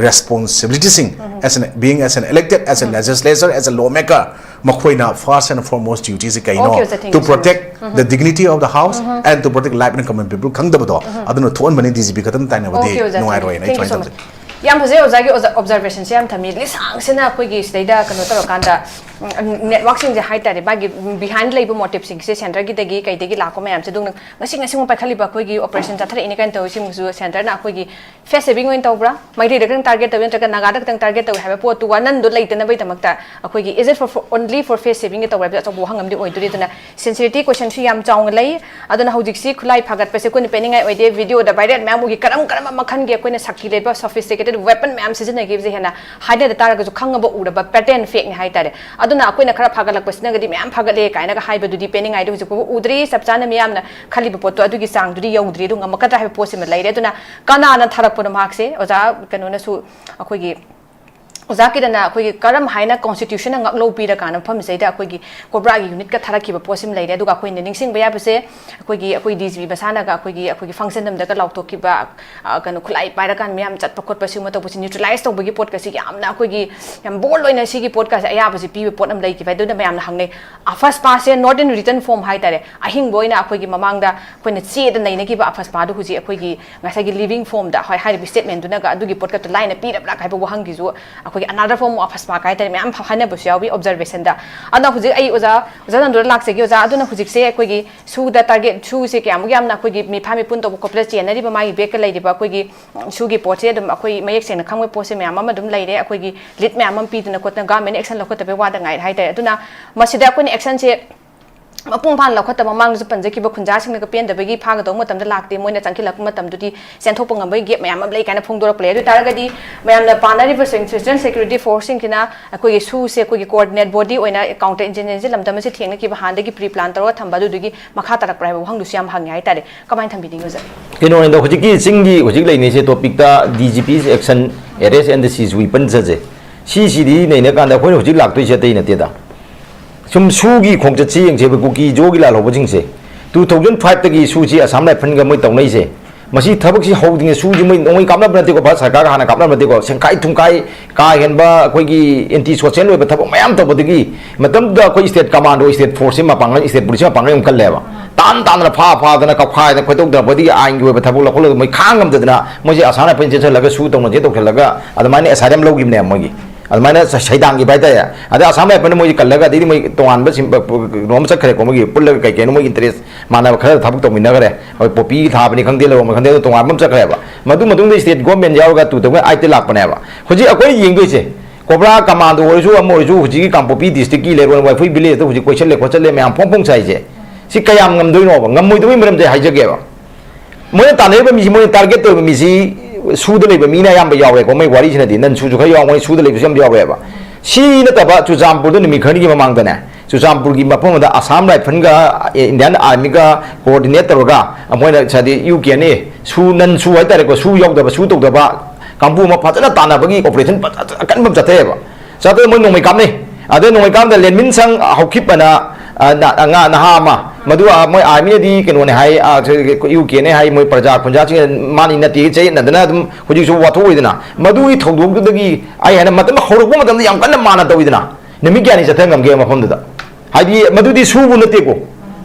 ꯔꯦꯁꯄꯣꯟꯁꯤꯕꯤꯂꯤꯇꯤꯁꯤꯡ, as an, being as an elected, as a legislator, as a lawmaker, ꯃꯈꯣꯏꯅ first and foremost duty ꯁꯤ ꯀꯩꯅꯣ? Okay, sir, thank you so much. To protect the dignity of the house and to protect life and common people ꯈꯪꯗꯕꯗꯣ, ꯑꯗꯨꯅ ꯊꯣꯛꯍꯟꯕꯅꯤ꯫ D G P ꯈꯛꯇꯪ ꯇꯥꯏꯅꯕꯗꯤ ꯅꯨꯡꯉꯥꯏꯔꯣꯏꯅ ꯑꯩ ꯁꯨꯃꯥꯏꯅ ꯇꯧꯖꯩ꯫ ꯌꯥꯝ ꯐꯖꯩ ꯑꯣꯖꯥꯒꯤ ꯑꯣꯕꯖꯔꯕꯦꯁꯟꯁꯦ ꯌꯥꯝ ꯊꯝꯃꯤ꯫ ꯂꯤꯁꯥꯡꯁꯤꯅ ꯑꯩꯈꯣꯏꯒꯤ ꯁꯤꯗꯩꯗ ꯀꯩꯅꯣ ꯇꯧꯔꯀꯥꯟꯗ, ꯎꯝ, ꯅꯦꯠꯋꯥꯛꯁꯤꯡꯁꯦ ꯍꯥꯏꯇꯥꯔꯦ, ꯃꯥꯒꯤ ꯕꯤꯍꯥꯏꯟ ꯂꯩꯕ ꯃꯣꯇꯤꯞꯁꯤꯡꯁꯦ, ꯁꯦꯟꯇꯔꯒꯤꯗꯒꯤ ꯀꯩꯗꯒꯤ ꯂꯥꯛꯄ ꯃꯌꯥꯝꯁꯦ ꯑꯗꯨꯝ ꯉꯁꯤ ꯉꯁꯤꯃꯛ ꯄꯥꯏꯈꯠꯂꯤꯕ ꯑꯩꯈꯣꯏꯒꯤ ꯑꯣꯄꯔꯦꯁꯟ ꯆꯠꯊꯔꯛꯏꯅꯦ ꯀꯥꯏꯅ ꯇꯧꯔꯤꯁꯤꯡꯁꯤꯁꯨ ꯁꯦꯟꯇꯔꯅ ꯑꯩꯈꯣꯏꯒꯤ ꯐꯦꯁ ꯁꯦꯚꯤꯡ ꯑꯣꯏꯅ ꯇꯧꯕ꯭ꯔꯥ, ꯃꯩꯇꯩꯗ ꯈꯛꯇꯪ ꯇꯥꯔꯒꯦꯠ ꯇꯧꯏ ꯅꯠꯇ꯭ꯔꯒ ꯅꯥꯒꯥꯗ ꯈꯛꯇꯪ ꯇꯥꯔꯒꯦꯠ ꯇꯧꯏ ꯍꯥꯏꯕ ꯄꯣꯠꯇꯨ ꯋꯥꯅꯟꯗꯣ ꯂꯩꯇꯅꯕꯒꯤꯗꯃꯛꯇ ꯑꯩꯈꯣꯏꯒꯤ, is it for, for only for face saving ꯒꯤ ꯇꯧꯕ꯭ꯔꯥ ꯍꯥꯏꯕꯗꯣ ꯑꯆꯧꯕ ꯋꯥꯍꯪ ꯑꯃꯗꯤ ꯑꯣꯏꯗꯣꯔꯤ꯫ ꯑꯗꯨꯅ ꯁꯤꯟꯁꯤꯌꯔꯤꯇꯤ ꯀꯣꯏꯁꯟꯁꯨ ꯌꯥꯝ ꯆꯥꯎꯅ ꯂꯩ꯫ ꯑꯗꯨꯅ ꯍꯧꯖꯤꯛꯁꯤ ꯈꯨꯠꯂꯥꯏ ꯐꯥꯒꯠꯄꯁꯦ ꯑꯩꯈꯣꯏꯅ ꯄꯦꯟꯅꯤꯡꯉꯥꯏ ꯑꯣꯏꯗꯦ꯫ ꯚꯤꯗꯤꯑꯣꯗ ꯚꯥꯏꯔꯦꯜ ꯃꯌꯥꯝ ꯎꯈꯤ, ꯀꯔꯝ ꯀꯔꯝꯕ ꯃꯈꯜꯒꯤ ꯑꯩꯈꯣꯏꯅ ꯁꯛꯇꯤ ꯂꯩꯕ ꯁꯣꯐꯤꯁꯇꯤꯀꯦꯇꯦꯠ ꯋꯦꯄꯟ ꯃꯌꯥꯝ ꯁꯤꯖꯤꯟꯅꯈꯤꯕꯁꯦ ꯍꯦꯟꯅ ꯍꯥꯏꯅꯗ ꯇꯥꯔꯒꯁꯨ ꯈꯪꯉꯕ ꯎꯔꯕ ꯄꯦꯇꯔꯟ ꯐꯦꯛꯅꯤ ꯍꯥꯏꯇꯥꯔꯦ꯫ ꯑꯗꯨꯅ ꯑꯩꯈꯣꯏꯅ ꯈꯔ ꯐꯥꯒꯠꯂꯛꯄꯁꯤꯅꯒꯗꯤ ꯃꯌꯥꯝ ꯐꯥꯒꯠꯂꯦ ꯀꯥꯏꯅꯒ ꯍꯥꯏꯕꯗꯨꯗꯤ ꯄꯦꯟꯅꯤꯡꯉꯥꯏꯗꯤ ꯍꯧꯖꯤꯛ ꯐꯥꯎꯕ ꯎꯗ꯭ꯔꯤ꯫ ꯆꯞ ꯆꯥꯅ ꯃꯤꯌꯥꯝꯅ ꯈꯜꯂꯤꯕ ꯄꯣꯠꯇꯣ ꯑꯗꯨꯒꯤ ꯆꯥꯡꯗꯨꯗꯤ ꯌꯧꯗ꯭ꯔꯤ꯫ ꯑꯗꯨ ꯉꯝꯃꯛꯀꯗ꯭ꯔꯥ ꯍꯥꯏꯕ ꯄꯣꯠꯁꯤꯃ ꯂꯩꯔꯦ꯫ ꯑꯗꯨꯅ ꯀꯅꯥꯅ ꯊꯥꯔꯛꯄꯅꯣ ꯃꯍꯥꯛꯁꯦ? ꯑꯣꯖꯥ ꯀꯩꯅꯣꯅꯁꯨ, ꯑꯩꯈꯣꯏꯒꯤ ꯑꯣꯖꯥ ꯀꯤꯔꯟꯅ ꯑꯩꯈꯣꯏꯒꯤ ꯀꯔꯝ ꯍꯥꯏꯅ ꯀꯣꯟꯁꯇꯤꯇ꯭ꯌꯨꯁꯟꯅ ꯉꯥꯛꯂꯧꯕꯤꯔꯀꯥꯟꯗ ꯃꯐꯝꯁꯤꯗꯩꯗ ꯑꯩꯈꯣꯏꯒꯤ ꯀꯣꯕ꯭ꯔꯥꯒꯤ ꯌꯨꯅꯤꯠꯀ ꯊꯥꯔꯛꯈꯤꯕ ꯄꯣꯠꯁꯤꯃ ꯂꯩꯔꯦ꯫ ꯑꯗꯨꯒ ꯑꯩꯈꯣꯏꯅ ꯅꯤꯡꯁꯤꯡꯕ ꯌꯥꯕꯁꯦ, ꯑꯩꯈꯣꯏꯒꯤ, ꯑꯩꯈꯣꯏ D G P ꯃꯁꯥꯅꯒ ꯑꯩꯈꯣꯏꯒꯤ, ꯑꯩꯈꯣꯏꯒꯤ ꯐꯪꯁꯟ ꯑꯃꯗꯒ ꯂꯥꯎꯊꯣꯛꯈꯤꯕ, ꯑ, ꯀꯩꯅꯣ, ꯈꯨꯠꯂꯥꯏ ꯄꯥꯏꯔꯀꯥꯟꯗ ꯃꯌꯥꯝ ꯆꯠꯄ ꯈꯣꯠꯄ ꯁꯤꯒꯨꯝꯕ ꯇꯧꯕꯁꯤ ꯅ꯭ꯌꯨꯇ꯭ꯔꯦꯂꯥꯏꯁ ꯇꯧꯕꯒꯤ ꯄꯣꯠꯀꯁꯤ ꯌꯥꯝꯅ ꯑꯩꯈꯣꯏꯒꯤ ꯌꯥꯝ ꯕꯣꯜꯗ ꯑꯣꯏꯅ ꯁꯤꯒꯤ ꯄꯣꯠꯀꯁꯦ ꯑꯌꯥꯕꯁꯤ ꯄꯤꯕ ꯄꯣꯠ ꯑꯃ ꯂꯩꯈꯤꯕ꯫ ꯑꯗꯨꯅ ꯃꯌꯥꯝꯅ ꯍꯪꯅꯩ, ꯑꯐꯁꯄꯥꯁꯦ not in written form ꯍꯥꯏꯇꯥꯔꯦ, ꯑꯍꯤꯡꯕ ꯑꯣꯏꯅ ꯑꯩꯈꯣꯏꯒꯤ ꯃꯃꯥꯡꯗ ꯑꯩꯈꯣꯏꯅ ꯆꯦꯗ ꯅꯩꯅꯈꯤꯕ ꯑꯐꯁꯄꯥꯗꯨ ꯍꯧꯖꯤꯛ ꯑꯩꯈꯣꯏꯒꯤ ꯉꯁꯥꯏꯒꯤ ꯂꯤꯚꯤꯡ ꯐꯣꯝꯗ, ꯍꯣꯏ, ꯍꯥꯏꯔꯤꯕ ꯁ꯭ꯇꯦꯠꯃꯦꯟꯗꯨꯅꯒ ꯑꯗꯨꯒꯤ ꯄꯣꯠꯀꯇꯨ ꯂꯥꯏꯅ ꯄꯤꯔꯕ꯭ꯔꯥ ꯍꯥꯏꯕ ꯋꯥꯍꯪꯒꯤꯁꯨ ꯑꯩꯈꯣꯏꯒꯤ another form of ꯑꯐꯁꯄꯥ ꯍꯥꯏꯇꯥꯔꯦ, ꯃꯌꯥꯝ ꯍꯥꯏꯅꯕꯁꯨ ꯌꯥꯎꯏ ꯑꯣꯕꯖꯔꯕꯦꯁꯟꯗ꯫ ꯑꯗꯨꯅ ꯍꯧꯖꯤꯛ ꯑꯩ ꯑꯣꯖꯥ, ꯑꯣꯖꯥ ꯅꯟꯗꯨꯗ ꯂꯥꯛꯆꯒꯦ꯫ ꯑꯣꯖꯥ, ꯑꯗꯨꯅ ꯍꯧꯖꯤꯛꯁꯦ ꯑꯩꯈꯣꯏꯒꯤ ꯁꯨꯗ ꯇꯥꯔꯒꯦꯠ, ꯁꯨꯁꯦ ꯀꯌꯥꯃꯨꯛ ꯌꯥꯝꯅ ꯑꯩꯈꯣꯏꯒꯤ ꯃꯤꯐꯥ ꯃꯤꯄꯨꯟ ꯇꯧꯕ ꯈꯣꯠꯄꯗ ꯆꯦꯟꯅꯔꯤꯕ ꯃꯥꯒꯤ ꯕꯦꯒꯀ ꯂꯩꯔꯤꯕ ꯑꯩꯈꯣꯏꯒꯤ, ꯎꯝ, ꯁꯨꯒꯤ ꯄꯣꯠꯁꯦ ꯑꯗꯨꯝ ꯑꯩꯈꯣꯏ ꯃꯌꯦꯛ ꯁꯦꯡꯅ ꯈꯪꯕ ꯄꯣꯠꯁꯦ ꯃꯌꯥꯝ ꯑꯃ ꯑꯗꯨꯝ ꯂꯩꯔꯦ꯫ ꯑꯩꯈꯣꯏꯒꯤ ꯂꯤꯗ ꯃꯌꯥꯝ ꯑꯃ ꯄꯤꯗꯅ ꯈꯣꯠꯇꯅ ꯒꯚꯔꯟꯃꯦꯟꯅ ꯑꯦꯛꯁꯟ ꯂꯧꯈꯠꯇꯕꯩ ꯋꯥꯗ ꯉꯥꯏꯔꯦ ꯍꯥꯏꯇꯥꯔꯦ꯫ ꯑꯗꯨꯅ ꯃꯁꯤꯗ ꯑꯩꯈꯣꯏꯅ ꯑꯦꯛꯁꯟꯁꯦ ꯃꯄꯨꯡ ꯐꯥꯅ ꯂꯧꯈꯠꯇꯕ, ꯃꯃꯥꯡꯗꯁꯨ ꯄꯟꯖꯈꯤꯕ ꯈꯨꯟꯖꯥꯁꯤꯡꯅꯒ ꯄꯦꯟꯗꯕꯒꯤ ꯐꯥꯒꯗꯧꯕ ꯃꯇꯝꯗ ꯂꯥꯛꯇꯦ, ꯃꯣꯏꯅ ꯆꯪꯁꯤꯜꯂꯛꯄ ꯃꯇꯝꯗꯨꯗꯤ ꯆꯦꯟꯊꯣꯛꯄ ꯉꯝꯕꯒꯤ ꯒꯦꯞ ꯃꯌꯥꯝ ꯑꯃ ꯂꯩ ꯀꯥꯏꯅ ꯐꯣꯡꯗꯣꯔꯛꯄ ꯂꯩ꯫ ꯑꯗꯨ ꯑꯣꯏ ꯇꯥꯔꯒꯗꯤ ꯃꯌꯥꯝꯅ ꯄꯥꯅꯔꯤꯕ ꯁꯣ-, ꯁꯣꯁꯤꯌꯦꯜ ꯁꯦꯀ꯭ꯌꯨꯔꯤꯇꯤ ꯐꯣꯔꯁꯁꯤꯡꯁꯤꯅ ꯑꯩꯈꯣꯏꯒꯤ ꯁꯨꯁꯦ ꯑꯩꯈꯣꯏꯒꯤ ꯀꯣꯑꯣꯔꯗꯤꯅꯦꯠ ꯕꯣꯗꯤ ꯑꯣꯏꯅ ꯀꯥꯎꯟꯇꯔ ꯏꯟꯁꯔꯖꯦꯟꯁꯤ ꯂꯝꯗꯝ ꯑꯁꯤ ꯊꯦꯡꯅꯈꯤꯕ ꯍꯥꯟꯅꯗꯒꯤ ꯄ꯭ꯔꯤ ꯄ꯭ꯂꯥꯟ ꯇꯧꯔꯒ ꯊꯝꯕ ꯑꯗꯨꯗꯨꯒꯤ ꯃꯈꯥ ꯇꯥꯔꯛꯄ꯭ꯔꯥ ꯍꯥꯏꯕ ꯋꯥꯍꯪꯗꯨꯁꯨ ꯌꯥꯝ ꯍꯪꯉꯦ ꯍꯥꯏꯇꯥꯔꯦ꯫ ꯀꯃꯥꯏꯅ ꯊꯝꯕꯤꯅꯤꯡꯉꯤ, ꯑꯣꯖꯥ? ꯀꯩꯅꯣꯅꯤꯗ, ꯍꯧꯖꯤꯛꯀꯤ ꯆꯤꯡꯒꯤ ꯍꯧꯖꯤꯛ ꯂꯩꯅꯩꯁꯦ ꯇꯣꯄꯤꯛꯇ D G P's action, arrest and the seize weapons ꯑꯁꯦ, ꯁꯤꯁꯤꯗꯤ ꯅꯩꯅꯀꯥꯟꯗ ꯑꯩꯈꯣꯏꯅ ꯍꯧꯖꯤꯛ ꯂꯥꯛꯇꯣꯏꯁꯦ ꯑꯇꯩ ꯅꯠꯇꯦꯗ꯫ ꯁꯨꯝ ꯁꯨꯒꯤ ꯈꯣꯡꯆꯠꯁꯤ ꯌꯦꯡꯁꯦꯕ, ꯀꯨꯀꯤ ꯖꯣꯒꯤ ꯂꯥꯜꯍꯧꯕꯁꯤꯡꯁꯦ, ꯇꯨ ꯊꯥꯎꯖꯟ ꯐꯥꯏꯚꯇꯒꯤ ꯁꯨꯁꯤ ꯑꯁꯥꯝ ꯔꯥꯏꯐꯜꯒ ꯃꯣꯏ ꯇꯧꯅꯩꯁꯦ꯫ ꯃꯁꯤ ꯊꯕꯛꯁꯤ ꯍꯧꯗ꯭ꯔꯤꯉꯩ ꯁꯨꯁꯤ ꯃꯣꯏ ꯅꯣꯡꯃꯩ ꯀꯥꯞꯅꯕ ꯅꯠꯇꯦꯀꯣ, ꯚꯥꯔꯠ ꯁꯔꯀꯥꯔꯒ ꯍꯥꯟꯅ ꯀꯥꯞꯅꯕ ꯅꯠꯇꯦꯀꯣ, ꯁꯦꯡꯈꯥꯏ ꯊꯨꯡꯈꯥꯏ, ꯀꯥ ꯍꯦꯟꯕ ꯑꯩꯈꯣꯏꯒꯤ ꯑꯦꯟꯇꯤ ꯁꯣꯁꯦꯜ ꯑꯣꯏꯕ ꯊꯕꯛ ꯃꯌꯥꯝ ꯇꯧꯕꯗꯒꯤ ꯃꯇꯝꯗꯨꯗ ꯑꯩꯈꯣꯏ ꯁ꯭ꯇꯦꯠ ꯀꯃꯥꯟꯗꯣ, ꯁ꯭ꯇꯦꯠ ꯐꯣꯔꯁꯁꯤ ꯃꯄꯥꯡꯒꯜ, ꯁ꯭ꯇꯦꯠ ꯄꯨꯂꯤꯁꯁꯤ ꯃꯄꯥꯡꯒꯜ ꯌꯥꯝ ꯀꯜꯂꯦꯕ꯫ ꯇꯥꯟ ꯇꯥꯟꯗꯅ ꯐꯥ ꯐꯥꯗꯅ ꯀꯧꯈꯥꯏꯗꯅ ꯈꯣꯏꯗꯣꯛꯇꯅ ꯃꯣꯏꯗꯒꯤ ꯑꯥꯏꯟꯒꯤ ꯑꯣꯏꯕ ꯊꯕꯛ ꯂꯧꯈꯠꯂꯒ ꯃꯣꯏ ꯈꯥꯡ ꯉꯝꯗꯗꯅ ꯃꯣꯏꯁꯦ ꯑꯁꯥꯝ ꯔꯥꯏꯐꯜ ꯆꯦꯟꯁꯤꯜꯂꯒ ꯁꯨ ꯇꯧꯅꯁꯦ ꯇꯧꯁꯤꯜꯂꯒ ꯑꯗꯨꯃꯥꯏꯅ ꯑꯦꯁꯥꯏꯂꯝ ꯂꯧꯈꯤꯕꯅꯦꯕ ꯃꯣꯏꯒꯤ꯫ ꯑꯗꯨꯃꯥꯏꯅ ꯁ-, ꯁꯩꯗꯥꯡꯈꯤꯕ ꯍꯥꯏꯇꯥꯔꯦ꯫ ꯑꯗ ꯑꯁꯥꯝ ꯔꯥꯏꯐꯜꯅ ꯃꯣꯏꯁꯦ ꯀꯜꯂꯒ ꯑꯗꯩꯗꯤ ꯃꯣꯏ ꯇꯣꯉꯥꯟꯕ ꯁꯤꯝ-, ꯀꯩꯅꯣ ꯑꯃ ꯆꯠꯈ꯭ꯔꯦꯀꯣ, ꯃꯣꯏꯒꯤ ꯄꯨꯜꯂꯒ ꯀꯩ ꯀꯩꯅꯣ ꯃꯣꯏꯒꯤ ꯏꯟꯇꯔꯦꯁ ꯃꯥꯟꯅꯕ ꯈꯔ ꯊꯕꯛ ꯇꯧꯃꯤꯟꯅꯈ꯭ꯔꯦ꯫ ꯍꯣꯏ, ꯄꯣꯄꯤ ꯊꯥꯕꯅꯤ ꯈꯪꯗꯦ, ꯂꯧꯔꯝꯕ ꯈꯪꯗꯦ, ꯑꯗꯨ ꯇꯣꯉꯥꯟꯕ ꯑꯃ ꯆꯠꯈ꯭ꯔꯦꯕ꯫ ꯃꯗꯨ ꯃꯇꯨꯡꯗ ꯁ꯭ꯇꯦꯠ ꯒꯣꯔꯃꯦꯟ ꯌꯥꯎꯔꯒ ꯇꯨ ꯊꯥꯎꯖꯟ ꯑꯥꯏꯠꯇ ꯂꯥꯛꯄꯅꯦꯕ꯫ ꯍꯧꯖꯤꯛ ꯑꯩꯈꯣꯏꯅ ꯌꯦꯡꯗꯣꯏꯁꯦ ꯀꯣꯕ꯭ꯔꯥ ꯀꯃꯥꯟꯗꯣ ꯑꯣꯏꯔꯁꯨ ꯑꯃ ꯑꯣꯏꯔꯁꯨ ꯍꯧꯖꯤꯛꯀꯤ ꯀꯥꯡꯄꯣꯛꯄꯤ ꯗꯤꯁꯇ꯭ꯔꯤꯛꯀꯤ ꯂꯩꯔꯣꯟ ꯋꯥꯏꯐꯨꯏ ꯚꯤꯂꯦꯖꯇ ꯍꯧꯖꯤꯛ ꯀꯣꯏꯁꯜꯂꯦ ꯈꯣꯠꯆꯜꯂꯦ ꯃꯌꯥꯝ ꯐꯣꯡ ꯐꯣꯡ ꯁꯥꯏꯁꯦ꯫ ꯁꯤ ꯀꯌꯥꯝ ꯉꯝꯗꯣꯏꯅꯣꯕ? ꯉꯝꯃꯣꯏꯗꯕꯒꯤ ꯃꯔꯝꯁꯦ ꯑꯩ ꯍꯥꯏꯖꯒꯦꯕ꯫ ꯃꯣꯏꯅ ꯇꯥꯟꯅꯔꯤꯕ ꯃꯤꯁꯤ, ꯃꯣꯏꯅ ꯇꯥꯔꯒꯦꯠ ꯇꯧꯔꯤꯕ ꯃꯤꯁꯤ ꯁꯨꯗ ꯂꯩꯕ ꯃꯤꯅ ꯑꯌꯥꯝꯕ ꯌꯥꯎꯔꯦꯀꯣ꯫ ꯃꯣꯏ ꯋꯥꯔꯤꯁꯤꯅꯗꯤ ꯅꯟ ꯁꯨꯁꯨ ꯈꯔ ꯌꯥꯎꯔꯝꯒꯅꯤ, ꯁꯨꯗ ꯂꯩꯕꯁꯨ ꯌꯥꯝ ꯌꯥꯎꯔꯦꯕ꯫ ꯁꯤ ꯅꯠꯇꯕ ꯆꯨꯔꯆꯥꯟꯄꯨꯔꯗ ꯅꯨꯃꯤꯠ ꯈꯔꯅꯤꯒꯤ ꯃꯃꯥꯡꯗꯅꯦ, ꯆꯨꯔꯆꯥꯟꯄꯨꯔꯒꯤ ꯃꯐꯝ ꯑꯃꯗ ꯑꯁꯥꯝ ꯔꯥꯏꯐꯜꯒ ꯏꯟꯗꯤꯌꯥꯟ ꯑꯥꯔꯃꯤꯒ ꯀꯣꯑꯣꯔꯗꯤꯅꯦꯠ ꯇꯧꯔꯒ ꯃꯣꯏꯅ ꯍꯥꯏꯗꯤ ꯌꯨ ꯀꯦ ꯑꯦꯟ ꯑꯦ ꯁꯨ ꯅꯟ ꯁꯨ ꯍꯥꯏꯇꯥꯔꯦꯀꯣ, ꯁꯨ ꯌꯥꯎꯗꯕ, ꯁꯨ ꯇꯧꯗꯕ ꯀꯥꯡꯕꯨ ꯑꯃ ꯐꯖꯅ ꯇꯥꯟꯅꯕꯒꯤ ꯑꯣꯄꯔꯦꯁꯟ ꯐꯖ-, ꯑꯀꯟꯕ ꯑꯃ ꯆꯠꯊꯩꯑꯕ꯫ ꯆꯠꯄꯗ ꯃꯣꯏ ꯅꯣꯡꯃꯩ ꯀꯥꯞꯅꯩ꯫ ꯑꯗ ꯅꯣꯡꯃꯩ ꯀꯥꯞꯅ ꯂꯦꯟꯃꯤꯟ ꯁꯪ ꯍꯧꯈꯤꯕꯅ, ꯑ, ꯅ-, ꯑꯉꯥ-, ꯅꯍꯥ ꯑꯃ, ꯃꯗꯨ, ꯑ, ꯃꯣꯏ ꯑꯥꯔꯃꯤꯅꯗꯤ ꯀꯩꯅꯣꯅꯦ ꯍꯥꯏ, ꯑ, ꯌꯨ ꯀꯦꯅꯦ ꯍꯥꯏ, ꯃꯣꯏ ꯄ꯭ꯔꯖꯥ ꯈꯨꯟꯖꯥꯁꯤꯡ ꯃꯥꯅꯤ ꯅꯠꯇꯦ ꯆꯌꯦꯠꯅꯗꯅ ꯑꯗꯨꯝ ꯍꯧꯖꯤꯛꯁꯨ ꯋꯥꯊꯣꯛ ꯑꯣꯏꯗꯅ꯫ ꯃꯗꯨꯒꯤ ꯊꯧꯗꯣꯛꯇꯨꯗꯒꯤ ꯑꯩ ꯍꯥꯏꯅ ꯃꯇꯝ ꯍꯧꯔꯛꯄ ꯃꯇꯝꯗ ꯌꯥꯝ ꯀꯟꯅ ꯃꯥꯅ ꯇꯧꯋꯤꯗꯅ꯫ ꯅꯨꯃꯤꯠ ꯀꯌꯥꯅꯤ ꯆꯠꯊ ꯉꯝꯒꯦ ꯃꯐꯝꯗꯨꯗ? ꯍꯥꯏꯗꯤ ꯃꯗꯨꯗꯤ ꯁꯨꯕꯨ ꯅꯠꯇꯦꯀꯣ꯫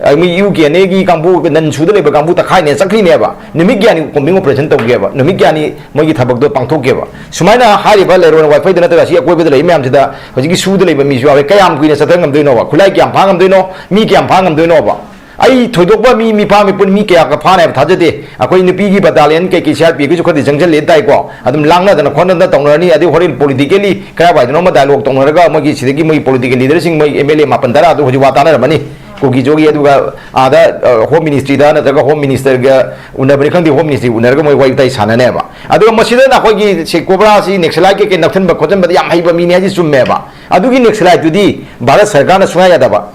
ꯑ, ꯃꯤ ꯌꯨ ꯀꯦ ꯑꯦꯟ ꯑꯦꯒꯤ ꯀꯥꯡꯕꯨ, ꯅꯟ ꯁꯨꯗ ꯂꯩꯕ ꯀꯥꯡꯕꯨ ꯇꯪꯈꯥꯏꯅꯦ ꯆꯠꯈ꯭ꯔꯤꯅꯦꯕ꯫ ꯅꯨꯃꯤꯠ ꯀꯌꯥꯅꯤ ꯀꯣꯝꯕꯤꯡ ꯑꯣꯄꯔꯦꯁꯟ ꯇꯧꯒꯦꯕ? ꯅꯨꯃꯤꯠ ꯀꯌꯥꯅꯤ ꯃꯣꯏꯒꯤ ꯊꯕꯛꯇꯣ ꯄꯥꯡꯊꯣꯛꯀꯦꯕ? ꯁꯨꯃꯥꯏꯅ ꯍꯥꯏꯔꯤꯕ ꯂꯩꯔꯣꯟ ꯋꯥꯏꯐꯩꯗ ꯅꯠꯇ꯭ꯔꯒ ꯑꯁꯤ ꯑꯀꯣꯏꯕꯗ ꯂꯩꯔꯤ ꯃꯌꯥꯝꯁꯤꯗ ꯍꯧꯖꯤꯛꯀꯤ ꯁꯨꯗ ꯂꯩꯕ ꯃꯤꯁꯨ ꯌꯥꯎꯔꯦ꯫ ꯀꯌꯥꯝ ꯀꯨꯏꯅ ꯆꯠꯊ ꯉꯝꯗꯣꯏꯅꯣꯕ? ꯈꯨꯠꯂꯥꯏ ꯀꯌꯥꯝ ꯐꯥ ꯉꯝꯗꯣꯏꯅꯣ? ꯃꯤ ꯀꯌꯥꯝ ꯐꯥ ꯉꯝꯗꯣꯏꯅꯣꯕ? ꯑꯩ ꯊꯣꯏꯗꯣꯛꯄ ꯃꯤ, ꯃꯤꯐꯥ ꯃꯤꯄꯨꯟ ꯃꯤ ꯀꯌꯥꯒ ꯐꯥꯅꯤ ꯍꯥꯏꯕ ꯊꯥꯖꯗꯦ꯫ ꯑꯩꯈꯣꯏ ꯅꯨꯄꯤꯒꯤ ꯕꯇꯥꯂꯤꯌꯟ ꯀꯩ ꯀꯩ ꯁꯤ ꯑꯥꯔ ꯄꯤ ꯑꯦꯐꯀꯤꯁꯨ ꯈꯔꯗꯤ ꯆꯪꯁꯤꯜꯂꯦ ꯇꯥꯏꯀꯣ꯫ ꯑꯗꯨꯝ ꯂꯥꯡꯅꯗꯅ ꯈꯣꯠꯅꯗꯅ ꯇꯧꯅꯔꯅꯤ꯫ ꯑꯗꯩ ꯍꯣꯔꯦꯟ ꯄꯣꯂꯤꯇꯤꯀꯦꯜꯂꯤ ꯀꯔꯥꯏꯋꯥꯏꯗꯅꯣ ꯑꯃ ꯗꯥꯏꯂꯣꯒ ꯇꯧꯅꯔꯒ ꯃꯣꯏꯒꯤ ꯁꯤꯗꯒꯤ ꯃꯣꯏꯒꯤ ꯄꯣꯂꯤꯇꯤꯀꯦꯜ ꯂꯤꯗꯔꯁꯤꯡ, ꯃꯣꯏ ꯑꯦꯝ ꯑꯦꯜ ꯑꯦ ꯃꯥꯄꯟ ꯇꯔꯥ ꯑꯗꯨ ꯍꯧꯖꯤꯛ ꯋꯥ ꯇꯥꯅꯔꯝꯃꯅꯤ꯫ ꯀꯨꯀꯤꯖꯣꯒꯤ ꯑꯗꯨꯒ ꯑꯥꯗ, ꯑ, ꯍꯣꯝ ꯃꯤꯅꯤꯁꯇ꯭ꯔꯤꯗ ꯅꯠꯇ꯭ꯔꯒ ꯍꯣꯝ ꯃꯤꯅꯤꯁꯇꯔꯒ ꯎꯅꯕꯅꯤ ꯈꯪꯗꯦ, ꯍꯣꯝ ꯃꯤꯅꯤꯁꯇ꯭ꯔꯤ ꯎꯅꯔꯒ ꯃꯣꯏ ꯋꯥꯔꯤ ꯋꯥꯇꯥꯏ ꯁꯥꯟꯅꯅꯦꯕ꯫ ꯑꯗꯨꯒ ꯃꯁꯤꯗ ꯑꯩꯈꯣꯏꯒꯤ ꯁꯤ ꯀꯣꯕ꯭ꯔꯥꯁꯤ ꯅꯦꯛꯁꯂꯥꯏꯠ ꯀꯩꯀꯩ ꯅꯛꯁꯟꯕ ꯈꯣꯠꯆꯟꯕꯗ ꯌꯥꯝ ꯍꯩꯕ ꯃꯤꯅꯤ ꯍꯥꯏꯁꯤ ꯆꯨꯝꯃꯦꯕ꯫ ꯑꯗꯨꯒꯤ ꯅꯦꯛꯁꯂꯥꯏꯠꯇꯨꯗꯤ ꯚꯥꯔꯠ ꯁꯔꯀꯥꯔꯅ ꯁꯨꯡꯌꯥ ꯌꯥꯗꯕ,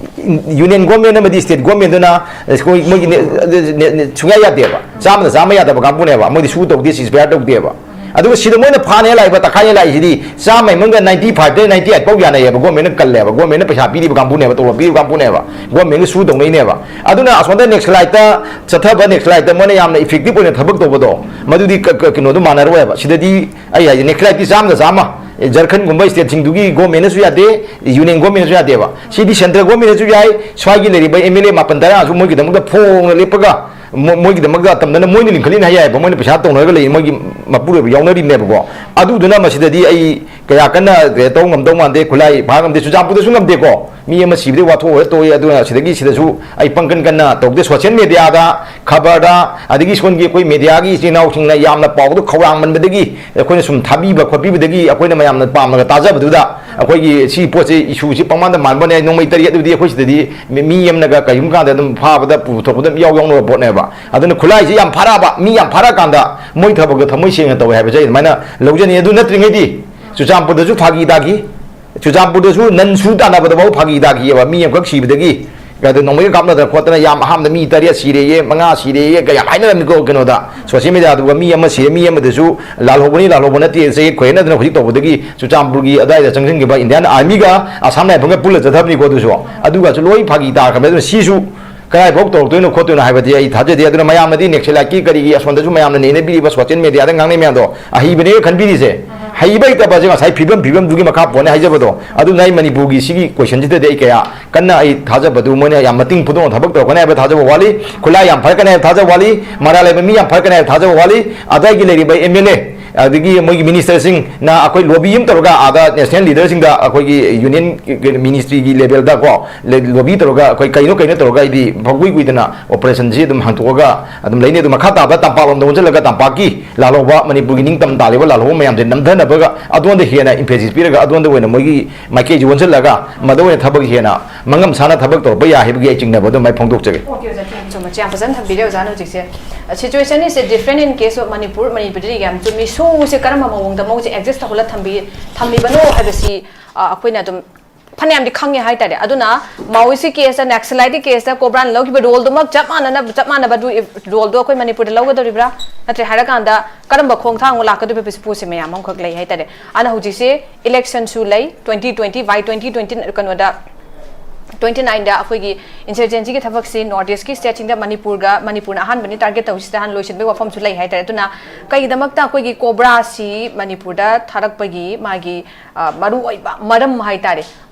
ꯌꯨꯅꯤꯌꯟ ꯒꯣꯔꯃꯦꯟ ꯑꯃꯗꯤ ꯁ꯭ꯇꯦꯠ ꯒꯣꯔꯃꯦꯟꯗꯨꯅ ꯃꯣꯏ, ꯃꯣꯏꯒꯤ ꯅꯦ-, ꯅꯦ-, ꯅꯦ-, ꯁꯨꯡꯌꯥ ꯌꯥꯗꯦꯕ꯫ ꯆꯥꯝꯃꯗ ꯆꯥꯝꯃ ꯌꯥꯗꯕ ꯀꯥꯡꯕꯨꯅꯦꯕ꯫ ꯃꯣꯏꯗꯤ ꯁꯨ ꯇꯧꯗꯦ, ꯁꯤꯖꯐꯥꯌꯔ ꯇꯧꯗꯦꯕ꯫ ꯑꯗꯨꯒ ꯁꯤꯗ ꯃꯣꯏꯅ ꯐꯥꯅꯦ ꯂꯥꯛꯏꯕ, ꯇꯛꯈꯥꯏꯅꯦ ꯂꯥꯛꯏꯁꯤꯗꯤ ꯆꯥꯝꯃꯩ ꯃꯅꯨꯡꯗ ninety five ꯇꯩ ninety eight ꯐꯥꯎ ꯌꯥꯅꯩꯌꯦꯕ꯫ ꯒꯣꯔꯃꯦꯟꯅ ꯀꯜꯂꯦꯕ, ꯒꯣꯔꯃꯦꯟꯅ ꯄꯩꯁꯥ ꯄꯤꯔꯤꯕ ꯀꯥꯡꯕꯨꯅꯦꯕ, ꯇꯣꯂꯣꯞ ꯄꯤꯔꯤꯕ ꯀꯥꯡꯕꯨꯅꯦꯕ, ꯒꯣꯔꯃꯦꯟꯒ ꯁꯨ ꯇꯧꯅꯩꯅꯦꯕ꯫ ꯑꯗꯨꯅ ꯑꯁꯣꯝꯗ ꯅꯦꯛꯁꯂꯥꯏꯠꯇ ꯆꯠꯊꯕ, ꯅꯦꯛꯁꯂꯥꯏꯠꯇ ꯃꯣꯏꯅ ꯌꯥꯝꯅ effective ꯑꯣꯏꯅ ꯊꯕꯛ ꯇꯧꯕꯗꯣ, ꯃꯗꯨꯗꯤ ꯀ-, ꯀ-, ꯀꯩꯅꯣꯗꯣ ꯃꯥꯟꯅꯔꯣꯏꯕ꯫ ꯁꯤꯗꯗꯤ ꯑꯩ ꯍꯥꯏꯁꯦ, ꯅꯦꯛꯁꯂꯥꯏꯠꯇꯤ ꯆꯥꯝꯃꯗ ꯆꯥꯝꯃ꯫ ꯑꯦ, ꯖꯔꯈꯟꯒꯨꯝꯕ stateꯁꯤꯡꯗꯨꯒꯤ ꯒꯣꯔꯃꯦꯟꯅꯁꯨ ꯌꯥꯗꯦ, ꯌꯨꯅꯤꯌꯟ ꯒꯣꯔꯃꯦꯟꯅꯁꯨ ꯌꯥꯗꯦꯕ꯫ ꯁꯤꯗꯤ central ꯒꯣꯔꯃꯦꯟꯅꯁꯨ ꯌꯥꯏ, ꯁ꯭ꯋꯥꯏꯒꯤ ꯂꯩꯔꯤꯕ MLA ꯃꯥꯄꯟ ꯇꯔꯥꯁꯨ ꯃꯣꯏꯒꯤꯗꯃꯛꯇ ꯐꯣꯡꯅ ꯂꯦꯞꯄꯒ ꯃꯣ-, ꯃꯣꯏꯒꯤꯗꯃꯛꯇ ꯇꯝꯗꯅ ꯃꯣꯏꯅ ꯂꯤꯡꯈꯠꯂꯤꯅꯦ ꯍꯥꯏ ꯌꯥꯏꯕ, ꯃꯣꯏꯅ ꯄꯩꯁꯥ ꯇꯧꯅꯔꯒ ꯂꯩ, ꯃꯣꯏꯒꯤ ꯃꯄꯨꯔꯣꯏꯕ ꯌꯥꯎꯅꯔꯤꯕꯅꯦꯕꯀꯣ꯫ ꯑꯗꯨꯗꯨꯅ ꯃꯁꯤꯗꯗꯤ ꯑꯩ ꯀꯌꯥ ꯀꯟꯅ ꯀꯩꯅꯣ ꯇꯧ ꯉꯝꯗꯧ ꯃꯥꯟꯗꯦ, ꯈꯨꯠꯂꯥꯏ ꯐꯥ ꯉꯝꯗꯦ, ꯆꯨꯔꯆꯥꯟꯄꯨꯔꯗꯁꯨ ꯉꯝꯗꯦꯀꯣ, ꯃꯤ ꯑꯃ ꯁꯤꯕꯗꯩ ꯋꯥꯊꯣꯛꯑꯒ ꯇꯣꯛꯏ꯫ ꯑꯗꯨꯅ ꯁꯤꯗꯒꯤ ꯁꯤꯗꯁꯨ ꯑꯩ ꯄꯪꯀꯟ ꯀꯟꯅ ꯇꯧꯗꯦ꯫ ꯁꯣꯁꯤꯌꯦꯜ ꯃꯦꯗꯤꯌꯥꯗ, ꯈꯕꯔꯗ, ꯑꯗꯒꯤ ꯁꯣꯝꯒꯤ ꯑꯩꯈꯣꯏ ꯃꯦꯗꯤꯌꯥꯒꯤ ꯏꯆꯤꯜ ꯏꯅꯥꯎꯁꯤꯡꯅ ꯌꯥꯝꯅ ꯄꯥꯎꯗꯣ ꯈꯧꯔꯥꯡꯃꯟꯕꯗꯒꯤ ꯑꯩꯈꯣꯏꯅ ꯁꯨꯝ ꯊꯥꯕꯤꯕ ꯈꯣꯠꯄꯤꯕꯗꯒꯤ ꯑꯩꯈꯣꯏꯅ ꯃꯌꯥꯝꯅ ꯄꯥꯝꯅꯒ ꯇꯥꯖꯕꯗꯨꯗ ꯑꯩꯈꯣꯏꯒꯤ ꯁꯤ ꯄꯣꯠꯁꯦ, ꯏꯁꯨꯁꯤ ꯄꯪꯃꯥꯟꯗ ꯃꯥꯟꯕꯅꯦ꯫ ꯅꯣꯡꯃꯩ ꯇꯔꯦꯠ ꯑꯗꯨꯗꯤ ꯑꯩꯈꯣꯏ ꯁꯤꯗꯗꯤ ꯃꯤ, ꯃꯤ ꯑꯃꯅꯒ ꯀꯔꯤꯒꯨꯝꯕ ꯀꯥꯟꯗ ꯑꯗꯨꯝ ꯐꯥꯕꯗ ꯄꯨꯊꯣꯛꯄꯗ ꯑꯗꯨꯝ ꯌꯥꯎ ꯌꯥꯎꯅꯕ ꯄꯣꯠꯅꯦꯕ꯫ ꯑꯗꯨꯅ ꯈꯨꯠꯂꯥꯏꯁꯤ ꯌꯥꯝ ꯐꯥꯔꯛꯑꯕ, ꯃꯤ ꯌꯥꯝ ꯐꯥꯔꯛꯑꯀꯥꯟꯗ ꯃꯣꯏ ꯊꯕꯛꯇꯣ ꯊꯃꯣꯏ ꯁꯦꯡꯅ ꯇꯧꯋꯦ ꯍꯥꯏꯕꯁꯦ ꯑꯩ ꯑꯗꯨꯃꯥꯏꯅ ꯂꯧꯖꯅꯤꯡꯉꯤ꯫ ꯑꯗꯨ ꯅꯠꯇ꯭ꯔꯤꯉꯩꯗꯤ ꯆꯨꯔꯆꯥꯟꯄꯨꯔꯗꯁꯨ ꯐꯥꯒꯤ ꯇꯥꯈꯤ, ꯆꯨꯔꯆꯥꯟꯄꯨꯔꯗꯁꯨ ꯅꯟ ꯁꯨ ꯇꯥꯟꯅꯕꯗꯐꯥꯎ ꯐꯥꯒꯤ ꯇꯥꯈꯤꯑꯕ, ꯃꯤ ꯑꯃꯈꯛ ꯁꯤꯕꯗꯒꯤ꯫ ꯑꯗꯨ ꯅꯣꯡꯃꯩꯒ ꯀꯥꯞꯅꯗꯅ ꯈꯣꯠꯇꯅ ꯌꯥꯝ ꯑꯍꯥꯟꯕꯗ ꯃꯤ ꯇꯔꯦꯠ ꯁꯤꯔꯦꯌꯦ, ꯃꯉꯥ ꯁꯤꯔꯦꯌꯦ, ꯀꯌꯥꯝ ꯍꯥꯏꯅꯔꯝꯃꯤꯀꯣ ꯀꯩꯅꯣꯗ, ꯁꯣꯁꯤꯌꯦꯜ ꯃꯦꯗꯤꯌꯥꯗꯨꯒ꯫ ꯃꯤ ꯑꯃ ꯁꯤꯔꯦ, ꯃꯤ ꯑꯃꯗꯁꯨ ꯂꯥꯜꯍꯧꯕꯅꯤ, ꯂꯥꯜꯍꯧꯕ ꯅꯠꯇꯦ, ꯆꯌꯦꯠ ꯈꯣꯏꯌꯦꯠꯅꯗꯅ ꯍꯧꯖꯤꯛ ꯇꯧꯕꯗꯒꯤ ꯆꯨꯔꯆꯥꯟꯄꯨꯔꯒꯤ ꯑꯗꯥꯏꯗ ꯆꯪꯁꯤꯟꯈꯤꯕ ꯏꯟꯗꯤꯌꯥꯟ ꯑꯥꯔꯃꯤꯒ ꯑꯁꯥꯝ ꯔꯥꯏꯐꯜꯒ ꯄꯨꯜꯂ ꯆꯠꯊꯕꯅꯤꯀꯣ꯫ ꯑꯗꯨꯁꯨ, ꯑꯗꯨꯒꯁꯨ ꯂꯣꯏ ꯐꯥꯒꯤ ꯇꯥꯈ꯭ꯔꯕꯅꯤ꯫ ꯑꯗꯨꯅ ꯁꯤꯁꯨ ꯀꯗꯥꯏꯐꯥꯎ ꯇꯧꯔꯛꯇꯣꯏꯅꯣ ꯈꯣꯠꯇꯣꯏꯅꯣ ꯍꯥꯏꯕꯗꯤ ꯑꯩ ꯊꯥꯖꯗꯦ꯫ ꯑꯗꯨꯅ ꯃꯌꯥꯝꯅꯗꯤ ꯅꯦꯛꯁꯂꯥꯏꯠꯀꯤ ꯀꯔꯤꯒꯤ ꯑꯁꯣꯝꯗꯁꯨ ꯃꯌꯥꯝꯅ ꯅꯩꯅꯕꯤꯔꯤꯕ ꯁꯣꯁꯤꯌꯦꯜ ꯃꯦꯗꯤꯌꯥꯗ ꯉꯥꯡꯅꯩ ꯃꯌꯥꯝꯗꯣ ꯑꯍꯩꯕꯅꯦ ꯈꯟꯕꯤꯔꯤꯁꯦ꯫ ꯍꯩꯕ ꯍꯩꯇꯕꯁꯦ ꯉꯁꯥꯏ ꯐꯤꯕꯝ, ꯐꯤꯕꯝꯗꯨꯒꯤ ꯃꯈꯥ ꯄꯣꯟꯅꯦ ꯍꯥꯏꯖꯕꯗꯣ꯫ ꯑꯗꯨꯅ ꯑꯩ ꯃꯅꯤꯄꯨꯔꯒꯤ ꯁꯤꯒꯤ ꯀꯣꯏꯁꯟꯁꯤꯗꯗꯤ ꯑꯩ ꯀꯌꯥ ꯀꯟꯅ ꯑꯩ ꯊꯥꯖꯕꯗꯨ, ꯃꯣꯏꯅ ꯌꯥꯝ ꯃꯇꯤꯡ ꯐꯨꯗꯣꯛꯅ ꯊꯕꯛ ꯇꯧꯔꯛꯀꯅꯤ ꯍꯥꯏꯕ ꯊꯥꯖꯕ ꯋꯥꯠꯂꯤ꯫ ꯈꯨꯠꯂꯥꯏ ꯌꯥꯝ ꯐꯔꯛꯀꯅꯤ ꯍꯥꯏꯕ ꯊꯥꯖꯕ ꯋꯥꯠꯂꯤ꯫ ꯃꯔꯥꯜ ꯂꯩꯕ ꯃꯤ ꯌꯥꯝ ꯐꯔꯛꯀꯅꯤ ꯍꯥꯏꯕ ꯊꯥꯖꯕ ꯋꯥꯠꯂꯤ꯫ ꯑꯗꯥꯏꯒꯤ ꯂꯩꯔꯤꯕ MLA, ꯑꯗꯒꯤ ꯃꯣꯏꯒꯤ ꯃꯤꯅꯤꯁꯇꯔꯁꯤꯡꯅ ꯑꯩꯈꯣꯏ ꯂꯣꯕꯤ ꯑꯃ ꯇꯧꯔꯒ ꯑꯥꯗ ꯅꯦꯁꯅꯦꯜ ꯂꯤꯗꯔꯁꯤꯡꯗ, ꯑꯩꯈꯣꯏꯒꯤ ꯌꯨꯅꯤꯌꯟ ꯃꯤꯅꯤꯁꯇ꯭ꯔꯤꯒꯤ ꯂꯦꯚꯦꯜꯗ ꯀꯣ, ꯂꯣꯕꯤ ꯇꯧꯔꯒ ꯑꯩꯈꯣꯏ ꯀꯩꯅꯣ ꯀꯩꯅꯣ ꯇꯧꯔꯒ ꯑꯩꯗꯤ ꯄꯪꯀꯨꯏ ꯀꯨꯏꯗꯅ ꯑꯣꯄꯔꯦꯁꯟꯁꯤ ꯑꯗꯨꯝ ꯍꯥꯡꯇꯣꯛꯑꯒ ꯑꯗꯨꯝ ꯂꯩꯅꯤ꯫ ꯑꯗꯨ ꯃꯈꯥ ꯇꯥꯕ ꯇꯝꯄꯥꯛꯂꯣꯝꯗ ꯑꯣꯟꯁꯤꯜꯂꯒ ꯇꯝꯄꯥꯛꯀꯤ ꯂꯥꯜꯍꯧꯕ, ꯃꯅꯤꯄꯨꯔꯒꯤ ꯅꯤꯡꯇꯝ ꯇꯥꯜꯂꯤꯕ ꯂꯥꯜꯍꯧꯕ ꯃꯌꯥꯝꯁꯦ ꯅꯝꯊꯅꯕꯒ ꯑꯗꯣꯝꯗ ꯍꯦꯟꯅ emphasis ꯄꯤꯔꯒ ꯑꯗꯣꯝꯗ ꯑꯣꯏꯅ ꯃꯣꯏꯒꯤ ꯃꯥꯏꯀꯩꯁꯦ ꯑꯣꯟꯁꯤꯜꯂꯒ ꯃꯗ ꯑꯣꯏꯅ ꯊꯕꯛ ꯍꯦꯟꯅ ꯃꯉꯝ ꯁꯥꯅ ꯊꯕꯛ ꯇꯧꯔꯛꯄ ꯌꯥꯏ ꯍꯥꯏꯕꯒꯤ ꯑꯩ ꯆꯤꯡꯅꯕ ꯑꯗꯨꯃꯥꯏꯅ ꯐꯣꯡꯗꯣꯛꯆꯒꯦ꯫ OK, ꯑꯣꯖꯥ, ꯆꯨꯝꯃꯤ, ꯆꯨꯝꯃꯤ꯫ ꯌꯥꯝ ꯐꯖꯅ ꯊꯝꯕꯤꯔꯦ ꯑꯣꯖꯥꯅ ꯍꯧꯖꯤꯛꯁꯦ꯫ Situation is different in case of Manipur, ꯃꯅꯤꯄꯨꯔꯗꯤ ꯌꯥꯝ ꯆꯨꯝꯃꯤ꯫ ꯁꯣꯡꯁꯦ ꯀꯔꯝꯕ ꯃꯑꯣꯡꯗ ꯃꯑꯣꯡꯁꯦ adjust ꯇꯧꯍꯜꯂ ꯊꯝꯕꯤ-, ꯊꯝꯃꯤꯕꯅꯣ ꯍꯥꯏꯕꯁꯤ, ꯑ, ꯑꯩꯈꯣꯏꯅ ꯑꯗꯨꯝ ꯐꯅꯌꯥꯝꯗꯤ ꯈꯪꯉꯦ ꯍꯥꯏꯇꯥꯔꯦ꯫ ꯑꯗꯨꯅ ꯃꯥꯑꯣꯏꯁꯤ ꯀꯦꯁꯇ, ꯅꯦꯛꯁꯂꯥꯏꯠꯀꯤ ꯀꯦꯁꯇ ꯀꯣꯕ꯭ꯔꯥꯅ ꯂꯧꯈꯤꯕ ꯔꯣꯜꯗꯨꯃꯛ ꯆꯞ ꯃꯥꯟꯅꯅ, ꯆꯞ ꯃꯥꯟꯅꯕ ꯑꯗꯨ ꯔꯣꯜꯗꯣ ꯑꯩꯈꯣꯏ ꯃꯅꯤꯄꯨꯔꯗ ꯂꯧꯒꯗꯧꯔꯤꯕ꯭ꯔꯥ? ꯅꯠꯇ꯭ꯔꯦ ꯍꯥꯏꯔꯀꯥꯟꯗ ꯀꯔꯝꯕ ꯈꯣꯡꯊꯥꯡ ꯑꯃ ꯂꯥꯛꯀꯗꯧꯔꯤꯕ ꯄꯣꯠꯁꯦ ꯃꯌꯥꯝ ꯑꯃꯈꯛ ꯂꯩ ꯍꯥꯏꯇꯥꯔꯦ꯫ ꯑꯗꯨꯅ ꯍꯧꯖꯤꯛꯁꯦ ꯏꯂꯦꯛꯁꯟꯁꯨ ꯂꯩ, twenty twenty by twenty twenty ꯀꯩꯅꯣꯗ, ꯇ꯭ꯋꯦꯟꯇꯤ ꯅꯥꯏꯟꯗ ꯑꯩꯈꯣꯏꯒꯤ ꯏꯟꯁꯔꯖꯦꯟꯁꯤꯒꯤ ꯊꯕꯛꯁꯤ ꯅꯣꯔꯠ ꯏꯁꯀꯤ ꯁ꯭ꯇꯦꯠꯁꯤꯡꯗ ꯃꯅꯤꯄꯨꯔꯒ, ꯃꯅꯤꯄꯨꯔꯅ ꯑꯍꯥꯟꯕꯅꯤ ꯇꯥꯔꯒꯦꯠ ꯇꯧꯔꯤꯁꯤꯗ ꯍꯥꯟꯅ ꯂꯣꯏꯁꯤꯟꯕꯒꯤ ꯋꯥꯐꯝꯁꯨ ꯂꯩ ꯍꯥꯏꯇꯥꯔꯦ꯫ ꯑꯗꯨꯅ ꯀꯩꯒꯤꯗꯃꯛꯇ ꯑꯩꯈꯣꯏꯒꯤ ꯀꯣꯕ꯭ꯔꯥꯁꯤ ꯃꯅꯤꯄꯨꯔꯗ ꯊꯥꯔꯛꯄꯒꯤ ꯃꯥꯒꯤ, ꯑ, ꯃꯔꯨꯑꯣꯏꯕ ꯃꯔꯝ ꯍꯥꯏꯇꯥꯔꯦ,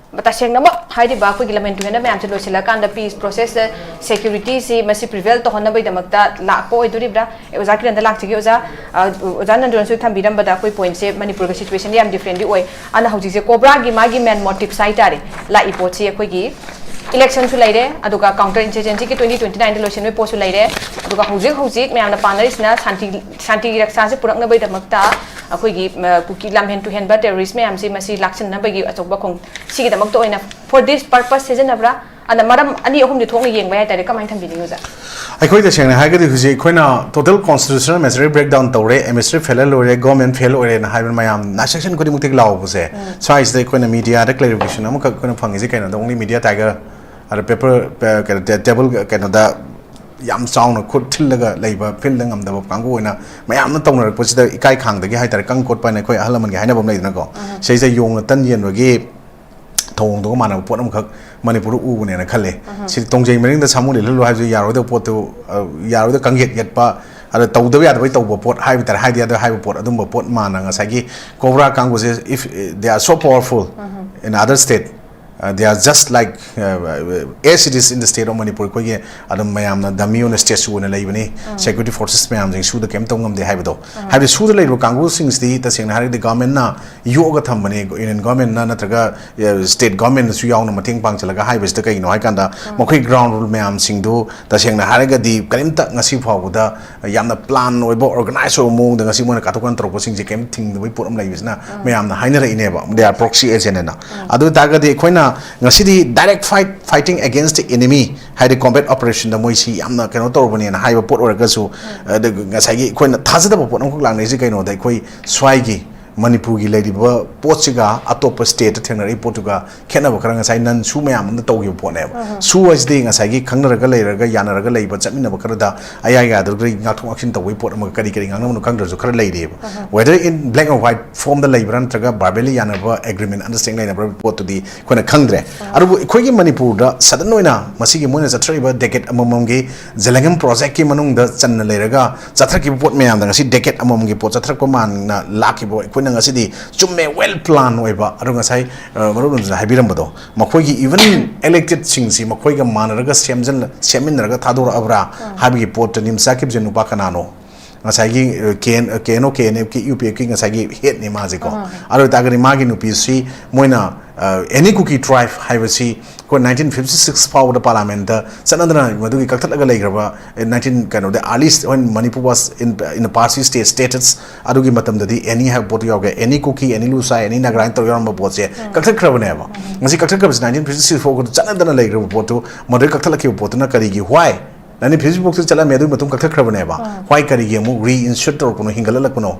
ꯇꯁꯦꯡꯅꯃꯛ ꯍꯥꯏꯔꯤꯕ ꯑꯩꯈꯣꯏꯒꯤ ꯂꯝꯍꯦꯟ ꯇꯨꯍꯦꯟꯕ ꯃꯌꯥꯝꯁꯦ ꯂꯣꯏꯁꯤꯜꯂꯀꯥꯟꯗ ꯄꯤꯁ ꯄ꯭ꯔꯣꯁꯦꯁꯇ ꯁꯦꯀ꯭ꯌꯨꯔꯤꯇꯤꯁꯤ ꯃꯁꯤ ꯄ꯭ꯔꯤꯚꯦꯜ ꯇꯧꯍꯟꯅꯕꯒꯤꯗꯃꯛꯇ ꯂꯥꯛꯄ ꯑꯣꯏꯗꯣꯔꯤꯕ꯭ꯔꯥ? ꯑꯦ, ꯑꯣꯖꯥ ꯀꯤꯔꯟꯗ ꯂꯥꯛꯆꯒꯦ꯫ ꯑꯣꯖꯥ, ꯑ, ꯑꯣꯖꯥ ꯅꯟꯗꯨꯅꯁꯨ ꯊꯝꯕꯤꯔꯝꯕꯗ ꯑꯩꯈꯣꯏ ꯄꯣꯏꯟꯠꯁꯦ ꯃꯅꯤꯄꯨꯔꯒ ꯁꯤꯆꯨꯋꯦꯁꯟꯗꯤ ꯌꯥꯝ ꯗꯤꯐ꯭ꯔꯦꯟꯗꯤ ꯑꯣꯏ꯫ ꯑꯗꯨꯅ ꯍꯧꯖꯤꯛꯁꯦ ꯀꯣꯕ꯭ꯔꯥꯒꯤ ꯃꯥꯒꯤ ꯃꯦꯟ ꯃꯣꯇꯤꯞꯁ ꯍꯥꯏꯇꯥꯔꯦ, ꯂꯥꯛꯏ ꯄꯣꯠꯁꯤ ꯑꯩꯈꯣꯏꯒꯤ ꯏꯂꯦꯛꯁꯟꯁꯨ ꯂꯩꯔꯦ, ꯑꯗꯨꯒ ꯀꯥꯎꯟꯇꯔ ꯏꯟꯁꯔꯖꯦꯟꯁꯤꯒꯤ ꯇ꯭ꯋꯦꯟꯇꯤ ꯇ꯭ꯋꯦꯟꯇꯤ ꯅꯥꯏꯟꯗ ꯂꯣꯏꯁꯤꯟꯕꯒꯤ ꯄꯣꯠꯁꯨ ꯂꯩꯔꯦ꯫ ꯑꯗꯨꯒ ꯍꯧꯖꯤꯛ ꯍꯧꯖꯤꯛ ꯃꯌꯥꯝꯅ ꯄꯥꯅꯔꯤꯁꯤꯅ ꯁꯥꯟꯇꯤ, ꯁꯥꯟꯇꯤꯒꯤ ꯔꯛꯁꯥꯁꯦ ꯄꯨꯔꯛꯅꯕꯒꯤꯗꯃꯛꯇ ꯑꯩꯈꯣꯏꯒꯤ, ꯑ, ꯀꯨꯀꯤ ꯂꯝꯍꯦꯟ ꯇꯨꯍꯦꯟꯕ ꯇꯦꯔꯣꯔꯤꯁ ꯃꯌꯥꯝꯁꯤ ꯃꯁꯤ ꯂꯥꯛꯁꯤꯟꯅꯕꯒꯤ ꯑꯆꯧꯕ ꯈꯣꯡ-, ꯁꯤꯒꯤꯗꯃꯛꯇ ꯑꯣꯏꯅ for this purpose ꯁꯤꯖꯤꯟꯅꯕ꯭ꯔꯥ? ꯑꯗ ꯃꯔꯝ ꯑꯅꯤ ꯑꯍꯨꯝꯗꯤ ꯊꯣꯛꯅ ꯌꯦꯡꯕ ꯍꯥꯏꯇꯥꯔꯦ꯫ ꯀꯃꯥꯏꯅ ꯊꯝꯕꯤꯅꯤꯡꯉꯤ ꯑꯣꯖꯥ? ꯑꯩꯈꯣꯏ ꯇꯁꯦꯡꯅ ꯍꯥꯏꯔꯒꯗꯤ ꯍꯧꯖꯤꯛ ꯑꯩꯈꯣꯏꯅ total constitutional machinery breakdown ꯇꯧꯔꯦ, administrative failure ꯂꯣꯏꯔꯦ, government fail ꯑꯣꯏꯔꯦꯅ ꯍꯥꯏꯕ ꯃꯌꯥꯝ ꯅꯥ ꯁꯦꯛꯁꯟ ꯈꯨꯗꯤꯡꯃꯛꯇꯒꯤ ꯂꯥꯎꯕꯁꯦ, ꯁ꯭ꯋꯥꯏꯁꯤꯗ ꯑꯩꯈꯣꯏꯅ ꯃꯤꯗꯤꯌꯥꯗ clarification ꯑꯃꯈꯛ ꯑꯩꯈꯣꯏꯅ ꯐꯪꯉꯤꯁꯦ ꯀꯩꯅꯣꯗ, only media tiger, ꯑꯗ ꯄꯦꯄꯔ, ꯀꯩꯅꯣ, ꯇꯦ-, ꯇꯦꯕꯜ ꯀꯩꯅꯣꯗ ꯌꯥꯝ ꯆꯥꯎꯅ ꯈꯨꯠ ꯊꯤꯜꯂꯒ ꯂꯩꯕ, ꯐꯤꯜꯗ ꯉꯝꯗꯕ ꯀꯥꯡꯕꯨ ꯑꯣꯏꯅ ꯃꯌꯥꯝꯅ ꯇꯧꯅꯔꯛꯄꯁꯤꯗ ꯏꯀꯥꯏ ꯈꯥꯡꯗꯒꯤ ꯍꯥꯏꯇꯥꯔꯦ, ꯀꯪ ꯀꯣꯠꯄ ꯍꯥꯏꯅ ꯑꯩꯈꯣꯏ ꯑꯍꯜ ꯂꯃꯟꯒꯤ ꯍꯥꯏꯅꯕ ꯑꯃ ꯂꯩꯗꯅꯀꯣ꯫ ꯁꯤꯁꯦ ꯌꯣꯡꯅ ꯇꯟ ꯌꯦꯟꯕꯒꯤ ꯊꯧꯑꯣꯡꯗꯨꯒ ꯃꯥꯟꯅꯕ ꯄꯣꯠ ꯑꯃꯈꯛ ꯃꯅꯤꯄꯨꯔꯗ ꯎꯕꯅꯦꯅ ꯈꯜꯂꯦ꯫ ꯁꯤ ꯇꯣꯡꯖꯩ ꯃꯔꯤꯡꯗ ꯁꯥꯃꯨ ꯂꯤꯠꯍꯜꯂꯨ ꯍꯥꯏꯕꯁꯤ ꯌꯥꯔꯣꯏꯗꯕ ꯄꯣꯠꯇꯨ, ꯑ, ꯌꯥꯔꯣꯏꯗꯕ ꯀꯥꯡꯌꯦꯠ ꯌꯦꯠꯄ, ꯑꯗ ꯇꯧꯗꯕ ꯌꯥꯗꯕꯩ ꯇꯧꯕ ꯄꯣꯠ ꯍꯥꯏꯕ ꯇꯥꯔꯦ, ꯍꯥꯏꯗ ꯌꯥꯗꯕ ꯍꯥꯏꯕ ꯄꯣꯠ, ꯑꯗꯨꯝꯕ ꯄꯣꯠ ꯃꯥꯟꯅ ꯉꯁꯥꯏꯒꯤ ꯀꯣꯕ꯭ꯔꯥ ꯀꯥꯡꯕꯨꯁꯦ, if they are so powerful in other state, uh, they are just like, uh, as it is in the state of Manipur, ꯑꯩꯈꯣꯏꯒꯤ ꯑꯗꯨꯝ ꯃꯌꯥꯝꯅ ꯗꯃꯤ ꯑꯣꯏꯅ ꯁ꯭ꯇꯦꯆꯨ ꯑꯣꯏꯅ ꯂꯩꯕꯅꯤ, ꯁꯦꯀ꯭ꯌꯨꯔꯤꯇꯤ ꯐꯣꯔꯁꯦꯁ ꯃꯌꯥꯝꯁꯤꯡ ꯁꯨꯗ ꯀꯩꯝ ꯇꯧ ꯉꯝꯗꯦ ꯍꯥꯏꯕꯗꯣ꯫ ꯍꯥꯏꯕꯗꯤ ꯁꯨꯗ ꯂꯩꯔꯤꯕ ꯀꯥꯡꯕꯨꯁꯤꯡꯁꯤꯗꯤ ꯇꯁꯦꯡꯅ ꯍꯥꯏꯔꯒꯗꯤ ꯒꯚꯔꯟꯃꯦꯟꯠꯅ ꯌꯣꯛꯑꯒ ꯊꯝꯕꯅꯤ, ꯌꯨꯅꯤꯌꯟ ꯒꯚꯔꯟꯃꯦꯟꯠꯅ ꯅꯠꯇ꯭ꯔꯒ, ꯑ, ꯁ꯭ꯇꯦꯠ ꯒꯚꯔꯟꯃꯦꯟꯠꯅꯁꯨ ꯌꯥꯎꯅ ꯃꯇꯦꯡ ꯄꯥꯡꯁꯤꯜꯂꯒ ꯍꯥꯏꯕꯁꯤꯗ ꯀꯩꯒꯤꯅꯣ ꯍꯥꯏꯀꯥꯟꯗ ꯃꯈꯣꯏ ꯒ꯭ꯔꯥꯎꯟ ꯔꯨꯜ ꯃꯌꯥꯝꯁꯤꯡꯗꯨ ꯇꯁꯦꯡꯅ ꯍꯥꯏꯔꯒꯗꯤ ꯀꯔꯤꯝꯇ ꯉꯁꯤ ꯐꯥꯎꯕꯗ ꯌꯥꯝꯅ ꯄ꯭ꯂꯥꯟ ꯑꯣꯏꯕ, ꯑꯣꯔꯒꯅꯥꯏꯖ ꯑꯣꯏꯕ ꯃꯑꯣꯡꯗ ꯉꯁꯤ ꯃꯣꯏꯅ ꯀꯥꯊꯣꯛ ꯀꯥꯔꯟ ꯇꯧꯔꯛꯄꯁꯤꯡꯁꯦ ꯀꯔꯤꯝ ꯊꯤꯡꯗꯕꯒꯤ ꯄꯣꯠ ꯑꯃ ꯂꯩꯕꯁꯤꯅ ꯃꯌꯥꯝꯅ ꯍꯥꯏꯅꯔꯛꯏꯅꯦꯕ, they are proxy agent ꯍꯥꯏꯅ꯫ ꯑꯗꯨ ꯑꯣꯏ ꯇꯥꯔꯒꯗꯤ ꯑꯩꯈꯣꯏꯅ ꯉꯁꯤꯗꯤ direct fight, fighting against the enemy ꯍꯥꯏꯗꯤ combat operationꯗ ꯃꯣꯏꯁꯤ ꯌꯥꯝꯅ ꯀꯩꯅꯣ ꯇꯧꯔꯕꯅꯦꯅ ꯍꯥꯏꯕ ꯄꯣꯠ ꯑꯣꯏꯔꯒꯁꯨ, ꯑꯗꯨꯒ ꯉꯁꯥꯏꯒꯤ ꯑꯩꯈꯣꯏꯅ ꯊꯥꯖꯗꯕ ꯄꯣꯠ ꯑꯃꯈꯛ ꯂꯥꯛꯅꯔꯤꯁꯤ ꯀꯩꯅꯣꯗ ꯑꯩꯈꯣꯏ ꯁ꯭ꯋꯥꯏꯒꯤ ꯃꯅꯤꯄꯨꯔꯒꯤ ꯂꯩꯔꯤꯕ ꯄꯣꯠꯁꯤꯒ ꯑꯇꯣꯞꯄ ꯁ꯭ꯇꯦꯠꯇ ꯊꯦꯡꯅꯔꯛꯏ ꯄꯣꯠꯇꯨꯒ ꯈꯦꯠꯅꯕ ꯈꯔ ꯉꯁꯥꯏ ꯅꯟ ꯁꯨ ꯃꯌꯥꯝ ꯑꯃꯅ ꯇꯧꯈꯤꯕ ꯄꯣꯠꯅꯦꯕ꯫ ꯁꯨ ꯍꯥꯏꯁꯤꯗꯤ ꯉꯁꯥꯏꯒꯤ ꯈꯪꯅꯔꯒ ꯂꯩꯔꯒ ꯌꯥꯅꯔꯒ ꯂꯩꯕ ꯆꯠꯃꯤꯟꯅꯕ ꯈꯔꯗ ꯑꯌꯥ ꯌꯥꯗ꯭ꯔꯒ ꯉꯥꯛꯊꯣꯛ ꯉꯥꯛꯁꯤꯟ ꯇꯧꯕꯒꯤ ꯄꯣꯠ ꯑꯃꯒ ꯀꯔꯤ ꯀꯔꯤ ꯉꯥꯡꯅꯕꯅꯣ ꯈꯪꯗ꯭ꯔꯁꯨ ꯈꯔ ꯂꯩꯔꯤꯑꯕ꯫ Whether in black and white form ꯗ ꯂꯩꯕ꯭ꯔꯥ ꯅꯠꯇ꯭ꯔꯒ verbally ꯌꯥꯅꯕ agreement understanding ꯂꯩꯅꯕ꯭ꯔꯥ ꯄꯣꯠꯇꯨꯗꯤ ꯑꯩꯈꯣꯏꯅ ꯈꯪꯗ꯭ꯔꯦ꯫ ꯑꯗꯨꯕꯨ ꯑꯩꯈꯣꯏꯒꯤ ꯃꯅꯤꯄꯨꯔꯗ sudden ꯑꯣꯏꯅ ꯃꯁꯤꯒꯤ ꯃꯣꯏꯅ ꯆꯠꯊꯔꯛꯏꯕ decade ꯑꯃꯃꯝꯒꯤ ꯖꯦꯂꯦꯡꯒꯝ ꯄ꯭ꯔꯣꯖꯦꯛꯀꯤ ꯃꯅꯨꯡꯗ ꯆꯟꯅ ꯂꯩꯔꯒ ꯆꯠꯊꯔꯛꯈꯤꯕ ꯄꯣꯠ ꯃꯌꯥꯝꯗ ꯉꯁꯤ decade ꯑꯃꯃꯝꯒꯤ ꯄꯣꯠ ꯆꯠꯊꯔꯛꯄ ꯃꯥꯟꯅ ꯂꯥꯛꯈꯤꯕ ꯑꯩꯈꯣꯏꯅ ꯉꯁꯤꯗꯤ ꯆꯨꯝꯃꯦ, well plan ꯑꯣꯏꯕ꯫ ꯑꯗꯣ ꯉꯁꯥꯏ ꯃꯔꯨꯞꯅꯁꯨ ꯍꯥꯏꯕꯤꯔꯝꯕꯗꯣ, ꯃꯈꯣꯏꯒꯤ even elected ꯁꯤꯡꯁꯤ ꯃꯈꯣꯏꯒ ꯃꯥꯟꯅꯔꯒ ꯁꯦꯝꯖꯤꯟ ꯁꯦꯝꯃꯤꯟꯅꯔꯒ ꯊꯥꯗꯣꯔꯛꯑꯕ꯭ꯔꯥ ꯍꯥꯏꯕꯒꯤ ꯄꯣꯠꯇ ꯅꯤꯝꯁꯥ ꯀꯤꯞꯖꯦꯟ ꯅꯨꯄꯥ ꯀꯅꯥꯅꯣ? ꯉꯁꯥꯏꯒꯤ ꯀꯦ and K N O K and ꯑꯦꯐꯀꯤ U ꯄꯤ ꯑꯦꯐꯀꯤ ꯉꯁꯥꯏꯒꯤ ꯍꯦꯠꯅꯤ ꯃꯥꯁꯦꯀꯣ꯫ ꯑꯗꯨ ꯑꯣꯏꯇꯥꯔꯒꯗꯤ ꯃꯥꯒꯤ ꯅꯨꯄꯤꯁꯤ ꯃꯣꯏꯅ ꯑꯦꯅꯤ ꯀꯨꯀꯤ ꯇ꯭ꯔꯥꯏꯕ ꯍꯥꯏꯕꯁꯤ ꯑꯩꯈꯣꯏ ꯅꯥꯏꯟꯇꯤꯟ ꯐꯤꯐꯇꯤ ꯁꯤꯛꯁ ꯐꯥꯎꯕꯗ ꯄꯥꯔꯂꯥꯃꯦꯟꯗ ꯆꯠꯅꯗꯅ ꯃꯗꯨꯒꯤ ꯀꯛꯊꯠꯂꯒ ꯂꯩꯈ꯭ꯔꯕ ꯅꯥꯏꯟꯇꯤꯟ ꯀꯩꯅꯣꯗ early when Manipur was in in a Parsi state status ꯑꯗꯨꯒꯤ ꯃꯇꯝꯗꯗꯤ ꯑꯦꯅꯤ ꯍꯥꯏꯕ ꯄꯣꯠꯇꯨ ꯌꯥꯎꯒꯦ, ꯑꯦꯅꯤ ꯀꯨꯀꯤ, ꯑꯦꯅꯤ ꯂꯨꯁꯥꯏ, ꯑꯦꯅꯤ ꯅꯥꯒꯥ ꯍꯥꯏꯅ ꯇꯧꯔ ꯌꯥꯎꯔꯝꯕ ꯄꯣꯠꯁꯦ ꯀꯛꯊꯠꯈ꯭ꯔꯕꯅꯦꯕ꯫ ꯉꯁꯤ ꯀꯛꯊꯠꯈ꯭ꯔꯕꯁꯤ ꯅꯥꯏꯟꯇꯤꯟ ꯐꯤꯐꯇꯤ ꯁꯤꯛꯁ ꯐꯥꯎꯕꯗ ꯆꯠꯅꯗꯅ ꯂꯩꯈ꯭ꯔꯕ ꯄꯣꯠꯇꯨ ꯃꯗꯨꯗꯩ ꯀꯛꯊꯠꯂꯛꯈꯤꯕ ꯄꯣꯠꯇꯨꯅ ꯀꯔꯤꯒꯤ why? ꯅꯥꯏꯟꯇꯤꯟ ꯐꯤꯐꯇꯤ ꯐꯣꯔꯗ ꯆꯠꯂꯝꯃꯦ, ꯑꯗꯨꯒꯤ ꯃꯇꯨꯡ ꯀꯛꯊꯠꯈ꯭ꯔꯕꯅꯦꯕ꯫ Why ꯀꯔꯤꯒꯤ ꯑꯃꯨꯛ reinsert ꯇꯧꯔꯛꯄꯅꯣ, ꯍꯤꯡꯒꯠꯂꯛꯄꯅꯣ?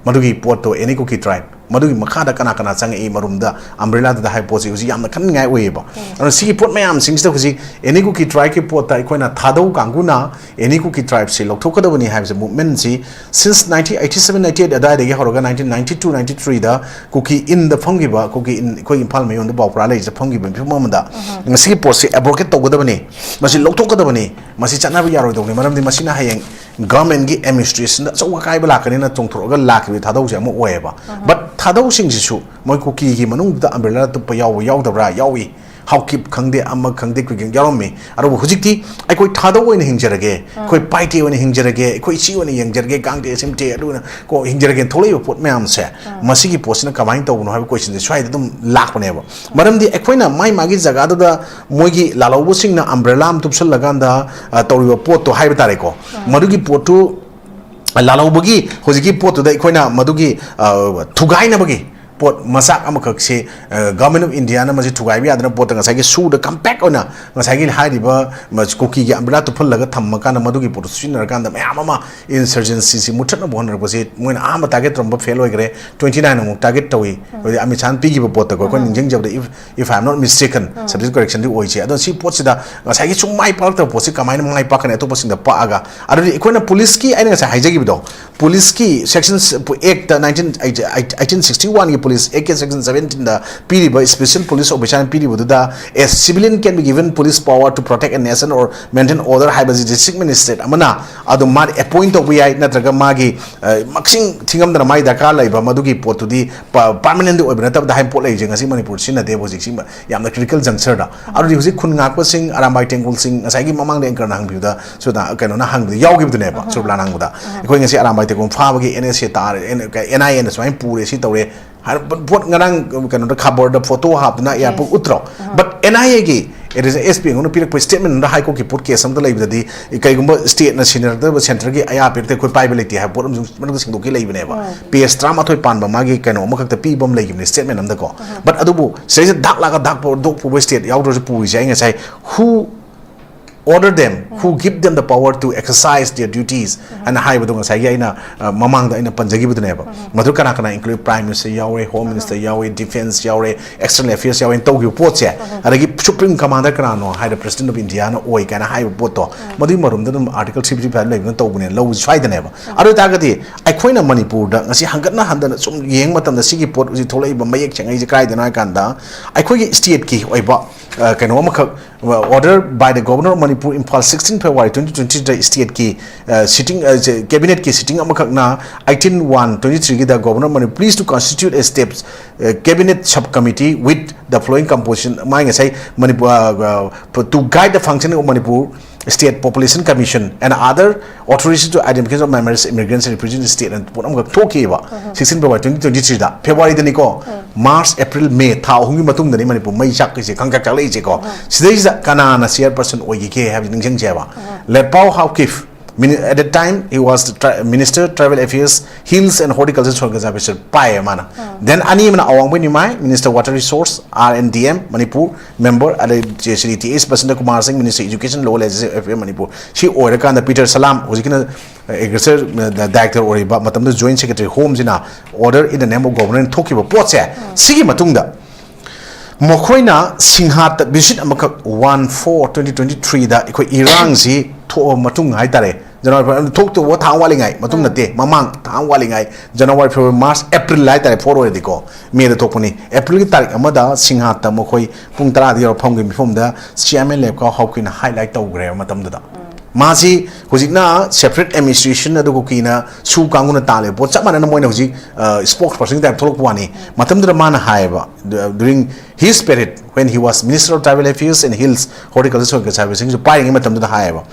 ꯃꯗꯨꯒꯤ ꯄꯣꯠꯇꯣ ꯑꯦꯅꯤ ꯀꯨꯀꯤ ꯇ꯭ꯔꯥꯏꯕ ꯃꯗꯨꯒꯤ ꯃꯈꯥꯗ ꯀꯅꯥ ꯀꯅꯥ ꯆꯪꯉꯛꯏ ꯃꯔꯨꯝꯗ ꯑꯝꯕ꯭ꯔꯦꯂꯥꯗꯨꯗ ꯍꯥꯏꯕ ꯄꯣꯠꯁꯤ ꯍꯧꯖꯤꯛ ꯌꯥꯝꯅ ꯈꯟꯅꯤꯡꯉꯥꯏ ꯑꯣꯏꯌꯦꯕ꯫ ꯑꯗꯨꯅ ꯁꯤꯒꯤ ꯄꯣꯠ ꯃꯌꯥꯝꯁꯤꯡꯁꯤꯗ ꯍꯧꯖꯤꯛ ꯑꯦꯅꯤ ꯀꯨꯀꯤ ꯇ꯭ꯔꯥꯏꯕꯀꯤ ꯄꯣꯠꯇ ꯑꯩꯈꯣꯏꯅ ꯊꯥꯗꯧ ꯀꯥꯡꯕꯨꯅ ꯑꯦꯅꯤ ꯀꯨꯀꯤ ꯇ꯭ꯔꯥꯏꯕꯁꯤ ꯂꯧꯊꯣꯛꯀꯗꯕꯅꯤ ꯍꯥꯏꯕꯁꯦ movement ꯁꯤ since nineteen eighty seven ninety eight ꯑꯗꯥꯏꯗꯒꯤ ꯍꯧꯔꯒ nineteen ninety two ninety three ꯗ ꯀꯨꯀꯤ ꯏꯟꯗ ꯐꯝꯈꯤꯕ, ꯀꯨꯀꯤ ꯏꯟ ꯑꯩꯈꯣꯏ ꯏꯝꯐꯥꯜ ꯃꯌꯣꯟꯗ ꯕꯥꯎꯄ꯭ꯔꯥ ꯂꯩꯔꯤꯁꯦ ꯐꯝꯈꯤꯕ ꯃꯤꯐꯝ ꯑꯃꯗ ꯉꯁꯤꯒꯤ ꯄꯣꯠꯁꯤ abrogate ꯇꯧꯒꯗꯕꯅꯤ, ꯃꯁꯤ ꯂꯧꯊꯣꯛꯀꯗꯕꯅꯤ, ꯃꯁꯤ ꯆꯠꯅꯕ ꯌꯥꯔꯣꯏꯗꯧꯅꯤ꯫ ꯃꯔꯝꯗꯤ ꯃꯁꯤꯅ ꯍꯌꯦꯡ government ꯀꯤ administration ꯗ ꯑꯆꯧꯕ ꯑꯀꯥꯏꯕ ꯂꯥꯛꯀꯅꯤꯅ ꯆꯣꯡꯊꯣꯔꯛꯑꯒ ꯂꯥꯛꯈꯤꯕ ꯊꯥꯗꯧꯁꯦ ꯑꯃ ꯑꯣꯏꯌꯦꯕ꯫ But ꯊꯥꯗꯧꯁꯤꯡꯁꯤꯁꯨ ꯃꯣꯏ ꯀꯨꯀꯤꯒꯤ ꯃꯅꯨꯡꯗ ꯑꯝꯕ꯭ꯔꯦꯂꯥ ꯇꯨꯞꯄ ꯌꯥꯎꯕ ꯌꯥꯎꯗꯕ꯭ꯔꯥ? ꯌꯥꯎꯏ꯫ ꯍꯥꯎꯀꯤꯞ ꯈꯪꯗꯦ, ꯑꯃ ꯈꯪꯗꯦ, ꯀꯨꯀꯤ ꯌꯥꯎꯔꯝꯃꯤ꯫ ꯑꯗꯨꯕꯨ ꯍꯧꯖꯤꯛꯇꯤ ꯑꯩꯈꯣꯏ ꯊꯥꯗꯧ ꯑꯣꯏꯅ ꯍꯤꯡꯖꯔꯒꯦ, ꯑꯩꯈꯣꯏ ꯄꯥꯏꯇꯦ ꯑꯣꯏꯅ ꯍꯤꯡꯖꯔꯒꯦ, ꯑꯩꯈꯣꯏ ꯁꯤ ꯑꯣꯏꯅ ꯌꯦꯡꯖꯔꯒꯦ, ꯒꯥꯡꯗꯦ, ꯁꯤꯝꯇꯦ ꯑꯗꯨꯅ ꯀꯣ ꯍꯤꯡꯖꯔꯒꯦꯅ ꯊꯣꯛꯂꯛꯏꯕ ꯄꯣꯠ ꯃꯌꯥꯝꯁꯦ, ꯃꯁꯤꯒꯤ ꯄꯣꯠꯁꯤꯅ ꯀꯃꯥꯏꯅ ꯇꯧꯕꯅꯣ ꯍꯥꯏꯕ question ꯁꯦ ꯁ꯭ꯋꯥꯏꯗ ꯑꯗꯨꯝ ꯂꯥꯛꯄꯅꯦꯕ꯫ ꯃꯔꯝꯗꯤ ꯑꯩꯈꯣꯏꯅ ꯃꯥꯏ ꯃꯥꯒꯤ ꯖꯒꯥꯗꯨꯗ ꯃꯣꯏꯒꯤ ꯂꯥꯜꯍꯧꯕꯁꯤꯡꯅ ꯑꯝꯕ꯭ꯔꯦꯂꯥ ꯑꯃ ꯇꯨꯞꯁꯜꯂꯀꯥꯟꯗ, ꯑ, ꯇꯧꯔꯤꯕ ꯄꯣꯠꯇꯣ ꯍꯥꯏꯕ ꯇꯥꯔꯦꯀꯣ, ꯃꯗꯨꯒꯤ ꯄꯣꯠꯇꯨ ꯂꯥꯜꯍꯧꯕꯒꯤ ꯍꯧꯖꯤꯛꯀꯤ ꯄꯣꯠꯇꯨꯗ ꯑꯩꯈꯣꯏꯅ ꯃꯗꯨꯒꯤ, ꯑ, ꯊꯨꯒꯥꯏꯅꯕꯒꯤ ꯄꯣꯠ ꯃꯆꯥꯛ ꯑꯃꯈꯛꯁꯦ ꯒꯚꯔꯟꯃꯦꯟ ꯑꯣꯐ ꯏꯟꯗꯤꯌꯥꯅ ꯃꯁꯤ ꯊꯨꯒꯥꯏꯕ ꯌꯥꯗꯅ ꯄꯣꯠꯇ ꯉꯁꯥꯏꯒꯤ ꯁꯨꯗ ꯀꯝꯄꯦꯛ ꯑꯣꯏꯅ ꯉꯁꯥꯏꯒꯤ ꯍꯥꯏꯔꯤꯕ ꯀꯨꯀꯤꯒꯤ ꯑꯝꯕ꯭ꯔꯦꯂꯥ ꯇꯨꯞꯍꯜꯂꯒ ꯊꯝꯃꯀꯥꯟꯗ ꯃꯗꯨꯒꯤ ꯄꯣꯠꯇꯨ ꯁꯤꯖꯤꯟꯅꯔꯀꯥꯟꯗ ꯃꯌꯥꯝ ꯑꯃ ꯏꯟꯁꯔꯖꯦꯟꯁꯤꯁꯤ ꯃꯨꯠꯊꯠꯅꯕ ꯍꯣꯠꯅꯔꯛꯄꯁꯤ ꯃꯣꯏꯅ ꯑꯍꯥꯟꯕ ꯇꯥꯔꯒꯦꯠ ꯇꯧꯔꯝꯕ ꯐꯦꯜ ꯑꯣꯏꯈ꯭ꯔꯦ꯫ ꯇ꯭ꯋꯦꯟꯇꯤ ꯅꯥꯏꯟ ꯑꯃꯨꯛ ꯇꯥꯔꯒꯦꯠ ꯇꯧꯏ꯫ ꯑꯗꯨꯗꯤ ꯑꯃꯤꯠ ꯁꯥꯍꯅ ꯄꯤꯈꯤꯕ ꯄꯣꯠꯇꯀꯣ ꯑꯩꯈꯣꯏꯅ ꯅꯤꯡꯁꯤꯡꯖꯕꯗ, if if I am not mistaken, subject correction ꯗꯤ ꯑꯣꯏꯁꯦ꯫ ꯑꯗꯣ ꯁꯤ ꯄꯣꯠꯁꯤꯗ ꯉꯁꯥꯏꯒꯤ ꯁꯨꯝ ꯃꯥꯏ ꯄꯥꯛꯂꯛꯇꯕ ꯄꯣꯠꯁꯤ ꯀꯃꯥꯏꯅ ꯃꯥꯏ ꯄꯥꯛꯀꯅꯤ ꯑꯇꯣꯞꯄꯁꯤꯡꯗ ꯄꯥꯛꯑꯒ? ꯑꯗꯨꯗꯤ ꯑꯩꯈꯣꯏꯅ ꯄꯨꯂꯤꯁꯀꯤ, ꯑꯩꯅ ꯉꯁꯥꯏ ꯍꯥꯏꯖꯈꯤꯕꯗꯣ, ꯄꯨꯂꯤꯁꯀꯤ ꯁꯦꯛꯁꯟ ꯑꯦꯛꯇ ꯅꯥꯏꯟꯇꯤꯟ ꯑꯩꯇꯤꯟ ꯁꯤꯛꯁꯇꯤ ꯋꯥꯟꯒꯤ ꯄꯨꯂꯤꯁ ꯑꯦꯛꯀꯤ ꯁꯦꯛꯁꯟ ꯁꯕꯦꯟꯇꯤꯟꯗ ꯄꯤꯔꯤꯕ, ꯁ꯭ꯄꯦꯁꯤꯌꯦꯜ ꯄꯨꯂꯤꯁ ꯑꯣꯐꯤꯁꯥꯔꯅ ꯄꯤꯔꯤꯕꯗꯨꯗ, "A civilian can be given police power to protect a nation or maintain order" ꯍꯥꯏꯕꯁꯤ ꯗꯤꯁꯇ꯭ꯔꯤꯛ ꯃꯦꯖꯤꯁꯇ꯭ꯔꯦꯠ ꯑꯃꯅ ꯑꯗꯨꯝ ꯃꯥꯗꯤ ꯑꯦꯄꯣꯏꯟ ꯇꯧꯕ ꯌꯥꯏ, ꯅꯠꯇ꯭ꯔꯒ ꯃꯥꯒꯤ, ꯑ, ꯃꯁꯤꯡ ꯊꯤꯉꯝꯗꯅ ꯃꯥꯒꯤ ꯗꯔꯀꯥꯔ ꯂꯩꯕ ꯃꯗꯨꯒꯤ ꯄꯣꯠꯇꯨꯗꯤ ꯄ-, ꯄꯥꯔꯃꯅꯦꯟꯗꯤ ꯑꯣꯏꯕ ꯅꯠꯇꯕꯗ ꯍꯥꯏꯕ ꯄꯣꯠ ꯂꯩꯔꯤꯁꯦ ꯉꯁꯤ ꯃꯅꯤꯄꯨꯔ ꯁꯤꯖꯤꯟꯅꯗꯦꯕ ꯍꯧꯖꯤꯛꯁꯤ꯫ ꯌꯥꯝꯅ ꯀ꯭ꯔꯤꯇꯤꯀꯦꯜ ꯖꯪꯁꯔꯗ꯫ ꯑꯗꯨꯗꯤ ꯍꯧꯖꯤꯛ ꯈꯨꯟ ꯉꯥꯛꯄꯁꯤꯡ, ꯑꯔꯥꯝꯕꯥꯏ ꯇꯦꯡꯒꯣꯜꯁꯤꯡ, ꯉꯁꯥꯏꯒꯤ ꯃꯃꯥꯡꯗ ꯑꯦꯡꯀꯔꯅ ꯍꯪꯕꯤꯕꯗ, ꯁꯨꯗ ꯀꯩꯅꯣꯅ ꯍꯪꯕꯗ ꯌꯥꯎꯈꯤꯕꯗꯅꯦꯕ, ꯁꯨꯔꯕꯂꯥꯅ ꯍꯪꯕꯗ, "ꯑꯩꯈꯣꯏ ꯉꯁꯤ ꯑꯔꯥꯝꯕꯥꯏ ꯇꯦꯡꯒꯣꯜ ꯐꯥꯕꯒꯤ ꯑꯦꯟ ꯑꯦꯁ ꯑꯦ ꯇꯥꯔꯦ, ꯑꯦꯟ ꯑꯥꯏ ꯑꯦꯅ ꯁꯨꯃꯥꯏꯅ ꯄꯨꯔꯦ, ꯁꯤ ꯇꯧꯔꯦ" ꯍꯥꯏꯅ ꯄꯣꯠ ꯉꯔꯥꯡ ꯀꯩꯅꯣꯗ ꯈꯕꯔꯗ ꯐꯣꯇꯣ ꯍꯥꯞꯇꯅ ꯑꯦꯌꯥꯔꯄꯣꯔꯠ ꯎꯠꯇ꯭ꯔꯣ? ꯕꯠ ꯑꯦꯟ ꯑꯥꯏ ꯑꯦꯒꯤ ꯑꯦꯁ ꯄꯤ ꯑꯃꯅ ꯄꯤꯔꯛꯄ ꯁ꯭ꯇꯦꯠꯃꯦꯟ ꯑꯃꯗ ꯍꯥꯏ ꯀꯣꯔꯠꯀꯤ ꯄꯣꯠ ꯀꯦꯁ ꯑꯃꯗ ꯂꯩꯕꯗꯗꯤ, ꯀꯩꯒꯨꯝꯕ ꯁ꯭ꯇꯦꯠꯅ ꯁꯤꯟꯅꯔꯛꯇꯕ ꯁꯦꯟꯇꯔꯒꯤ ꯑꯌꯥ ꯄꯤꯔꯛꯇꯦ, ꯑꯩꯈꯣꯏ ꯄꯥꯏꯕ ꯂꯩꯇꯦ ꯍꯥꯏꯕ ꯄꯣꯠ ꯑꯃꯁꯨ ꯃꯅꯨꯡꯗ ꯁꯦꯡꯗꯣꯛꯈꯤ ꯂꯩꯕꯅꯦꯕ꯫ ꯄꯦꯖ ꯇꯔꯥꯃꯥꯊꯣꯏ ꯄꯥꯟꯕ ꯃꯥꯒꯤ ꯀꯩꯅꯣ ꯑꯃꯈꯛꯇ ꯄꯤꯕ ꯑꯃ ꯂꯩꯈꯤꯕꯅꯦ, ꯁ꯭ꯇꯦꯠꯃꯦꯟ ꯑꯃꯗꯀꯣ꯫ ꯕꯠ ꯑꯗꯨꯕꯨ ꯁꯤꯗꯩꯁꯤꯗ ꯗꯥꯛ ꯂꯥꯛꯑꯒ ꯗꯥꯛ ꯄꯣ-, ꯗꯣꯛ ꯄꯨꯕ ꯁ꯭ꯇꯦꯠ ꯌꯥꯎꯗ꯭ꯔꯁꯨ ꯄꯨꯔꯤꯁꯦ ꯑꯩ ꯉꯁꯥꯏ, "Who order them, who give them the power to exercise their duties?" ꯍꯥꯏꯅ ꯍꯥꯏꯕꯗꯣ ꯉꯁꯥꯏꯒꯤ ꯑꯩꯅ, ꯑ, ꯃꯃꯥꯡꯗ ꯑꯩꯅ ꯄꯟꯖꯈꯤꯕꯗꯨꯅꯦꯕ꯫ ꯃꯗꯨ ꯀꯅꯥ ꯀꯅꯥ ꯏꯟꯀ꯭ꯂꯨꯗ? ꯄ꯭ꯔꯥꯏꯝ ꯃꯤꯅꯤꯁꯇꯔ ꯌꯥꯎꯔꯦ, ꯍꯣꯝ ꯃꯤꯅꯤꯁꯇꯔ ꯌꯥꯎꯔꯦ, ꯗꯤꯐꯦꯟꯁ ꯌꯥꯎꯔꯦ, ꯑꯦꯛꯁꯇꯔꯅꯦꯜ ꯑꯦꯐꯤꯌꯔꯁ ꯌꯥꯎꯔꯦ ꯇꯧꯈꯤꯕ ꯄꯣꯠꯁꯦ꯫ ꯑꯗꯒꯤ ꯁꯨꯄ꯭ꯔꯤꯝ ꯀꯃꯥꯟꯗꯔ ꯀꯅꯥꯅꯣ ꯍꯥꯏꯔ ꯄ꯭ꯔꯦꯁꯤꯗꯦꯟ ꯑꯣꯐ ꯏꯟꯗꯤꯌꯥꯅ ꯑꯣꯏ ꯀꯥꯏꯅ ꯍꯥꯏꯕ ꯄꯣꯠꯇꯣ, ꯃꯗꯨꯒꯤ ꯃꯔꯨꯝꯗ ꯑꯗꯨꯝ ꯑꯥꯔꯇꯤꯀꯜ ꯊ꯭ꯔꯤ ꯐꯤꯐꯇꯤ ꯐꯥꯏꯚ ꯂꯩꯕꯅ ꯇꯧꯕꯅꯦ, ꯂꯧꯕꯁꯨ ꯁ꯭ꯋꯥꯏꯗꯅꯦꯕ꯫ ꯑꯗꯨ ꯑꯣꯏꯇꯥꯔꯒꯗꯤ ꯑꯩꯈꯣꯏꯅ ꯃꯅꯤꯄꯨꯔꯗ ꯉꯁꯤ ꯍꯪꯒꯠꯅ ꯍꯟꯗꯅ ꯁꯨꯝ ꯌꯦꯡꯕ ꯃꯇꯝꯗ ꯁꯤꯒꯤ ꯄꯣꯠ ꯍꯧꯖꯤꯛ ꯊꯣꯛꯂꯛꯏꯕ ꯃꯌꯦꯛ ꯁꯦꯡꯉꯛꯏꯁꯦ ꯀꯗꯥꯏꯗꯅꯣ ꯍꯥꯏ ꯀꯥꯟꯗ, ꯑꯩꯈꯣꯏꯒꯤ ꯁ꯭ꯇꯦꯠꯀꯤ ꯑꯣꯏꯕ, ꯑ, ꯀꯩꯅꯣ ꯑꯃꯈꯛ, order by the Governor of Manipur, Imphal, sixteen February twenty twenty-three ꯗ ꯁ꯭ꯇꯦꯠꯀꯤ, ꯑ, ꯁꯤꯇꯤꯡ, ꯑ, ꯁꯦ-, ꯀꯦꯕꯤꯅꯦꯠꯀꯤ ꯁꯤꯇꯤꯡ ꯑꯃꯈꯛꯅ eighteen one twenty-three ꯒꯤꯗ Governor of Manipur, please to constitute a state, uh, cabinet subcommittee with the following composition. ꯃꯥꯏ ꯉꯁꯥꯏ ꯃꯅꯤꯄꯨꯔ, ꯑ, ꯑ, to guide the functioning of Manipur State Population Commission and other authorities to identification of minorities, immigrants and refugees in state and ꯄꯣꯠ ꯑꯃꯈꯛ ꯊꯣꯛꯈꯤꯕ, sixteen February twenty twenty-three ꯗ, ꯐꯦꯕ꯭ꯔꯨꯋꯥꯔꯤꯗꯅꯤꯀꯣ, March, April, ꯃꯦ ꯊꯥ ꯑꯍꯨꯝꯒꯤ ꯃꯇꯨꯡꯗꯅꯤ ꯃꯅꯤꯄꯨꯔ ꯃꯩ ꯆꯥꯛ-, ꯀꯩꯁꯦ ꯈꯪꯆꯥꯛ ꯆꯥꯛꯂꯛꯏꯁꯦꯀꯣ꯫ ꯁꯤꯗꯩꯁꯤꯗ ꯀꯅꯥꯅ ꯆꯤꯌꯔ ꯄꯔꯁꯟ ꯑꯣꯏꯈꯤꯒꯦ ꯍꯥꯏꯕꯁꯤ ꯅꯤꯡꯁꯤꯡꯁꯦꯕ꯫ ꯂꯦꯠꯄꯥꯎ Haokip, Mini- at that time he was the tri- minister tribal affairs, hills and horticulture, soil conservation ꯄꯥꯏꯌꯦ ꯃꯥꯅ. Then ꯑꯅꯤ ꯑꯃꯅ ꯑꯋꯥꯡꯕ ꯅꯤꯃꯥꯏ, minister water resource, R and D M Manipur, member, ꯑꯗꯩ ꯁ꯭ꯔꯤ ꯇꯤ ꯑꯦꯁ ꯕꯁꯟꯇ ꯀꯨꯃꯥꯔ ꯁꯤꯡ, minister education, local legislative affair Manipur꯫ ꯁꯤ ꯑꯣꯏꯔꯀꯥꯟꯗ Peter ꯁꯂꯥꯝ, ꯍꯧꯖꯤꯛꯀꯤꯅ agriculture director ꯑꯣꯏꯔꯤꯕ ꯃꯇꯝꯗ joint secretary homeꯁꯤꯅ order in the name of government ꯊꯣꯛꯈꯤꯕ ꯄꯣꯠꯁꯦ꯫ ꯁꯤꯒꯤ ꯃꯇꯨꯡꯗ ꯃꯈꯣꯏꯅ ꯁꯤꯡꯍꯥꯠꯇ visit ꯑꯃꯈꯛ, one four twenty twenty threeꯗ ꯑꯩꯈꯣꯏ ꯏꯔꯥꯡꯁꯤ ꯊꯣꯛꯑꯕ ꯃꯇꯨꯡ ꯍꯥꯏꯇꯥꯔꯦ, ꯖꯅꯋꯥꯔꯤ ꯐꯦꯕ꯭ꯔꯨꯋꯥꯔꯤ ꯊꯣꯛꯇꯧꯕ ꯊꯥ ꯑꯃ ꯋꯥꯠꯂꯤꯉꯥꯏ, ꯃꯇꯨꯡ ꯅꯠꯇꯦ, ꯃꯃꯥꯡ ꯊꯥ ꯑꯃ ꯋꯥꯠꯂꯤꯉꯥꯏ, ꯖꯅꯋꯥꯔꯤ ꯐꯦꯕ꯭ꯔꯨꯋꯥꯔꯤ ꯃꯥꯔꯆ ꯑꯦꯄ꯭ꯔꯤꯜ ꯍꯥꯏꯇꯥꯔꯦ, ꯐꯣꯔ ꯑꯣꯏꯔꯗꯤꯀꯣ, ꯃꯦꯗ ꯊꯣꯛꯄꯅꯤ꯫ ꯑꯦꯄ꯭ꯔꯤꯜꯒꯤ ꯇꯥꯔꯤꯛ ꯑꯃꯗ ꯁꯤꯡꯍꯥꯠꯇ ꯃꯈꯣꯏ ꯄꯨꯡ ꯇꯔꯥꯗ ꯌꯧꯔ ꯐꯝꯒꯤ ꯃꯤꯐꯝꯗ ꯆꯤꯌꯥꯔꯃꯦꯟ ꯂꯦꯞꯀꯥꯎ ꯍꯥꯎꯀꯤꯅ ꯍꯥꯏꯂꯥꯏꯠ ꯇꯧꯈ꯭ꯔꯦꯕ ꯃꯇꯝꯗꯨꯗ꯫ ꯃꯥꯁꯤ ꯍꯧꯖꯤꯛꯅ separate administration ꯑꯗꯨ ꯀꯨꯀꯤꯅ ꯁꯨ ꯀꯥꯡꯕꯨꯅ ꯇꯥꯜꯂꯦ ꯄꯣꯠ ꯆꯞ ꯃꯥꯟꯅꯅ ꯃꯣꯏꯅ ꯍꯧꯖꯤꯛ spokesperson type ꯊꯣꯛꯂꯛꯄ ꯋꯥꯅꯤ꯫ ꯃꯇꯝꯗꯨꯗ ꯃꯥꯅ ꯍꯥꯏꯌꯦꯕ, during his period when he was minister of tribal affairs and hills, horticulture, soil conservation ꯁꯨ ꯄꯥꯏꯔꯤꯉꯩ ꯃꯇꯝꯗꯨꯗ ꯍꯥꯏꯌꯦꯕ,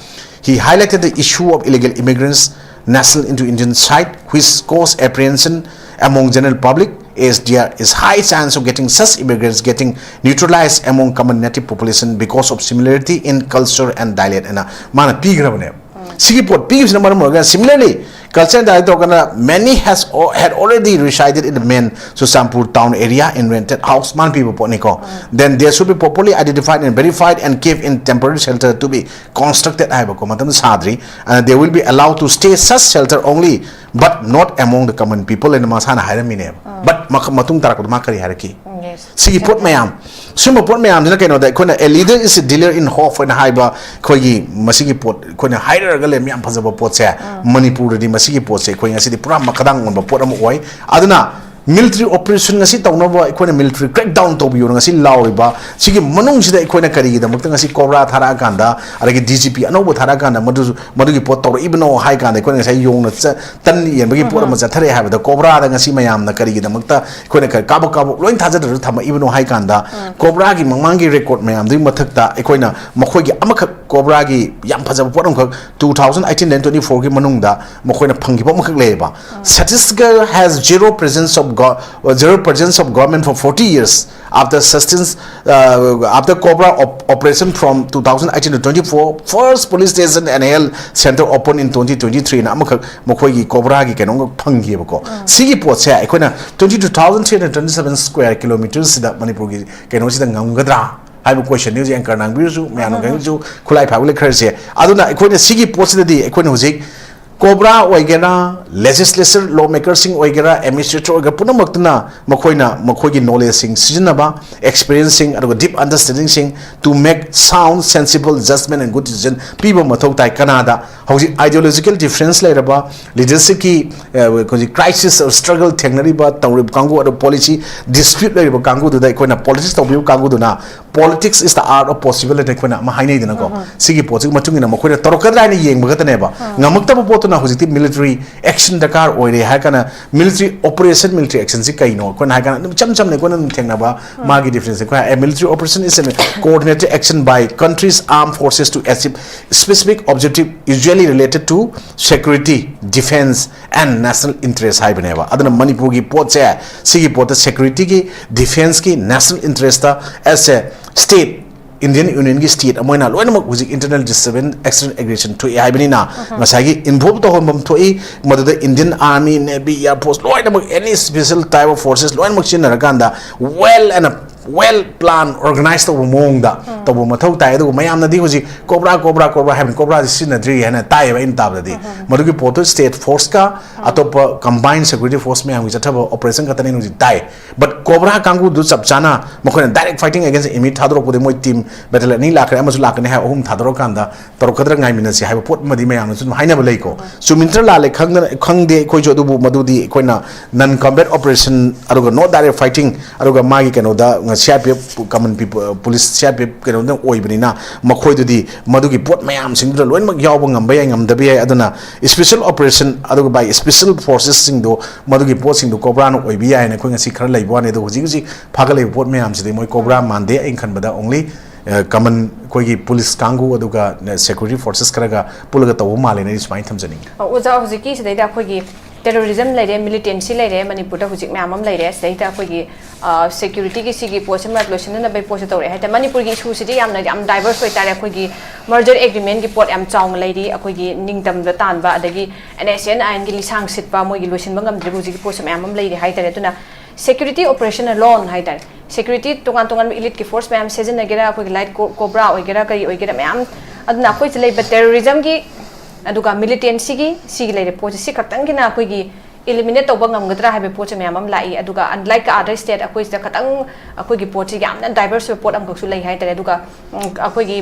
he highlighted the issue of illegal immigrants nestled into Indian side, which cause apprehension among general public, as there is high chance of getting such immigrants getting neutralized among common native population because of similarity in culture and dialect ꯑꯅ ꯃꯥꯅ ꯄꯤꯈ꯭ꯔꯕꯅꯦꯕ꯫ ꯁꯤꯒꯤ ꯄꯣꯠ ꯄꯤꯈꯤꯕꯁꯤꯅ ꯃꯔꯝ ꯑꯣꯏꯔꯒ, similarly, culture and dialect ꯇꯧꯔꯒꯅ, many has al- had already resided in the main Churachandpur town area in rented house, ꯃꯥꯅ ꯄꯤꯕ ꯄꯣꯠꯅꯤꯀꯣ꯫ Then they should be properly identified and verified and kept in temporary shelter to be constructed ꯍꯥꯏꯕꯀꯣ, ꯃꯇꯝꯗ ꯁꯥꯗ꯭ꯔꯤ꯫ And they will be allowed to stay such shelter only, but not among the common people ꯍꯥꯏꯅ ꯃꯁꯥꯅ ꯍꯥꯏꯔꯝꯃꯤꯅꯦꯕ꯫ But ꯃꯈ- ꯃꯇꯨꯡ ꯇꯥꯔꯛꯄꯗ ꯃꯥ ꯀꯔꯤ ꯍꯥꯏꯔꯛꯈꯤ? ꯁꯤꯒꯤ ꯄꯣꯠ ꯃꯌꯥꯝ, ꯁꯨꯝꯕ ꯄꯣꯠ ꯃꯌꯥꯝꯁꯤꯅ ꯀꯩꯅꯣꯗ ꯑꯩꯈꯣꯏꯅ a leader is a dealer in hope ꯍꯥꯏꯅ ꯍꯥꯏꯕ, ꯑꯩꯈꯣꯏꯒꯤ ꯃꯁꯤꯒꯤ ꯄꯣꯠ ꯑꯩꯈꯣꯏꯅ ꯍꯥꯏꯔꯒ ꯂꯩꯔꯝꯃꯤ ꯌꯥꯝ ꯐꯖꯕ ꯄꯣꯠꯁꯦ꯫ ꯃꯅꯤꯄꯨꯔꯗꯗꯤ ꯃꯁꯤꯒꯤ ꯄꯣꯠꯁꯦ ꯑꯩꯈꯣꯏ ꯉꯁꯤꯗꯤ ꯄꯨꯔꯥ ꯃꯈꯥꯗꯥꯡ ꯑꯣꯟꯕ ꯄꯣꯠ ꯑꯃ ꯑꯣꯏ꯫ ꯑꯗꯨꯅ military operation ꯉꯁꯤ ꯇꯧꯅꯕ ꯑꯩꯈꯣꯏꯅ military crackdown ꯇꯧꯕꯤꯌꯣꯅ ꯉꯁꯤ ꯂꯥꯎꯔꯤꯕ ꯁꯤꯒꯤ ꯃꯅꯨꯡꯁꯤꯗ ꯑꯩꯈꯣꯏꯅ ꯀꯔꯤꯒꯤꯗꯃꯛꯇ ꯉꯁꯤ ꯀꯣꯕ꯭ꯔꯥ ꯊꯥꯔꯛꯑꯀꯥꯟꯗ, ꯑꯗꯒꯤ D G P ꯑꯅꯧꯕ ꯊꯥꯔꯛꯑꯀꯥꯟꯗ ꯃꯗꯨꯁꯨ, ꯃꯗꯨꯒꯤ ꯄꯣꯠ ꯇꯧꯔꯛꯏꯕꯅꯣ ꯍꯥꯏ ꯀꯥꯟꯗ, ꯑꯩꯈꯣꯏꯅ ꯉꯁꯥꯏ ꯌꯣꯡꯅ ꯆ- ꯇꯟ ꯌꯦꯟꯕꯒꯤ ꯄꯣꯠ ꯑꯃ ꯆꯠꯊꯔꯛꯑꯦ ꯍꯥꯏꯕꯗ, ꯀꯣꯕ꯭ꯔꯥꯗ ꯉꯁꯤ ꯃꯌꯥꯝꯅ ꯀꯔꯤꯒꯤꯗꯃꯛꯇ ꯑꯩꯈꯣꯏꯅ ꯀ- ꯀꯥꯕꯛ ꯀꯥꯕꯛ ꯂꯣꯏ ꯊꯥꯖꯗ꯭ꯔꯁꯨ ꯊꯝꯃꯛꯏꯕꯅꯣ ꯍꯥꯏ ꯀꯥꯟꯗ, ꯀꯣꯕ꯭ꯔꯥꯒꯤ ꯃꯃꯥꯡꯒꯤ record ꯃꯌꯥꯝꯗꯨꯒꯤ ꯃꯊꯛꯇ ꯑꯩꯈꯣꯏꯅ ꯃꯈꯣꯏꯒꯤ ꯑꯃꯈꯛ ꯀꯣꯕ꯭ꯔꯥꯒꯤ ꯌꯥꯝ ꯐꯖꯕ ꯄꯣꯠ ꯑꯃꯈꯛ two thousand eighteen twenty fourꯒꯤ ꯃꯅꯨꯡꯗ ꯃꯈꯣꯏꯅ ꯐꯪꯈꯤꯕ ꯑꯃꯈꯛ ꯂꯩꯌꯦꯕ꯫ Chhattisgarh has zero presence of go- uh, zero presence of government for forty years. After sustenance, uh, after Cobra op- operation from two thousand eighteen to twenty-four, first police station and health center open in twenty twenty-three ꯅ ꯑꯃꯈꯛ ꯃꯈꯣꯏꯒꯤ ꯀꯣꯕ꯭ꯔꯥꯒꯤ ꯀꯩꯅꯣꯝꯈꯛ ꯐꯪꯈꯤꯕꯀꯣ꯫ ꯁꯤꯒꯤ ꯄꯣꯠꯁꯦ ꯑꯩꯈꯣꯏꯅ twenty two thousand three hundred twenty seven square kilometers ꯁꯤꯗ ꯃꯅꯤꯄꯨꯔꯒꯤ ꯀꯩꯅꯣꯁꯤꯗ ꯉꯝꯒꯗ꯭ꯔꯥ ꯍꯥꯏꯕ question ꯅꯤ ꯍꯧꯖꯤꯛ anchor ꯅ ꯍꯪꯕꯤꯔꯁꯨ, ꯃꯌꯥꯝꯅ ꯈꯪꯕꯤꯔꯁꯨ, ꯈꯨꯠꯂꯥꯏ ꯐꯥꯕ ꯂꯩꯈ꯭ꯔꯁꯦ꯫ ꯑꯗꯨꯅ ꯑꯩꯈꯣꯏꯅ ꯁꯤꯒꯤ ꯄꯣꯠꯁꯤꯗꯗꯤ ꯑꯩꯈꯣꯏꯅ ꯍꯧꯖꯤꯛ ꯀꯣꯕ꯭ꯔꯥ ꯑꯣꯏꯒꯦꯔꯥ, legislature, law maker ꯁꯤꯡ ꯑꯣꯏꯒꯦꯔꯥ, administrator ꯑꯣꯏꯒꯦꯔꯥ, ꯄꯨꯝꯅꯃꯛꯇꯨꯅ ꯃꯈꯣꯏꯅ ꯃꯈꯣꯏꯒꯤ knowledge ꯁꯤꯡ ꯁꯤꯖꯤꯟꯅꯕ, experience ꯁꯤꯡ, ꯑꯗꯨꯒ deep understanding ꯁꯤꯡ to make sound, sensible judgment and good decision ꯄꯤꯕ ꯃꯊꯧ ꯇꯥꯏ꯫ ꯀꯅꯥꯗ ꯍꯧꯖꯤꯛ ideological difference ꯂꯩꯔꯕ, leadership ꯀꯤ, ꯑ, ꯍꯧꯖꯤꯛ crisis, struggle ꯊꯦꯡꯅꯔꯤꯕ, ꯇꯧꯔꯤꯕ ꯀꯥꯡꯕꯨ, ꯑꯗꯨ policy dispute ꯂꯩꯔꯤꯕ ꯀꯥꯡꯕꯨꯗꯨꯗ ꯑꯩꯈꯣꯏꯅ politics ꯇꯧꯕꯤꯕ ꯀꯥꯡꯕꯨꯗꯨꯅ politics is the art of possible ꯍꯥꯏꯅ ꯑꯩꯈꯣꯏꯅ ꯑꯃ ꯍꯥꯏꯅꯩꯗꯅꯀꯣ꯫ ꯁꯤꯒꯤ ꯄꯣꯠꯁꯤꯒꯤ ꯃꯇꯨꯡ ꯏꯟꯅ ꯃꯈꯣꯏꯅ ꯇꯧꯔꯛꯀꯗ꯭ꯔꯥ ꯍꯥꯏꯅ ꯌꯦꯡꯕ ꯈꯛꯇꯅꯦꯕ꯫ ꯉꯝꯃꯛꯇꯕ ꯄꯣꯠꯇꯨꯅ ꯍꯧꯖꯤꯛꯇꯤ military action ꯗꯔꯀꯥꯔ ꯑꯣꯏꯔꯦ ꯍꯥꯏꯔ ꯀꯥꯟꯗ military operation, military action ꯁꯤ ꯀꯩꯅꯣ? ꯑꯩꯈꯣꯏꯅ ꯍꯥꯏ ꯀꯥꯟꯗ ꯑꯗꯨꯝ ꯏꯆꯝ ꯆꯝꯅ ꯑꯩꯈꯣꯏꯅ ꯑꯗꯨꯝ ꯊꯦꯡꯅꯕ ꯃꯥꯒꯤ difference ꯑꯩꯈꯣꯏ ꯍꯥꯏ, military operation is a coordinated action by countries' armed forces to achieve specific objective usually related to security, defense and national interest ꯍꯥꯏꯕꯅꯦꯕ꯫ ꯑꯗꯨꯅ ꯃꯅꯤꯄꯨꯔꯒꯤ ꯄꯣꯠꯁꯦ, ꯁꯤꯒꯤ ꯄꯣꯠꯇ security ꯒꯤ, defence ꯀꯤ, national interest as a state, Indian Union ꯒꯤ state ꯑꯃ ꯑꯣꯏꯅ ꯂꯣꯏꯅꯃꯛ ꯍꯧꯖꯤꯛ internal disturbance, external aggression ꯊꯣꯛꯑꯦ ꯍꯥꯏꯕꯅꯤꯅ, ꯉꯁꯥꯏꯒꯤ involve ꯇꯧꯍꯟꯐꯝ ꯊꯣꯛꯏ꯫ ꯃꯗꯨꯗ Indian Army, Navy, Air Force ꯂꯣꯏꯅꯃꯛ any special type of forces ꯂꯣꯏꯅꯃꯛ ꯁꯤꯖꯤꯟꯅꯔꯀꯥꯟꯗ well and well plan, organize ꯇꯧꯕ ꯃꯑꯣꯡꯗ ꯇꯧꯕ ꯃꯊꯧ ꯇꯥꯏ꯫ ꯑꯗꯨꯒ ꯃꯌꯥꯝꯅꯗꯤ ꯍꯧꯖꯤꯛ ꯀꯣꯕ꯭ꯔꯥ, ꯀꯣꯕ꯭ꯔꯥ, ꯀꯣꯕ꯭ꯔꯥ ꯍꯥꯏꯕꯅꯤ, ꯀꯣꯕ꯭ꯔꯥꯁꯤ ꯁꯤꯖꯤꯟꯅꯗ꯭ꯔꯤ ꯍꯥꯏꯅ ꯇꯥꯏꯌꯦꯕ ꯑꯩꯅ ꯇꯥꯕꯗꯗꯤ꯫ ꯃꯗꯨꯒꯤ ꯄꯣꯠꯇꯨ state force ꯀ ꯑꯇꯣꯞꯄ combined security force ꯃꯌꯥꯝꯒꯤ ꯆꯠꯊꯕ operation ꯈꯛꯇꯅꯦ ꯍꯧꯖꯤꯛ ꯇꯥꯏ꯫ But ꯀꯣꯕ꯭ꯔꯥ ꯀꯥꯡꯕꯨꯗꯨ ꯆꯞ ꯆꯥꯅ ꯃꯈꯣꯏꯅ direct fighting against enemy ꯊꯥꯗꯣꯔꯛꯄꯗ ꯃꯣꯏ team battalion ꯑꯅꯤ ꯂꯥꯛꯀꯅꯤ, ꯑꯃꯁꯨ ꯂꯥꯛꯀꯅꯤ ꯍꯥꯏꯕ ꯑꯍꯨꯝ ꯊꯥꯗꯣꯔꯛꯀꯥꯟꯗ ꯇꯧꯔꯛꯀꯗ꯭ꯔꯥ ꯉꯥꯏꯃꯤꯟꯅꯁꯤ ꯍꯥꯏꯕ ꯄꯣꯠ ꯑꯃꯗꯤ ꯃꯌꯥꯝꯅꯁꯨ ꯑꯗꯨꯝ ꯍꯥꯏꯅꯕ ꯂꯩꯀꯣ꯫ ꯆꯨꯝꯃꯤꯟꯇ꯭ꯔ ꯂꯥꯜꯂꯦ ꯈꯪꯗꯅ, ꯈꯪꯗꯦ ꯑꯩꯈꯣꯏꯁꯨ, ꯑꯗꯨꯕꯨ ꯃꯗꯨꯗꯤ ꯑꯩꯈꯣꯏꯅ non combat operation ꯑꯗꯨꯒ no direct fighting ꯑꯗꯨꯒ ꯃꯥꯒꯤ ꯀꯩꯅꯣꯗ ꯁꯤ R P F, common people, police, ꯁꯤ ꯑꯥꯔ ꯄꯤ ꯑꯦꯐ ꯀꯩꯅꯣꯗ ꯑꯣꯏꯕꯅꯤꯅ ꯃꯈꯣꯏꯗꯨꯗꯤ ꯃꯗꯨꯒꯤ ꯄꯣꯠ ꯃꯌꯥꯝꯁꯤꯡꯗꯨꯗ ꯂꯣꯏꯅꯃꯛ ꯌꯥꯎꯕ ꯉꯝꯕ ꯌꯥꯏ, ꯉꯝꯗꯕ ꯌꯥꯏ꯫ ꯑꯗꯨꯅ special operation ꯑꯗꯨꯒ by special forces ꯁꯤꯡꯗꯣ ꯃꯗꯨꯒꯤ ꯄꯣꯠꯁꯤꯡꯗꯣ ꯀꯣꯕ꯭ꯔꯥꯅ ꯑꯣꯏꯕ ꯌꯥꯏꯅ ꯑꯩꯈꯣꯏ ꯉꯁꯤ ꯈꯔ ꯂꯩꯕ ꯋꯥꯅꯤ꯫ ꯑꯗꯣ ꯍꯧꯖꯤꯛ ꯍꯧꯖꯤꯛ ꯐꯥꯒꯠꯂꯛꯏꯕ ꯄꯣꯠ ꯃꯌꯥꯝꯁꯤꯗꯤ ꯃꯣꯏ ꯀꯣꯕ꯭ꯔꯥ ꯃꯥꯟꯗꯦ꯫ ꯑꯩꯅ ꯈꯟꯕꯗ only, ꯑ, common ꯑꯩꯈꯣꯏꯒꯤ police ꯀꯥꯡꯕꯨ ꯑꯗꯨꯒ security forces ꯈꯔꯒ ꯄꯨꯜꯂꯒ ꯇꯧꯕ ꯃꯥꯜꯂꯦꯅ ꯑꯩ ꯁꯨꯃꯥꯏꯅ ꯊꯝꯖꯅꯤꯡꯉꯤ꯫ ꯑꯣꯖꯥ, ꯍꯧꯖꯤꯛꯀꯤ ꯁꯤꯗꯩꯗ ꯑꯩꯈꯣꯏꯒꯤ ꯇꯦꯔꯣꯔꯤꯖꯝ ꯂꯩꯔꯦ, ꯃꯤꯂꯤꯇꯦꯟꯁꯤ ꯂꯩꯔꯦ, ꯃꯅꯤꯄꯨꯔꯗ ꯍꯧꯖꯤꯛ ꯃꯌꯥꯝ ꯑꯃ ꯂꯩꯔꯦ꯫ ꯁꯤꯗꯩꯗ ꯑꯩꯈꯣꯏꯒꯤ ꯁꯦꯀ꯭ꯌꯨꯔꯤꯇꯤꯒꯤ ꯁꯤꯒꯤ ꯄꯣꯠꯁꯤꯃ ꯂꯣꯏꯁꯤꯟꯅꯅꯕꯒꯤ ꯄꯣꯠꯁꯦ ꯇꯧꯔꯛꯑꯦ ꯍꯥꯏꯇꯥꯔꯦ꯫ ꯃꯅꯤꯄꯨꯔꯒꯤ ꯏꯁꯨꯁꯤꯗꯤ ꯌꯥꯝꯅ ꯌꯥꯝ ꯗꯥꯏꯕꯔꯁ ꯑꯣꯏꯇꯥꯔꯦ꯫ ꯑꯩꯈꯣꯏꯒꯤ ꯃꯔꯖꯔ ꯑꯦꯒ꯭ꯔꯤꯃꯦꯟꯒꯤ ꯄꯣꯠ ꯌꯥꯝ ꯆꯥꯎꯅ ꯂꯩꯔꯤ, ꯑꯩꯈꯣꯏꯒꯤ ꯅꯤꯡꯇꯝꯗ ꯇꯥꯟꯕ, ꯑꯗꯒꯤ ꯑꯦꯟ ꯑꯦꯁ ꯑꯦꯟ ꯑꯥꯏꯟꯒꯤ ꯂꯤꯁꯥꯡ ꯁꯤꯠꯄ, ꯃꯣꯏꯒꯤ ꯂꯣꯏꯁꯤꯟꯕ ꯉꯝꯗ꯭ꯔꯤꯕ ꯍꯧꯖꯤꯛꯀꯤ ꯄꯣꯠꯁꯦ ꯃꯌꯥꯝ ꯑꯃ ꯂꯩꯔꯤ ꯍꯥꯏꯇꯥꯔꯦ꯫ ꯑꯗꯨꯅ ꯁꯦꯀ꯭ꯌꯨꯔꯤꯇꯤ ꯑꯣꯄꯔꯦꯁꯟ ꯑꯂꯣꯟ ꯍꯥꯏꯇꯥꯔꯦ, ꯁꯦꯀ꯭ꯌꯨꯔꯤꯇꯤ ꯇꯣꯉꯥꯟ ꯇꯣꯉꯥꯟꯕ ꯏꯂꯤꯠꯀꯤ ꯐꯣꯔꯁ ꯃꯌꯥꯝ ꯁꯤꯖꯤꯟꯅꯒꯦꯔꯥ, ꯑꯩꯈꯣꯏꯒꯤ ꯂꯥꯏꯠ ꯀꯣ-, ꯀꯣꯕ꯭ꯔꯥ ꯑꯣꯏꯒꯦꯔꯥ, ꯀꯔꯤ ꯑꯣꯏꯒꯦꯔꯥ ꯃꯌꯥꯝ, ꯑꯗꯨꯅ ꯑꯩꯈꯣꯏꯁꯦ ꯂꯩꯕ ꯇꯦꯔꯣꯔꯤꯖꯝꯒꯤ ꯑꯗꯨꯒ ꯃꯤꯂꯤꯇꯦꯟꯁꯤꯒꯤ ꯁꯤꯒꯤ ꯂꯩꯔꯦ ꯄꯣꯠꯁꯦ, ꯁꯤ ꯈꯛꯇꯪꯒꯤꯅ ꯑꯩꯈꯣꯏꯒꯤ ꯏꯂꯤꯃꯤꯅꯦꯠ ꯇꯧꯕ ꯉꯝꯒꯗ꯭ꯔꯥ ꯍꯥꯏꯕ ꯄꯣꯠꯁꯦ ꯃꯌꯥꯝ ꯑꯃ ꯂꯥꯛꯏ꯫ ꯑꯗꯨꯒ unlike other state, ꯑꯩꯈꯣꯏꯁꯤꯗ ꯈꯇꯪ ꯑꯩꯈꯣꯏꯒꯤ ꯄꯣꯠꯁꯤ ꯌꯥꯝꯅ ꯗꯥꯏꯕꯔꯁ ꯑꯣꯏꯕ ꯄꯣꯠ ꯑꯃꯈꯛꯁꯨ ꯂꯩ ꯍꯥꯏꯇꯥꯔꯦ꯫ ꯑꯗꯨꯒ ꯎꯝ, ꯑꯩꯈꯣꯏꯒꯤ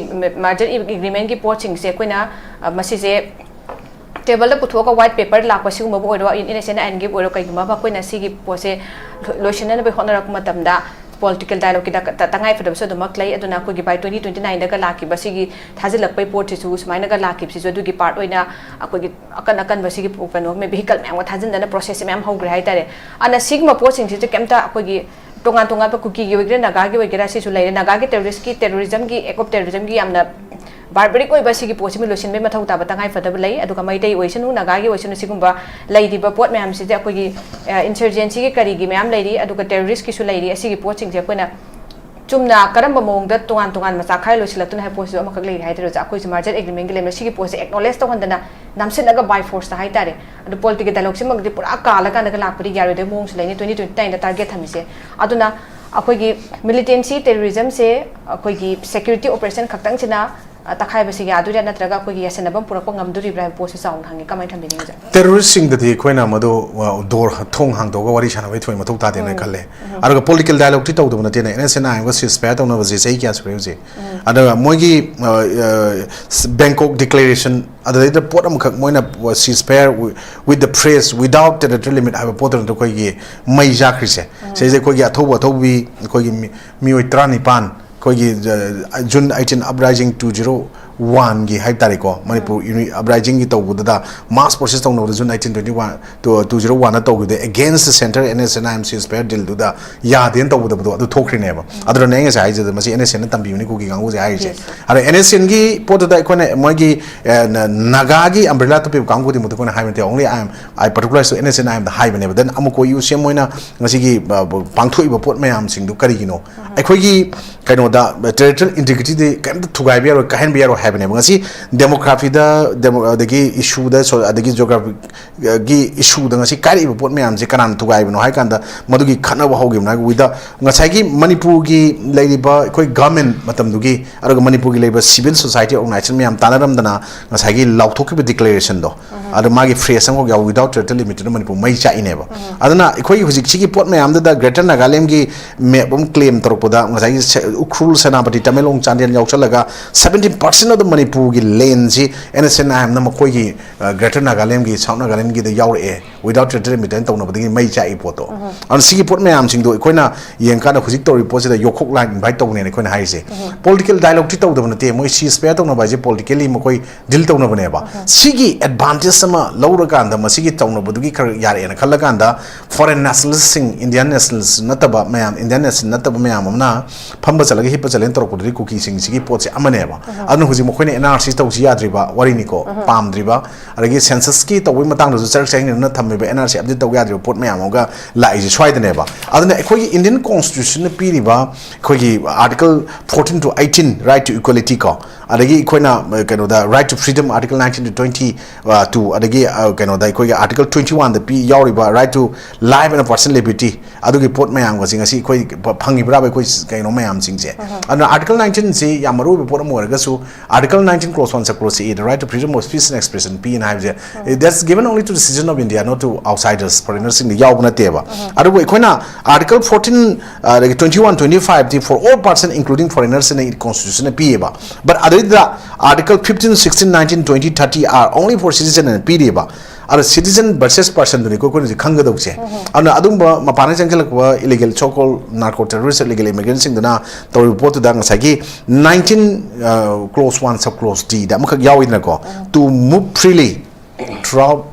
ꯃꯔꯖꯔ ꯑꯦꯒ꯭ꯔꯤꯃꯦꯟꯒꯤ ꯄꯣꯠꯁꯤꯡꯁꯦ ꯑꯩꯈꯣꯏꯅ, ꯑ, ꯃꯁꯤꯁꯦ ꯇꯦꯕꯜꯗ ꯄꯨꯊꯣꯛꯑꯒ ꯋꯥꯏꯠ ꯄꯦꯄꯔ ꯂꯥꯛꯄ ꯁꯤꯒꯨꯝꯕꯕꯨ ꯑꯣꯏꯔꯣ, ꯑꯦꯟ ꯑꯦꯁ ꯑꯦꯟ ꯑꯥꯏꯟꯒꯤ ꯑꯣꯏꯔꯣ, ꯀꯩꯒꯨꯝꯕ ꯑꯃ ꯑꯩꯈꯣꯏꯅ ꯁꯤꯒꯤ ꯄꯣꯠꯁꯦ ꯂꯣꯏꯁꯤꯟꯅꯅꯕ ꯍꯣꯠꯅꯔꯛꯄ ꯃꯇꯝꯗ ꯄꯣꯂꯤꯇꯤꯀꯦꯜ ꯗꯥꯏꯂꯣꯒꯀꯤꯗ ꯇꯉꯥꯏ ꯐꯗꯕꯁꯨ ꯑꯗꯨꯃꯛ ꯂꯩ꯫ ꯑꯗꯨꯅ ꯑꯩꯈꯣꯏꯒꯤ by twenty twenty nineꯗꯒ ꯂꯥꯛꯈꯤꯕ ꯁꯤꯒꯤ ꯊꯥꯖꯤꯜꯂꯛꯄꯒꯤ ꯄꯣꯠꯁꯤꯁꯨ, ꯁꯨꯃꯥꯏꯅꯒ ꯂꯥꯛꯈꯤꯕꯁꯤꯁꯨ ꯑꯗꯨꯒꯤ ꯄꯥꯔꯠ ꯑꯣꯏꯅ ꯑꯩꯈꯣꯏꯒꯤ ꯑꯀꯟ ꯑꯀꯟꯕ ꯁꯤꯒꯤ ꯄꯨ-, ꯀꯩꯅꯣ, ꯚꯤꯍꯤꯀꯜ ꯃꯌꯥꯝ ꯑꯃ ꯊꯥꯖꯤꯟꯗꯅ ꯄ꯭ꯔꯣꯁꯦꯁꯁꯦ ꯃꯌꯥꯝ ꯍꯧꯈ꯭ꯔꯦ ꯍꯥꯏꯇꯥꯔꯦ꯫ ꯑꯗꯨꯅ ꯁꯤꯒꯨꯝꯕ ꯄꯣꯠꯁꯤꯡꯁꯤꯁꯨ ꯀꯩꯝꯇ ꯑꯩꯈꯣꯏꯒꯤ ꯇꯣꯉꯥꯟ ꯇꯣꯉꯥꯟꯕ ꯀꯨꯀꯤꯒꯤ ꯑꯣꯏꯒꯦꯔꯥ, ꯅꯥꯒꯥꯒꯤ ꯑꯣꯏꯒꯦꯔꯥ, ꯁꯤꯁꯨ ꯂꯩꯔꯦ꯫ ꯅꯥꯒꯥꯒꯤ ꯇꯦꯔꯣꯔꯤꯁꯀꯤ, ꯇꯦꯔꯣꯔꯤꯖꯝꯒꯤ, act of terrorismꯒꯤ ꯌꯥꯝꯅ barbaric ꯑꯣꯏꯕ ꯁꯤꯒꯤ ꯄꯣꯠꯁꯤꯃ ꯂꯣꯏꯁꯤꯟꯕꯒꯤ ꯃꯊꯧ ꯇꯥꯕ ꯇꯉꯥꯏ ꯐꯗꯕ ꯂꯩ꯫ ꯑꯗꯨꯒ ꯃꯩꯇꯩ ꯑꯣꯏꯁꯅꯨ, ꯅꯥꯒꯥꯒꯤ ꯑꯣꯏꯁꯅꯨ, ꯁꯤꯒꯨꯝꯕ ꯂꯩꯔꯤꯕ ꯄꯣꯠ ꯃꯌꯥꯝꯁꯤꯗꯤ ꯑꯩꯈꯣꯏꯒꯤ, ꯑ, insurgencyꯒꯤ ꯀꯔꯤꯒꯤ ꯃꯌꯥꯝ ꯂꯩꯔꯤ, ꯑꯗꯨꯒ ꯇꯦꯔꯣꯔꯤꯁꯀꯤꯁꯨ ꯂꯩꯔꯤ꯫ ꯑꯁꯤꯒꯤ ꯄꯣꯠꯁꯤꯡꯁꯦ ꯑꯩꯈꯣꯏꯅ ꯆꯨꯝꯅ ꯀꯔꯝꯕ ꯃꯑꯣꯡꯗ ꯇꯣꯉꯥꯟ ꯇꯣꯉꯥꯟꯕ ꯆꯥꯛꯈꯥꯏ ꯂꯣꯏꯁꯤꯜꯂꯛꯇꯣꯏꯅꯣ ꯍꯥꯏꯕ ꯄꯣꯠꯁꯤꯁꯨ ꯑꯃꯈꯛ ꯂꯩꯔꯤ ꯍꯥꯏꯇꯥꯔꯦ ꯑꯣꯖꯥ꯫ ꯑꯩꯈꯣꯏꯁꯨ ꯃꯔꯖꯔ ꯑꯦꯒ꯭ꯔꯤꯃꯦꯟꯒꯤ ꯂꯩꯕ ꯁꯤꯒꯤ ꯄꯣꯠꯁꯦ acknowledge ꯇꯧꯍꯟꯗꯅ ꯅꯝꯁꯤꯜꯂꯒ by forceꯇ ꯍꯥꯏꯇꯥꯔꯦ꯫ ꯑꯗꯨ ꯄꯣꯂꯤꯇꯤꯀꯦꯜ ꯗꯥꯏꯂꯣꯒꯁꯤꯃꯛꯇꯤ ꯄꯨꯔꯥ ꯀꯥꯜꯂꯀꯥꯟꯗꯒ ꯂꯥꯛꯄꯗꯤ ꯌꯥꯔꯣꯏꯗꯕ ꯃꯑꯣꯡꯁꯨ ꯂꯩꯅꯤ twenty twenty nineꯗ target ꯊꯝꯃꯤꯁꯦ꯫ ꯑꯗꯨꯅ ꯑꯩꯈꯣꯏꯒꯤ ꯃꯤꯂꯤꯇꯦꯟꯁꯤ ꯇꯦꯔꯣꯔꯤꯖꯝꯁꯦ ꯑꯩꯈꯣꯏꯒꯤ ꯁꯦꯀ꯭ꯌꯨꯔꯤꯇꯤ ꯑꯣꯄꯔꯦꯁꯟ ꯈꯛꯇꯪꯁꯤꯅ, ꯑ, ꯇꯛꯈꯥꯏꯕꯁꯤ ꯌꯥꯗꯣꯏꯔꯥ, ꯅꯠꯇ꯭ꯔꯒ ꯑꯩꯈꯣꯏꯒꯤ ꯌꯥꯁꯟꯅꯕ ꯑꯃ ꯄꯨꯔꯛꯄ ꯉꯝꯗꯣꯔꯤꯕ꯭ꯔꯥ ꯍꯥꯏꯕ ꯄꯣꯠꯁꯨ ꯆꯥꯎꯅ ꯍꯪꯉꯤ꯫ ꯀꯃꯥꯏꯅ ꯊꯝꯕꯤꯅꯤꯡꯉꯤ ꯑꯣꯖꯥ? ꯇꯦꯔꯣꯔꯤꯁꯁꯤꯡꯗꯗꯤ ꯑꯩꯈꯣꯏꯅ ꯃꯗꯨ, ꯑ, ꯗꯣꯔ ꯊꯣꯡ ꯍꯥꯡꯗꯣꯛꯑꯒ ꯋꯥꯔꯤ ꯁꯥꯟꯅꯕꯒꯤ ꯊꯣꯏꯅ ꯃꯊꯧ ꯇꯥꯗꯦꯅ ꯎꯝ, ꯈꯜꯂꯦ꯫ ꯎꯝ꯫ ꯑꯗꯨꯒ ꯄꯣꯂꯤꯇꯤꯀꯦꯜ ꯗꯥꯏꯂꯣꯒꯇꯤ ꯇꯧꯗꯕ ꯅꯠꯇꯦꯅ, ꯑꯦꯟ ꯑꯦꯁ ꯑꯦꯟ ꯑꯥꯏ ꯑꯃꯒ ceasefire ꯇꯧꯅꯕꯁꯦ ꯆꯍꯤ ꯀꯌꯥ ꯁꯨꯔꯦ ꯍꯧꯖꯤꯛ? ꯎꯝ꯫ ꯑꯗꯨꯒ ꯃꯣꯏꯒꯤ, ꯑ, ꯑ, ꯕꯦꯡꯀꯣꯛ ꯗꯤꯀ꯭ꯂꯦꯔꯦꯁꯟ, ꯑꯗꯨꯗꯩꯗ ꯄꯣꯠ ꯑꯃꯈꯛ ꯃꯣꯏꯅ ceasefire with the press without territorial limit ꯍꯥꯏꯕ ꯄꯣꯠꯇꯨꯅ ꯑꯩꯈꯣꯏꯒꯤ ꯃꯩ ꯆꯥꯛꯈ꯭ꯔꯤꯁꯦ꯫ ꯎꯝ꯫ ꯁꯤꯁꯦ ꯑꯩꯈꯣꯏꯒꯤ ꯑꯊꯧꯕ ꯑꯊꯧꯕꯤ ꯑꯩꯈꯣꯏꯒꯤ ꯃꯤ-, ꯃꯤꯑꯣꯏ ꯇꯔꯥꯅꯤꯄꯥꯟ, ꯑꯩꯈꯣꯏꯒꯤ, ꯑ, June eighteen uprising two zero ꯋꯥꯟꯒꯤ ꯍꯥꯏꯕ ꯇꯥꯔꯦꯀꯣ, ꯃꯅꯤꯄꯨꯔ ꯌꯨꯅꯤ ꯑꯞꯔꯥꯏꯖꯤꯡꯒꯤ ꯇꯧꯕꯗꯨꯗ, ꯃꯥꯁ ꯄ꯭ꯔꯣꯁꯦꯁ ꯇꯧꯅꯕꯗꯁꯨ nineteen twenty one two two zero ꯋꯥꯟꯗ ꯇꯧꯈꯤꯕꯗ against the centre N S and I M cease fire ꯗꯤꯜꯗꯨꯗ ꯌꯥꯗꯦꯅ ꯇꯧꯕꯗꯕꯗꯣ ꯑꯗꯨ ꯊꯣꯛꯈ꯭ꯔꯤꯅꯦꯕ꯫ ꯑꯗꯨꯅꯅꯦ ꯑꯩ ꯉꯁꯥꯏ ꯍꯥꯏꯖꯗ ꯃꯁꯤ ꯑꯦꯟ ꯑꯦꯁ ꯑꯦꯟꯅ ꯇꯝꯕꯤꯕꯅꯤ ꯀꯨꯀꯤ ꯀꯥꯡꯕꯨꯁꯦ ꯍꯥꯏꯔꯤꯁꯦ꯫ ꯑꯗꯣ ꯑꯦꯟ ꯑꯦꯁ ꯑꯦꯟꯒꯤ ꯄꯣꯠꯇꯨꯗ ꯑꯩꯈꯣꯏꯅ ꯃꯣꯏꯒꯤ ꯑꯦ, ꯅ- ꯅꯥꯒꯥꯒꯤ ꯑꯝꯕ꯭ꯔꯦꯂꯥ ꯇꯨꯞꯄꯤꯕ ꯀꯥꯡꯕꯨꯗꯤ ꯃꯗꯨ ꯑꯩꯈꯣꯏꯅ ꯍꯥꯏꯕ ꯅꯠꯇꯦ꯫ Only I am, I particularize to N S and I ꯑꯦꯝꯗ ꯍꯥꯏꯕꯅꯦꯕ꯫ Then ꯑꯃꯨꯛ ꯀꯣ ꯌꯨ ꯁꯤ ꯑꯦꯝ ꯍꯣꯏꯅ ꯉꯁꯤꯒꯤ ꯑ, ꯕ- ꯄꯥꯡꯊꯣꯛꯏꯕ ꯄꯣꯠ ꯃꯌꯥꯝꯁꯤꯡꯗꯨ ꯀꯔꯤꯒꯤꯅꯣ? ꯑꯩꯈꯣꯏꯒꯤ ꯀꯩꯅꯣꯗ ꯇꯦꯔꯤꯇꯣꯔꯤꯌꯦꯜ ꯏꯟꯇꯤꯒ꯭ꯔꯤꯇꯤꯗꯤ ꯀꯩꯝꯇ ꯊꯨꯒꯥꯏꯕ ꯌꯥꯔꯣꯏ, ꯀꯥꯏꯍꯟꯕ ꯌꯥꯔꯣꯏ ꯍꯥꯏꯕꯅꯦꯕ꯫ ꯉꯁꯤ ꯗꯦꯃꯣꯒ꯭ꯔꯥꯐꯤꯗ, ꯗꯦꯃꯣ- ꯑꯗꯒꯤ ꯏꯁꯨꯗ, ꯁꯣ- ꯑꯗꯒꯤ ꯖꯣꯒ꯭ꯔꯥꯐꯤꯒꯤ ꯏꯁꯨꯗ ꯉꯁꯤ ꯀꯥꯏꯔꯛꯏꯕ ꯄꯣꯠ ꯃꯌꯥꯝꯁꯦ ꯀꯅꯥꯅ ꯊꯨꯒꯥꯏꯕꯅꯣ ꯍꯥꯏ ꯀꯥꯟꯗ ꯃꯗꯨꯒꯤ ꯈꯠꯅꯕ ꯍꯧꯈꯤꯕꯅ ꯍꯥꯏ ꯋꯤꯗ ꯉꯁꯥꯏꯒꯤ ꯃꯅꯤꯄꯨꯔꯒꯤ ꯂꯩꯔꯤꯕ ꯑꯩꯈꯣꯏ ꯒꯚꯔꯟꯃꯦꯟ ꯃꯇꯝꯗꯨꯒꯤ, ꯑꯗꯨꯒ ꯃꯅꯤꯄꯨꯔꯒꯤ ꯂꯩꯔꯤꯕ ꯁꯤꯚꯤꯜ ꯁꯣꯁꯥꯏꯇꯤ ꯑꯣꯔꯒꯅꯥꯏꯖꯦꯁꯟ ꯃꯌꯥꯝ ꯇꯥꯟꯅꯔꯝꯗꯅ ꯉꯁꯥꯏꯒꯤ ꯂꯥꯎꯊꯣꯛꯈꯤꯕ ꯗꯤꯀ꯭ꯂꯦꯔꯦꯁꯟꯗꯣ, ꯑꯗꯣ ꯃꯥꯒꯤ ꯐ꯭ꯔꯦꯁ ꯑꯃꯈꯛ ꯌꯥꯎ, without territorial limit ꯇꯨꯅ ꯃꯅꯤꯄꯨꯔ ꯃꯩ ꯆꯥꯛꯏꯅꯦꯕ꯫ ꯑꯗꯨꯅ ꯑꯩꯈꯣꯏꯒꯤ ꯍꯧꯖꯤꯛꯁꯤꯒꯤ ꯄꯣꯠ ꯃꯌꯥꯝꯗꯨꯗ ꯒ꯭ꯔꯦꯇꯔ ꯅꯥꯒꯥꯂꯦꯟꯒꯤ ꯃꯦꯞ ꯑꯃ ꯀ꯭ꯂꯦꯝ ꯇꯧꯔꯛꯄꯗ ꯉꯁꯥꯏꯒꯤ ꯁꯦ- Ukhrul, Senapati, Tamenglong, Chandel ꯌꯥꯎꯁꯜꯂꯒ seventy percent of the ꯃꯅꯤꯄꯨꯔꯒꯤ ꯂꯦꯟꯁꯤ ꯑꯦꯟ ꯑꯦꯁ ꯑꯦꯟ ꯑꯥꯏ ꯑꯦꯝꯅ ꯃꯈꯣꯏꯒꯤ ꯒ꯭ꯔꯦꯇꯔ ꯅꯥꯒꯥꯂꯦꯟꯒꯤ, ꯁꯥꯎꯠ ꯅꯥꯒꯥꯂꯦꯟꯒꯤꯗ ꯌꯥꯎꯔꯛꯑꯦ꯫ Without territorial limit ꯇꯧꯅꯕꯗꯒꯤ ꯃꯩ ꯆꯥꯛꯏ ꯄꯣꯠꯇꯣ꯫ ꯑꯗꯨꯅ ꯁꯤꯒꯤ ꯄꯣꯠ ꯃꯌꯥꯝꯁꯤꯡꯗꯣ ꯑꯩꯈꯣꯏꯅ ꯌꯦꯡꯀꯥꯟꯗ ꯍꯧꯖꯤꯛ ꯇꯧꯔꯤꯕ ꯄꯣꯠꯁꯤꯗ ꯌꯣꯛꯈꯣꯛ ꯂꯥꯏꯟ ꯏꯟꯚꯥꯏꯠ ꯇꯧꯕꯅꯦꯅ ꯑꯩꯈꯣꯏꯅ ꯍꯥꯏꯔꯤꯁꯦ꯫ ꯄꯣꯂꯤꯇꯤꯀꯦꯜ ꯗꯥꯏꯂꯣꯒꯇꯤ ꯇꯧꯗꯕ ꯅꯠꯇꯦ, ꯃꯣꯏ ꯁꯤꯁ ꯐꯦꯌꯔ ꯇꯧꯅꯕ ꯍꯥꯏꯁꯦ ꯄꯣꯂꯤꯇꯤꯀꯦꯜꯂꯤ ꯃꯈꯣꯏ ꯗꯤꯜ ꯇꯧꯅꯕꯅꯦꯕ꯫ ꯁꯤꯒꯤ ꯑꯦꯗꯚꯥꯟꯇꯦꯖ ꯑꯃ ꯂꯧꯔꯀꯥꯟꯗ ꯃꯁꯤꯒꯤ ꯇꯧꯅꯕꯗꯨꯒꯤ ꯈꯔ ꯌꯥꯔꯛꯑꯦꯅ ꯈꯜꯂꯀꯥꯟꯗ ꯐꯣꯔꯦꯟ ꯅꯦꯁꯅꯦꯂꯤꯁ꯭ꯠꯁꯤꯡ, ꯏꯟꯗꯤꯌꯟ ꯅꯦꯁꯅꯦꯂꯤꯁ꯭ꯠ ꯅꯠꯇꯕ ꯃꯌꯥꯝ, ꯏꯟꯗꯤꯌꯟ ꯅꯦꯁꯅꯦꯜ ꯅꯠꯇꯕ ꯃꯌꯥꯝ ꯑꯃꯅ ꯐꯝꯕ ꯆꯠꯂꯒ ꯍꯤꯞꯄ ꯆꯠꯂꯦꯅ ꯇꯧꯔꯛꯄꯗꯨꯗꯤ ꯀꯨꯀꯤꯁꯤꯡꯁꯤꯒꯤ ꯄꯣꯠꯁꯦ ꯑꯃꯅꯦꯕ꯫ ꯑꯗꯨꯅ ꯍꯧꯖꯤꯛ ꯃꯈꯣꯏꯅ ꯑꯦꯟ ꯑꯥꯔ ꯁꯤ ꯇꯧꯁꯤ ꯌꯥꯗ꯭ꯔꯤꯕ ꯋꯥꯔꯤꯅꯤꯀꯣ, ꯄꯥꯝꯗ꯭ꯔꯤꯕ, ꯑꯗꯒꯤ ꯁꯦꯟꯁꯁꯀꯤ ꯇꯧꯕꯒꯤ ꯃꯇꯥꯡꯗꯁꯨ ꯆꯔꯛ ꯆꯍꯤꯡꯅꯅ ꯊꯝꯃꯤꯕ ꯑꯦꯟ ꯑꯥꯔ ꯁꯤ ꯑꯞꯗꯦꯠ ꯇꯧꯕ ꯌꯥꯗ꯭ꯔꯤꯕ ꯄꯣꯠ ꯃꯌꯥꯝ ꯑꯃꯒ ꯂꯥꯛꯏꯁꯦ ꯁ꯭ꯋꯥꯏꯗꯅꯦꯕ꯫ ꯑꯗꯨꯅ ꯑꯩꯈꯣꯏꯒꯤ ꯏꯟꯗꯤꯌꯟ ꯀꯣꯟꯁꯇꯤꯇ꯭ꯌꯨꯁꯟꯅ ꯄꯤꯔꯤꯕ ꯑꯩꯈꯣꯏꯒꯤ article fourteen to eighteen, right to equality ꯀꯣ, ꯑꯗꯒꯤ ꯑꯩꯈꯣꯏꯅ ꯑ, ꯀꯩꯅꯣꯗ right to freedom, article nineteen to twenty two, ꯑꯗꯒꯤ ꯑ, ꯀꯩꯅꯣꯗ ꯑꯩꯈꯣꯏꯒꯤ article twenty one ꯗ ꯄꯤ ꯌꯥꯎꯔꯤꯕ right to life and personal liberty, ꯑꯗꯨꯒꯤ ꯄꯣꯠ ꯃꯌꯥꯝꯒꯁꯦ ꯉꯁꯤ ꯑꯩꯈꯣꯏ ꯐ- ꯐꯪꯉꯤꯕ꯭ꯔꯥꯕ ꯑꯩꯈꯣꯏ ꯀꯩꯅꯣ ꯃꯌꯥꯝꯁꯤꯡꯁꯦ? ꯑꯗꯨꯅ article nineteen ꯁꯤ ꯌꯥꯝ ꯃꯔꯨ ꯑꯣꯏꯕ ꯄꯣꯠ ꯑꯃ ꯑꯣꯏꯔꯒꯁꯨ, article nineteen clause one sub clause A, the right to freedom of speech and expression ꯄꯤꯅ ꯍꯥꯏꯕꯁꯦ, that's given only to the citizen of India, not to outsiders, ꯐꯣꯔꯦꯅꯔꯁꯤꯡꯗ ꯌꯥꯎꯕ ꯅꯠꯇꯦꯕ꯫ ꯑꯗꯨꯕꯨ ꯑꯩꯈꯣꯏꯅ article fourteen, ꯑꯗꯒꯤ twenty one, twenty five D for all person including foreigners ꯅ ꯀꯣꯟꯁꯇꯤꯇ꯭ꯌꯨꯁꯟꯅ ꯄꯤꯌꯦꯕ꯫ But ꯑꯗꯩꯗ article fifteen, sixteen, nineteen, twenty, thirty are only for citizen ꯅ ꯄꯤꯔꯤꯕ꯫ ꯑꯗꯣ citizen versus personꯗꯨꯅꯤꯀꯣ ꯑꯩꯈꯣꯏꯅ ꯍꯧꯖꯤꯛ ꯈꯪꯒꯗꯧꯁꯦ꯫ ꯑꯗꯨꯅ ꯑꯗꯨꯒꯨꯝꯕ ꯃꯄꯥꯟꯗ ꯆꯪꯁꯤꯜꯂꯛꯄ illegal, so called narco terrorist, illegal immigrantꯁꯤꯡꯗꯨꯅ ꯇꯧꯔꯤꯕ ꯄꯣꯠꯇꯨꯗ ꯉꯁꯥꯏꯒꯤ nineteen clause one sub clause Dꯗ ꯑꯃꯈꯛ ꯌꯥꯎꯋꯤꯗꯅꯀꯣ, to move freely throughout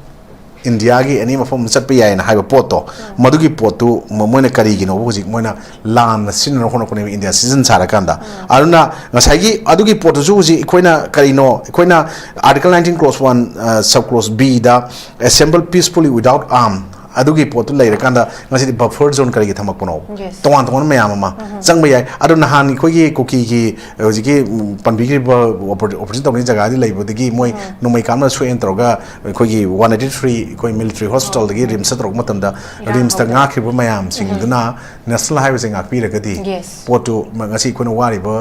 Indiaꯒꯤ any ꯃꯐꯝ ꯑꯃ ꯆꯠꯄ ꯌꯥꯏꯅ ꯍꯥꯏꯕ ꯄꯣꯠꯇꯣ, ꯃꯗꯨꯒꯤ ꯄꯣꯠꯇꯨ ꯃ-, ꯃꯣꯏꯅ ꯀꯔꯤꯒꯤꯅꯣꯕ ꯍꯧꯖꯤꯛ ꯃꯣꯏꯅ ꯂꯥꯟꯅ ꯁꯤꯖꯤꯟꯅꯅꯕ ꯍꯣꯠꯅꯔꯛꯄꯅꯦꯕ India citizen ꯁꯥꯔꯀꯥꯟꯗ꯫ ꯑꯗꯨꯅ ꯉꯁꯥꯏꯒꯤ ꯑꯗꯨꯒꯤ ꯄꯣꯠꯇꯨꯁꯨ ꯍꯧꯖꯤꯛ ꯑꯩꯈꯣꯏꯅ ꯀꯔꯤꯅꯣ, ꯑꯩꯈꯣꯏꯅ Article nineteen clause one, ꯑ, sub clause Bꯗ "Assemble peacefully without arm", ꯑꯗꯨꯒꯤ ꯄꯣꯠꯇꯨ ꯂꯩꯔꯀꯥꯟꯗ ꯉꯁꯤꯗꯤ buffer zone ꯀꯔꯤꯒꯤ ꯊꯝꯃꯛꯄꯅꯣ? Yes. ꯇꯣꯉꯥꯟ ꯇꯣꯉꯥꯟꯕ ꯃꯌꯥꯝ ꯑꯃ ꯆꯪꯕ ꯌꯥꯏ꯫ ꯑꯗꯣ ꯅꯍꯥꯟ ꯑꯩꯈꯣꯏꯒꯤ ꯀꯨꯀꯤꯒꯤ ꯍꯧꯖꯤꯛꯀꯤ, ꯎꯝ, ꯄꯟꯕꯤꯈ꯭ꯔꯤꯕ oper-, operation ꯇꯧꯅꯤꯡ ꯖꯒꯥꯗꯤ ꯂꯩꯕꯗꯒꯤ ꯃꯣꯏ ꯅꯣꯡꯃꯩ ꯀꯥꯞꯅ ꯁꯣꯛꯑꯦꯅ ꯇꯧꯔꯒ ꯑꯩꯈꯣꯏꯒꯤ one eighty three ꯑꯩꯈꯣꯏ military hospitalꯗꯒꯤ RIMSꯇ ꯇꯧꯔꯛꯄ ꯃꯇꯝꯗ, ꯏꯔꯥꯡ RIMSꯇ ꯍꯧꯔꯦ꯫ ꯉꯥꯛꯈꯤꯕ ꯃꯌꯥꯝꯁꯤꯡꯗꯨꯅ national highwayꯁꯦ ꯉꯥꯛꯄꯤꯔꯒꯗꯤ Yes. ꯄꯣꯠꯇꯨ ꯃ-, ꯉꯁꯤ ꯑꯩꯈꯣꯏꯅ ꯋꯥꯔꯤꯕ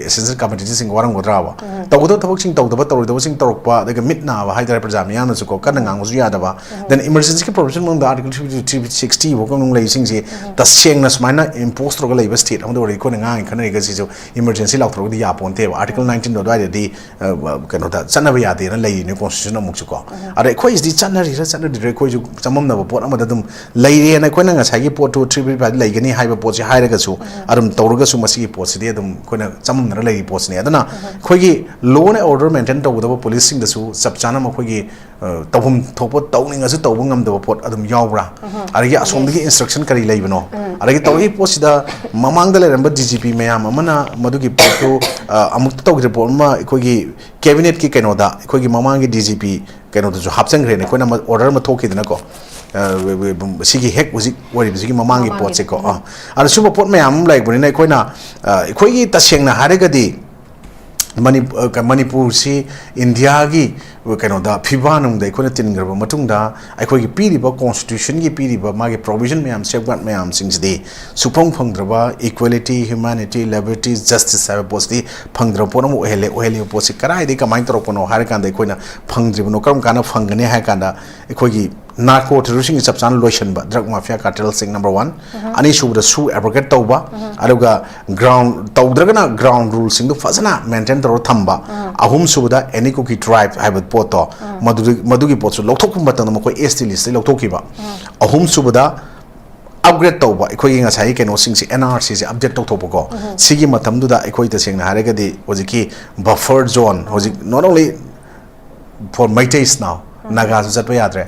essential commoditiesꯁꯤꯡ ꯋꯥꯔꯝꯒꯗ꯭ꯔꯥꯕ? ꯇꯧꯒꯗꯕ ꯊꯕꯛꯁꯤꯡ ꯇꯧꯗꯕ, ꯇꯧꯔꯣꯏꯗꯕꯁꯤꯡ ꯇꯧꯔꯛꯄ, ꯑꯗꯨꯒ ꯃꯤꯠ ꯅꯥꯕ ꯍꯥꯏꯇꯥꯔꯦ ꯄ꯭ꯔꯖꯥ ꯃꯤꯌꯥꯝꯅꯁꯨꯀꯣ, ꯀꯟꯅ ꯉꯥꯡꯕꯁꯨ ꯌꯥꯗꯕ꯫ Then emergencyꯒꯤ provision ꯃꯅꯨꯡꯗ Article three fifty, three sixty ꯐꯥꯎ ꯃꯅꯨꯡ ꯂꯩꯔꯤꯁꯤꯡꯁꯤ ꯇꯁꯦꯡꯅ ꯁꯨꯃꯥꯏꯅ impose ꯇꯧꯔꯒ ꯂꯩꯕ state ꯑꯃꯗ ꯑꯣꯏꯔꯗꯤ ꯑꯩꯈꯣꯏꯅ ꯉꯥꯡꯉꯤ ꯈꯟꯅꯔꯤꯒ ꯁꯤꯁꯨ emergency ꯂꯥꯎꯊꯣꯔꯛꯑꯗꯤ ꯌꯥꯄꯣꯟꯇꯦꯕ꯫ Article nineteenꯗꯣ ꯑꯗꯨꯋꯥꯏꯗꯗꯤ, ꯑ, ꯀꯩꯅꯣꯗ ꯆꯠꯅꯕ ꯌꯥꯗꯦꯅ ꯂꯩꯔꯤꯅꯦ constitution ꯑꯃꯨꯛꯁꯨꯀꯣ꯫ ꯑꯗ ꯑꯩꯈꯣꯏꯁꯤꯗꯤ ꯆꯠꯅꯔꯤꯔ ꯆꯠꯅꯗ꯭ꯔꯤꯔ ꯑꯩꯈꯣꯏꯁꯨ ꯆꯃꯝꯅꯕ ꯄꯣꯠ ꯑꯃꯗ ꯑꯗꯨꯝ ꯂꯩꯔꯦꯅ ꯑꯩꯈꯣꯏꯅ ꯉꯁꯥꯏꯒꯤ ꯄꯣꯠꯇꯨ three fifty five ꯂꯩꯒꯅꯤ ꯍꯥꯏꯕ ꯄꯣꯠꯁꯤ ꯍꯥꯏꯔꯒꯁꯨ, ꯑꯗꯨꯝ ꯇꯧꯔꯒꯁꯨ ꯃꯁꯤꯒꯤ ꯄꯣꯠꯁꯤꯗꯤ ꯑꯗꯨꯝ ꯑꯩꯈꯣꯏꯅ ꯆꯃꯝꯅꯔ ꯂꯩꯔꯤ ꯄꯣꯠꯁꯤꯅꯤ꯫ ꯑꯗꯨꯅ ꯑꯩꯈꯣꯏꯒꯤ law and order maintain ꯇꯧꯒꯗꯕ policeꯁꯤꯡꯗꯁꯨ ꯆꯞ ꯆꯥꯅ ꯃꯈꯣꯏꯒꯤ, ꯑ, ꯇꯧꯐꯝ ꯊꯣꯛꯄ ꯇꯧꯅꯤꯡꯉꯁꯨ ꯇꯧꯕ ꯉꯝꯗꯕ ꯄꯣꯠ ꯑꯗꯨꯝ ꯌꯥꯎꯕ꯭ꯔꯥ? ꯑꯗꯒꯤ ꯑꯁꯣꯝꯗꯒꯤ instruction ꯀꯔꯤ ꯂꯩꯕꯅꯣ? ꯑꯗꯒꯤ ꯇꯧꯔꯛꯏ ꯄꯣꯠꯁꯤꯗ ꯃꯃꯥꯡꯗ ꯂꯩꯔꯝꯕ DGP ꯃꯌꯥꯝ ꯑꯃꯅ ꯃꯗꯨꯒꯤ ꯄꯣꯠꯇꯨ, ꯑ, ꯑꯃꯨꯛꯇ ꯇꯧꯈꯤꯗ꯭ꯔ ꯄꯣꯠ ꯑꯃ ꯑꯩꯈꯣꯏꯒꯤ cabinetꯀꯤ ꯀꯩꯅꯣꯗ ꯑꯩꯈꯣꯏꯒꯤ ꯃꯃꯥꯡꯒꯤ DGP ꯀꯩꯅꯣꯗꯁꯨ ꯍꯥꯞꯆꯤꯟꯈ꯭ꯔꯦꯅꯦ꯫ ꯑꯩꯈꯣꯏꯅ ꯑꯃ order ꯑꯃ ꯊꯣꯛꯈꯤꯗꯅꯀꯣ, ꯑ, ꯁꯤꯒꯤ ꯍꯦꯛ ꯍꯧꯖꯤꯛ ꯑꯣꯏꯔꯤꯕꯁꯤꯒꯤ ꯃꯃꯥꯡꯒꯤ ꯃꯃꯥꯡꯒꯤ꯫ ꯄꯣꯠꯁꯦꯀꯣ꯫ ꯑꯥ, ꯑꯗ ꯁꯨꯝꯕ ꯄꯣꯠ ꯃꯌꯥꯝ ꯑꯃ ꯂꯩꯔꯛꯄꯅꯤꯅ ꯑꯩꯈꯣꯏꯅ, ꯑ, ꯑꯩꯈꯣꯏꯒꯤ ꯇꯁꯦꯡꯅ ꯍꯥꯏꯔꯒꯗꯤ ꯃꯅꯤ-, ꯑ, ꯀ-, ꯃꯅꯤꯄꯨꯔꯁꯤ ꯏꯟꯗꯤꯌꯥꯒꯤ ꯀꯩꯅꯣꯗ ꯐꯤꯕꯥꯅꯨꯡꯗ ꯑꯩꯈꯣꯏꯅ ꯇꯤꯟꯈ꯭ꯔꯕ ꯃꯇꯨꯡꯗ ꯑꯩꯈꯣꯏꯒꯤ ꯄꯤꯔꯤꯕ constitutionꯒꯤ ꯄꯤꯔꯤꯕ ꯃꯥꯒꯤ provision ꯃꯌꯥꯝ, safeguard ꯃꯌꯥꯝꯁꯤꯡꯁꯤꯗꯤ ꯁꯨꯐꯪ ꯐꯪꯗ꯭ꯔꯕ equality, humanity, liberty, justice ꯍꯥꯏꯕ ꯄꯣꯠꯁꯤꯗꯤ ꯐꯪꯗ꯭ꯔꯕ ꯄꯣꯠ ꯑꯃ ꯑꯣꯏꯍꯜꯂꯦ꯫ ꯑꯣꯏꯍꯜꯂꯤꯕ ꯄꯣꯠꯁꯤ ꯀꯗꯥꯏꯗꯒꯤ ꯀꯃꯥꯏꯅ ꯇꯧꯔꯛꯄꯅꯣ ꯍꯥꯏꯔꯀꯥꯟꯗ ꯑꯩꯈꯣꯏꯅ ꯐꯪꯗ꯭ꯔꯤꯕꯅꯣ, ꯀꯔꯝ ꯀꯥꯟꯗ ꯐꯪꯒꯅꯤ ꯍꯥꯏ ꯀꯥꯟꯗ ꯑꯩꯈꯣꯏꯒꯤ ꯅꯥꯔꯀꯣ ꯇꯦꯔꯣꯔꯤꯁꯁꯤꯡꯒꯤ ꯆꯞ ꯆꯥꯅ ꯂꯣꯏꯁꯤꯟꯕ, ꯗ꯭ꯔꯒ ꯃꯥꯐꯤꯌꯥ ꯀꯥꯔꯇꯦꯜꯁꯤꯡ ꯅꯝꯕꯔ ꯋꯥꯟ, ꯑꯅꯤꯁꯨꯕꯗ ꯁꯨ ꯑꯦꯕ꯭ꯔꯣꯒꯦꯠ ꯇꯧꯕ, ꯑꯗꯨꯒ ꯒ꯭ꯔꯥꯎꯟ ꯇꯧꯗ꯭ꯔꯒꯅ ꯒ꯭ꯔꯥꯎꯟ ꯔꯨꯜꯁꯤꯡꯗꯨ ꯐꯖꯅ ꯃꯦꯟꯇꯦꯟ ꯇꯧꯔꯒ ꯊꯝꯕ, ꯑꯍꯨꯝꯁꯨꯕꯗ ꯑꯦꯅꯤ ꯀꯨꯀꯤ ꯇ꯭ꯔꯥꯏꯕ ꯍꯥꯏꯕ ꯄꯣꯠꯇꯣ, ꯃꯗꯨꯗꯤ ꯃꯗꯨꯒꯤ ꯄꯣꯠꯁꯨ ꯂꯧꯊꯣꯛꯄ ꯃꯇꯝꯗ ꯃꯈꯣꯏ ꯑꯦꯁ ꯇꯤ ꯂꯤꯁꯇꯒꯤ ꯂꯧꯊꯣꯛꯈꯤꯕ, ꯑꯍꯨꯝꯁꯨꯕꯗ ꯑꯞꯒ꯭ꯔꯦꯗ ꯇꯧꯕ ꯑꯩꯈꯣꯏꯒꯤ ꯉꯁꯥꯏꯒꯤ ꯀꯩꯅꯣꯁꯤꯡꯁꯦ, ꯑꯦꯟ ꯑꯥꯔ ꯁꯤꯁꯦ ꯑꯞꯗꯦꯠ ꯇꯧꯊꯣꯛꯄꯀꯣ꯫ ꯁꯤꯒꯤ ꯃꯇꯝꯗꯨꯗ ꯑꯩꯈꯣꯏ ꯇꯁꯦꯡꯅ ꯍꯥꯏꯔꯒꯗꯤ ꯍꯧꯖꯤꯛꯀꯤ ꯕꯐꯔ ꯖꯣꯟ, ꯍꯧꯖꯤꯛ not only for Meiteis now, ꯅꯥꯒꯥꯁꯨ ꯆꯠꯄ ꯌꯥꯗ꯭ꯔꯦ꯫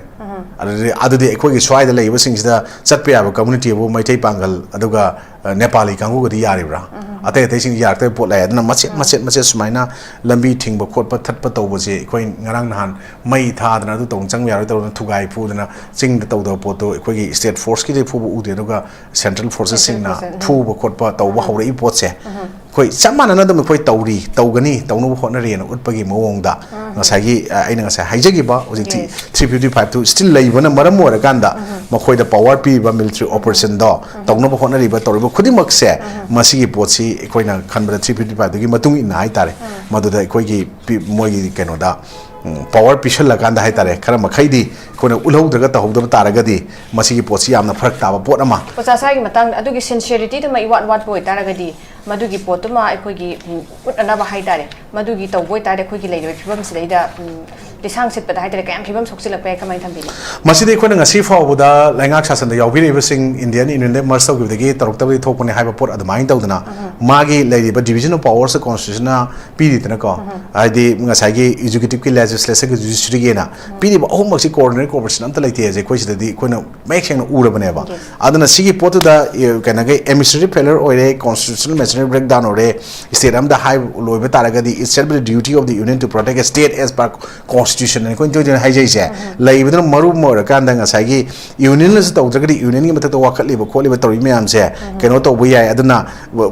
ꯑꯗꯨꯗꯤ ꯑꯗꯨꯗꯤ ꯑꯩꯈꯣꯏꯒꯤ ꯁ꯭ꯋꯥꯏꯗ ꯂꯩꯔꯤꯕꯁꯤꯡꯁꯤꯗ ꯆꯠꯄ ꯌꯥꯕ ꯀꯝꯃ꯭ꯌꯨꯅꯤꯇꯤꯕꯨ ꯃꯩꯇꯩ ꯄꯥꯡꯒꯜ ꯑꯗꯨꯒ, ꯑ, ꯅꯦꯄꯥꯂꯤ ꯀꯥꯡꯕꯨꯒꯗꯤ ꯌꯥꯔꯤꯕ꯭ꯔꯥ? ꯑꯇꯩ ꯑꯇꯩꯁꯤꯡ ꯌꯥꯔꯛꯇꯕ ꯄꯣꯠ ꯂꯥꯛꯑꯦ꯫ ꯑꯗꯨꯅ ꯃꯆꯦꯠ ꯃꯆꯦꯠ ꯃꯆꯦꯠ ꯁꯨꯃꯥꯏꯅ ꯂꯝꯕꯤ ꯊꯤꯡꯕ ꯈꯣꯠꯄ ꯊꯠꯄ ꯇꯧꯕꯁꯦ ꯑꯩꯈꯣꯏ ꯉꯔꯥꯡ ꯅꯍꯥꯟ ꯃꯩ ꯊꯥꯗꯅ ꯑꯗꯨ ꯇꯧꯗꯅ ꯆꯪꯕ ꯌꯥꯔꯣꯏ ꯇꯧꯗꯅ ꯊꯨꯒꯥꯏ ꯐꯨꯗꯅ ꯆꯤꯡꯗ ꯇꯧꯗꯕ ꯄꯣꯠꯇꯣ ꯑꯩꯈꯣꯏꯒꯤ ꯁ꯭ꯇꯦꯠ ꯐꯣꯔꯁꯀꯤꯗꯤ ꯐꯨꯕ ꯎꯗꯦ, ꯑꯗꯨꯒ ꯁꯦꯟꯇ꯭ꯔꯦꯜ ꯐꯣꯔꯁꯦꯁꯁꯤꯡꯅ ꯐꯨꯕ ꯈꯣꯠꯄ ꯇꯧꯕ ꯍꯧꯔꯛꯏ ꯄꯣꯠꯁꯦ꯫ ꯑꯩꯈꯣꯏ ꯆꯞ ꯃꯥꯟꯅꯅ ꯑꯗꯨꯝ ꯑꯩꯈꯣꯏ ꯇꯧꯔꯤ, ꯇꯧꯒꯅꯤ, ꯇꯧꯅꯕ ꯍꯣꯠꯅꯔꯤꯅ ꯎꯠꯄꯒꯤ ꯃꯑꯣꯡꯗ ꯉꯁꯥꯏꯒꯤ, ꯑ, ꯑꯩꯅ ꯉꯁꯥꯏ ꯍꯥꯏꯖꯈꯤꯕ ꯍꯧꯖꯤꯛꯇꯤ ꯊ꯭ꯔꯤ ꯐꯤꯐꯇꯤ ꯐꯥꯏꯚꯇꯨ ꯁ꯭ꯇꯤꯜ ꯂꯩꯕꯅ ꯃꯔꯝ ꯑꯣꯏꯔꯀꯥꯟꯗ ꯃꯈꯣꯏꯗ ꯄꯋꯥꯔ ꯄꯤꯔꯤꯕ ꯃꯤꯂꯤꯇꯔꯤ ꯑꯣꯄꯔꯦꯁꯟꯗꯣ ꯇꯧꯅꯕ ꯍꯣꯠꯅꯔꯤꯕ ꯇꯧꯔꯤꯕ ꯈꯨꯗꯤꯡꯃꯛꯁꯦ, ꯃꯁꯤꯒꯤ ꯄꯣꯠꯁꯤ ꯑꯩꯈꯣꯏꯅ ꯈꯟꯕꯗ ꯊ꯭ꯔꯤ ꯐꯤꯐꯇꯤ ꯐꯥꯏꯚꯇꯨꯒꯤ ꯃꯇꯨꯡ ꯏꯟꯅ ꯍꯥꯏꯇꯥꯔꯦ, ꯃꯗꯨꯗ ꯑꯩꯈꯣꯏꯒꯤ ꯄꯤ-, ꯃꯣꯏꯒꯤ ꯀꯩꯅꯣꯗ, ꯎꯝ, ꯄꯋꯥꯔ ꯄꯤꯁꯜꯂꯀꯥꯟꯗ ꯍꯥꯏꯇꯥꯔꯦ, ꯈꯔ ꯃꯈꯩꯗꯤ ꯑꯩꯈꯣꯏꯅ ꯎꯠꯍꯧꯗ꯭ꯔꯒ ꯇꯧꯍꯧꯗꯕ ꯇꯥꯔꯒꯗꯤ ꯃꯁꯤꯒꯤ ꯄꯣꯠꯁꯤ ꯌꯥꯝꯅ ꯐꯔꯛ ꯇꯥꯕ ꯄꯣꯠ ꯑꯃ꯫ ꯑꯣꯖꯥ ꯁꯥꯏꯒꯤ ꯃꯇꯥꯡꯗ ꯑꯗꯨꯒꯤ ꯁꯤꯟꯁꯤꯌꯔꯤꯇꯤꯗꯨꯃ ꯏꯋꯥꯠ ꯋꯥꯠꯄ ꯑꯣꯏꯇꯥꯔꯒꯗꯤ ꯃꯗꯨꯒꯤ ꯄꯣꯠꯇꯨꯃ ꯑꯩꯈꯣꯏꯒꯤ, ꯎꯝ, ꯎꯠꯅꯅꯕ ꯍꯥꯏꯇꯥꯔꯦ, ꯃꯗꯨꯒꯤ ꯇꯧꯕ ꯑꯣꯏꯇꯥꯔꯗꯤ ꯑꯩꯈꯣꯏꯒꯤ ꯂꯩꯔꯤꯕ ꯐꯤꯕꯝꯁꯤꯗꯩꯗ, ꯎꯝ, ꯂꯤꯁꯥꯡ ꯁꯤꯠꯄꯗ ꯍꯥꯏꯇꯥꯔꯦ, ꯀꯌꯥꯝ ꯐꯤꯕꯝ ꯁꯣꯛꯆꯤꯜꯂꯛꯄ ꯌꯥꯏ, ꯀꯃꯥꯏꯅ ꯊꯝꯕꯤꯅꯤ? ꯃꯁꯤꯗꯤ ꯑꯩꯈꯣꯏꯅ ꯉꯁꯤ ꯐꯥꯎꯕꯗ ꯂꯩꯉꯥꯛ ꯁꯥꯁꯟꯗ ꯌꯥꯎꯕꯤꯔꯛꯏꯕꯁꯤꯡ, ꯏꯟꯗꯤꯌꯟ ꯌꯨꯅꯤꯌꯟꯗ ꯃꯔꯖ ꯇꯧꯈꯤꯕꯗꯒꯤ ꯇꯧꯔꯛꯇꯕꯗꯒꯤ ꯊꯣꯛꯄꯅꯤ ꯍꯥꯏꯕ ꯄꯣꯠ ꯑꯗꯨꯃꯥꯏꯅ ꯇꯧꯗꯅ, ꯃꯥꯒꯤ ꯂꯩꯔꯤꯕ ꯗꯤꯕꯤꯖꯟ ꯑꯣꯐ ꯄꯋꯥꯔꯁ ꯀꯣꯟꯁꯇꯤꯇ꯭ꯌꯨꯁꯟꯅ ꯄꯤꯔꯤꯗꯅꯀꯣ, ꯍꯥꯏꯗꯤ ꯉꯁꯥꯏꯒꯤ ꯑꯦꯛꯖꯤꯀ꯭ꯌꯨꯇꯤꯚꯀꯤ, ꯂꯦꯖꯤꯁꯂꯦꯆꯔꯒꯤ, ꯖꯨꯗꯤꯁꯔꯤꯒꯤꯅ ꯄꯤꯔꯤꯕ ꯑꯍꯨꯝꯃꯛꯁꯤ ꯀꯣꯑꯣꯔꯗꯤꯅꯦꯠ ꯀꯣꯑꯣꯄꯔꯦꯁꯟ ꯑꯝꯇ ꯂꯩꯇꯦ ꯍꯥꯏꯁꯦ ꯑꯩꯈꯣꯏ ꯁꯤꯗꯗꯤ ꯑꯩꯈꯣꯏꯅ ꯃꯌꯦꯛ ꯁꯦꯡꯅ ꯎꯔꯕꯅꯦꯕ꯫ ꯑꯗꯨꯅ ꯁꯤꯒꯤ ꯄꯣꯠꯇꯨꯗ, ꯑꯦ, ꯀꯩꯅꯣꯒꯤ ꯑꯦꯗꯃꯤꯅꯤꯁꯇ꯭ꯔꯦꯇꯤꯚ ꯐꯦꯂꯔ ꯑꯣꯏꯔꯦ, ꯀꯣꯟꯁꯇꯤꯇ꯭ꯌꯨꯁꯅꯦꯜ ꯃꯦꯆꯤꯅꯔꯤ ꯕ꯭ꯔꯦꯛ ꯗꯥꯎꯟ ꯑꯣꯏꯔꯦ, ꯁ꯭ꯇꯦꯠ ꯑꯃꯗ ꯍꯥꯏꯕ ꯂꯣꯏꯕ ꯇꯥꯔꯒꯗꯤ, it's shall be the duty of the union to protect a state as per constitution ꯍꯥꯏꯅ ꯑꯩꯈꯣꯏꯅ ꯇꯣꯏ ꯇꯣꯏꯅ ꯍꯥꯏꯖꯩꯁꯦ꯫ ꯂꯩꯕꯗꯨꯅ ꯃꯔꯨ ꯑꯃ ꯑꯣꯏꯔꯀꯥꯟꯗ ꯉꯁꯥꯏꯒꯤ ꯌꯨꯅꯤꯌꯟꯅꯁꯨ ꯇꯧꯗ꯭ꯔꯒꯗꯤ ꯌꯨꯅꯤꯌꯟꯒꯤ ꯃꯊꯛꯇ ꯋꯥꯀꯠꯂꯤꯕ ꯈꯣꯠꯂꯤꯕ ꯇꯧꯔꯤ ꯃꯌꯥꯝꯁꯦ ꯀꯩꯅꯣ ꯇꯧꯕ ꯌꯥꯏ꯫ ꯑꯗꯨꯅ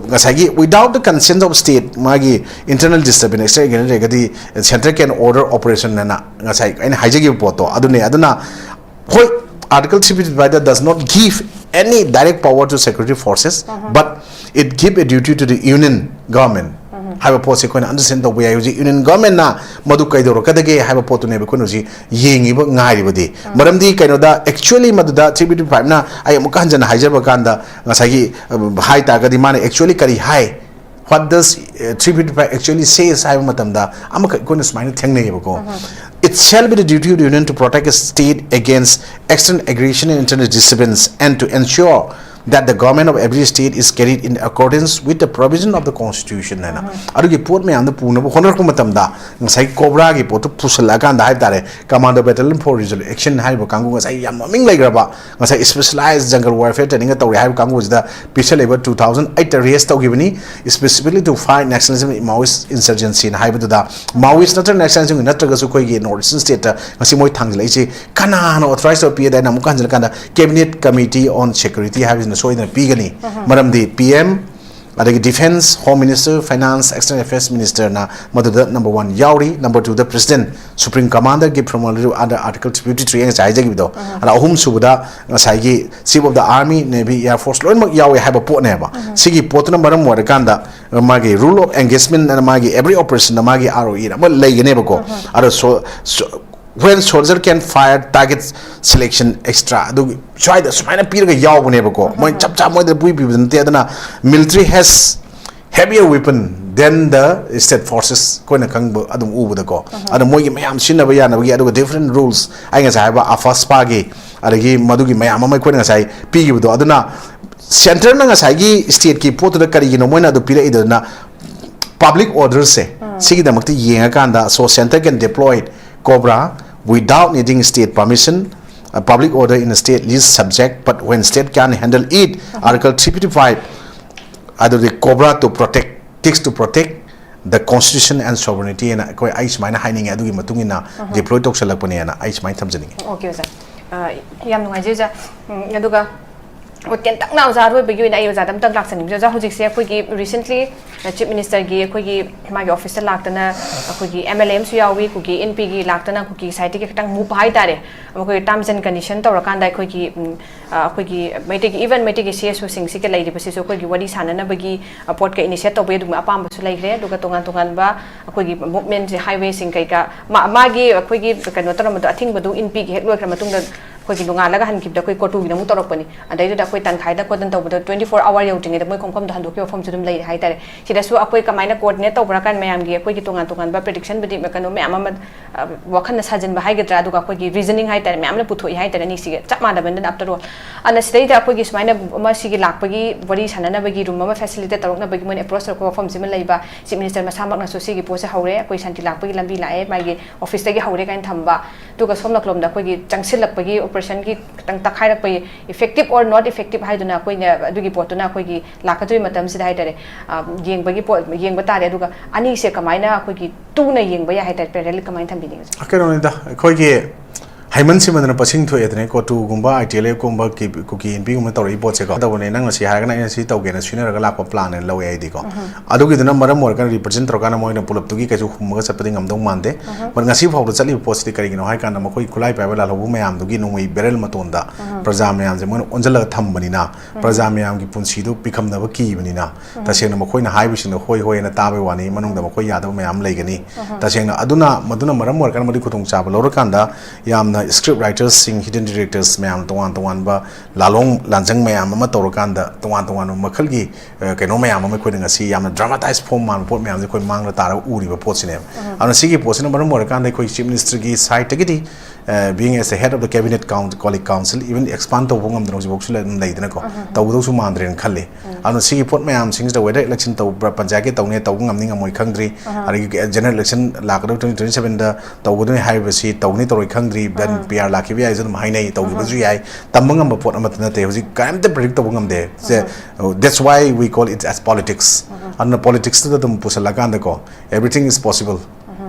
ꯉꯁꯥꯏꯒꯤ without the consent of state, ꯃꯥꯒꯤ internal disturbance, external ꯂꯩꯔꯒꯗꯤ centre can order operation ꯍꯥꯏꯅ ꯉꯁꯥꯏ ꯑꯩꯅ ꯍꯥꯏꯖꯈꯤꯕ ꯄꯣꯠꯇꯣ ꯑꯗꯨꯅꯦ꯫ ꯑꯗꯨꯅ ꯍꯣꯏ, Article three fifty five does not give any direct power to security forces, but it give a duty to the union government ꯍꯥꯏꯕ ꯄꯣꯠꯁꯦ ꯑꯩꯈꯣꯏꯅ ꯑꯟꯗꯔꯁ꯭ꯇꯦꯟ ꯇꯧꯕ ꯌꯥꯏ꯫ ꯍꯧꯖꯤꯛ ꯌꯨꯅꯤꯌꯟ ꯒꯚꯔꯟꯃꯦꯟꯠꯅ ꯃꯗꯨ ꯀꯩꯗꯧꯔꯛꯀꯗꯒꯦ ꯍꯥꯏꯕ ꯄꯣꯠꯇꯨꯅꯦꯕ ꯑꯩꯈꯣꯏꯅ ꯍꯧꯖꯤꯛ ꯌꯦꯡꯉꯤꯕ, ꯉꯥꯏꯔꯤꯕꯗꯤ꯫ ꯃꯔꯝꯗꯤ ꯀꯩꯅꯣꯗ, actually ꯃꯗꯨꯗ three fifty five ꯅ, ꯑꯩ ꯑꯃꯨꯛꯀ ꯍꯟꯖꯟꯅ ꯍꯥꯏꯖꯕ ꯀꯥꯟꯗ, ꯉꯁꯥꯏꯒꯤ, ꯑ, ꯍꯥꯏ ꯇꯥꯔꯒꯗꯤ ꯃꯥꯅ actually ꯀꯔꯤ ꯍꯥꯏ, what does, uh, three fifty five actually says ꯍꯥꯏꯕ ꯃꯇꯝꯗ, ꯑꯃꯈꯛ ꯑꯩꯈꯣꯏꯅ ꯁꯨꯃꯥꯏꯅ ꯊꯦꯡꯅꯩꯌꯦꯕꯀꯣ꯫ "It shall be the duty of the union to protect its state against external aggression and internal disturbance and to ensure that the government of every state is carried in accordance with the provision of the constitution" ꯍꯥꯏꯅ꯫ ꯑꯗꯨꯒꯤ ꯄꯣꯠ ꯃꯌꯥꯝꯗꯣ ꯄꯨꯅꯕ ꯍꯣꯠꯅꯔꯛꯄ ꯃꯇꯝꯗ, ꯉꯁꯥꯏ ꯀꯣꯕ꯭ꯔꯥꯒꯤ ꯄꯣꯠꯇꯣ ꯄꯨꯁꯜꯂꯛꯑꯀꯥꯟꯗ ꯍꯥꯏꯕ ꯇꯥꯔꯦ, Commando Battalion for Resolution ꯍꯥꯏꯔꯤꯕ ꯀꯥꯡꯕꯨ, ꯉꯁꯥꯏ ꯌꯥꯝ ꯃꯃꯤꯡ ꯂꯩꯈ꯭ꯔꯕ, ꯉꯁꯥꯏ specialized jungle warfare training ꯇꯧꯔꯦ ꯍꯥꯏꯕ ꯀꯥꯡꯕꯨꯁꯤꯗ ꯄꯤꯁꯜꯂꯤꯕ two thousand eight ꯇ raise ꯇꯧꯈꯤꯕꯅꯤ, specifically to fight Naxalism in Maoist insurgency ꯅ ꯍꯥꯏꯕꯗꯨꯗ, Maoist ꯅꯠꯇ꯭ꯔꯒ Naxalism ꯒꯤ ꯅꯠꯇ꯭ꯔꯒꯁꯨ ꯑꯩꯈꯣꯏꯒꯤ North Eastern state ꯇ ꯉꯁꯤ ꯃꯣꯏ ꯊꯥꯡꯖꯤꯜꯂꯛꯏꯁꯤ ꯀꯅꯥꯅ authorize ꯇꯧꯔ ꯄꯤꯒꯦ ꯍꯥꯏꯅ ꯑꯃꯨꯛ ꯍꯟꯖꯤꯜꯂꯀꯥꯟꯗ Cabinet Committee on Security ꯍꯥꯏꯕꯁꯤꯅ ꯁꯣꯏꯗꯅ ꯄꯤꯒꯅꯤ꯫ ꯃꯔꯝꯗꯤ P M, ꯑꯗꯒꯤ Defence, Home Minister, Finance, External Affairs Minister ꯅ ꯃꯗꯨꯗ number one ꯌꯥꯎꯔꯤ, number two ꯗ President, Supreme Commander ꯒꯤ formal under Article three fifty three ꯑꯩꯅ ꯉꯁꯥꯏ ꯍꯥꯏꯖꯈꯤꯕꯗꯣ, ꯑꯗ ꯑꯍꯨꯝꯁꯨꯕꯗ ꯉꯁꯥꯏꯒꯤ Chief of the Army, Navy, Air Force ꯂꯣꯏꯅꯃꯛ ꯌꯥꯎꯋꯦ ꯍꯥꯏꯕ ꯄꯣꯠꯅꯦꯕ꯫ ꯁꯤꯒꯤ ꯄꯣꯠꯇꯨꯅ ꯃꯔꯝ ꯑꯣꯏꯔꯀꯥꯟꯗ ꯃꯥꯒꯤ rule of engagement ꯑꯅ ꯃꯥꯒꯤ every operation ꯗ ꯃꯥꯒꯤ R O E ꯑꯃ ꯂꯩꯒꯅꯦꯕꯀꯣ꯫ ꯑꯗꯣ so, so, when soldier can fire target selection extra ꯑꯗꯨꯒꯤ ꯁ꯭ꯋꯥꯏꯗ ꯁꯨꯃꯥꯏꯅ ꯄꯤꯔꯒ ꯌꯥꯎꯕꯅꯦꯕꯀꯣ꯫ ꯃꯣꯏ ꯆꯞ ꯆꯥ ꯃꯣꯏꯗ ꯄꯨꯏ ꯄꯤꯕꯗ ꯅꯠꯇꯦ꯫ ꯑꯗꯨꯅ military has heavier weapon than the state forces ꯑꯩꯈꯣꯏꯅ ꯈꯪꯕ ꯑꯗꯨꯝ ꯎꯕꯗꯀꯣ꯫ ꯑꯗꯣ ꯃꯣꯏꯒꯤ ꯃꯌꯥꯝ ꯁꯤꯖꯤꯟꯅꯕ ꯌꯥꯅꯕꯒꯤ, ꯑꯗꯨꯒ different rules, ꯑꯩ ꯉꯁꯥꯏ ꯍꯥꯏꯕ AFSPA ꯒꯤ, ꯑꯗꯒꯤ ꯃꯗꯨꯒꯤ ꯃꯌꯥꯝ ꯑꯃ ꯑꯩꯈꯣꯏꯅ ꯉꯁꯥꯏ ꯄꯤꯈꯤꯕꯗꯣ꯫ ꯑꯗꯨꯅ centre ꯅ ꯉꯁꯥꯏꯒꯤ state ꯀꯤ ꯄꯣꯠꯇꯨꯗ ꯀꯔꯤꯒꯤꯅꯣ ꯃꯣꯏꯅ ꯑꯗꯨ ꯄꯤꯔꯛꯏꯗꯨꯅ, public order ꯁꯦ ꯁꯤꯒꯤꯗꯃꯛꯇ ꯌꯦꯡꯉꯀꯥꯟꯗ, so centre can deploy Cobra without needing state permission, a public order in a state least subject, but when state can handle it, Article three fifty five, ꯑꯗꯨꯗꯤ Cobra to protect, ticks to protect the constitution and sovereignty ꯍꯥꯏꯅ ꯑꯩꯈꯣꯏ, ꯑꯩ ꯁꯨꯃꯥꯏꯅ ꯍꯥꯏꯅꯤꯡꯉꯦ꯫ ꯑꯗꯨꯒꯤ ꯃꯇꯨꯡ ꯏꯟꯅ deploy ꯇꯧꯁꯜꯂꯛꯄꯅꯦꯅ ꯑꯩ ꯁꯨꯃꯥꯏꯅ ꯊꯝꯖꯅꯤꯡꯉꯤ꯫ Okay, ꯑꯣꯖꯥ꯫ ꯑ, ꯌꯥꯝ ꯅꯨꯡꯉꯥꯏꯖꯩ, ꯑꯣꯖꯥ꯫ ꯎꯝ, ꯑꯗꯨꯒ ꯑꯣ, ꯇꯦꯟꯇꯛꯅ ꯑꯣꯖꯥ ꯑꯔꯣꯏꯕꯒꯤ ꯑꯣꯏꯅ ꯑꯩ ꯑꯣꯖꯥꯗ ꯑꯝꯇꯪ ꯂꯥꯛꯆꯅꯤꯡꯕꯁꯦ꯫ ꯑꯣꯖꯥ, ꯍꯧꯖꯤꯛꯁꯦ ꯑꯩꯈꯣꯏꯒꯤ recently Chief Minister ꯒꯤ ꯑꯩꯈꯣꯏꯒꯤ ꯃꯥꯒꯤ office ꯇ ꯂꯥꯛꯇꯅ ꯑꯩꯈꯣꯏꯒꯤ M L A ꯑꯃꯁꯨ ꯌꯥꯎꯏ, ꯀꯨꯀꯤ N P ꯒꯤ ꯂꯥꯛꯇꯅ ꯀꯨꯀꯤ society ꯒꯤ ꯈꯤꯇꯪ move ꯍꯥꯏꯇꯥꯔꯦ, ꯃꯈꯣꯏꯒꯤ terms and condition ꯇꯧꯔꯀꯥꯟꯗ ꯑꯩꯈꯣꯏꯒꯤ, ꯎꯝ, ꯑ, ꯑꯩꯈꯣꯏꯒꯤ ꯃꯩꯇꯩꯒꯤ, even ꯃꯩꯇꯩꯒꯤ C S O ꯁꯤꯡꯁꯤꯒ ꯂꯩꯔꯤꯕꯁꯤꯁꯨ ꯑꯩꯈꯣꯏꯒꯤ ꯋꯥꯔꯤ ꯁꯥꯟꯅꯅꯕꯒꯤ, ꯑ, ꯄꯣꯠꯀ initiate ꯇꯧꯕꯒꯤ ꯑꯗꯨꯒꯨꯝꯕ ꯑꯄꯥꯝꯕꯁꯨ ꯂꯩꯈ꯭ꯔꯦ꯫ ꯑꯗꯨꯒ ꯇꯣꯉꯥꯟ ꯇꯣꯉꯥꯟꯕ ꯑꯩꯈꯣꯏꯒꯤ movement ꯁꯦ, highway ꯁꯤꯡ ꯀꯩꯀꯥ, ꯃꯥ-, ꯃꯥꯒꯤ ꯑꯩꯈꯣꯏꯒꯤ ꯀꯩꯅꯣ ꯇꯧꯔꯝꯕꯗꯣ, ꯑꯊꯤꯡꯕꯗꯨ N P ꯒꯤ ꯍꯦꯛ ꯂꯣꯏꯈ꯭ꯔ ꯃꯇꯨꯡꯗ ꯑꯩꯈꯣꯏꯒꯤ ꯅꯣꯡꯉꯥꯜꯂꯒ ꯍꯟꯈꯤꯕꯗ ꯑꯩꯈꯣꯏ ꯀꯣꯇꯨꯒꯤꯗ ꯑꯃꯨꯛ ꯇꯧꯔꯛꯄꯅꯤ꯫ ꯑꯗꯩꯗꯨꯗ ꯑꯩꯈꯣꯏ ꯇꯟꯈꯥꯏꯗ ꯈꯣꯠꯇꯅ ꯇꯧꯕꯗ twenty four hour ꯌꯧꯗ꯭ꯔꯤꯉꯩꯗ ꯃꯣꯏ ꯈꯣꯡꯐꯝꯗꯣ ꯍꯟꯗꯣꯛꯈꯤꯕ ꯃꯐꯝꯁꯨ ꯑꯗꯨꯝ ꯂꯩꯔꯦ ꯍꯥꯏꯇꯥꯔꯦ꯫ ꯁꯤꯗꯁꯨ ꯑꯩꯈꯣꯏ ꯀꯃꯥꯏꯅ coordinate ꯇꯧꯕ꯭ꯔꯥ ꯀꯥꯏꯅ ꯃꯌꯥꯝꯒꯤ ꯑꯩꯈꯣꯏꯒꯤ ꯇꯣꯉꯥꯟ ꯇꯣꯉꯥꯟꯕ prediction ꯕꯨꯗꯤ ꯀꯩꯅꯣ ꯃꯌꯥꯝ ꯑꯃ, ꯑ, ꯋꯥꯈꯜꯅ ꯁꯥꯖꯤꯟꯕ ꯍꯥꯏꯒꯗ꯭ꯔꯥ, ꯑꯗꯨꯒ ꯑꯩꯈꯣꯏꯒꯤ reasoning ꯍꯥꯏꯇꯥꯔꯦ, ꯃꯌꯥꯝꯅ ꯄꯨꯊꯣꯛꯏ ꯍꯥꯏꯇꯥꯔꯦ ꯑꯅꯤꯁꯤꯒꯤ ꯆꯞ ꯃꯥꯟꯅꯕꯅꯤꯅ after all꯫ ꯑꯗꯨꯅ ꯁꯤꯗꯩꯗ ꯑꯩꯈꯣꯏꯒꯤ ꯁꯨꯃꯥꯏꯅ ꯑꯃ ꯁꯤꯒꯤ ꯂꯥꯛꯄꯒꯤ ꯋꯥꯔꯤ ꯁꯥꯟꯅꯅꯕꯒꯤ room ꯑꯃ facilitate ꯇꯧꯔꯛꯅꯕꯒꯤ ꯃꯣꯏꯅ approach ꯇꯧꯔꯛꯄ ꯃꯐꯝꯁꯤꯃ ꯂꯩꯕ, Chief Minister ꯃꯁꯥꯃꯛꯅꯁꯨ ꯁꯤꯒꯤ ꯄꯣꯠꯁꯦ ꯍꯧꯔꯦ, ꯑꯩꯈꯣꯏ ꯁꯥꯟꯇꯤ ꯂꯥꯛꯄꯒꯤ ꯂꯝꯕꯤ ꯂꯥꯛꯑꯦ, ꯃꯥꯒꯤ office ꯇꯒꯤ ꯍꯧꯔꯦ ꯀꯥꯏꯅ ꯊꯝꯕ꯫ ꯑꯗꯨꯒ ꯁꯣꯝ ꯅꯥꯀꯜꯂꯣꯝꯗ ꯑꯩꯈꯣꯏꯒꯤ ꯆꯪꯁꯤꯜꯂꯛꯄꯒꯤ operation ꯒꯤ ꯈꯤꯇꯪ ꯇꯛꯈꯥꯏꯔꯛꯄꯒꯤ effective or not effective ꯍꯥꯏꯗꯨꯅ ꯑꯩꯈꯣꯏꯅ ꯑꯗꯨꯒꯤ ꯄꯣꯠꯇꯨꯅ ꯑꯩꯈꯣꯏꯒꯤ ꯂꯥꯛꯀꯗꯧꯔꯤꯕ ꯃꯇꯝꯁꯤꯗ ꯍꯥꯏꯇꯥꯔꯦ, ꯑ, ꯌꯦꯡꯕꯒꯤ ꯄꯣꯠ ꯌꯦꯡꯕ ꯇꯥꯔꯦ꯫ ꯑꯗꯨꯒ ꯑꯅꯤꯁꯦ ꯀꯃꯥꯏꯅ ꯑꯩꯈꯣꯏꯒꯤ ꯇꯨꯅ ꯌꯦꯡꯕ ꯌꯥꯏ ꯍꯥꯏꯇꯥꯔꯦ, parallel ꯀꯃꯥꯏꯅ ꯊꯝꯕꯤꯅꯤꯡꯉꯤ? ꯀꯩꯅꯣꯅꯤꯗ, ꯑꯩꯈꯣꯏꯒꯤ hymn ꯁꯤꯃꯟꯗꯅ ꯄꯁꯤꯡ ꯊꯣꯛꯑꯦꯗꯅ, ꯀꯣꯇꯨꯒꯨꯝꯕ, I T L F ꯀꯨꯝꯕ, ꯀꯤ-, ꯀꯨꯀꯤ N P ꯒꯨꯝꯕ ꯇꯧꯔꯛꯏ ꯄꯣꯠꯁꯦꯀꯣ꯫ ꯇꯧꯕꯅꯦ, ꯅꯪꯅ ꯁꯤ ꯍꯥꯏꯔꯒꯅ ꯑꯩꯅ ꯁꯤ ꯇꯧꯒꯦꯅ ꯁꯤꯟꯅꯔꯒ ꯂꯥꯛꯄ plan ꯅꯦꯅ ꯂꯧꯋꯦ ꯑꯩꯗꯤꯀꯣ꯫ ꯑꯗꯨꯒꯤꯗꯨꯅ ꯃꯔꯝ ꯑꯣꯏꯔꯀꯥꯟꯗ represent ꯇꯧꯔꯀꯥꯟꯗ ꯃꯣꯏꯅ ꯄꯨꯂꯞꯇꯨꯒꯤ ꯀꯩꯁꯨ ꯍꯨꯝꯃꯒ ꯆꯠꯄꯗꯤ ꯉꯝꯗꯧ ꯃꯥꯟꯗꯦ꯫ But ꯉꯁꯤ ꯐꯥꯎꯗ ꯆꯠꯂꯤꯕ ꯄꯣꯠꯁꯤꯗꯤ ꯀꯔꯤꯒꯤꯅꯣ ꯍꯥꯏ ꯀꯥꯟꯗ ꯃꯈꯣꯏ ꯈꯨꯠꯂꯥꯏ ꯄꯥꯏꯕ ꯂꯥꯜꯍꯧꯕ ꯃꯌꯥꯝꯗꯨꯒꯤ ꯅꯣꯡꯃꯩ barrel ꯃꯇꯣꯟꯗ ꯄ꯭ꯔꯖꯥ ꯃꯌꯥꯝꯁꯦ ꯃꯣꯏꯅ ꯑꯣꯟꯁꯤꯜꯂꯒ ꯊꯝꯕꯅꯤꯅ, ꯄ꯭ꯔꯖꯥ ꯃꯌꯥꯝꯒꯤ ꯄꯨꯟꯁꯤꯗꯨ ꯄꯤꯈꯝꯅꯕ ꯀꯤꯕꯅꯤꯅ, ꯇꯁꯦꯡꯅ ꯃꯈꯣꯏꯅ ꯍꯥꯏꯕꯁꯤꯡꯗꯣ ꯍꯣꯏ ꯍꯣꯏꯅ ꯇꯥꯕꯩ ꯋꯥꯅꯤ, ꯃꯅꯨꯡꯗ ꯃꯈꯣꯏ ꯌꯥꯗꯕ ꯃꯌꯥꯝ ꯂꯩꯒꯅꯤ꯫ ꯇꯁꯦꯡꯅ ꯑꯗꯨꯅ, ꯃꯗꯨꯅ ꯃꯔꯝ ꯑꯣꯏꯔꯀꯥꯟꯗ ꯃꯗꯨꯒꯤ ꯈꯨꯗꯣꯡꯆꯥꯕ ꯂꯧꯔꯀꯥꯟꯗ ꯌꯥꯝꯅ script writers ꯁꯤꯡ, hidden directors ꯃꯌꯥꯝ, ꯇꯣꯉꯥꯟ ꯇꯣꯉꯥꯟꯕ ꯂꯥꯂꯣꯡ ꯂꯥꯟꯖꯪ ꯃꯌꯥꯝ ꯑꯃ ꯇꯧꯔꯀꯥꯟꯗ ꯇꯣꯉꯥꯟ ꯇꯣꯉꯥꯟꯕ ꯃꯈꯜꯒꯤ, ꯑ, ꯀꯩꯅꯣ ꯃꯌꯥꯝ ꯑꯃ ꯑꯩꯈꯣꯏꯅ ꯉꯁꯤ ꯌꯥꯝꯅ dramatized form ꯃꯥꯟꯕ ꯄꯣꯠ ꯃꯌꯥꯝꯁꯦ ꯑꯩꯈꯣꯏ ꯃꯥꯡꯗ ꯇꯥꯔꯒ ꯎꯔꯤꯕ ꯄꯣꯠꯁꯤꯅꯦꯕ꯫ ꯑꯗꯨꯅ ꯁꯤꯒꯤ ꯄꯣꯠꯁꯤꯅ ꯃꯔꯝ ꯑꯣꯏꯔꯀꯥꯟꯗ ꯑꯩꯈꯣꯏ Chief Minister ꯒꯤ side ꯇꯒꯤꯗꯤ, ꯑ, being as the head of the cabinet coun-, colleague council, even expand ꯇꯧꯕ ꯉꯝꯗꯅ ꯍꯧꯖꯤꯛꯐꯥꯎꯁꯨ ꯂꯩ-, ꯑꯗꯨꯝ ꯂꯩꯗꯅꯀꯣ, ꯇꯧꯒꯗꯧꯁꯨ ꯃꯥꯟꯗ꯭ꯔꯦꯅ ꯈꯜꯂꯤ꯫ ꯑꯗꯨꯅ ꯁꯤꯒꯤ ꯄꯣꯠ ꯃꯌꯥꯝꯁꯤꯡꯁꯤꯗ whether election ꯇꯧꯕ꯭ꯔꯥ, ꯄꯟꯆꯥꯌꯠꯀꯤ ꯇꯧꯅꯤ, ꯇꯧꯕ ꯉꯝꯅꯤ ꯉꯝꯃꯣꯏ ꯈꯪꯗ꯭ꯔꯤ, ꯑꯗꯒꯤ general election ꯂꯥꯛꯀꯗꯧꯕ twenty twenty seven ꯗ ꯇꯧꯒꯗꯣꯏꯅꯤ ꯍꯥꯏꯔꯤꯕꯁꯤ ꯇꯧꯅꯤ ꯇꯧꯔꯣꯏ ꯈꯪꯗ꯭ꯔꯤ, then P R ꯂꯥꯛꯈꯤꯕ ꯌꯥꯏꯁꯨ ꯑꯗꯨꯝ ꯍꯥꯏꯅꯩ, ꯇꯧꯈꯤꯕꯁꯨ ꯌꯥꯏ, ꯇꯝꯕ ꯉꯝꯕ ꯄꯣꯠ ꯑꯃꯠꯇ ꯅꯠꯇꯦ, ꯍꯧꯖꯤꯛ ꯀꯔꯤꯝꯇ predict ꯇꯧꯕ ꯉꯝꯗꯦ꯫ ꯁꯦ, that's why we call it as politics. ꯑꯗꯨꯅ politics ꯇꯨꯗ ꯑꯗꯨꯝ ꯄꯨꯁꯜꯂꯀꯥꯟꯗꯀꯣ, everything is possible.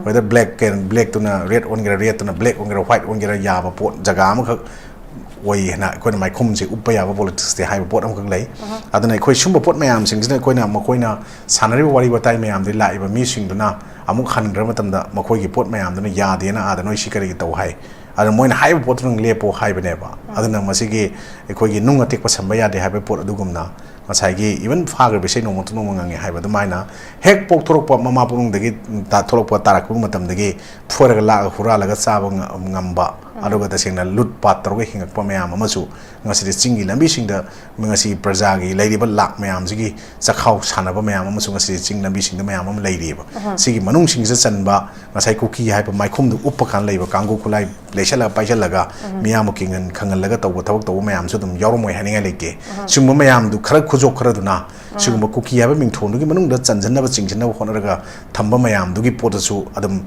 Whether black can, black ꯇꯨꯅ red ꯑꯣꯟꯒꯦꯔꯥ, red ꯇꯨꯅ black ꯑꯣꯟꯒꯦꯔꯥ, white ꯑꯣꯟꯒꯦꯔꯥ, ꯌꯥꯕ ꯄꯣꯠ ꯖꯒꯥ ꯑꯃꯈꯛ ꯑꯣꯏ ꯍꯥꯏꯅ ꯑꯩꯈꯣꯏꯅ ꯃꯥꯏꯈꯨꯝꯁꯦ ꯎꯞꯄ ꯌꯥꯕ ꯄꯣꯂꯤꯇꯤꯛꯁꯇꯤ ꯍꯥꯏꯕ ꯄꯣꯠ ꯑꯃꯈꯛ ꯂꯩ꯫ ꯑꯗꯨꯅ ꯑꯩꯈꯣꯏ ꯁꯨꯝꯕ ꯄꯣꯠ ꯃꯌꯥꯝꯁꯤꯡꯁꯤꯅ ꯑꯩꯈꯣꯏꯅ ꯃꯈꯣꯏꯅ ꯁꯥꯟꯅꯔꯤꯕ ꯋꯥꯔꯤ ꯋꯥꯇꯥꯏ ꯃꯌꯥꯝꯗꯒꯤ ꯂꯥꯛꯏꯕ ꯃꯤꯁꯤꯡꯗꯨꯅ ꯑꯃꯨꯛ ꯍꯟꯈ꯭ꯔ ꯃꯇꯝꯗ ꯃꯈꯣꯏꯒꯤ ꯄꯣꯠ ꯃꯌꯥꯝꯗꯨꯅ ꯌꯥꯗꯦꯅ ꯑꯥꯗ ꯅꯣꯏ ꯁꯤ ꯀꯔꯤꯒꯤ ꯇꯧ ꯍꯥꯏ, ꯑꯗꯨꯅ ꯃꯣꯏꯅ ꯍꯥꯏꯔꯤꯕ ꯄꯣꯠꯇꯨ ꯅꯪ ꯂꯦꯞꯄꯣ ꯍꯥꯏꯕꯅꯦꯕ꯫ ꯑꯗꯨꯅ ꯃꯁꯤꯒꯤ ꯑꯩꯈꯣꯏꯒꯤ ꯅꯨꯡ ꯑꯇꯦꯛꯄ ꯁꯝꯕ ꯌꯥꯗꯦ ꯍꯥꯏꯕ ꯄꯣꯠ ꯑꯗꯨꯒꯨꯝꯅ ꯉꯁꯥꯏꯒꯤ even ꯐꯥꯈ꯭ꯔꯤꯕ ꯏꯁꯩ ꯅꯣꯡꯃꯇ ꯅꯣꯡꯃ ꯉꯪꯉꯤ ꯍꯥꯏꯕ ꯑꯗꯨꯃꯥꯏꯅ ꯍꯦꯛ ꯄꯣꯛꯊꯣꯔꯛꯄ ꯃꯃꯥ ꯄꯨꯛꯅꯨꯡꯗꯒꯤ ꯊꯣꯛꯂꯛꯄ ꯇꯥꯔꯛꯄ ꯃꯇꯝꯗꯒꯤ ꯐꯣꯏꯔꯒ ꯂꯥꯛꯑꯒ ꯍꯨꯔꯥꯜꯂꯒ ꯆꯥꯕ ꯉꯝꯕ, ꯑꯗꯨꯒ ꯇꯁꯦꯡꯅ ꯂꯨꯠ ꯄꯥꯠ ꯇꯧꯔꯒ ꯍꯤꯡꯉꯛꯄ ꯃꯌꯥꯝ ꯑꯃꯁꯨ ꯉꯁꯤꯗꯤ ꯆꯤꯡꯒꯤ ꯂꯝꯕꯤꯁꯤꯡꯗ ꯉꯁꯤ ꯄ꯭ꯔꯖꯥꯒꯤ ꯂꯩꯔꯤꯕ ꯂꯥꯛ ꯃꯌꯥꯝꯁꯤꯒꯤ ꯆꯈꯥꯎ ꯁꯥꯟꯅꯕ ꯃꯌꯥꯝ ꯑꯃꯁꯨ ꯉꯁꯤꯗꯤ ꯆꯤꯡ ꯂꯝꯕꯤꯁꯤꯡꯗ ꯃꯌꯥꯝ ꯑꯃ ꯂꯩꯔꯤꯑꯕ꯫ ꯁꯤꯒꯤ ꯃꯅꯨꯡꯁꯤꯡꯁꯤꯗ ꯆꯟꯕ ꯉꯁꯥꯏ ꯀꯨꯀꯤ ꯍꯥꯏꯕ ꯃꯥꯏꯈꯨꯝꯗꯨ ꯎꯞꯄ ꯀꯥꯟꯗ ꯂꯩꯕ ꯀꯥꯡꯒꯨ ꯈꯨꯠꯂꯥꯏ ꯂꯩꯁꯜꯂꯒ ꯄꯥꯏꯁꯜꯂꯒ ꯃꯤꯌꯥꯝꯕꯨ ꯀꯤꯡꯍꯟ ꯈꯪꯍꯜꯂꯒ ꯇꯧꯕ ꯊꯕꯛ ꯇꯧꯕ ꯃꯌꯥꯝꯁꯨ ꯑꯗꯨꯝ ꯌꯥꯎꯔꯝꯃꯣꯏ ꯍꯥꯏꯅꯤꯡꯉꯥꯏ ꯂꯩꯇꯦ꯫ ꯁꯤꯒꯨꯝꯕ ꯃꯌꯥꯝꯗꯨ ꯈꯔ ꯈꯨꯖꯣꯛ ꯈꯔꯗꯨꯅ ꯁꯤꯒꯨꯝꯕ ꯀꯨꯀꯤ ꯍꯥꯏꯕ ꯃꯤꯡꯊꯣꯟꯗꯨꯒꯤ ꯃꯅꯨꯡꯗ ꯆꯟꯁꯤꯟꯅꯕ ꯆꯤꯡꯁꯤꯟꯅꯕ ꯍꯣꯠꯅꯔꯒ ꯊꯝꯕ ꯃꯌꯥꯝꯗꯨꯒꯤ ꯄꯣꯠꯇꯁꯨ ꯑꯗꯨꯝ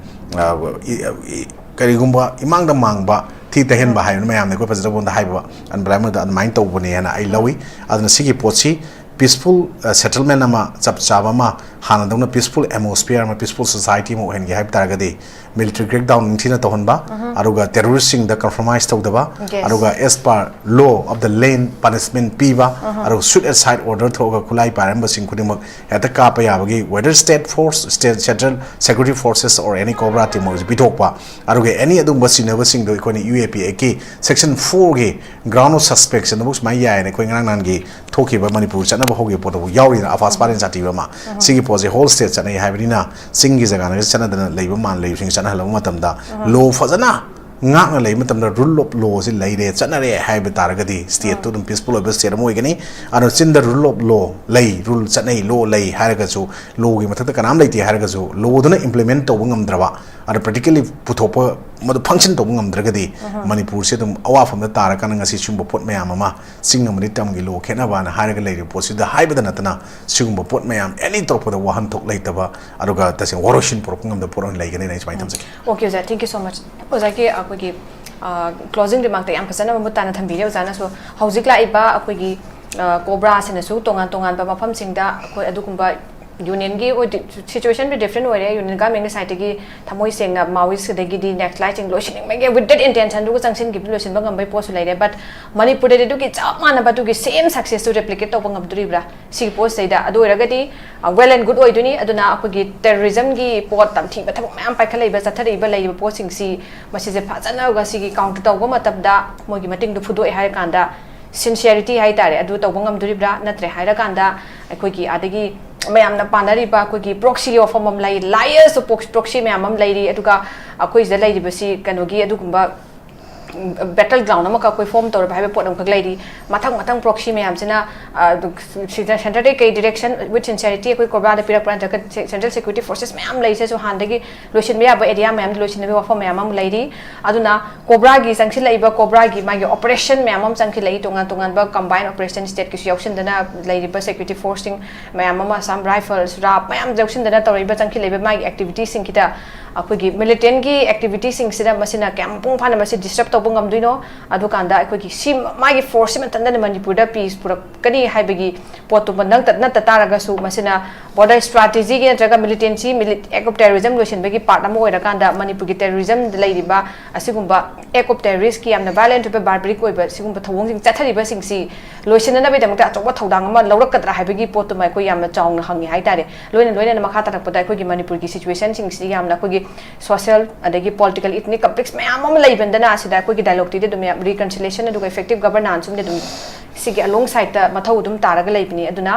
ꯀꯔꯤꯒꯨꯝꯕ ꯏꯃꯥꯡꯗ ꯃꯥꯡꯕ ꯊꯤ ꯇꯩꯍꯟꯕ ꯍꯥꯏꯕꯅ ꯃꯌꯥꯝꯅ ꯑꯩꯈꯣꯏ ꯐꯖꯗꯕ ꯃꯑꯣꯡꯗ ꯍꯥꯏꯕ ꯑꯟꯕ꯭ꯂꯥꯏꯃꯗ ꯑꯗꯨꯃꯥꯏꯅ ꯇꯧꯕꯅꯦꯅ ꯑꯩ ꯂꯧꯏ꯫ ꯑꯗꯨꯅ ꯁꯤꯒꯤ ꯄꯣꯠꯁꯤ ꯄꯤꯁꯐꯨꯜ ꯁꯦꯇꯜꯃꯦꯟ ꯑꯃ ꯆꯞ ꯆꯥꯕ ꯑꯃ ꯍꯥꯟꯅꯗꯧꯅ ꯄꯤꯁꯐꯨꯜ ꯑꯦꯠꯃꯣꯁꯐꯤꯌꯔ ꯑꯃ ꯄꯤꯁꯐꯨꯜ ꯁꯣꯁꯥꯏꯇꯤ ꯑꯃ ꯑꯣꯏꯍꯟꯒꯦ ꯍꯥꯏꯕ ꯇꯥꯔꯒꯗꯤ ꯃꯤꯂꯤꯇꯔꯤ ꯀ꯭ꯔꯦꯛ ꯗꯥꯎꯟ ꯅꯤꯡꯊꯤꯅ ꯇꯧꯍꯟꯕ, ꯑꯗꯨꯒ ꯇꯦꯔꯣꯔꯤꯁꯁꯤꯡꯗ ꯀꯝꯄ꯭ꯔꯣꯃꯥꯏꯁ ꯇꯧꯗꯕ, ꯑꯗꯨꯒ ꯑꯦꯁ ꯄꯥꯔ ꯂꯣ ꯑꯣꯐ ꯗ ꯂꯦꯟ ꯄꯅꯤꯁꯃꯦꯟ ꯄꯤꯕ, ꯑꯗꯨꯒ ꯁꯨꯠ ꯑꯦꯁꯥꯏꯠ ꯑꯣꯔꯗꯔ ꯊꯣꯛꯑꯒ ꯈꯨꯠꯂꯥꯏ ꯄꯥꯏꯔꯝꯕꯁꯤꯡ ꯈꯨꯗꯤꯡꯃꯛ ꯍꯦꯛꯇ ꯀꯥꯞꯄ ꯌꯥꯕꯒꯤ whether state force, state central security forces or any cobra team ꯑꯣꯏꯔꯁꯨ ꯄꯤꯊꯣꯛꯄ, ꯑꯗꯨꯒ ꯑꯦꯅꯤ ꯑꯗꯨꯒꯨꯝꯕ ꯆꯤꯡꯅꯕꯁꯤꯡꯗꯣ ꯑꯩꯈꯣꯏꯅ ꯌꯨ ꯑꯦ ꯄꯤ ꯑꯦꯛꯀꯤ ꯁꯦꯛꯁꯟ ꯐꯣꯔꯒꯤ ꯒ꯭ꯔꯥꯎꯟ ꯑꯣꯐ ꯁꯁꯄꯦꯛꯁꯟꯗꯕꯨ ꯁꯨꯃꯥꯏꯅ ꯌꯥꯏꯅ ꯑꯩꯈꯣꯏ ꯉꯔꯥꯡ ꯅꯍꯥꯟꯒꯤ ꯊꯣꯛꯈꯤꯕ ꯃꯅꯤꯄꯨꯔ ꯆꯠꯅꯕ ꯍꯧꯈꯤꯕ ꯄꯣꯠꯇꯕꯨ ꯌꯥꯎꯔꯤꯅ ꯑꯐꯥꯁ ꯄꯥꯔꯦꯟ ꯁꯥꯊꯤꯕ ꯑꯃ꯫ ꯁꯤꯒꯤ ꯄꯣꯠꯁꯦ ꯍꯣꯜ ꯁ꯭ꯇꯦꯠ ꯆꯠꯅꯩ ꯍꯥꯏꯕꯅꯤꯅ ꯆꯤꯡꯒꯤ ꯖꯒꯥꯅꯒ ꯆꯠꯅꯗꯅ ꯂꯩꯕ ꯃꯥꯟ ꯂꯩꯕꯁꯤꯡ ꯆꯠꯅꯍꯜꯂꯕ ꯃꯇꯝꯗ ꯂꯣ ꯐꯖꯅ ꯉꯥꯛꯅ ꯂꯩꯕ ꯃꯇꯝꯗ ꯔꯨꯜ ꯑꯣꯐ ꯂꯣꯁꯤ ꯂꯩꯔꯦ, ꯆꯠꯅꯔꯦ ꯍꯥꯏꯕ ꯇꯥꯔꯒꯗꯤ ꯁ꯭ꯇꯦꯠꯇꯨ ꯑꯗꯨꯝ ꯄꯤꯁꯐꯨꯜ ꯑꯣꯏꯕ ꯁ꯭ꯇꯦꯠ ꯑꯃ ꯑꯣꯏꯒꯅꯤ꯫ ꯑꯗꯣ ꯆꯤꯟꯗ ꯔꯨꯜ ꯑꯣꯐ ꯂꯣ ꯂꯩ, ꯔꯨꯜ ꯆꯠꯅꯩ, ꯂꯣ ꯂꯩ ꯍꯥꯏꯔꯒꯁꯨ, ꯂꯣꯒꯤ ꯃꯊꯛꯇ ꯀꯅꯥꯝ ꯂꯩꯇꯦ ꯍꯥꯏꯔꯒꯁꯨ ꯂꯣꯗꯨꯅ ꯏꯝꯄ꯭ꯂꯤꯃꯦꯟ ꯇꯧꯕ ꯉꯝꯗ꯭ꯔꯕ, ꯑꯗꯣ ꯄ꯭ꯔꯦꯛꯇꯤꯀꯦꯜꯂꯤ ꯄꯨꯊꯣꯛꯄ, ꯃꯗꯨ ꯐꯪꯁꯟ ꯇꯧꯕ ꯉꯝꯗ꯭ꯔꯒꯗꯤ ꯃꯅꯤꯄꯨꯔꯁꯦ ꯑꯗꯨꯝ ꯑꯋꯥꯐꯝꯗ ꯇꯥꯔꯀꯥꯟꯗ ꯉꯁꯤ ꯁꯤꯒꯨꯝꯕ ꯄꯣꯠ ꯃꯌꯥꯝ ꯑꯃ ꯆꯤꯡ ꯑꯃꯗꯤ ꯇꯝꯒꯤ ꯂꯣ ꯈꯦꯠꯅꯕꯅ ꯍꯥꯏꯔꯒ ꯂꯩꯔꯤꯕ ꯄꯣꯠꯁꯤꯗ ꯍꯥꯏꯕꯗ ꯅꯠꯇꯅ ꯁꯤꯒꯨꯝꯕ ꯄꯣꯠ ꯃꯌꯥꯝ ꯑꯦꯅꯤ ꯇꯧꯔꯛꯄꯗ ꯋꯥꯍꯟꯊꯣꯛ ꯂꯩꯇꯕ, ꯑꯗꯨꯒ ꯇꯁꯦꯡꯅ ꯋꯥꯔꯣꯏꯁꯤꯟ ꯄꯨꯔꯛꯄ ꯉꯝꯗꯕ ꯄꯣꯠ ꯑꯣꯏꯅ ꯂꯩꯒꯅꯤꯅ ꯑꯩ ꯁꯨꯃꯥꯏꯅ ꯊꯝꯖꯒꯦ꯫ Okay, ꯑꯣꯖꯥ, thank you so much. ꯑꯣꯖꯥꯒꯤ ꯑꯩꯈꯣꯏꯒꯤ ꯀ꯭ꯂꯣꯖꯤꯡ ꯔꯤꯃꯥꯔꯛꯇ ꯌꯥꯝ ꯐꯖꯅ ꯃꯃꯨꯠ ꯇꯥꯅ ꯊꯝꯕꯤꯔꯦ꯫ ꯑꯣꯖꯥꯅꯁꯨ ꯍꯧꯖꯤꯛ ꯂꯥꯛꯏꯕ ꯑꯩꯈꯣꯏꯒꯤ ꯀꯣꯕ꯭ꯔꯥꯁꯤꯅꯁꯨ ꯇꯣꯉꯥꯟ ꯇꯣꯉꯥꯟꯕ ꯃꯐꯝꯁꯤꯡꯗ ꯑꯩꯈꯣꯏ ꯑꯗꯨꯒꯨꯝꯕ ꯌꯨꯅꯤꯌꯟꯒꯤ ꯁꯤꯆꯨꯋꯦꯁꯟꯗꯤ ꯗꯤꯐ꯭ꯔꯦꯟ ꯑꯣꯏꯔꯦ꯫ ꯌꯨꯅꯤꯌꯟ ꯒꯚꯔꯟꯃꯦꯟꯒꯤ ꯁꯥꯏꯠꯇꯒꯤ ꯊꯃꯣꯏ ꯁꯦꯡꯅ ꯃꯥꯋꯤꯁ ꯑꯗꯒꯤꯗꯤ ꯅꯦꯛꯁꯂꯥꯏꯠꯁꯤꯡ ꯂꯣꯏꯁꯤꯟꯅꯤꯡꯕꯒꯤ with that intentionꯗꯨꯒ ꯆꯪꯁꯤꯟꯈꯤꯕꯗꯨ ꯂꯣꯏꯁꯤꯟꯕ ꯉꯝꯕꯒꯤ ꯄꯣꯠꯁꯨ ꯂꯩꯔꯦ꯫ But ꯃꯅꯤꯄꯨꯔꯗꯗꯤ ꯑꯗꯨꯒꯤ ꯆꯞ ꯃꯥꯟꯅꯕ ꯑꯗꯨꯒꯤ ꯁꯦꯝ ꯁꯛꯁꯦꯁꯇꯨ ꯔꯦꯄ꯭ꯂꯤꯀꯦꯠ ꯇꯧꯕ ꯉꯝꯗꯣꯔꯤꯕ꯭ꯔꯥ ꯁꯤꯒꯤ ꯄꯣꯠꯁꯤꯗꯩꯗ? ꯑꯗꯨ ꯑꯣꯏꯔꯒꯗꯤ ꯋꯦꯜ ꯑꯦꯟ ꯒꯨꯗ ꯑꯣꯏꯗꯣꯏꯅꯤ꯫ ꯑꯗꯨꯅ ꯑꯩꯈꯣꯏꯒꯤ ꯇꯦꯔꯣꯔꯤꯖꯝꯒꯤ ꯄꯣꯠ ꯇꯝꯊꯤꯕ ꯊꯕꯛ ꯃꯌꯥꯝ ꯄꯥꯏꯈꯠꯂꯛꯏꯕ, ꯆꯠꯊꯔꯛꯏꯕ, ꯂꯩꯔꯤꯕ ꯄꯣꯠꯁꯤꯡꯁꯤ ꯃꯁꯤꯁꯦ ꯐꯖꯅ ꯉꯁꯤꯒꯤ ꯀꯥꯎꯟꯇꯔ ꯇꯧꯕ ꯃꯇꯝꯗ ꯃꯣꯏꯒꯤ ꯃꯇꯤꯡꯗꯨ ꯐꯨꯗꯣꯛꯑꯦ ꯍꯥꯏꯔꯀꯥꯟꯗ ꯁꯤꯟꯁꯤꯌꯥꯔꯤꯇꯤ ꯍꯥꯏꯇꯥꯔꯦ, ꯑꯗꯨ ꯇꯧꯕ ꯉꯝꯗꯣꯔꯤꯕ꯭ꯔꯥ? ꯅꯠꯇ꯭ꯔꯦ ꯍꯥꯏꯔꯀꯥꯟꯗ ꯑꯩꯈꯣꯏꯒꯤ ꯑꯗꯒꯤ ꯃꯌꯥꯝꯅ ꯄꯥꯅꯔꯤꯕ ꯑꯩꯈꯣꯏꯒꯤ ꯄ꯭ꯔꯣꯛꯁꯤꯒꯤ ꯋꯥꯐꯝ ꯑꯃ ꯂꯩ, ꯂꯥꯏꯌꯔꯁ ꯄ꯭ꯔꯣꯛꯁꯤ ꯃꯌꯥꯝ ꯑꯃ ꯂꯩꯔꯤ, ꯑꯗꯨꯒ ꯑꯩꯈꯣꯏ ꯁꯤꯗ ꯂꯩꯔꯤꯕꯁꯤ ꯀꯩꯅꯣꯒꯤ ꯑꯗꯨꯒꯨꯝꯕ ꯕꯦꯇꯜ ꯒ꯭ꯔꯥꯎꯟ ꯑꯃꯈꯛ ꯑꯩꯈꯣꯏ ꯐꯣꯔꯝ ꯇꯧꯔꯕ ꯍꯥꯏꯕ ꯄꯣꯠ ꯑꯃꯈꯛ ꯂꯩꯔꯤ꯫ ꯃꯊꯪ ꯃꯊꯪ ꯄ꯭ꯔꯣꯛꯁꯤ ꯃꯌꯥꯝꯁꯤꯅ ꯁꯦꯟꯇꯔꯗꯒꯤ ꯀꯩ ꯗꯤꯔꯦꯛꯁꯟ ꯋꯤꯠ ꯁꯤꯟꯁꯤꯌꯥꯔꯤꯇꯤ ꯑꯩꯈꯣꯏ ꯀꯣꯕ꯭ꯔꯥꯗ ꯄꯤꯔꯛꯄ꯭ꯔꯥ, ꯅꯠꯇ꯭ꯔꯒ ꯁꯦꯟꯇ꯭ꯔꯦꯜ ꯁꯦꯀ꯭ꯌꯨꯔꯤꯇꯤ ꯐꯣꯔꯁꯦꯁ ꯃꯌꯥꯝ ꯂꯩꯁꯤꯁꯨ ꯍꯥꯟꯅꯗꯒꯤ ꯂꯣꯏꯁꯤꯟꯕ ꯌꯥꯕ ꯑꯦꯔꯤꯌꯥ ꯃꯌꯥꯝꯗ ꯂꯣꯏꯁꯤꯟꯅꯕꯒꯤ ꯋꯥꯐꯝ ꯃꯌꯥꯝ ꯑꯃ ꯂꯩꯔꯤ꯫ ꯑꯗꯨꯅ ꯀꯣꯕ꯭ꯔꯥꯒꯤ ꯆꯪꯁꯤꯜꯂꯛꯏꯕ ꯀꯣꯕ꯭ꯔꯥꯒꯤ ꯃꯥꯒꯤ ꯑꯣꯄꯔꯦꯁꯟ ꯃꯌꯥꯝ ꯑꯃ ꯆꯪꯁꯤꯜꯂꯛꯏ, ꯇꯣꯉꯥꯟ ꯇꯣꯉꯥꯟꯕ ꯀꯝꯕꯥꯏꯟ ꯑꯣꯄꯔꯦꯁꯟ ꯁ꯭ꯇꯦꯠꯀꯤꯁꯨ ꯌꯥꯎꯁꯤꯟꯗꯅ ꯂꯩꯔꯤꯕ ꯁꯦꯀ꯭ꯌꯨꯔꯤꯇꯤ ꯐꯣꯔꯁꯁꯤꯡ ꯃꯌꯥꯝ ꯑꯃ, ꯑꯁꯥꯝ ꯔꯥꯏꯐꯜꯁ, ꯔꯥꯞ ꯃꯌꯥꯝ ꯌꯥꯎꯁꯤꯟꯗꯅ ꯇꯧꯔꯛꯏꯕ ꯆꯪꯁꯤꯜꯂꯛꯏꯕ ꯃꯥꯒꯤ ꯑꯦꯛꯇꯤꯚꯤꯇꯤꯁꯤꯡꯁꯤꯗ ꯑꯩꯈꯣꯏꯒꯤ ꯃꯤꯂꯤꯇꯦꯟꯒꯤ ꯑꯦꯛꯇꯤꯚꯤꯇꯤꯁꯤꯡꯁꯤꯗ ꯃꯁꯤꯅ ꯀꯌꯥꯝ ꯃꯄꯨꯡ ꯐꯥꯅ ꯃꯁꯤ ꯗꯤꯁꯇꯔꯕ ꯇꯧꯕ ꯉꯝꯗꯣꯏꯅꯣ? ꯑꯗꯨꯀꯥꯟꯗ ꯑꯩꯈꯣꯏꯒꯤ ꯁꯤ ꯃꯥꯒꯤ ꯐꯣꯔꯁꯁꯤ ꯃꯊꯟꯇꯅ ꯃꯅꯤꯄꯨꯔꯗ ꯄꯤꯁ ꯄꯨꯔꯛꯀꯅꯤ ꯍꯥꯏꯕꯒꯤ ꯄꯣꯠꯇꯨꯃ ꯅꯠꯇ ꯅꯠꯇ ꯇꯥꯔꯒꯁꯨ ꯃꯁꯤꯅ ꯕꯣꯔꯗꯔ ꯁ꯭ꯇ꯭ꯔꯥꯇꯦꯖꯤꯒꯤ ꯅꯠꯇ꯭ꯔꯒ militancy, ꯃꯤꯂꯤ-, act of terrorism ꯂꯣꯏꯁꯤꯟꯕꯒꯤ part ꯑꯃ ꯑꯣꯏꯔꯀꯥꯟꯗ ꯃꯅꯤꯄꯨꯔꯒꯤ ꯇꯦꯔꯣꯔꯤꯖꯝꯗ ꯂꯩꯔꯤꯕ ꯑꯁꯤꯒꯨꯝꯕ ꯑꯦꯛ ꯑꯣꯐ ꯇꯦꯔꯣꯔꯤꯁꯀꯤ ꯌꯥꯝꯅ ꯚꯥꯏꯂꯦꯟꯠ ꯑꯣꯏꯕ, ꯕꯥꯔꯕꯔꯤꯛ ꯑꯣꯏꯕ ꯁꯤꯒꯨꯝꯕ ꯊꯧꯑꯣꯡꯁꯤꯡ ꯆꯠꯊꯔꯤꯕꯁꯤꯡꯁꯤ ꯂꯣꯏꯁꯤꯟꯅꯅꯕꯒꯤꯗꯃꯛꯇ ꯑꯆꯧꯕ ꯊꯧꯗꯥꯡ ꯑꯃ ꯂꯧꯔꯛꯀꯗ꯭ꯔꯥ ꯍꯥꯏꯕꯒꯤ ꯄꯣꯠꯇꯨꯃ ꯑꯩꯈꯣꯏ ꯌꯥꯝꯅ ꯆꯥꯎꯅ ꯍꯪꯉꯤ ꯍꯥꯏꯇꯥꯔꯦ꯫ ꯂꯣꯏꯅ ꯂꯣꯏꯅꯅ ꯃꯈꯥ ꯇꯥꯔꯛꯄꯗ ꯑꯩꯈꯣꯏꯒꯤ ꯃꯅꯤꯄꯨꯔꯒꯤ ꯁꯤꯆꯨꯋꯦꯁꯟꯁꯤꯡꯁꯤ ꯌꯥꯝꯅ ꯑꯩꯈꯣꯏꯒꯤ ꯁꯣꯁꯤꯌꯦꯜ ꯑꯗꯒꯤ ꯄꯣꯂꯤꯇꯤꯀꯦꯜ, ꯏꯊꯅꯤꯛ ꯀꯟꯐ꯭ꯂꯤꯛꯁ ꯃꯌꯥꯝ ꯑꯃ ꯂꯩꯕꯅꯤꯅ ꯑꯁꯤꯗ ꯑꯩꯈꯣꯏꯒꯤ ꯗꯥꯏꯂꯣꯒꯇꯤꯗꯤ ꯑꯗꯨꯝ ꯌꯥꯝ ꯔꯤꯀꯟꯁꯤꯂꯦꯁꯟ ꯑꯗꯨꯒ ꯏꯐꯦꯛꯇꯤꯞ ꯒꯕꯔꯅꯥꯟꯁ ꯑꯃꯗꯤ ꯑꯗꯨꯝ ꯁꯤꯒꯤ ꯑꯂꯣꯡ ꯁꯥꯏꯗꯇ ꯃꯊꯧ ꯑꯗꯨꯝ ꯇꯥꯔꯒ ꯂꯩꯕꯅꯤ꯫ ꯑꯗꯨꯅ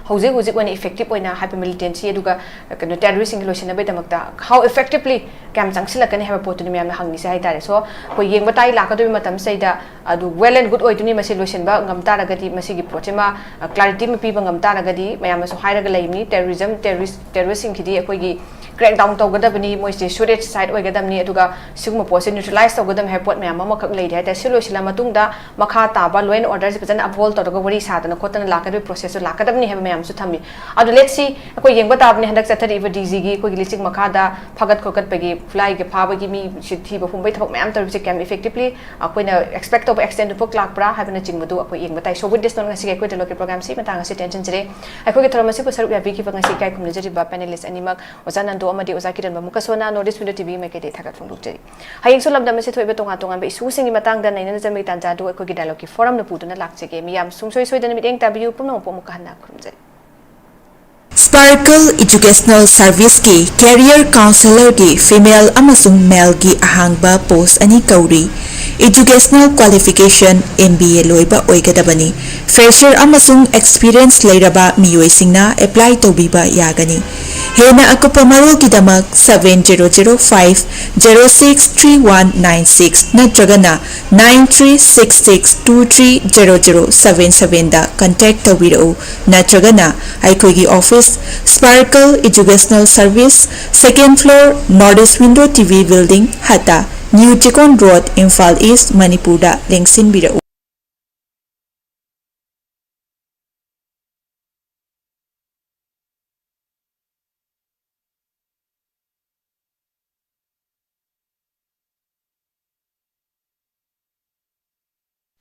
ꯍꯧꯖꯤꯛ ꯍꯧꯖꯤꯛ ꯑꯣꯏꯅ ꯏꯐꯦꯛꯇꯤꯞ ꯑꯣꯏꯅ ꯍꯥꯏꯕ ꯃꯤꯂꯤꯇꯦꯟꯁꯤ ꯑꯗꯨꯒ ꯀꯩꯅꯣ ꯇꯦꯔꯣꯔꯤꯁꯁꯤꯡꯒꯤ ꯂꯣꯏꯁꯤꯟꯅꯕꯒꯤꯗꯃꯛꯇ how effectively ꯀꯌꯥꯝ ꯆꯪꯁꯤꯜꯂꯛꯀꯅꯤ ꯍꯥꯏꯕ ꯄꯣꯠꯇꯨꯅꯤ ꯃꯌꯥꯝꯅ ꯍꯪꯉꯤꯁꯦ ꯍꯥꯏꯇꯥꯔꯦ꯫ So ꯑꯩꯈꯣꯏ ꯌꯦꯡꯕ ꯇꯥꯏ ꯂꯥꯛꯀꯗꯧꯔꯤꯕ ꯃꯇꯝꯁꯤꯗꯩꯗ ꯑꯗꯨ ꯋꯦꯜ ꯑꯦꯟ ꯒꯨꯗ ꯑꯣꯏꯗꯣꯏꯅꯤ꯫ ꯃꯁꯤ ꯂꯣꯏꯁꯤꯟꯕ ꯉꯝ ꯇꯥꯔꯒꯗꯤ, ꯃꯁꯤꯒꯤ ꯄꯣꯠꯁꯤꯃ ꯀ꯭ꯂꯥꯔꯤꯇꯤ ꯑꯃ ꯄꯤꯕ ꯉꯝ ꯇꯥꯔꯒꯗꯤ, ꯃꯌꯥꯝꯅꯁꯨ ꯍꯥꯏꯔꯒ ꯂꯩꯕꯅꯤ, ꯇꯦꯔꯣꯔꯤꯖꯝ, ꯇꯦꯔꯣꯔꯤꯁ, ꯇꯦꯔꯣꯔꯤꯁꯁꯤꯡꯁꯤꯗꯤ ꯑꯩꯈꯣꯏꯒꯤ crack down ꯇꯧꯒꯗꯕꯅꯤ, ꯃꯣꯏꯁꯦ ꯁꯨꯔꯦꯖ ꯁꯥꯏꯠ ꯑꯣꯏꯒꯗꯕꯅꯤ, ꯑꯗꯨꯒ ꯁꯤꯒꯨꯝꯕ ꯄꯣꯠꯁꯦ ꯅ꯭ꯌꯨꯇ꯭ꯔꯦꯂꯥꯏꯁ ꯇꯧꯒꯗꯕꯅꯤ ꯍꯥꯏꯕ ꯄꯣꯠ ꯃꯌꯥꯝ ꯑꯃꯈꯛ ꯂꯩꯔꯤ ꯍꯥꯏꯇꯥꯔꯦ꯫ ꯁꯤ ꯂꯣꯏꯁꯤꯜꯂ ꯃꯇꯨꯡꯗ ꯃꯈꯥ ꯇꯥꯕ ꯂꯣ ꯑꯦꯟ ꯑꯣꯔꯗꯔꯁꯦ ꯐꯖꯅ ꯑꯞꯍꯣꯜ ꯇꯧꯔꯒ ꯋꯥꯔꯤ ꯁꯥꯗꯅ ꯈꯣꯠꯇꯅ ꯂꯥꯛꯀꯗꯕꯒꯤ ꯄ꯭ꯔꯣꯁꯦꯁꯁꯨ ꯂꯥꯛꯀꯗꯕꯅꯤ ꯍꯥꯏꯕ ꯃꯌꯥꯝꯁꯨ ꯊꯝꯃꯤ꯫ ꯑꯗꯨ let's see, ꯑꯩꯈꯣꯏ ꯌꯦꯡꯕ ꯇꯥꯕꯅꯤ, ꯍꯟꯗꯛ ꯆꯠꯊꯔꯛꯏꯕ ꯗꯤ ꯖꯤꯒꯤ ꯑꯩꯈꯣꯏꯒꯤ ꯂꯤꯆꯤꯡ ꯃꯈꯥꯗ ꯐꯥꯒꯠ ꯈꯣꯠꯀꯠꯄꯒꯤ, ꯈꯨꯠꯂꯥꯏꯒꯤ ꯐꯥꯕꯒꯤ, ꯃꯤ ꯁꯤ ꯊꯤꯕ ꯍꯨꯝꯕꯒꯤ ꯊꯕꯛ ꯃꯌꯥꯝ ꯇꯧꯔꯤꯕꯁꯦ ꯀꯌꯥꯝ ꯏꯐꯦꯛꯇꯤꯕꯂꯤ ꯑꯩꯈꯣꯏꯅ ꯑꯦꯛꯁꯄꯦꯛ ꯇꯧꯕ ꯑꯦꯛꯁꯇꯦꯟꯗꯨ ꯐꯥꯎ ꯂꯥꯛꯄ꯭ꯔꯥ ꯍꯥꯏꯕꯅꯆꯤꯡꯕꯗꯨ ꯑꯩꯈꯣꯏ ꯌꯦꯡꯕ ꯇꯥꯏ꯫ So with this note, ꯉꯁꯤꯒꯤ ꯑꯩꯈꯣꯏ ꯗꯥꯏꯂꯣꯒꯀꯤ ꯄ꯭ꯔꯣꯒ꯭ꯔꯥꯝꯁꯤ ꯃꯇꯥꯡ ꯑꯁꯤ ꯇꯦꯟꯁꯤꯟꯖꯔꯦ꯫ ꯑꯩꯈꯣꯏꯒꯤ ꯊꯧꯔꯝ ꯑꯁꯤꯕꯨ ꯁꯔꯨꯛ ꯌꯥꯕꯤꯈꯤꯕ ꯉꯁꯤ ꯏꯀꯥꯏ ꯈꯨꯝꯅꯖꯔꯤꯕ ꯄꯦꯅꯦꯂꯤꯁ ꯑꯅꯤꯃꯛ, ꯑꯣꯖꯥ ꯅꯟꯗꯣ ꯑꯃꯗꯤ ꯑꯣꯖꯥ ꯀꯤꯔꯟꯕꯨ ꯑꯃꯨꯛꯀꯁꯨ ꯍꯟꯅ North East Window ꯇꯤ ꯚꯤꯒꯤ ꯃꯥꯏꯀꯩꯗꯒꯤ ꯊꯥꯒꯠ ꯐꯣꯡꯗꯣꯛꯆꯔꯤ꯫ ꯍꯌꯦꯡꯁꯨ ꯂꯝꯗꯝ ꯑꯁꯤꯗ ꯊꯣꯛꯏꯕ ꯇꯣꯉꯥꯟ ꯇꯣꯉꯥꯟꯕ ꯏꯁꯨꯁꯤꯡꯒꯤ ꯃꯇꯥꯡꯗ ꯅꯩꯅꯅ ꯆꯠꯄꯒꯤ ꯇꯥꯟꯖꯥ ꯑꯗꯨ ꯑꯩꯈꯣꯏꯒꯤ ꯗꯥꯏꯂꯣꯒꯀꯤ ꯐꯣꯔꯝꯅ ꯄꯨꯗꯨꯅ ꯂꯥꯛꯆꯒꯦ꯫ ꯃꯤꯌꯥꯝ ꯁꯨꯡꯁꯣꯏ ꯁꯣꯏꯗꯅ ꯃꯤꯠꯌꯦꯡ ꯇꯥꯕꯤꯌꯨ꯫ ꯄꯨꯝꯅꯃꯛꯄꯨ ꯑꯃꯨꯛꯀ ꯍꯟꯅ ꯈꯨꯔꯨꯝꯖꯔꯤ꯫ Sparkle Educational Serviceꯀꯤ Career Counselorꯒꯤ female ꯑꯃꯁꯨꯡ maleꯒꯤ ꯑꯍꯥꯡꯕ post ꯑꯅꯤ ꯀꯧꯔꯤ꯫ Educational qualification M B A ꯂꯣꯏꯕ ꯑꯣꯏꯒꯗꯕꯅꯤ꯫ Fresher ꯑꯃꯁꯨꯡ experience ꯂꯩꯔꯕ ꯃꯤꯑꯣꯏꯁꯤꯡꯅ apply ꯇꯧꯕꯤꯕ ꯌꯥꯒꯅꯤ꯫ ꯍꯦꯟꯅ ꯑꯀꯨꯞꯄ ꯃꯔꯣꯜꯒꯤꯗꯃꯛ seven zero zero five zero six three one nine six ꯅꯠꯇ꯭ꯔꯒꯅ nine three six six two three zero zero seven sevenꯗ contact ꯇꯧꯕꯤꯔꯛꯎ, ꯅꯠꯇ꯭ꯔꯒꯅ ꯑꯩꯈꯣꯏꯒꯤ office, Sparkle Educational Service, second floor, North East Window T V Building, ꯍꯠꯇ, New Chikon Road, Imphal ꯏꯁ, ꯃꯅꯤꯄꯨꯔꯗ ꯂꯦꯡꯁꯤꯟꯕꯤꯔꯛꯎ꯫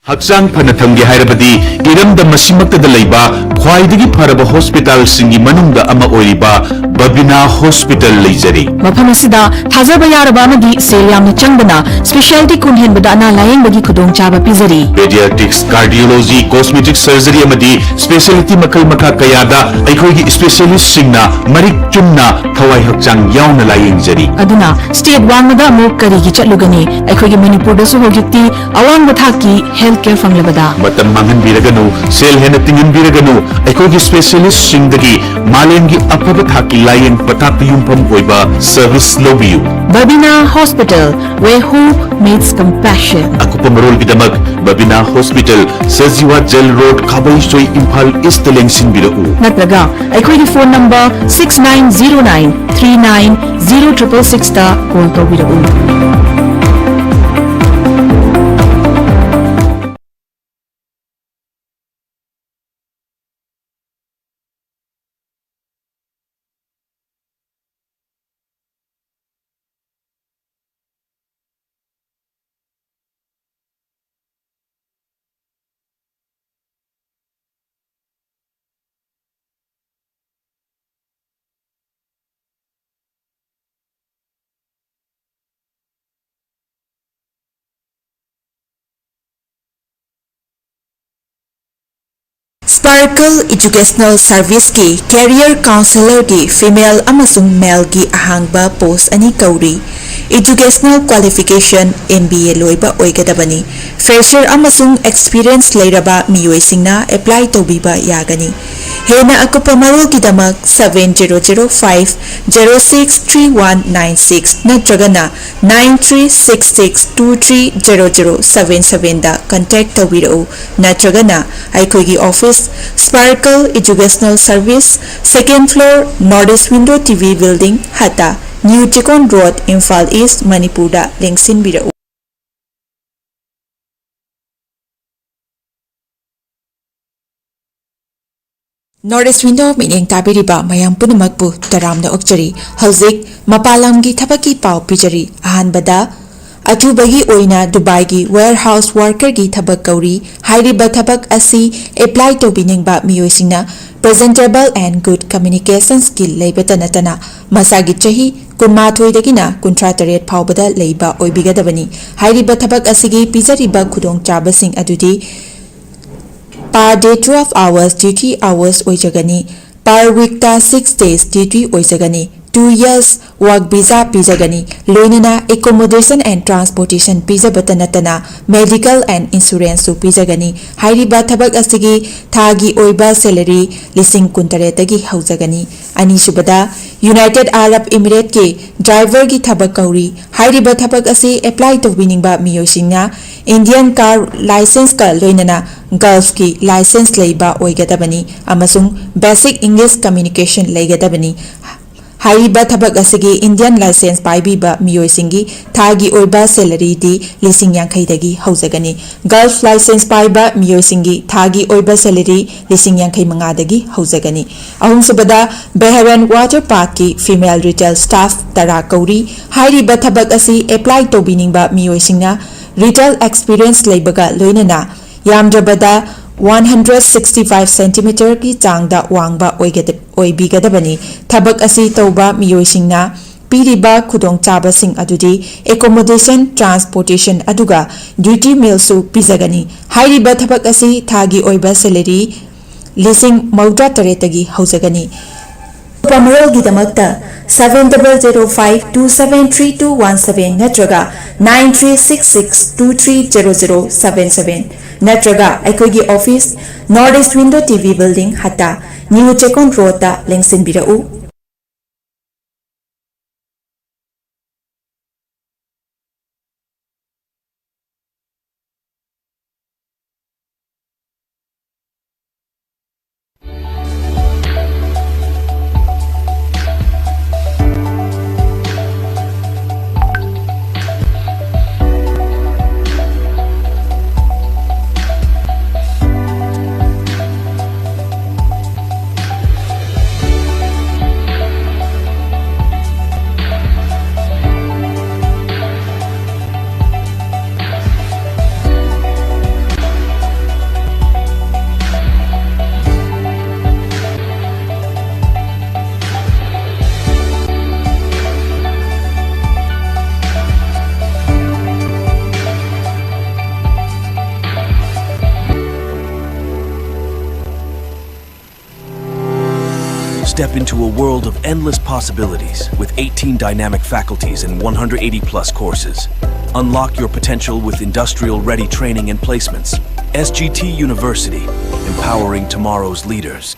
ꯍꯛꯆꯥꯡ ꯐꯅ ꯊꯝꯒꯦ ꯍꯥꯏꯔꯕꯗꯤ ꯏꯔꯝꯗꯝ ꯑꯁꯤꯃꯛꯇꯗ ꯂꯩꯕ ꯈ꯭ꯋꯥꯏꯗꯒꯤ ꯐꯔꯕ ꯍꯣꯁꯄꯤꯇꯥꯜꯁꯤꯡꯒꯤ ꯃꯅꯨꯡꯗ ꯑꯃ ꯑꯣꯏꯔꯤꯕ ꯕꯕꯤꯅꯥ ꯍꯣꯁꯄꯤꯇꯥꯜ ꯂꯩꯖꯔꯤ꯫ ꯃꯐꯝ ꯑꯁꯤꯗ ꯊꯥꯖꯕ ꯌꯥꯔꯕ ꯑꯃꯗꯤ ꯁꯦꯜ ꯌꯥꯝꯅ ꯆꯪꯗꯅ specialty ꯀꯨꯟ ꯍꯦꯟꯕꯗ ꯑꯅꯥ ꯂꯥꯌꯦꯡꯕꯒꯤ ꯈꯨꯗꯣꯡꯆꯥꯕ ꯄꯤꯖꯔꯤ꯫ Pediatrics, cardiology, cosmetic surgery ꯑꯃꯗꯤ specialty ꯃꯈꯜ ꯃꯈꯥ ꯀꯌꯥꯗ ꯑꯩꯈꯣꯏꯒꯤ specialistꯁꯤꯡꯅ ꯃꯔꯤꯛ ꯆꯨꯝꯅ ꯊꯋꯥꯏ ꯍꯛꯆꯥꯡ ꯌꯥꯎꯅ ꯂꯥꯌꯦꯡꯖꯔꯤ꯫ ꯑꯗꯨꯅ state ꯋꯥꯡꯃꯗ ꯑꯃꯨꯛ ꯀꯔꯤꯒꯤ ꯆꯠꯂꯨꯒꯅꯤ? ꯑꯩꯈꯣꯏꯒꯤ ꯃꯅꯤꯄꯨꯔꯗꯁꯨ ꯍꯧꯖꯤꯛꯇꯤ ꯑꯋꯥꯡꯕ ꯊꯥꯛꯀꯤ health ꯀꯦꯌꯔ ꯐꯪꯂꯕꯗ꯫ ꯃꯇꯝ ꯃꯥꯡꯍꯟꯕꯤꯔꯒꯅꯨ, ꯁꯦꯜ ꯍꯦꯟꯅ ꯇꯤꯡꯍꯟꯕꯤꯔꯒꯅꯨ, ꯑꯩꯈꯣꯏꯒꯤ ꯁ꯭ꯄꯦꯁꯤꯌꯦꯂꯤꯁꯁꯤꯡꯗꯒꯤ ꯃꯥꯂꯦꯝꯒꯤ ꯑꯐꯕ ꯊꯥꯛꯀꯤ ꯂꯥꯌꯦꯡ ꯄꯊꯥꯞꯇ ꯌꯨꯝꯐꯝ ꯑꯣꯏꯕ ꯁꯔꯚꯤꯁ ꯂꯧꯕꯤꯌꯨ꯫ Babina Hospital, where hope meets compassion. ꯑꯀꯨꯞꯄ ꯃꯔꯣꯜꯒꯤꯗꯃꯛ Babina hospital, Sajiwa jail road, Khabeisoi, Imphal east ꯂꯦꯡꯁꯤꯟꯕꯤꯔꯛꯎ꯫ ꯅꯠꯇ꯭ꯔꯒ ꯑꯩꯈꯣꯏꯒꯤ phone number six nine zero nine three nine zero triple six ꯇ ꯀꯣꯜ ꯇꯧꯕꯤꯔꯛꯎ꯫ Sparkle Educational Serviceꯀꯤ Career Counselorꯒꯤ female ꯑꯃꯁꯨꯡ maleꯒꯤ ꯑꯍꯥꯡꯕ post ꯑꯅꯤ ꯀꯧꯔꯤ꯫ Educational qualification M B A ꯂꯣꯏꯕ ꯑꯣꯏꯒꯗꯕꯅꯤ꯫ Fresher ꯑꯃꯁꯨꯡ experience ꯂꯩꯔꯕ ꯃꯤꯑꯣꯏꯁꯤꯡꯅ apply ꯇꯧꯕꯤꯕ ꯌꯥꯒꯅꯤ꯫ ꯍꯦꯟꯅ ꯑꯀꯨꯞꯄ ꯃꯔꯣꯜꯒꯤꯗꯃꯛ seven zero zero five zero six three one nine six ꯅꯠꯇ꯭ꯔꯒꯅ nine three six six two three zero zero seven seven ꯗ contact ꯇꯧꯕꯤꯔꯛꯎ, ꯅꯠꯇ꯭ꯔꯒꯅ ꯑꯩꯈꯣꯏꯒꯤ office, Sparkle Educational Service, second floor, North East Window T V Building, ꯍꯠꯇ, New Chikon Road, Imphal ꯏꯁ, ꯃꯅꯤꯄꯨꯔꯗ ꯂꯦꯡꯁꯤꯟꯕꯤꯔꯛꯎ꯫ North East Window ꯃꯤꯠꯌꯦꯡ ꯇꯥꯕꯤꯔꯤꯕ ꯃꯌꯥꯝ ꯄꯨꯝꯅꯃꯛꯄꯨ ꯇꯔꯥꯝꯅ ꯑꯣꯛꯆꯔꯤ꯫ ꯍꯧꯖꯤꯛ ꯃꯄꯥꯟ ꯂꯝꯒꯤ ꯊꯕꯛꯀꯤ ꯄꯥꯎ ꯄꯤꯖꯔꯤ꯫ ꯑꯍꯥꯟꯕꯗ, ꯑꯊꯨꯕꯒꯤ ꯑꯣꯏꯅ ꯗꯨꯕꯥꯏꯒꯤ warehouse workerꯒꯤ ꯊꯕꯛ ꯀꯧꯔꯤ꯫ ꯍꯥꯏꯔꯤꯕ ꯊꯕꯛ ꯑꯁꯤ apply ꯇꯧꯕꯤꯅꯤꯡꯕ ꯃꯤꯑꯣꯏꯁꯤꯡꯅ presentable and good communication skill ꯂꯩꯕꯇ ꯅꯠꯇꯅ ꯃꯁꯥꯒꯤ ꯆꯍꯤ ꯀꯨꯟꯃꯥꯊꯣꯏꯗꯒꯤꯅ ꯀꯨꯟꯊ꯭ꯔꯥ ꯇꯔꯦꯠ ꯐꯥꯎꯕꯗ ꯂꯩꯕ ꯑꯣꯏꯕꯤꯒꯗꯕꯅꯤ꯫ ꯍꯥꯏꯔꯤꯕ ꯊꯕꯛ ꯑꯁꯤꯒꯤ ꯄꯤꯖꯔꯤꯕ ꯈꯨꯗꯣꯡꯆꯥꯕꯁꯤꯡ ꯑꯗꯨꯗꯤ per day twelve hours duty hours ꯑꯣꯏꯖꯒꯅꯤ꯫ Per weekꯇ six days duty ꯑꯣꯏꯖꯒꯅꯤ꯫ two years work visa ꯄꯤꯖꯒꯅꯤ꯫ ꯂꯣꯏꯅꯅ accommodation and transportation ꯄꯤꯖꯕꯇ ꯅꯠꯇꯅ medical and insurance ꯁꯨ ꯄꯤꯖꯒꯅꯤ꯫ ꯍꯥꯏꯔꯤꯕ ꯊꯕꯛ ꯑꯁꯤꯒꯤ ꯊꯥꯒꯤ ꯑꯣꯏꯕ salary ꯂꯤꯁꯤꯡ ꯀꯨꯟꯇꯔꯦꯠꯇꯒꯤ ꯍꯧꯖꯒꯅꯤ꯫ ꯑꯅꯤꯁꯨꯕꯗ, United Arab Emirates ꯀꯤ driver ꯒꯤ ꯊꯕꯛ ꯀꯧꯔꯤ꯫ ꯍꯥꯏꯔꯤꯕ ꯊꯕꯛ ꯑꯁꯤ apply ꯇꯧꯕꯤꯅꯤꯡꯕ ꯃꯤꯑꯣꯏꯁꯤꯡꯅ Indian car licence ꯀ ꯂꯣꯏꯅꯅ Gulf ꯀꯤ licence ꯂꯩꯕ ꯑꯣꯏꯒꯗꯕꯅꯤ ꯑꯃꯁꯨꯡ basic English communication ꯂꯩꯒꯗꯕꯅꯤ꯫ ꯍꯥꯏꯔꯤꯕ ꯊꯕꯛ ꯑꯁꯤꯒꯤ Indian licence ꯄꯥꯏꯕꯤꯕ ꯃꯤꯑꯣꯏꯁꯤꯡꯒꯤ ꯊꯥꯒꯤ ꯑꯣꯏꯕ salary ꯗꯤ ꯂꯤꯁꯤꯡ ꯌꯥꯡꯈꯩꯗꯒꯤ ꯍꯧꯖꯒꯅꯤ꯫ Gulf licence ꯄꯥꯏꯕ ꯃꯤꯑꯣꯏꯁꯤꯡꯒꯤ ꯊꯥꯒꯤ ꯑꯣꯏꯕ salary ꯂꯤꯁꯤꯡ ꯌꯥꯡꯈꯩ ꯃꯉꯥꯗꯒꯤ ꯍꯧꯖꯒꯅꯤ꯫ ꯑꯍꯨꯝꯁꯨꯕꯗ, Bahrain Water Park ꯀꯤ female retail staff ꯇꯔꯥ ꯀꯧꯔꯤ꯫ ꯍꯥꯏꯔꯤꯕ ꯊꯕꯛ ꯑꯁꯤ apply ꯇꯧꯕꯤꯅꯤꯡꯕ ꯃꯤꯑꯣꯏꯁꯤꯡꯅ retail experience ꯂꯩꯕꯒ ꯂꯣꯏꯅꯅ ꯌꯥꯝꯗ꯭ꯔꯕꯗ one hundred sixty five centimeter ꯒꯤ ꯆꯥꯡꯗ ꯋꯥꯡꯕ ꯑꯣꯏꯒꯗ-, ꯑꯣꯏꯕꯤꯒꯗꯕꯅꯤ꯫ ꯊꯕꯛ ꯑꯁꯤ ꯇꯧꯕ ꯃꯤꯑꯣꯏꯁꯤꯡꯅ ꯄꯤꯔꯤꯕ ꯈꯨꯗꯣꯡꯆꯥꯕꯁꯤꯡ ꯑꯗꯨꯗꯤ accommodation, transportation ꯑꯗꯨꯒ duty meal ꯁꯨ ꯄꯤꯖꯒꯅꯤ꯫ ꯍꯥꯏꯔꯤꯕ ꯊꯕꯛ ꯑꯁꯤ ꯊꯥꯒꯤ ꯑꯣꯏꯕ salary ꯂꯤꯁꯤꯡ ꯃꯧꯗ꯭ꯔꯥ ꯇꯔꯦꯠꯇꯒꯤ ꯍꯧꯖꯒꯅꯤ꯫ ꯑꯀꯨꯞꯄ ꯃꯔꯣꯜꯒꯤꯗꯃꯛꯇ seven double zero five two seven three two one seven ꯅꯠꯇ꯭ꯔꯒ nine three six six two three zero zero seven seven ꯅꯠꯇ꯭ꯔꯒ ꯑꯩꯈꯣꯏꯒꯤ office, North East Window T V Building, ꯍꯠꯇꯥ, New Chekon Road ꯇ ꯂꯦꯡꯁꯤꯟꯕꯤꯔꯛꯎ꯫ Step into a world of endless possibilities with eighteen dynamic faculties and one hundred eighty plus courses. Unlock your potential with industrial ready training and placements. S G T University, empowering tomorrow's leaders.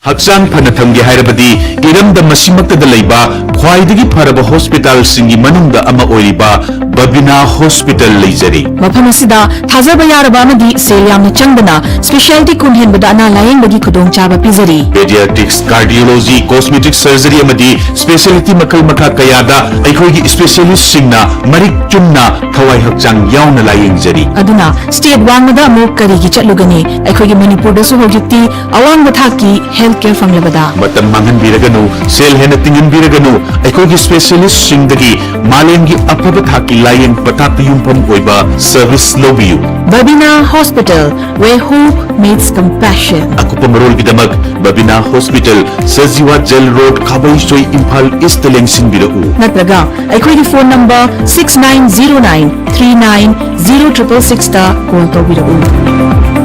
ꯍꯛꯆꯥꯡ ꯐꯅ ꯊꯝꯒꯦ ꯍꯥꯏꯔꯕꯗꯤ ꯏꯔꯝꯗꯝ ꯑꯁꯤꯃꯛꯇꯗ ꯂꯩꯕ ꯈ꯭ꯋꯥꯏꯗꯒꯤ ꯐꯔꯕ ꯍꯣꯁꯄꯤꯇꯥꯜꯁꯤꯡꯒꯤ ꯃꯅꯨꯡꯗ ꯑꯃ ꯑꯣꯏꯔꯤꯕ ꯕꯕꯤꯅꯥ ꯍꯣꯁꯄꯤꯇꯥꯜ ꯂꯩꯖꯔꯤ꯫ ꯃꯐꯝ ꯑꯁꯤꯗ ꯊꯥꯖꯕ ꯌꯥꯔꯕ ꯑꯃꯗꯤ ꯁꯦꯜ ꯌꯥꯝꯅ ꯆꯪꯗꯅ ꯁ꯭ꯄꯦꯁꯤꯌꯥꯂꯤꯇꯤ ꯀꯨꯟ ꯍꯦꯟꯕꯗ ꯑꯅꯥ ꯂꯥꯌꯦꯡꯕꯒꯤ ꯈꯨꯗꯣꯡꯆꯥꯕ ꯄꯤꯖꯔꯤ꯫ ꯄꯦꯗꯤꯌꯥꯇ꯭ꯔꯤꯛꯁ, ꯀꯥꯔꯗꯤꯑꯣꯂꯣꯖꯤ, ꯀꯣꯁꯃꯦꯇꯤꯛ ꯁꯔꯖꯔꯤ ꯑꯃꯗꯤ ꯁ꯭ꯄꯦꯁꯤꯌꯥꯂꯤꯇꯤ ꯃꯈꯜ ꯃꯈꯥ ꯀꯌꯥꯗ ꯑꯩꯈꯣꯏꯒꯤ ꯁ꯭ꯄꯦꯁꯤꯌꯥꯂꯤꯁ꯭ꯠꯁꯤꯡꯅ ꯃꯔꯤꯛ ꯆꯨꯝꯅ ꯊꯋꯥꯏ ꯍꯛꯆꯥꯡ ꯌꯥꯎꯅ ꯂꯥꯌꯦꯡꯖꯔꯤ꯫ ꯑꯗꯨꯅ ꯁ꯭ꯇꯦꯠ ꯋꯥꯡꯃꯗ ꯑꯃꯨꯛ ꯀꯔꯤꯒꯤ ꯆꯠꯂꯨꯒꯅꯤ? ꯑꯩꯈꯣꯏꯒꯤ ꯃꯅꯤꯄꯨꯔꯗꯁꯨ ꯍꯧꯖꯤꯛꯇꯤ ꯑꯋꯥꯡꯕ ꯊꯥꯛꯀꯤ ꯍꯦꯜꯊ ꯀꯦꯌꯔ ꯐꯪꯂꯕꯗ꯫ ꯃꯇꯝ ꯃꯥꯡꯍꯟꯕꯤꯔꯒꯅꯨ, ꯁꯦꯜ ꯍꯦꯟꯅ ꯇꯤꯡꯍꯟꯕꯤꯔꯒꯅꯨ, ꯑꯩꯈꯣꯏꯒꯤ ꯁ꯭ꯄꯦꯁꯤꯌꯥꯂꯤꯁ꯭ꯠꯁꯤꯡꯗꯒꯤ ꯃꯥꯂꯦꯝꯒꯤ ꯑꯐꯕ ꯊꯥꯛꯀꯤ ꯂꯥꯌꯦꯡ ꯄꯊꯥꯞꯇ ꯌꯨꯝꯐꯝ ꯑꯣꯏꯕ ꯁꯔꯚꯤꯁ ꯂꯧꯕꯤꯌꯨ꯫ Babina Hospital, where hope meets compassion. ꯑꯀꯨꯞꯄ ꯃꯔꯣꯜꯒꯤꯗꯃꯛ Babina hospital, Sajiwa jail road, Khabeisoi, Imphal ꯏꯁ꯭ꯠꯇ ꯂꯦꯡꯁꯤꯟꯕꯤꯔꯛꯎ꯫ ꯅꯠꯇ꯭ꯔꯒ ꯑꯩꯈꯣꯏꯒꯤ phone number six nine zero nine three nine zero triple six ꯇ ꯀꯣꯜ ꯇꯧꯕꯤꯔꯛꯎ꯫